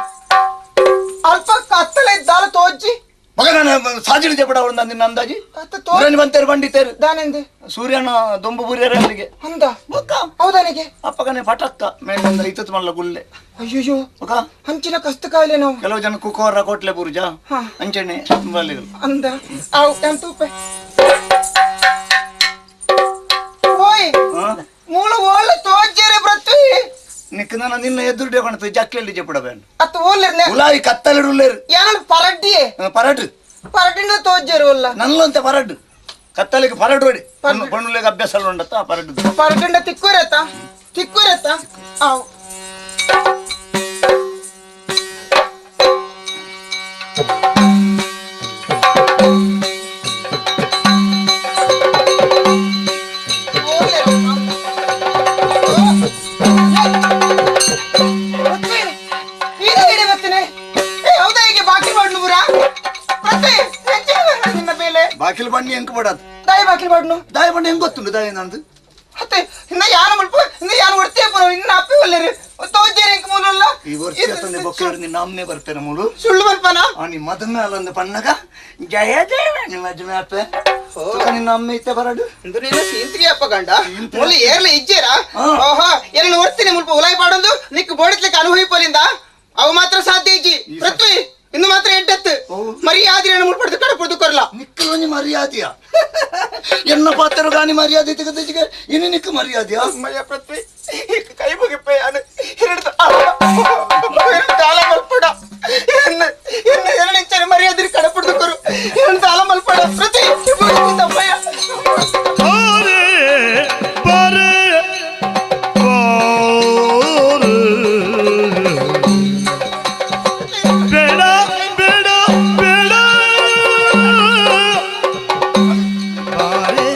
ಅಲ್ಪ ಕತ್ತಲೆ ಇದ್ದಾಲ ತೋಜ್ಜಿ ಮಗ ನಾನು ಸಾಜಿನ ಜಪಡ ಅವಳು ನಿನ್ನ ಅಂದಾಜಿ ಸೂರ್ಯನ ಬಂತೇರು ಬಂಡಿತೇರು ದಾನೆಂದೆ ಸೂರ್ಯನ ದೊಂಬು ಬುರಿಯರ ಅಲ್ಲಿಗೆ ಅಂದ ಹೌದಾನಿಗೆ ಅಪ್ಪಗನೆ ಪಟಕ್ಕ ಮೇಲಿಂದ ಇತ್ತತ್ ಮಲ್ಲ ಗುಲ್ಲೆ ಅಯ್ಯೋ ಹಂಚಿನ ಕಸ್ತ ಕಾಯಿಲೆ ನಾವು ಕೆಲವು ಜನ ಕುಕೋರ ಕೋಟ್ಲೆ ಬುರ್ಜ ಅಂಚೆನೆ ಅಂದ ಆವು ಎಂತೂಪೆ ನಿಕ್ಕ ನಾನು ನಿನ್ನ ಎದುರುಡೆ ಕಾಣ್ತದೆ ಜಕ್ಕೆಲ್ಲಿ ಜಪ್ಪಡಬೇಡ ಅತ್ತ ಓಲ್ಲೇರ್ನೆ ಉಲಾಯಿ ಕತ್ತಲೆಡು ಉಲ್ಲೇರು ಯಾನ ಪರಡ್ಡಿಯೇ ಪರಡು ಪರಡಿನ ತೋಜ್ಜರು ಉಲ್ಲ ನಲ್ಲಂತೆ ಪರಡು ಕತ್ತಲಿಗೆ ಪರಡು ಹೊಡಿ ಪಣ್ಣುಲೆಗೆ ಅಭ್ಯಾಸ ಉಂಡತ್ತ ಪರಡು ಪರಡಿಂಡ ತಿಕ್ಕೋರತ್ತ ತಿಕ್ಕೋರತ್ತ ಆವ್ ಬಾಕಿಲ್ ಬಣ್ಣಿ ಹೆಂಗ್ ಬಡದು ದಾಯ ಬಾಕಿಲ್ ಬಣ್ಣು ದಾಯ ಬಣ್ಣ ಹೆಂಗ್ ಗೊತ್ತುಂಡು ದಾಯ ನಂದು ಅತ್ತೆ ಇನ್ನ ಯಾನ ಮುಲ್ಪ ಇನ್ನ ಯಾನ ಒಡ್ತಿ ಪುರ ಇನ್ನ ಅಪ್ಪಿ ಒಲ್ಲೇರಿ ತೋಜೇರಿ ಎಂಕ್ ಮೂಲಲ್ಲ ಈ ವರ್ಷ ತಂದೆ ಬೊಕ್ಕೇರು ನಿನ್ನ ಅಮ್ಮನೆ ಬರ್ತೇನೆ ಮೂಲು ಸುಳ್ಳು ಬರ್ಪನ ಆ ನಿಮ್ಮ ಮದುವೆ ಅಲ್ಲೊಂದು ಪಣ್ಣಗ ಜಯ ಜಯ ನಿಮ್ಮ ಮದುವೆ ಅಪ್ಪೆ ನಿನ್ನ ಅಮ್ಮ ಇತ್ತೆ ಬರಡು ಇಂದು ನೀನು ಸೀಂತ್ರಿ ಅಪ್ಪ ಗಂಡ ಮೂಲು ಏರ್ಲ ಇಜ್ಜೇರಾ ಓಹೋ ಎನ್ನ ಒಡ್ತೀನಿ ಮುಲ್ಪ ಉಲಾಯ್ ಪಾಡೊಂದು ನಿಕ್ ಬೋಡಿತ್ಲಿಕ್ಕೆ ಅನುಭವಿ ಪೋಲಿಂದ ಅವು ಮಾತ್ರ ಸಾಧ್ಯ ಇಜ್ಜಿ ಪೃಥ್ವಿ ಇನ್ನು ಮಾತ್ರ ಎಡ್ಡತ್ತು ಮರ್ಯಾದೆ ಮುಳ್ಪಡ್ದು ಕಡಪಡ್ದು ಕೊರ್ಲ ನಿಕ್ಕಲೊಂಜಿ ಮರ್ಯಾದೆಯ ಎನ್ನ ಪಾತ್ರ ಗಾನಿ ಮರ್ಯಾದೆ ತೆಗೆದಿಗೆ ಇನ್ನು ನಿಕ್ಕ ಮರ್ಯಾದೆಯ ಅಮ್ಮಯ್ಯ ಪೃಥ್ವಿ ಕೈ ಮುಗಿಪೆ ಅನು ಎರಡು ತಾಲ ಮಲ್ಪಡ ಎನ್ನ ಎನ್ನ ಎರಡು ಇಂಚನ ಮರ್ಯಾದೆ ಕಡಪಡ್ದು ಕೊರು ಎರಡು ತಾಲ ಮಲ್ಪಡ ಪೃಥ್ವಿ ತಮ್ಮಯ್ಯ ಬಾರೆ ಬಾರೆ ಬೇಡ ಬೇಡ ಬೇಡ ಬಾರೆ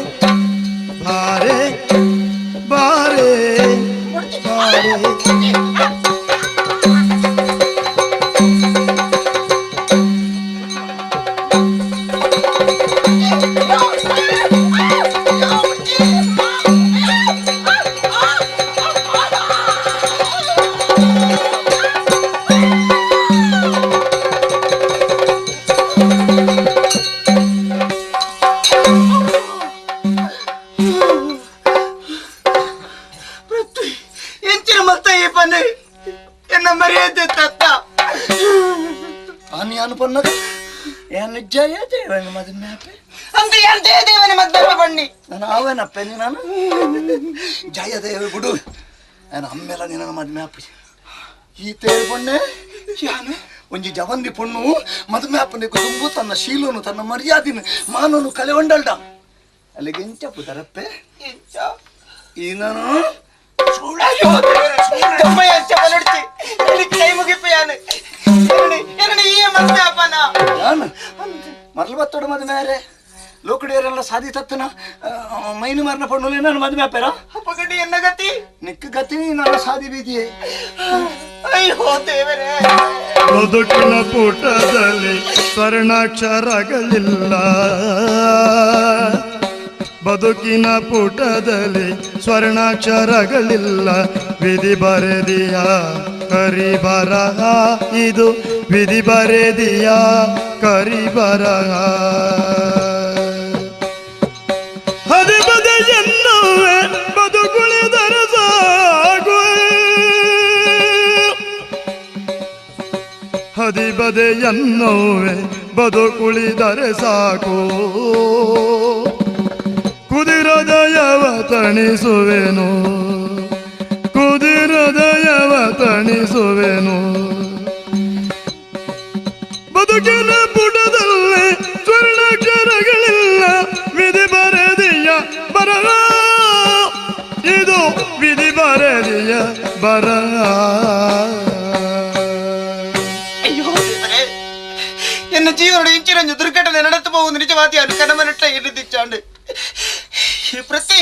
ಬಾರೆ ಬಾರೆ ಬಾರೆ ಜಯ ದೇವನ ಮದುವೆ ಅಪ್ಪೆ ಅಂತ ಯಾರು ಜಯ ದೇವನ ಮದುವೆ ಬಣ್ಣಿ ನಾನು ಆವೇನಪ್ಪೆ ನಾನು ಜಯ ದೇವ ಬಿಡು ನಾನು ಅಮ್ಮೆಲ್ಲ ನಿನ್ನ ಮದುವೆ ಅಪ್ಪೆ ಈ ತೇರು ಪೊಣ್ಣೆ ಯಾನು ಒಂಜಿ ಜವಂದಿ ಪೊಣ್ಣು ಮದುವೆ ಅಪ್ಪನಿಗೆ ತುಂಬು ತನ್ನ ಶೀಲನು ತನ್ನ ಮರ್ಯಾದಿನ ಮಾನನು ಕಲೆಗೊಂಡಲ್ಡ ಅಲ್ಲಿಗೆ ಎಂಚಪ್ಪು ತರಪ್ಪೆ ಈ ನಾನು ಮರಳು ಬತ್ತೋಡು ಮದುವೆ ಯಾರೇ ಲೋಕಡಿಯರೆಲ್ಲ ಸಾಧಿ ತತ್ತನ ಮೈನು ಮಾರನ ಪಣ್ಣು ನಾನು ಮದುವೆ ಅಪ್ಪೇರ ಅಪ್ಪಗಡ್ಡಿ ಎನ್ನ ಗತಿ ನಿಕ್ಕ ಗತಿ ನನ್ನ ಸಾಧಿ ಬೀದಿಯೇ ಅಯ್ಯೋ ದೇವರೇ. ಬದುಕಿನ ಪುಟದಲ್ಲಿ ಸ್ವರ್ಣಾಕ್ಷರಗಳಿಲ್ಲ, ಬದುಕಿನ ಪುಟದಲ್ಲಿ ಸ್ವರ್ಣಾಕ್ಷರಗಳಿಲ್ಲ. ವಿಧಿ ಬರೆದಿಯ ಕರಿ ಬರಹ, ಇದು ವಿಧಿ ಬರೆದಿಯ ಕರಿ ಬರಹ. ಹದಿಬದೆಯನ್ನುವೆ ಬದುಕುಳಿದರ ಸಾಗು, ಹದಿಬದೆಯನ್ನುವೆ ಬದುಕುಳಿದರೆ ಸಾಕು. ಕುದಿರದಯವ ತಣಿಸುವೆನು, ಕುದಿರದಯವ ತಣಿಸುವೆನು. ಬದುಕಿನ ಪುಟದಲ್ಲಿ ಸ್ವರ್ಣಾಕ್ಷರಗಳಿಲ್ಲ, ವಿಧಿ ಬರೆದಿಯ ಬರಹ, ಇದು ವಿಧಿ ಬರೆದಿಯ ಬರಹ. ಅಯ್ಯೋ ದೇವರೇ, ಎನ್ನ ಜೀವನ ಇಂಚಿನೊಂದು ದುರ್ಘಟನೆ ನಡೆಸಬಹುದು ನಿಜವಾದಿ ಕನಮನಟ್ಟ ಹಿಡಿದಿಚ್ಚಾಂಡು. ಈ ಪ್ರತಿ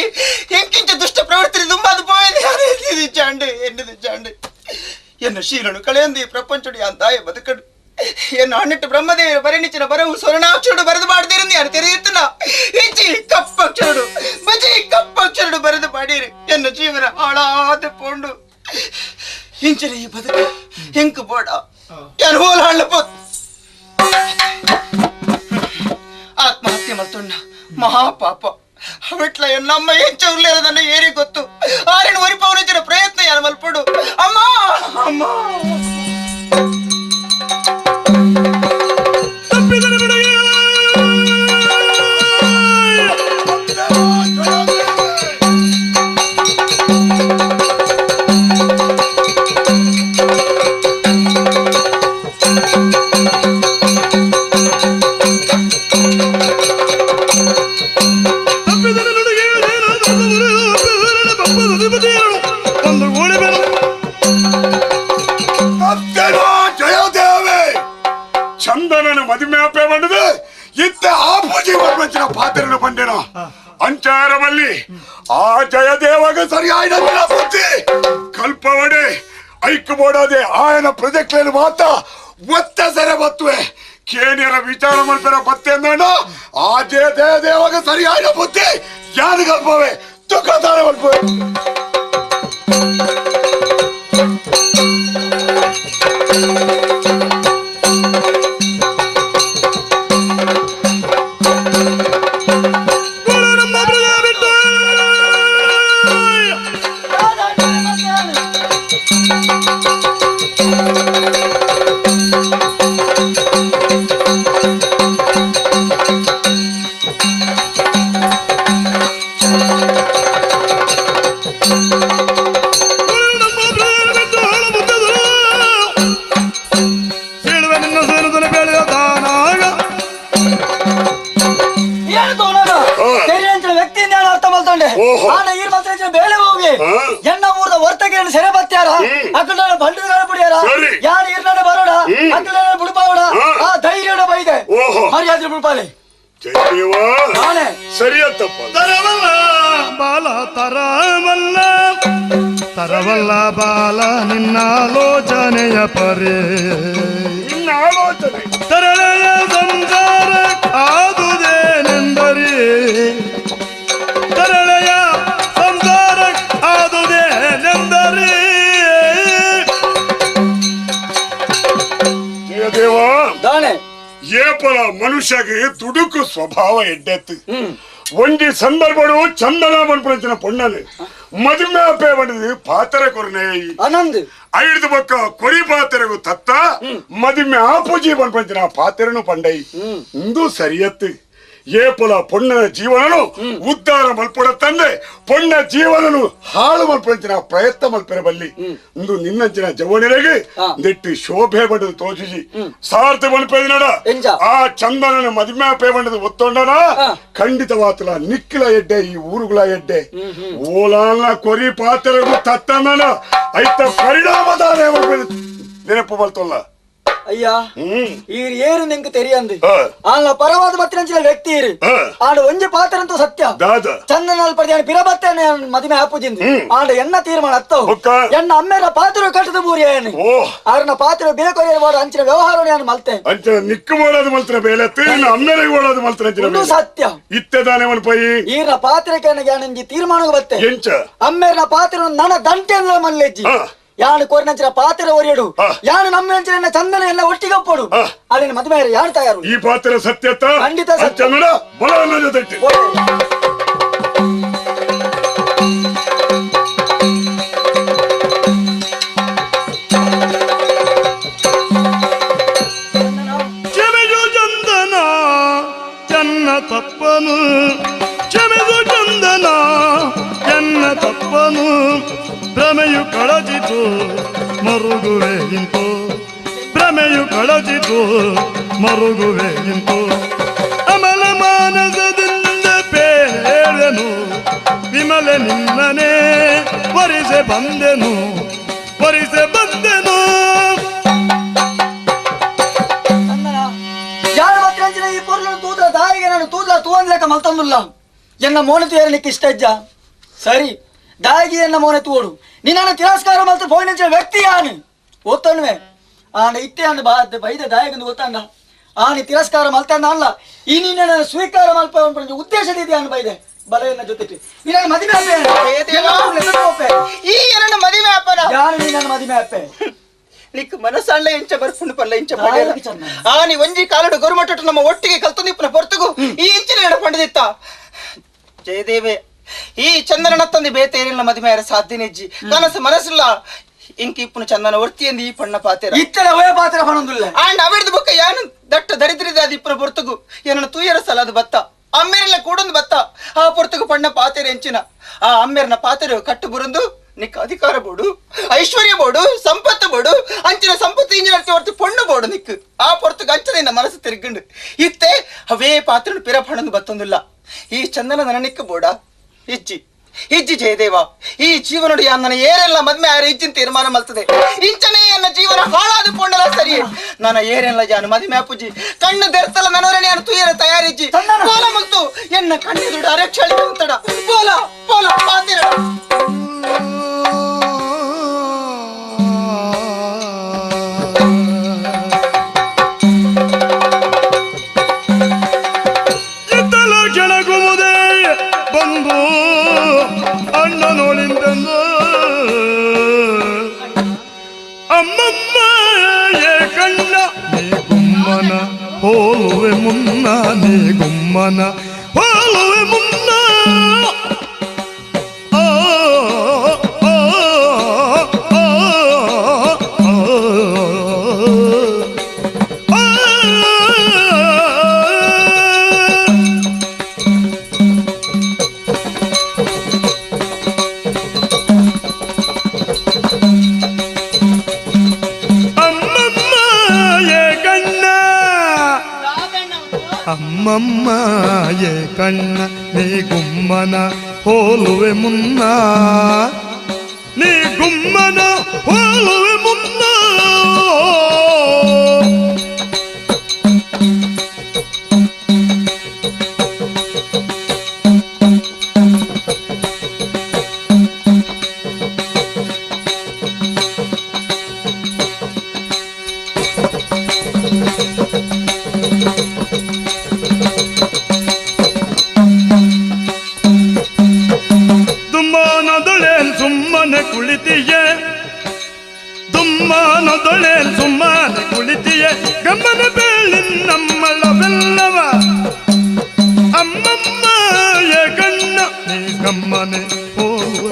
ಎಂಕಿಂಚ ದುಷ್ಟ ಪ್ರವೃತ್ತಿ ದುಂಬಾದು ಪೋಯದೆ ಎನ್ನಿದಿಚ್ಚಾಂಡು ಎನ್ನಿದಿಚ್ಚಾಂಡು. ಎನ್ನ ಶೀಲನು ಕಳೆಯಂದು ಈ ಪ್ರಪಂಚಡಿ ಅಂತಾಯ ಬದುಕಡು. ಎನ್ನ ಹಣ್ಣಿಟ್ಟು ಬ್ರಹ್ಮದೇವರು ಪರಿಣಿಚಿನ ಬರವು ಸ್ವರ್ಣಾಕ್ಷರುಡು ಬರೆದು ಮಾಡದಿರಂದು ಯಾರು ತೆರೆಯುತ್ತನ ಇಚ್ಚಿ ಕಪ್ಪಕ್ಷರುಡು ಬಜಿ ಕಪ್ಪಕ್ಷರುಡು ಬರೆದು ಮಾಡಿರಿ. ಎನ್ನ ಜೀವನ ಹಾಳಾದ ಪೋಂಡು ಇಂಚಿನ ಈ ಬದುಕು ಎಂಕು ಬೋಡ ಯಾರು ಹೋಲ್ ಹಾಳಪೋ ಆತ್ಮಹತ್ಯೆ ಮಲ್ತೊಣ್ಣ ಮಹಾಪಾಪ. ಅವಿಟ್ಲ ನಮ್ಮ ಹೆಚ್ಚು ಏರಿ ಗೊತ್ತು ಆರಿನ ಒರಿಪವನಿಂಚಿನ ಪ್ರಯತ್ನ ಯಾರು ಮಲ್ಪಡು. ಅಮ್ಮ ಅಮ್ಮ ಜನ ಅಂಚಾರವಲ್ಲಿ ಆ ಜಯದೇವಾಗ ಸರಿಯಾದ ಬುದ್ಧಿ ಕಲ್ಪವಡೆ ಐಕ್ ಬೋಡಾದೆ ಆಯನ ಪ್ರಜೆಕ್ಲೇನು ಮಾತ ಒತ್ತ ಸೆರೆ ಬತ್ತುವೆ ಕೇನಿಯರ ವಿಚಾರ ಮಲ್ಪೆರ ಬತ್ತೆ ಅಂದಣ್ಣ ಆ ಜಯ ದೇವಾಗ ಸರಿಯಾದ ಬುದ್ಧಿ ಯಾರು ಕಲ್ಪವೆ ತುಕ್ಕತಾರ ಮಲ್ಪವೆ. ಸರಿಯತ್ತಪ್ಪ ಬಾಲ ತರವಲ್ಲ ತರವಲ್ಲ ಬಾಲ ನಿನ್ನಾಲೋಚನೆಯ ಪರಿ ನಿನ್ನಾಲೋಚನೆ ತರಳೆಯ ಸಂಸಾರ ಆದುದೇನೆಂದರಿ ತರಳೆಯ ಸಂಸಾರ ಆದುದೇನೆಂದರಿ. ಜಯದೇವ ಏಪಲ ಮನುಷ್ಯಗೆ ತುಡುಕು ಸ್ವಭಾವ ಎಡ್ಡೆತ್ತು ಒಂಜಿ ಸಂದರ್ಭಡು ಚಂದನ ಮನ್ಪುನಂಚಿನ ಪೊಣ್ಣನು ಮದುವೆ ಅಪ್ಪೆ ಬಂದದು ಪಾತ್ರ ಕೊರನೆ ಆನಂದ್ ಐದು ಬೊಕ್ಕ ಕೊರಿ ಪಾತ್ರೆಗು ತತ್ತ ಮದುವೆ ಆಪುಜಿ ಮನ್ಪುನಂಚಿನ ಪಾತ್ರೆನು ಪಂಡೈ ಇಂದು ಸರಿಯತ್ತು. ಏಪಲ ಪೊಣ್ಣನ ಜೀವನನು ಉದ್ಧಾರ ಮಲ್ಪೊಡ ತಂದೆ ಪೊಣ್ಣ ಜೀವನನು ಹಾಳು ಮಲ್ಪೊಂಚಿನ ಪ್ರಯತ್ನ ಮಲ್ಪೆರ ಬಲ್ಲಿ ಇಂದು ನಿನ್ನಂಚಿನ ಜವನಿರೆಗೆ ನೆಟ್ಟಿ ಶೋಭೆ ಬಂಡದು ತೋಜಿಸಿ ಸಾರ್ಥ ಮಲ್ಪೆದಿನಡ ಆ ಚಂದನನ ಮದುವೆ ಪೇ ಬಂಡದು ಒತ್ತೊಂಡನ ಖಂಡಿತವಾತಲ ನಿಕ್ಕಿಲ ಎಡ್ಡೆ ಈ ಊರುಗಳ ಎಡ್ಡೆ ಓಲಾಲ ಕೊರಿ ಪಾತ್ರಗೂ ತತ್ತನ ಐತ ಪರಿಣಾಮದಾರೆ ನೆನಪು ಬರ್ತಲ್ಲ. ಅಯ್ಯ ಈರ್ ಏರು ನಿಂಗೆ ತೆರಿಯಂದು ಆನ ಪರವಾದ ಮತ್ತಿನಂಚಿನ ವ್ಯಕ್ತಿ ಇರು ಆಡ ಒಂಜಿ ಪಾತ್ರ ಅಂತೂ ಸತ್ಯ ಚಂದನ ಪಡೆದ ಪಿರಬತ್ತೆ ಮದುವೆ ಹಾಪುಜಿಂದು ಆಡ ಎನ್ನ ತೀರ್ಮಾನ ಅತ್ತವು ಎನ್ನ ಅಮ್ಮೇರ ಪಾತ್ರ ಕಟ್ಟದ ಬೂರಿ ಏನು ಆರನ ಪಾತ್ರ ಬೇಕು ಅಂಚಿನ ವ್ಯವಹಾರ ನಾನು ಮಲ್ತೆ ಅಂಚಿನ ನಿಕ್ಕು ಮಾಡೋದು ಮಲ್ತ್ರ ಬೇಲೆ ಅಮ್ಮೇರ ಓಡೋದು ಮಲ್ತ್ರ ಸತ್ಯ ಇತ್ತದಾನೆ ಪೈ ಈರ್ನ ಪಾತ್ರಕ್ಕೆ ನನಗೆ ತೀರ್ಮಾನ ಬತ್ತೆ ಅಮ್ಮೇರನ ಪಾತ್ರ ನನ್ನ ದಂಟೆ ಮಲ್ಲೆಜ್ಜಿ ಯಾನು ಕೋರಿನಂಚಿನ ಪಾತ್ರ ಒರಿಯಡು ಯಾನು ನಮ್ಮ ಚಂದನ ಎಲ್ಲ ಒಟ್ಟಿಗೆ ಒಪ್ಪಡು ಅಲ್ಲಿ ಮದುವೆ ಯಾರು ತಯಾರು ಈ ಪಾತ್ರ ಸತ್ಯತ ಖಂಡಿತ ಸತ್ಯ. ಕ್ಷಮೆಯು ಚಂದನ ಚನ್ನ ತಪ್ಪನು ಕ್ಷಮೆಯು ಚಂದನ ಚನ್ನ ತಪ್ಪನು ಭ್ರಮೆಯು ಕಳಜಿತು ಮರುಗುವೆ ಇಂತು ಭ್ರಮೆಯು ಕಳಜಿತು ಮರುಗುವೆ ಇಂತು ಅಮಲ ಮಾನಸದಿಂದ ಪೇಳೆನು ವಿಮಲೆ ನಿನ್ನನೇ ವರಿಸೆ ಬಂದೆನು ವರಿಸೆ ಬಂದೆನು. ಯಾರು ಮಾತ್ರ ಈ ಪೊರ್ಲು ತೂದ್ರ ದಾರಿಗೆ ನಾನು ತೂದ್ರ ತೂವನ್ಲೇಕ ಮಲ್ತಂದುಲ್ಲ ಎನ್ನ ಮೋನ ತೇರಲಿಕ್ಕೆ ಇಷ್ಟ ಇಜ್ಜ ಸರಿ ದಾಗಿ ಎನ್ನ ಮೋನೆ ತೂಡು ನಿನ್ನನ್ನು ತಿರಸ್ಕಾರ ಮಲ್ತು ಫೋನಿನ ವ್ಯಕ್ತಿ ಯಾನು ಒತ್ತಣ್ವೆ ಆನ ಇತ್ತೆ ಅನ್ನು ಬಾ ಬೈದ ದಾಯಕಂದು ಗೊತ್ತಂಡ ಆನಿ ತಿರಸ್ಕಾರ ಮಲ್ತಂದ ಅಲ್ಲ ಈ ನಿನ್ನನ್ನು ಸ್ವೀಕಾರ ಮಲ್ಪ ಉದ್ದೇಶದ ಅನ್ನು ಬೈದೆ ಬಲೆಯನ್ನ ಜೊತೆ ನಿನ್ನ ಮದುವೆ ಅಪ್ಪೆ ಈ ನನ್ನ ಮದುವೆ ಅಪ್ಪನ ಯಾರು ನಿನ್ನ ಮದುವೆ ಅಪ್ಪೆ ನಿಕ್ ಮನಸ್ಸಳ್ಳ ಎಂಚ ಬರ್ಪುಂಡು ಪಲ್ಲ ಇಂಚ ಪಡೆಯಲ್ಲ ಆ ನೀ ಒಂಜಿ ಕಾಲಡು ಗೊರುಮಟ್ಟು ನಮ್ಮ ಒಟ್ಟಿಗೆ ಕಲ್ತು ನಿಪ್ಪನ ಹೊರತುಗು ಈ ಇಂಚಿನ ನಡಪಂಡದಿತ್ತ ಜಯದೇವೆ ಈ ಚಂದನ ತಂದೆ ಬೇತೇರಿಲ್ಲ ಮದುವೆ ಸಾಧ್ಯನೆಜ್ಜಿ ಕನಸು ಮನಸ್ಸಿಲ್ಲ ಇಂಕಿ ಇಪ್ಪನು ಚಂದನ ಒರ್ತಿಯಂದು ಈ ಪಣ್ಣ ಪಾತ್ರ ಇತ್ತಲ ಒಯ ಪಾತ್ರ ಪಣೊಂದುಲ್ಲ ಆಂಡ್ ಅವೆಡ್ದು ಬೊಕ್ಕ ಯಾನು ದಟ್ಟ ದರಿದ್ರಿದ ಅದು ಇಪ್ಪನ ಪೊರ್ತುಗು ಏನನ್ನು ತೂಯರ ಸಲ ಅದು ಬತ್ತ ಅಮ್ಮೇರೆಲ್ಲ ಕೂಡೊಂದು ಬತ್ತ ಆ ಪೊರ್ತುಗು ಪಣ್ಣ ಪಾತೆರೆ ಎಂಚಿನ ಆ ಅಮ್ಮೇರನ ಪಾತೆರೆ ಕಟ್ಟು ಬುರಂದು ನಿಕ್ಕ ಅಧಿಕಾರ ಬೋಡು ಐಶ್ವರ್ಯ ಬೋಡು ಸಂಪತ್ತು ಬೋಡು ಅಂಚಿನ ಸಂಪತ್ತು ಇಂಜಿನ ಹೊರ್ತು ಪೊಣ್ಣು ಬೋಡು ನಿಕ್ಕು ಆ ಪೊರ್ತುಗು ಅಂಚನ ಮನಸ್ಸು ತಿರುಗುಂಡು ಇತ್ತೆ ಅವೇ ಪಾತ್ರ ಪಿರ ಪಣಂದು ಬತ್ತೊಂದಿಲ್ಲ ಈ ಚಂದನ ನನನಿಕ್ಕು ಬೋಡ ಇಜ್ಜಿ ಇಜ್ಜಿ ಜಯದೇವ ಈ ಜೀವನಡು ನನ್ನ ಏರೆಲ್ಲ ಮದ್ಮೆ ಆರ ಇಜ್ಜಿನ ತೀರ್ಮಾನ ಮಲ್ತದೆ ಇಂಚನೇ ನನ್ನ ಜೀವನ ಹಾಳಾದ ಪೊಣ್ಣಲ ಸರಿ ನನ್ನ ಏರೆಲ್ಲ ಜಾನು ಮದಿಮೆ ಅಪ್ಪುಜಿ ಕಣ್ಣು ದೆರ್ತಲ ನನವರನೆ ಅನು ತುಯರ ತಯಾರಿಜ್ಜಿ ಪೋಲ ಮುಗ್ತು ಎನ್ನ ಕಣ್ಣೆದುಡು ಅರಕ್ಷಳಿ ಅಂತಡ ಪೋಲ ಪೋಲ ಪಾತಿರ ಇದ್ದಲ ಕೆಳಗುವುದೇ ಬಂದು ಅಣ್ಣನೊಳಿಂದನು ಅಮ್ಮಮ್ಮ ಏ ಕಣ್ಣ ನೀ ಗುಮ್ಮನ ಹೋಲುವೆ ಮುನ್ನ ನೀ ಗುಮ್ಮನ ಹೋಲುವೆ ಮುನ್ನ ಆ ಆ ಆ ಆ ಅಮ್ಮಮ್ಮ ಏ ಕಣ್ಣ ಅಮ್ಮಮ್ಮ ಏ ಕಣ್ಣ ನೀ ಗುಮ್ಮನ ಹೋಲುವೆ ಮುನ್ನ ನೀ ಗುಮ್ಮನ ಹೋಲುವೆ ಮುನ್ನ ದುಮ್ಮಾನದೊಳೆ ಸುಮ್ಮನೆ ಕುಳಿತಿಯೇ ದುಮ್ಮಾನದೊಳೆ ಸುಮ್ಮನೆ ಕುಳಿತಿಯೇ ಗಮನ ಬೇಳಿ ನಮ್ಮಳವೆಲ್ಲವ ಅಮ್ಮಮ್ಮ ಏ ಕಣ್ಣ ನೀ ಗಮ್ಮನೆ ಹೋಗುವ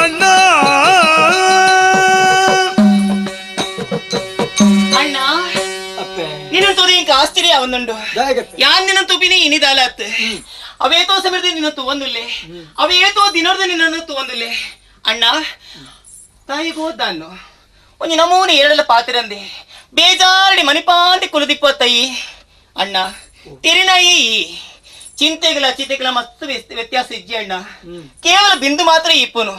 ಅಣ್ಣ ಅಣ್ಣ ನಿನ್ನಂತೂ ಇಂಕ ಆಶ್ಚರ್ಯ ಒಂದುಂಡು ಯಾನ್ ನಿನ್ನಂತೂ ಬಿನಿ ಇನಿದಾಲತ್ ಅವೇತೋ ಸಮಯದ ನಿನ್ನ ತುವಂದುಲ್ಲೆ ಅವೇತೋ ದಿನದ ನಿನ್ನನ್ನು ತುವಂದುಲ್ಲೆ ಅಣ್ಣ ತಾಯಿಗೆ ಹೋದ್ದಾನು ಒಂಜಿ ನಮೂನೆ ಎರಡಲ ಪಾತಿರಂದೆ ಬೇಜಾರಡಿ ಮಣಿಪಾಂಡಿ ಕುಲದಿಪ್ಪ ತಾಯಿ ಅಣ್ಣ ತಿರಿನಾಯಿ ಚಿಂತೆಗಳ ಚಿತೆಗಳ ಮಸ್ತ್ ವ್ಯತ್ಯಾಸ ಇಜ್ಜಿ ಅಣ್ಣ ಕೇವಲ ಬಿಂದು ಮಾತ್ರ ಇಪ್ಪನು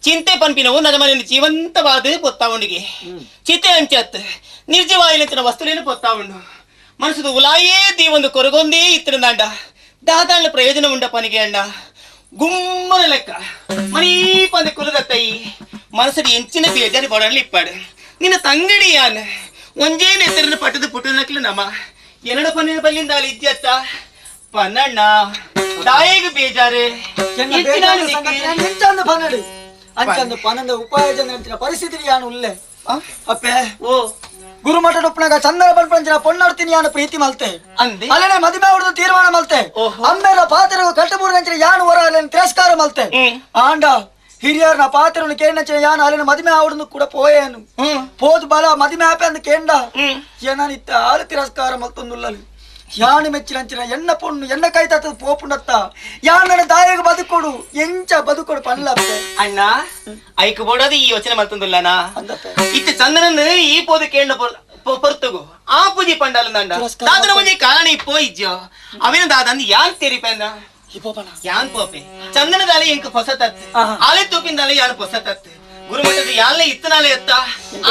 ಚಿಂತೆ ಪನ್ಪಿನವು ನನ್ನ ಮನೆಯಲ್ಲಿ ಜೀವಂತವಾದ ಪೊತ್ತಾವುಂಡಿಗೆ ಚಿತೆ ಅಂಚತ್ ನಿರ್ಜೀವಾಯಿನ ವಸ್ತುಲೇನು ಪೊತ್ತಾವುಂಡು ಮನಸ್ಸು ಉಲಾಯೇ ದೀವೊಂದು ಕೊರಗೊಂದೇ ಇತ್ತಿರಂದಾಂಡ ದಾದಾಳ ಪ್ರಯೋಜನ ಉಂಡ ಪನಿಗೆ ಅಣ್ಣ ಗುಮ್ಮನ ಲೆಕ್ಕ ಮನೀ ಪಂದ ಕುಲದತ್ತಯಿ ಮನಸ್ಸು ಎಂಚಿನ ಬೇಜಾರಿ ಬಡಲಿ ಇಪ್ಪಾಡು ನಿನ್ನ ತಂಗಡಿ ಯಾನ್ ಒಂಜೇನ ಎತ್ತರನ ಪಟ್ಟದ ಪುಟ್ಟನಕ್ಲು ನಮ ಎನ್ನಡ ಪನ್ನಿನ ಬಲ್ಲಿಂದ ಅಲ್ಲಿ ಇಜ್ಜತ್ತ ಪನ್ನಣ್ಣ ದಾಯಿಗೆ ಬೇಜಾರು ಎಂಚಂದು ಪನ್ನಡು ಅಂಚಂದು ಪನ್ನಂದ ಉಪಾಯ ಜನ ಪರಿಸ್ಥಿತಿ ಯಾನು ಉಲ್ಲೆ ಅಪ್ಪೆ ಓ ಗುರುಮಠಡೊಪ್ಪನಾಗ ಚಂದನ ಪಂಪಂಚಿನ ಪೊನ್ನಡ್ತೀನಿ ಯಾನು ಪ್ರೀತಿ ಮಲ್ತೆ ಅಲ್ಲನೆ ಮದುವೆ ಹೊಡೆದು ತೀರ್ಮಾನ ಮಲ್ತೆ ಅಮ್ಮೇರ ಪಾತ್ರ ಕಟ್ಟಬೂರಿನಂಚಿನ ಯಾನು ಹೊರ ಅಲ್ಲೇನ ತಿರಸ್ಕಾರ ಮಲ್ತೆ ಆಂಡ ಹಿರಿಯರ್ನ ಪಾತ್ರನು ಕೇಂಡಂಚಿನ ಯಾನು ಅಲ್ಲಿನ ಮದುವೆ ಆವಡನ್ನು ಕೂಡ ಪೋಯೇನು ಪೋದು ಬಲ ಮದುವೆ ಆಪೆ ಅಂದ ಕೇಂಡ ಏನಾನಿತ್ತ ಆಲು ತಿರಸ್ಕಾರ ಮಲ್ತೊಂದುಲ್ಲಲು ಯಾನು ಮೆಚ್ಚಿನಂಚಿನ ಎನ್ನ ಪೊಣ್ಣು ಎನ್ನ ಕೈ ತಾತದ ಪೋಪುಂಡತ್ತ ಯಾನ ದಾಯಿಗೆ ಬದುಕೊಡು ಎಂಚ ಬದುಕೊಡು ಪನ್ಲಪ್ಪೆ ಅಣ್ಣ ಐಕ್ ಬೋಡೋದು ಈ ಯೋಚನೆ ಮಲ್ತೊಂದುಲ್ಲನಾ ಇತ್ತ ಚಂದನನ್ ಈ ಪೋದು ಕೇಂಡ ಪೊರ್ತುಗು ಆ ಪೂಜಿ ಪಂಡಾಲ ನಂಡ ದಾದನ ಒಂಜಿ ಕಾರಣ ಇಪ್ಪೋ ಇಜ್ಜೋ ಅವೇನ ದಾದಂದ್ ಯಾನ್ ತೆರಿಪೆಂದ ಯಾನ್ ಪೋಪೆ ಚಂದನದಾಲೆ ಎಂಕ್ ಪೊಸ ತತ್ ಆಲೆ ತೂಪಿಂದಾಲೆ ಯಾನ್ ಪೊಸ ತತ್ ಗುರುಮಠದ ಯಾನ್ಲೆ ಇತ್ತನಾಲೆ ಎತ್ತ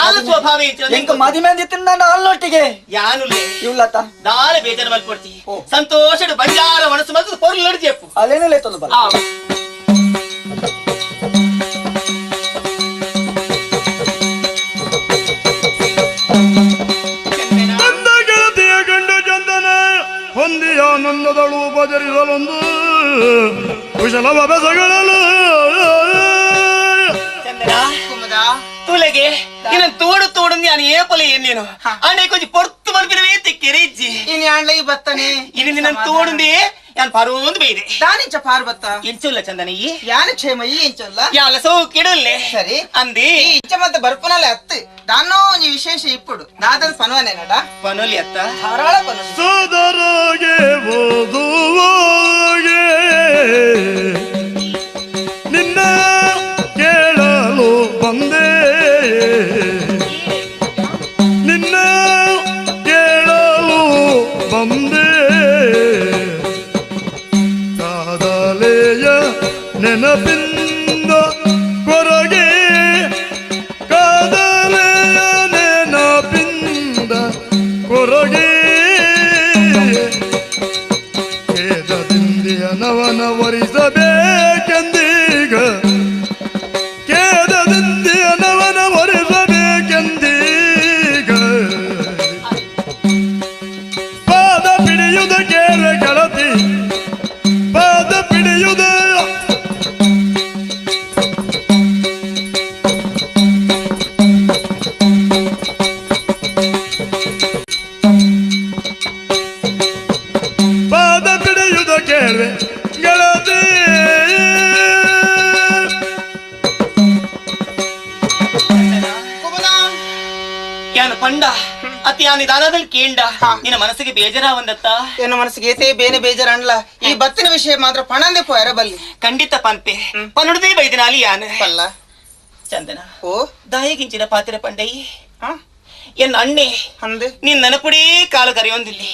ಆಲ ಸ್ವಭಾವ ಎಂಕ್ ಮದಿಮೆ ಇತ್ತಿನ ಅಲ್ಲೊಟ್ಟಿಗೆ ಯಾನುಲೆ ಇವ್ಲತ್ತ ದಾಲ ಬೇಜಾರು ಮಲ್ಪೊಡ್ತಿ ಸಂತೋಷಡ್ ಬಂಜಾರ ಮನಸ್ಸು ಮಲ್ತು ಪೊರ್ಲಡ್ ಜೆಪ್ಪು ಅಲ್ಲೇನು ಲೇತೊಂದು ಬಲ ಬಂದ ಗೆಳತಿಯ ಗಂಡು ಚಂದನ ಹೊಂದಿಯ ಆನಂದದಳು ಉಪಚರಿಸಲೊಂದು ಕುಶಲ ಬೆಸಗಳಲು ತುಲೆಗೆ ನಿನ್ನ ತೋಡು ತೋಡು ನಾನು ಏಪಲ ಏನೇನು ಅಣ್ಣ ಕೊಂಚ ಪೊರ್ತು ಮಲ್ಪಿನವೇ ತೆಕ್ಕೆರೆ ಇಜ್ಜಿ ಇನಿ ಆಂಡ್ಲ ಈ ಬತ್ತನೆ ಇನಿ ನಿನ್ನ ತೋಡುಂದೇ ಯಾನ್ ಪಾರೋಂದು ಬೈದೆ ದಾನಿಂಚ ಪಾರ್ ಬತ್ತ ಎಂಚುಲ್ಲ ಚಂದನ ಈ ಯಾನ ಕ್ಷೇಮ ಈ ಎಂಚುಲ್ಲ ಯಾಲ ಸೌಕಿಡುಲ್ಲೆ ಸರಿ ಅಂದಿ ಈ ಇಂಚ ಮತ್ತೆ ಬರ್ಪುನಲ್ಲ ಅತ್ತು ದಾನೋ ಒಂಜಿ ವಿಶೇಷ ಇಪ್ಪುಡು ದಾದನ್ ಪನುವನೇನಡ ಪನೋಲಿ ಅತ್ತ ಧಾರಾಳ ಪನು ಸೋದರಗೆ ಓದುವಾಗೆ ನಿನ್ನ ಕೇಳಲು ಬಂದೆ ನಿನ್ನ ಕೇಳಲು ಬಂದೆ ಕಾದಲೆಯ ನೆನಪಿಂದ ಕೊರಗೆ ಕಾದಲೆಯ ಯಾನು ಪಂಡ ಅತಿ ಯಾನು ದಾದಾದಲ್ಲಿ ಕೇಂಡ ನಿನ್ನ ಮನಸ್ಸಿಗೆ ಬೇಜಾರ ಒಂದತ್ತ ಎನ್ನ ಮನಸ್ಸಿಗೆ ಏತೇ ಬೇನೆ ಬೇಜಾರ ಅನ್ಲ ಈ ಬತ್ತಿನ ವಿಷಯ ಮಾತ್ರ ಪಣಂದೆ ಪೋಯರ ಬಲ್ಲಿ ಖಂಡಿತ ಪನ್ಪೆ ಪನ್ನುಡದೇ ಬೈದಿನಾಲಿ ಯಾನು ಪಲ್ಲ ಚಂದನ ಓ ದಾಯಗಿಂಚಿನ ಪಾತ್ರೆ ಪಂಡಯಿ ಎನ್ನ ಅಣ್ಣೆ ಅಂದೆ ನಿನ್ ನೆನಪುಡೇ ಕಾಲು ಕರೆಯೊಂದಿಲ್ಲಿ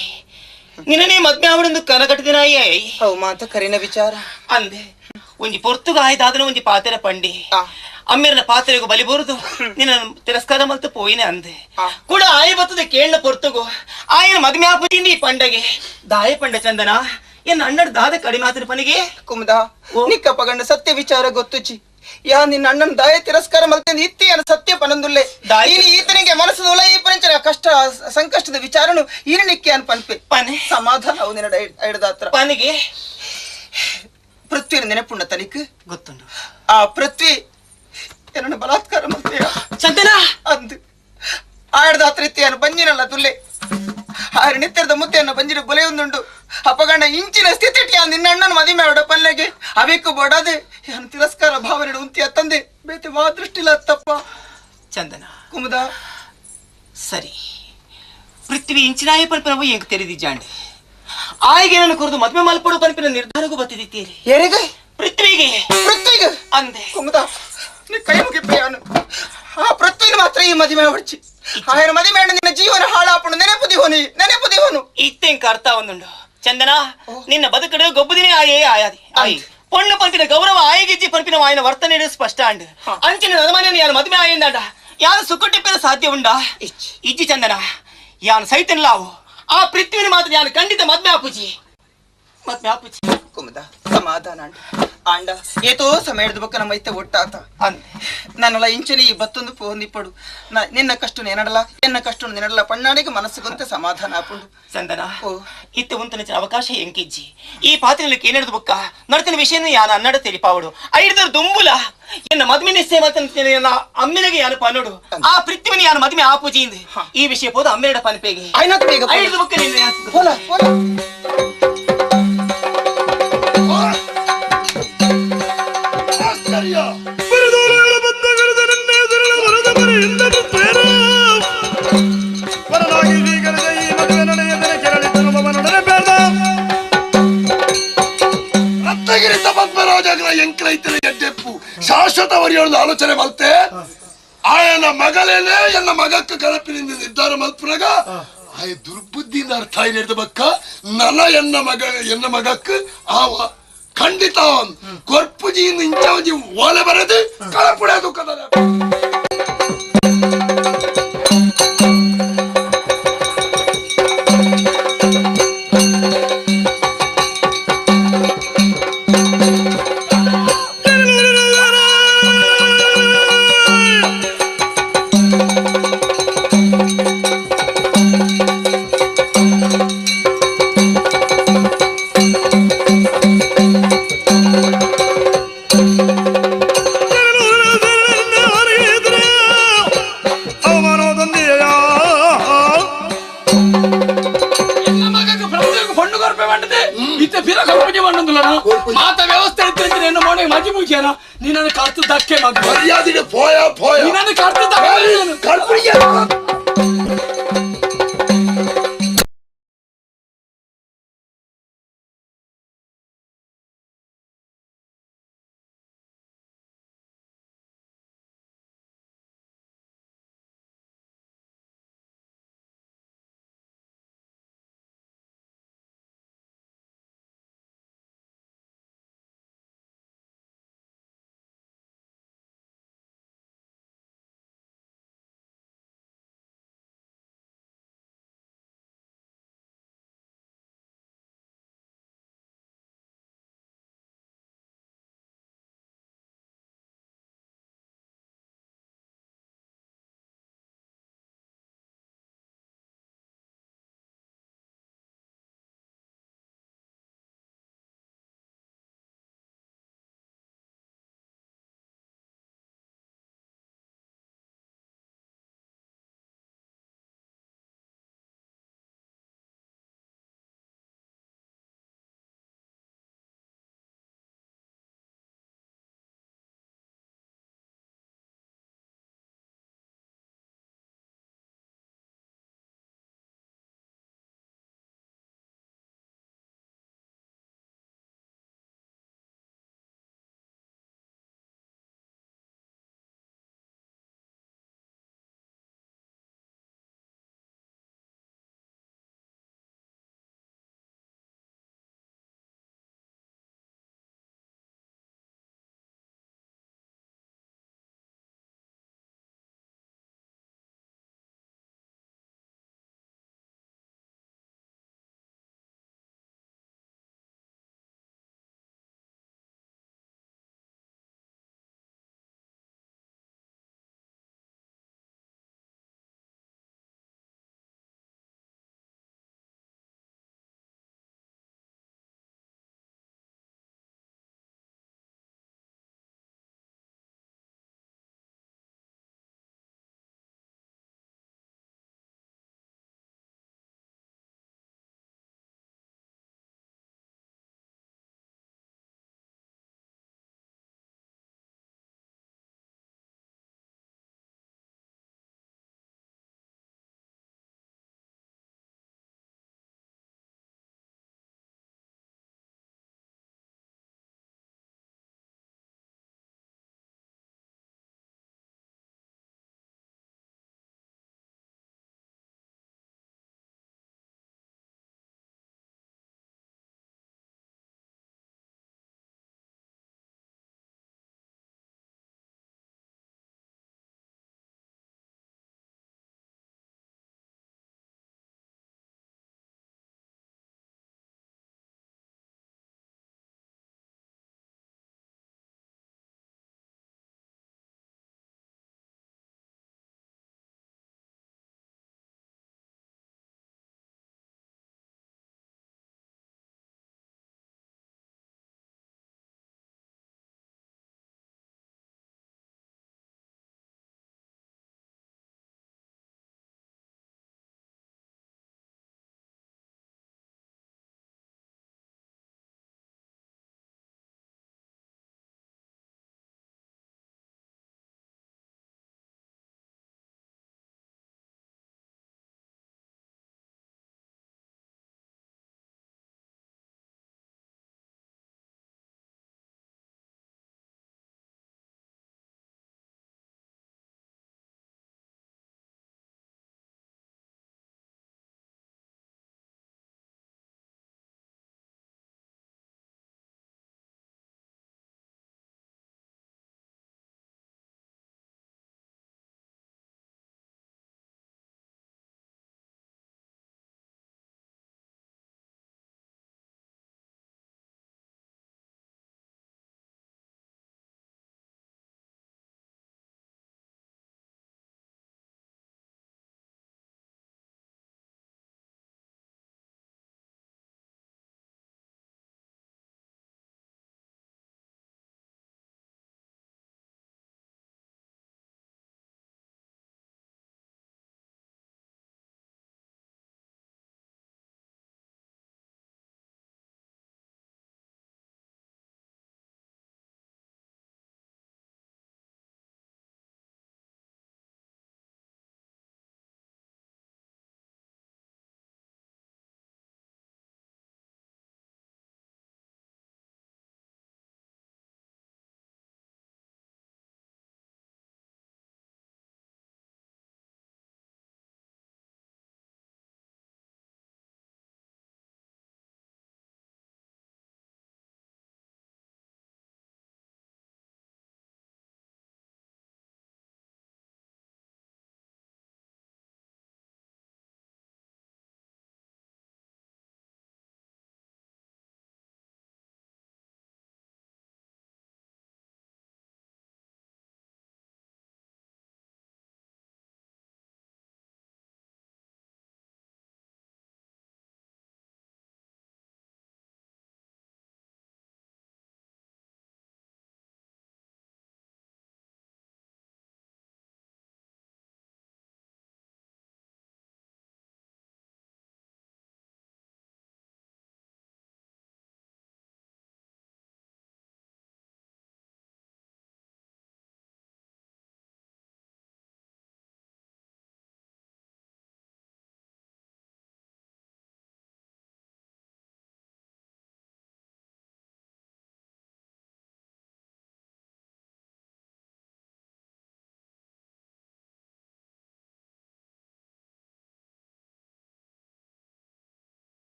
ನಿನ್ನನೇ ಮದ್ವೆ ಆವಡೊಂದು ಕನಕಟ್ಟಿದಿನಾಯಿ ಅವು ಮಾತ ಕರಿನ ವಿಚಾರ ಅಂದೆ ಒಂಜಿ ಪೊರ್ತುಗ ಆಯ್ತಾದನ ಒಂಜಿ ಪಾತ್ರೆ ಪಂಡಿ ಅಮ್ಮೇರನ ಪಾತ್ರೆಗೂ ಬಲಿ ಬೋರುದು ನಿನ್ನ ತಿರಸ್ಕಾರ ಮಲ್ತು ಪೋಯಿನ ಅಂದೆ ಕೂಡ ಆಯ ಬತ್ತದ ಕೇಳ ಪೊರ್ತುಗು ಆಯನ ಮದ್ವೆ ಆಪುಜಿಂದಿ ಪಂಡಗೆ ದಾಯ ಪಂಡ ಚಂದನ ಎನ್ನ ಅಣ್ಣಡ ದಾದ ಕಡಿಮೆ ಆತನ ಪನಿಗೆ ಕುಮದ ನಿಕ್ಕ ಪಗಂಡ ಸತ್ಯ ವಿಚಾರ ಗೊತ್ತುಚಿ ಯಾ ನಿನ್ನ ಅಣ್ಣನ ದಾಯ ತಿರಸ್ಕಾರ ಮಲ್ತಂದು ಇತ್ತಿ ಅನ್ನ ಸತ್ಯ ಪನಂದುಲ್ಲೆ ಈನಿ ಈತನಿಗೆ ಮನಸ್ಸು ಈ ಪಂಚನ ಕಷ್ಟ ಸಂಕಷ್ಟದ ವಿಚಾರನು ಈರಣಿಕ್ಕೆ ಅನ್ ಪನ್ಪೆ ಪನೆ ಸಮಾಧಾನ ಅವು ನಿನ್ನ ಹಿಡ್ದಾತ್ರ ಪನಿಗೆ ಪೃಥ್ವಿನ ನೆನಪುಂಡ ತನಿಕ್ ಗೊತ್ತುಂಡು ಆ ಪೃಥ್ವಿ ಎನ್ನ ಬಲಾತ್ಕಾರ ಮಲ್ತೆಯ ಚಂದನ ಅಂದು ಆಡ್ದಾತ್ರ ಇತ್ತಿ ಬಂಜಿನಲ್ಲ ತುಲ್ಲೆ ಆರು ನಿತ್ಯದ ಮುದ್ದೆಯನ್ನು ಬಂಜಿನ ಬೊಲೆಯೊಂದುಂಡು ಅಪಗಂಡ ಇಂಚಿನ ಸ್ಥಿತಿ ನಿನ್ನ ಅಣ್ಣನ ಮದಿಮೆ ಅವಡ ಪಲ್ಲೆಗೆ ಅವೇಕು ಬಡದೆ ಯಾನು ತಿರಸ್ಕಾರ ಭಾವನೆ ಉಂತಿ ಅತ್ತಂದೆ ಬೇತೆ ಮಾ ದೃಷ್ಟಿಲ ತಪ್ಪ ಚಂದನ ಕುಮುದ ಸರಿ ಪೃಥ್ವಿ ಇಂಚಿನಾಯ ಪಲ್ಪನವು ಎಂಕ್ ತೆರೆದಿದ್ದಾಂಡೆ ಆಯ್ಗೆ ನಾನು ಕುರಿದು ಮದ್ವೆ ಮಲ್ಪಡು ಪಲ್ಪಿನ ನಿರ್ಧಾರಕ್ಕೂ ಬತ್ತಿದ್ದೀರಿ ಯಾರಿಗೆ ಪೃಥ್ವಿಗೆ ಪೃಥ್ವಿಗೆ ಅಂದೆ ಕುಮುದ ನೀ ಕೈ ಮುಗಿಪೆಯಾನು ಆ ಪೃಥ್ವಿನ ಮಾತ್ರ ಈ ಮದುವೆ ಹೊಡ್ಚಿ ఆయన ಮದುವೆ ನಿನ್ನ ಜೀವನ ಹಾಳಾಪುಂಡು ನೆನಪುದಿಹೋನು ನೆನಪುದಿಹೋನು ಇತ್ತೆಂಕ ಅರ್ಥ ಒಂದುಂಡು ಚಂದನ ನಿನ್ನ ಬದುಕಡು ಗೊಬ್ಬುದಿನೇ ಆಯೇ ಆಯಾದಿ ಆಯಿ ಪೊಣ್ಣು ಪಂಪಿನ ಗೌರವ ಆಯಗಿಜ್ಜಿ ಪಂಪಿನ ఆయన ವರ್ತನೆ ಸ್ಪಷ್ಟ ಅಂಡ್ ಅಂಚಿನ ಅನುಮಾನ ಯಾನು ಮದುವೆ ಆಯಿಂದಾಂಡ ಯಾನು ಸುಕ್ಕುಟ್ಟಿಪ್ಪಿನ ಸಾಧ್ಯ ಉಂಡಾ ಇಜ್ಜಿ ಚಂದನ ಯಾನು ಸೈತನ್ಲಾವು ಆ ಪೃಥ್ವಿನ ಮಾತ್ರ ಯಾನು ಖಂಡಿತ ಮದ್ವೆ ಆಪುಜಿ ಮದ್ವೆ ಆಪುಜಿ ಕುಮದ ಸಮಾಧಾನ ಅಂಡ ಆಂಡ ಏತೋ ಸಮಯ ಹಿಡಿದು ಬಕ್ಕ ನಮ್ಮ ಐತೆ ಒಟ್ಟಾತ ನನ್ನಲ್ಲ ಇಂಚನೆ ಈ ಬತ್ತೊಂದು ಪೋಂದಿಪ್ಪಡು ನಿನ್ನ ಕಷ್ಟ ನೆನಡಲ ಎನ್ನ ಕಷ್ಟ ನೆನಡಲ ಪಣ್ಣಾಡಿಗೆ ಮನಸ್ಸುಗೊಂತೆ ಸಮಾಧಾನ ಆಪುಂಡು ಚಂದನ ಇತ್ತ ಉಂತನ ಅವಕಾಶ ಎಂಕಿಜ್ಜಿ ಈ ಪಾತ್ರೆಯಲ್ಲಿ ಏನಿಡ್ದು ಬುಕ್ಕ ನಡ್ತಿನ ವಿಷಯನ ಯಾನ ಅನ್ನಡ ತೆರಿಪಾವಡು ಐಡ್ದರ್ ದುಂಬುಲ ಎನ್ನ ಮದ್ವೆ ನಿಶ್ಚಯ ಮಾತ್ರ ಅಮ್ಮಿನಗೆ ಯಾನು ಪನ್ನೋಡು ಆ ಪೃಥ್ವಿನ ಯಾನು ಮದ್ವೆ ಆಪುಜಿ ಈ ವಿಷಯ ಪೋದು ಅಮ್ಮಿನಡ ಪನ್ಪೇಗೆ ಐಡ್ದು ಬುಕ್ಕ ನಿನ್ನ ಹೋಲ ಹೋಲ ಶಾಶ್ವತ ವರಿಯೊಂದು ಆಲೋಚನೆ ಮಲ್ತೆ ಆಯನ ಮಗಳೇನೆ ಎನ್ನ ಮಗಕ್ಕೆ ಕಳಪಿನಿಂದ ನಿರ್ಧಾರ ಮಲ್ಪುನಗ ಆಯ ದುರ್ಬುದ್ಧಿಯಿಂದ ಅರ್ಥ ಏನಿಡ್ದ ಬಕ್ಕ ನನ ಎನ್ನ ಮಗ ಎನ್ನ ಮಗಕ್ಕೆ ಆವ ಖಂಡಿತ ಕೊರ್ಪುಜಿಯಿಂದ ಇಂಚವಜಿ ಓಲೆ ಬರದು ಕಳಪುಡ ದುಃಖದ ಮಾತ ವ್ಯವಸ್ಥೆ ಮೋನೆ ಮಜಿ ಮುಗಿಯನ ನಿನ್ನನ್ನು ಕರ್ತು ಧಕ್ಕೆ ಮಗ ಮರ್ಯಾದೆಗೆ ಪೋಯ ಪೋಯ ನಿನ್ನನ್ನು ಕರ್ತು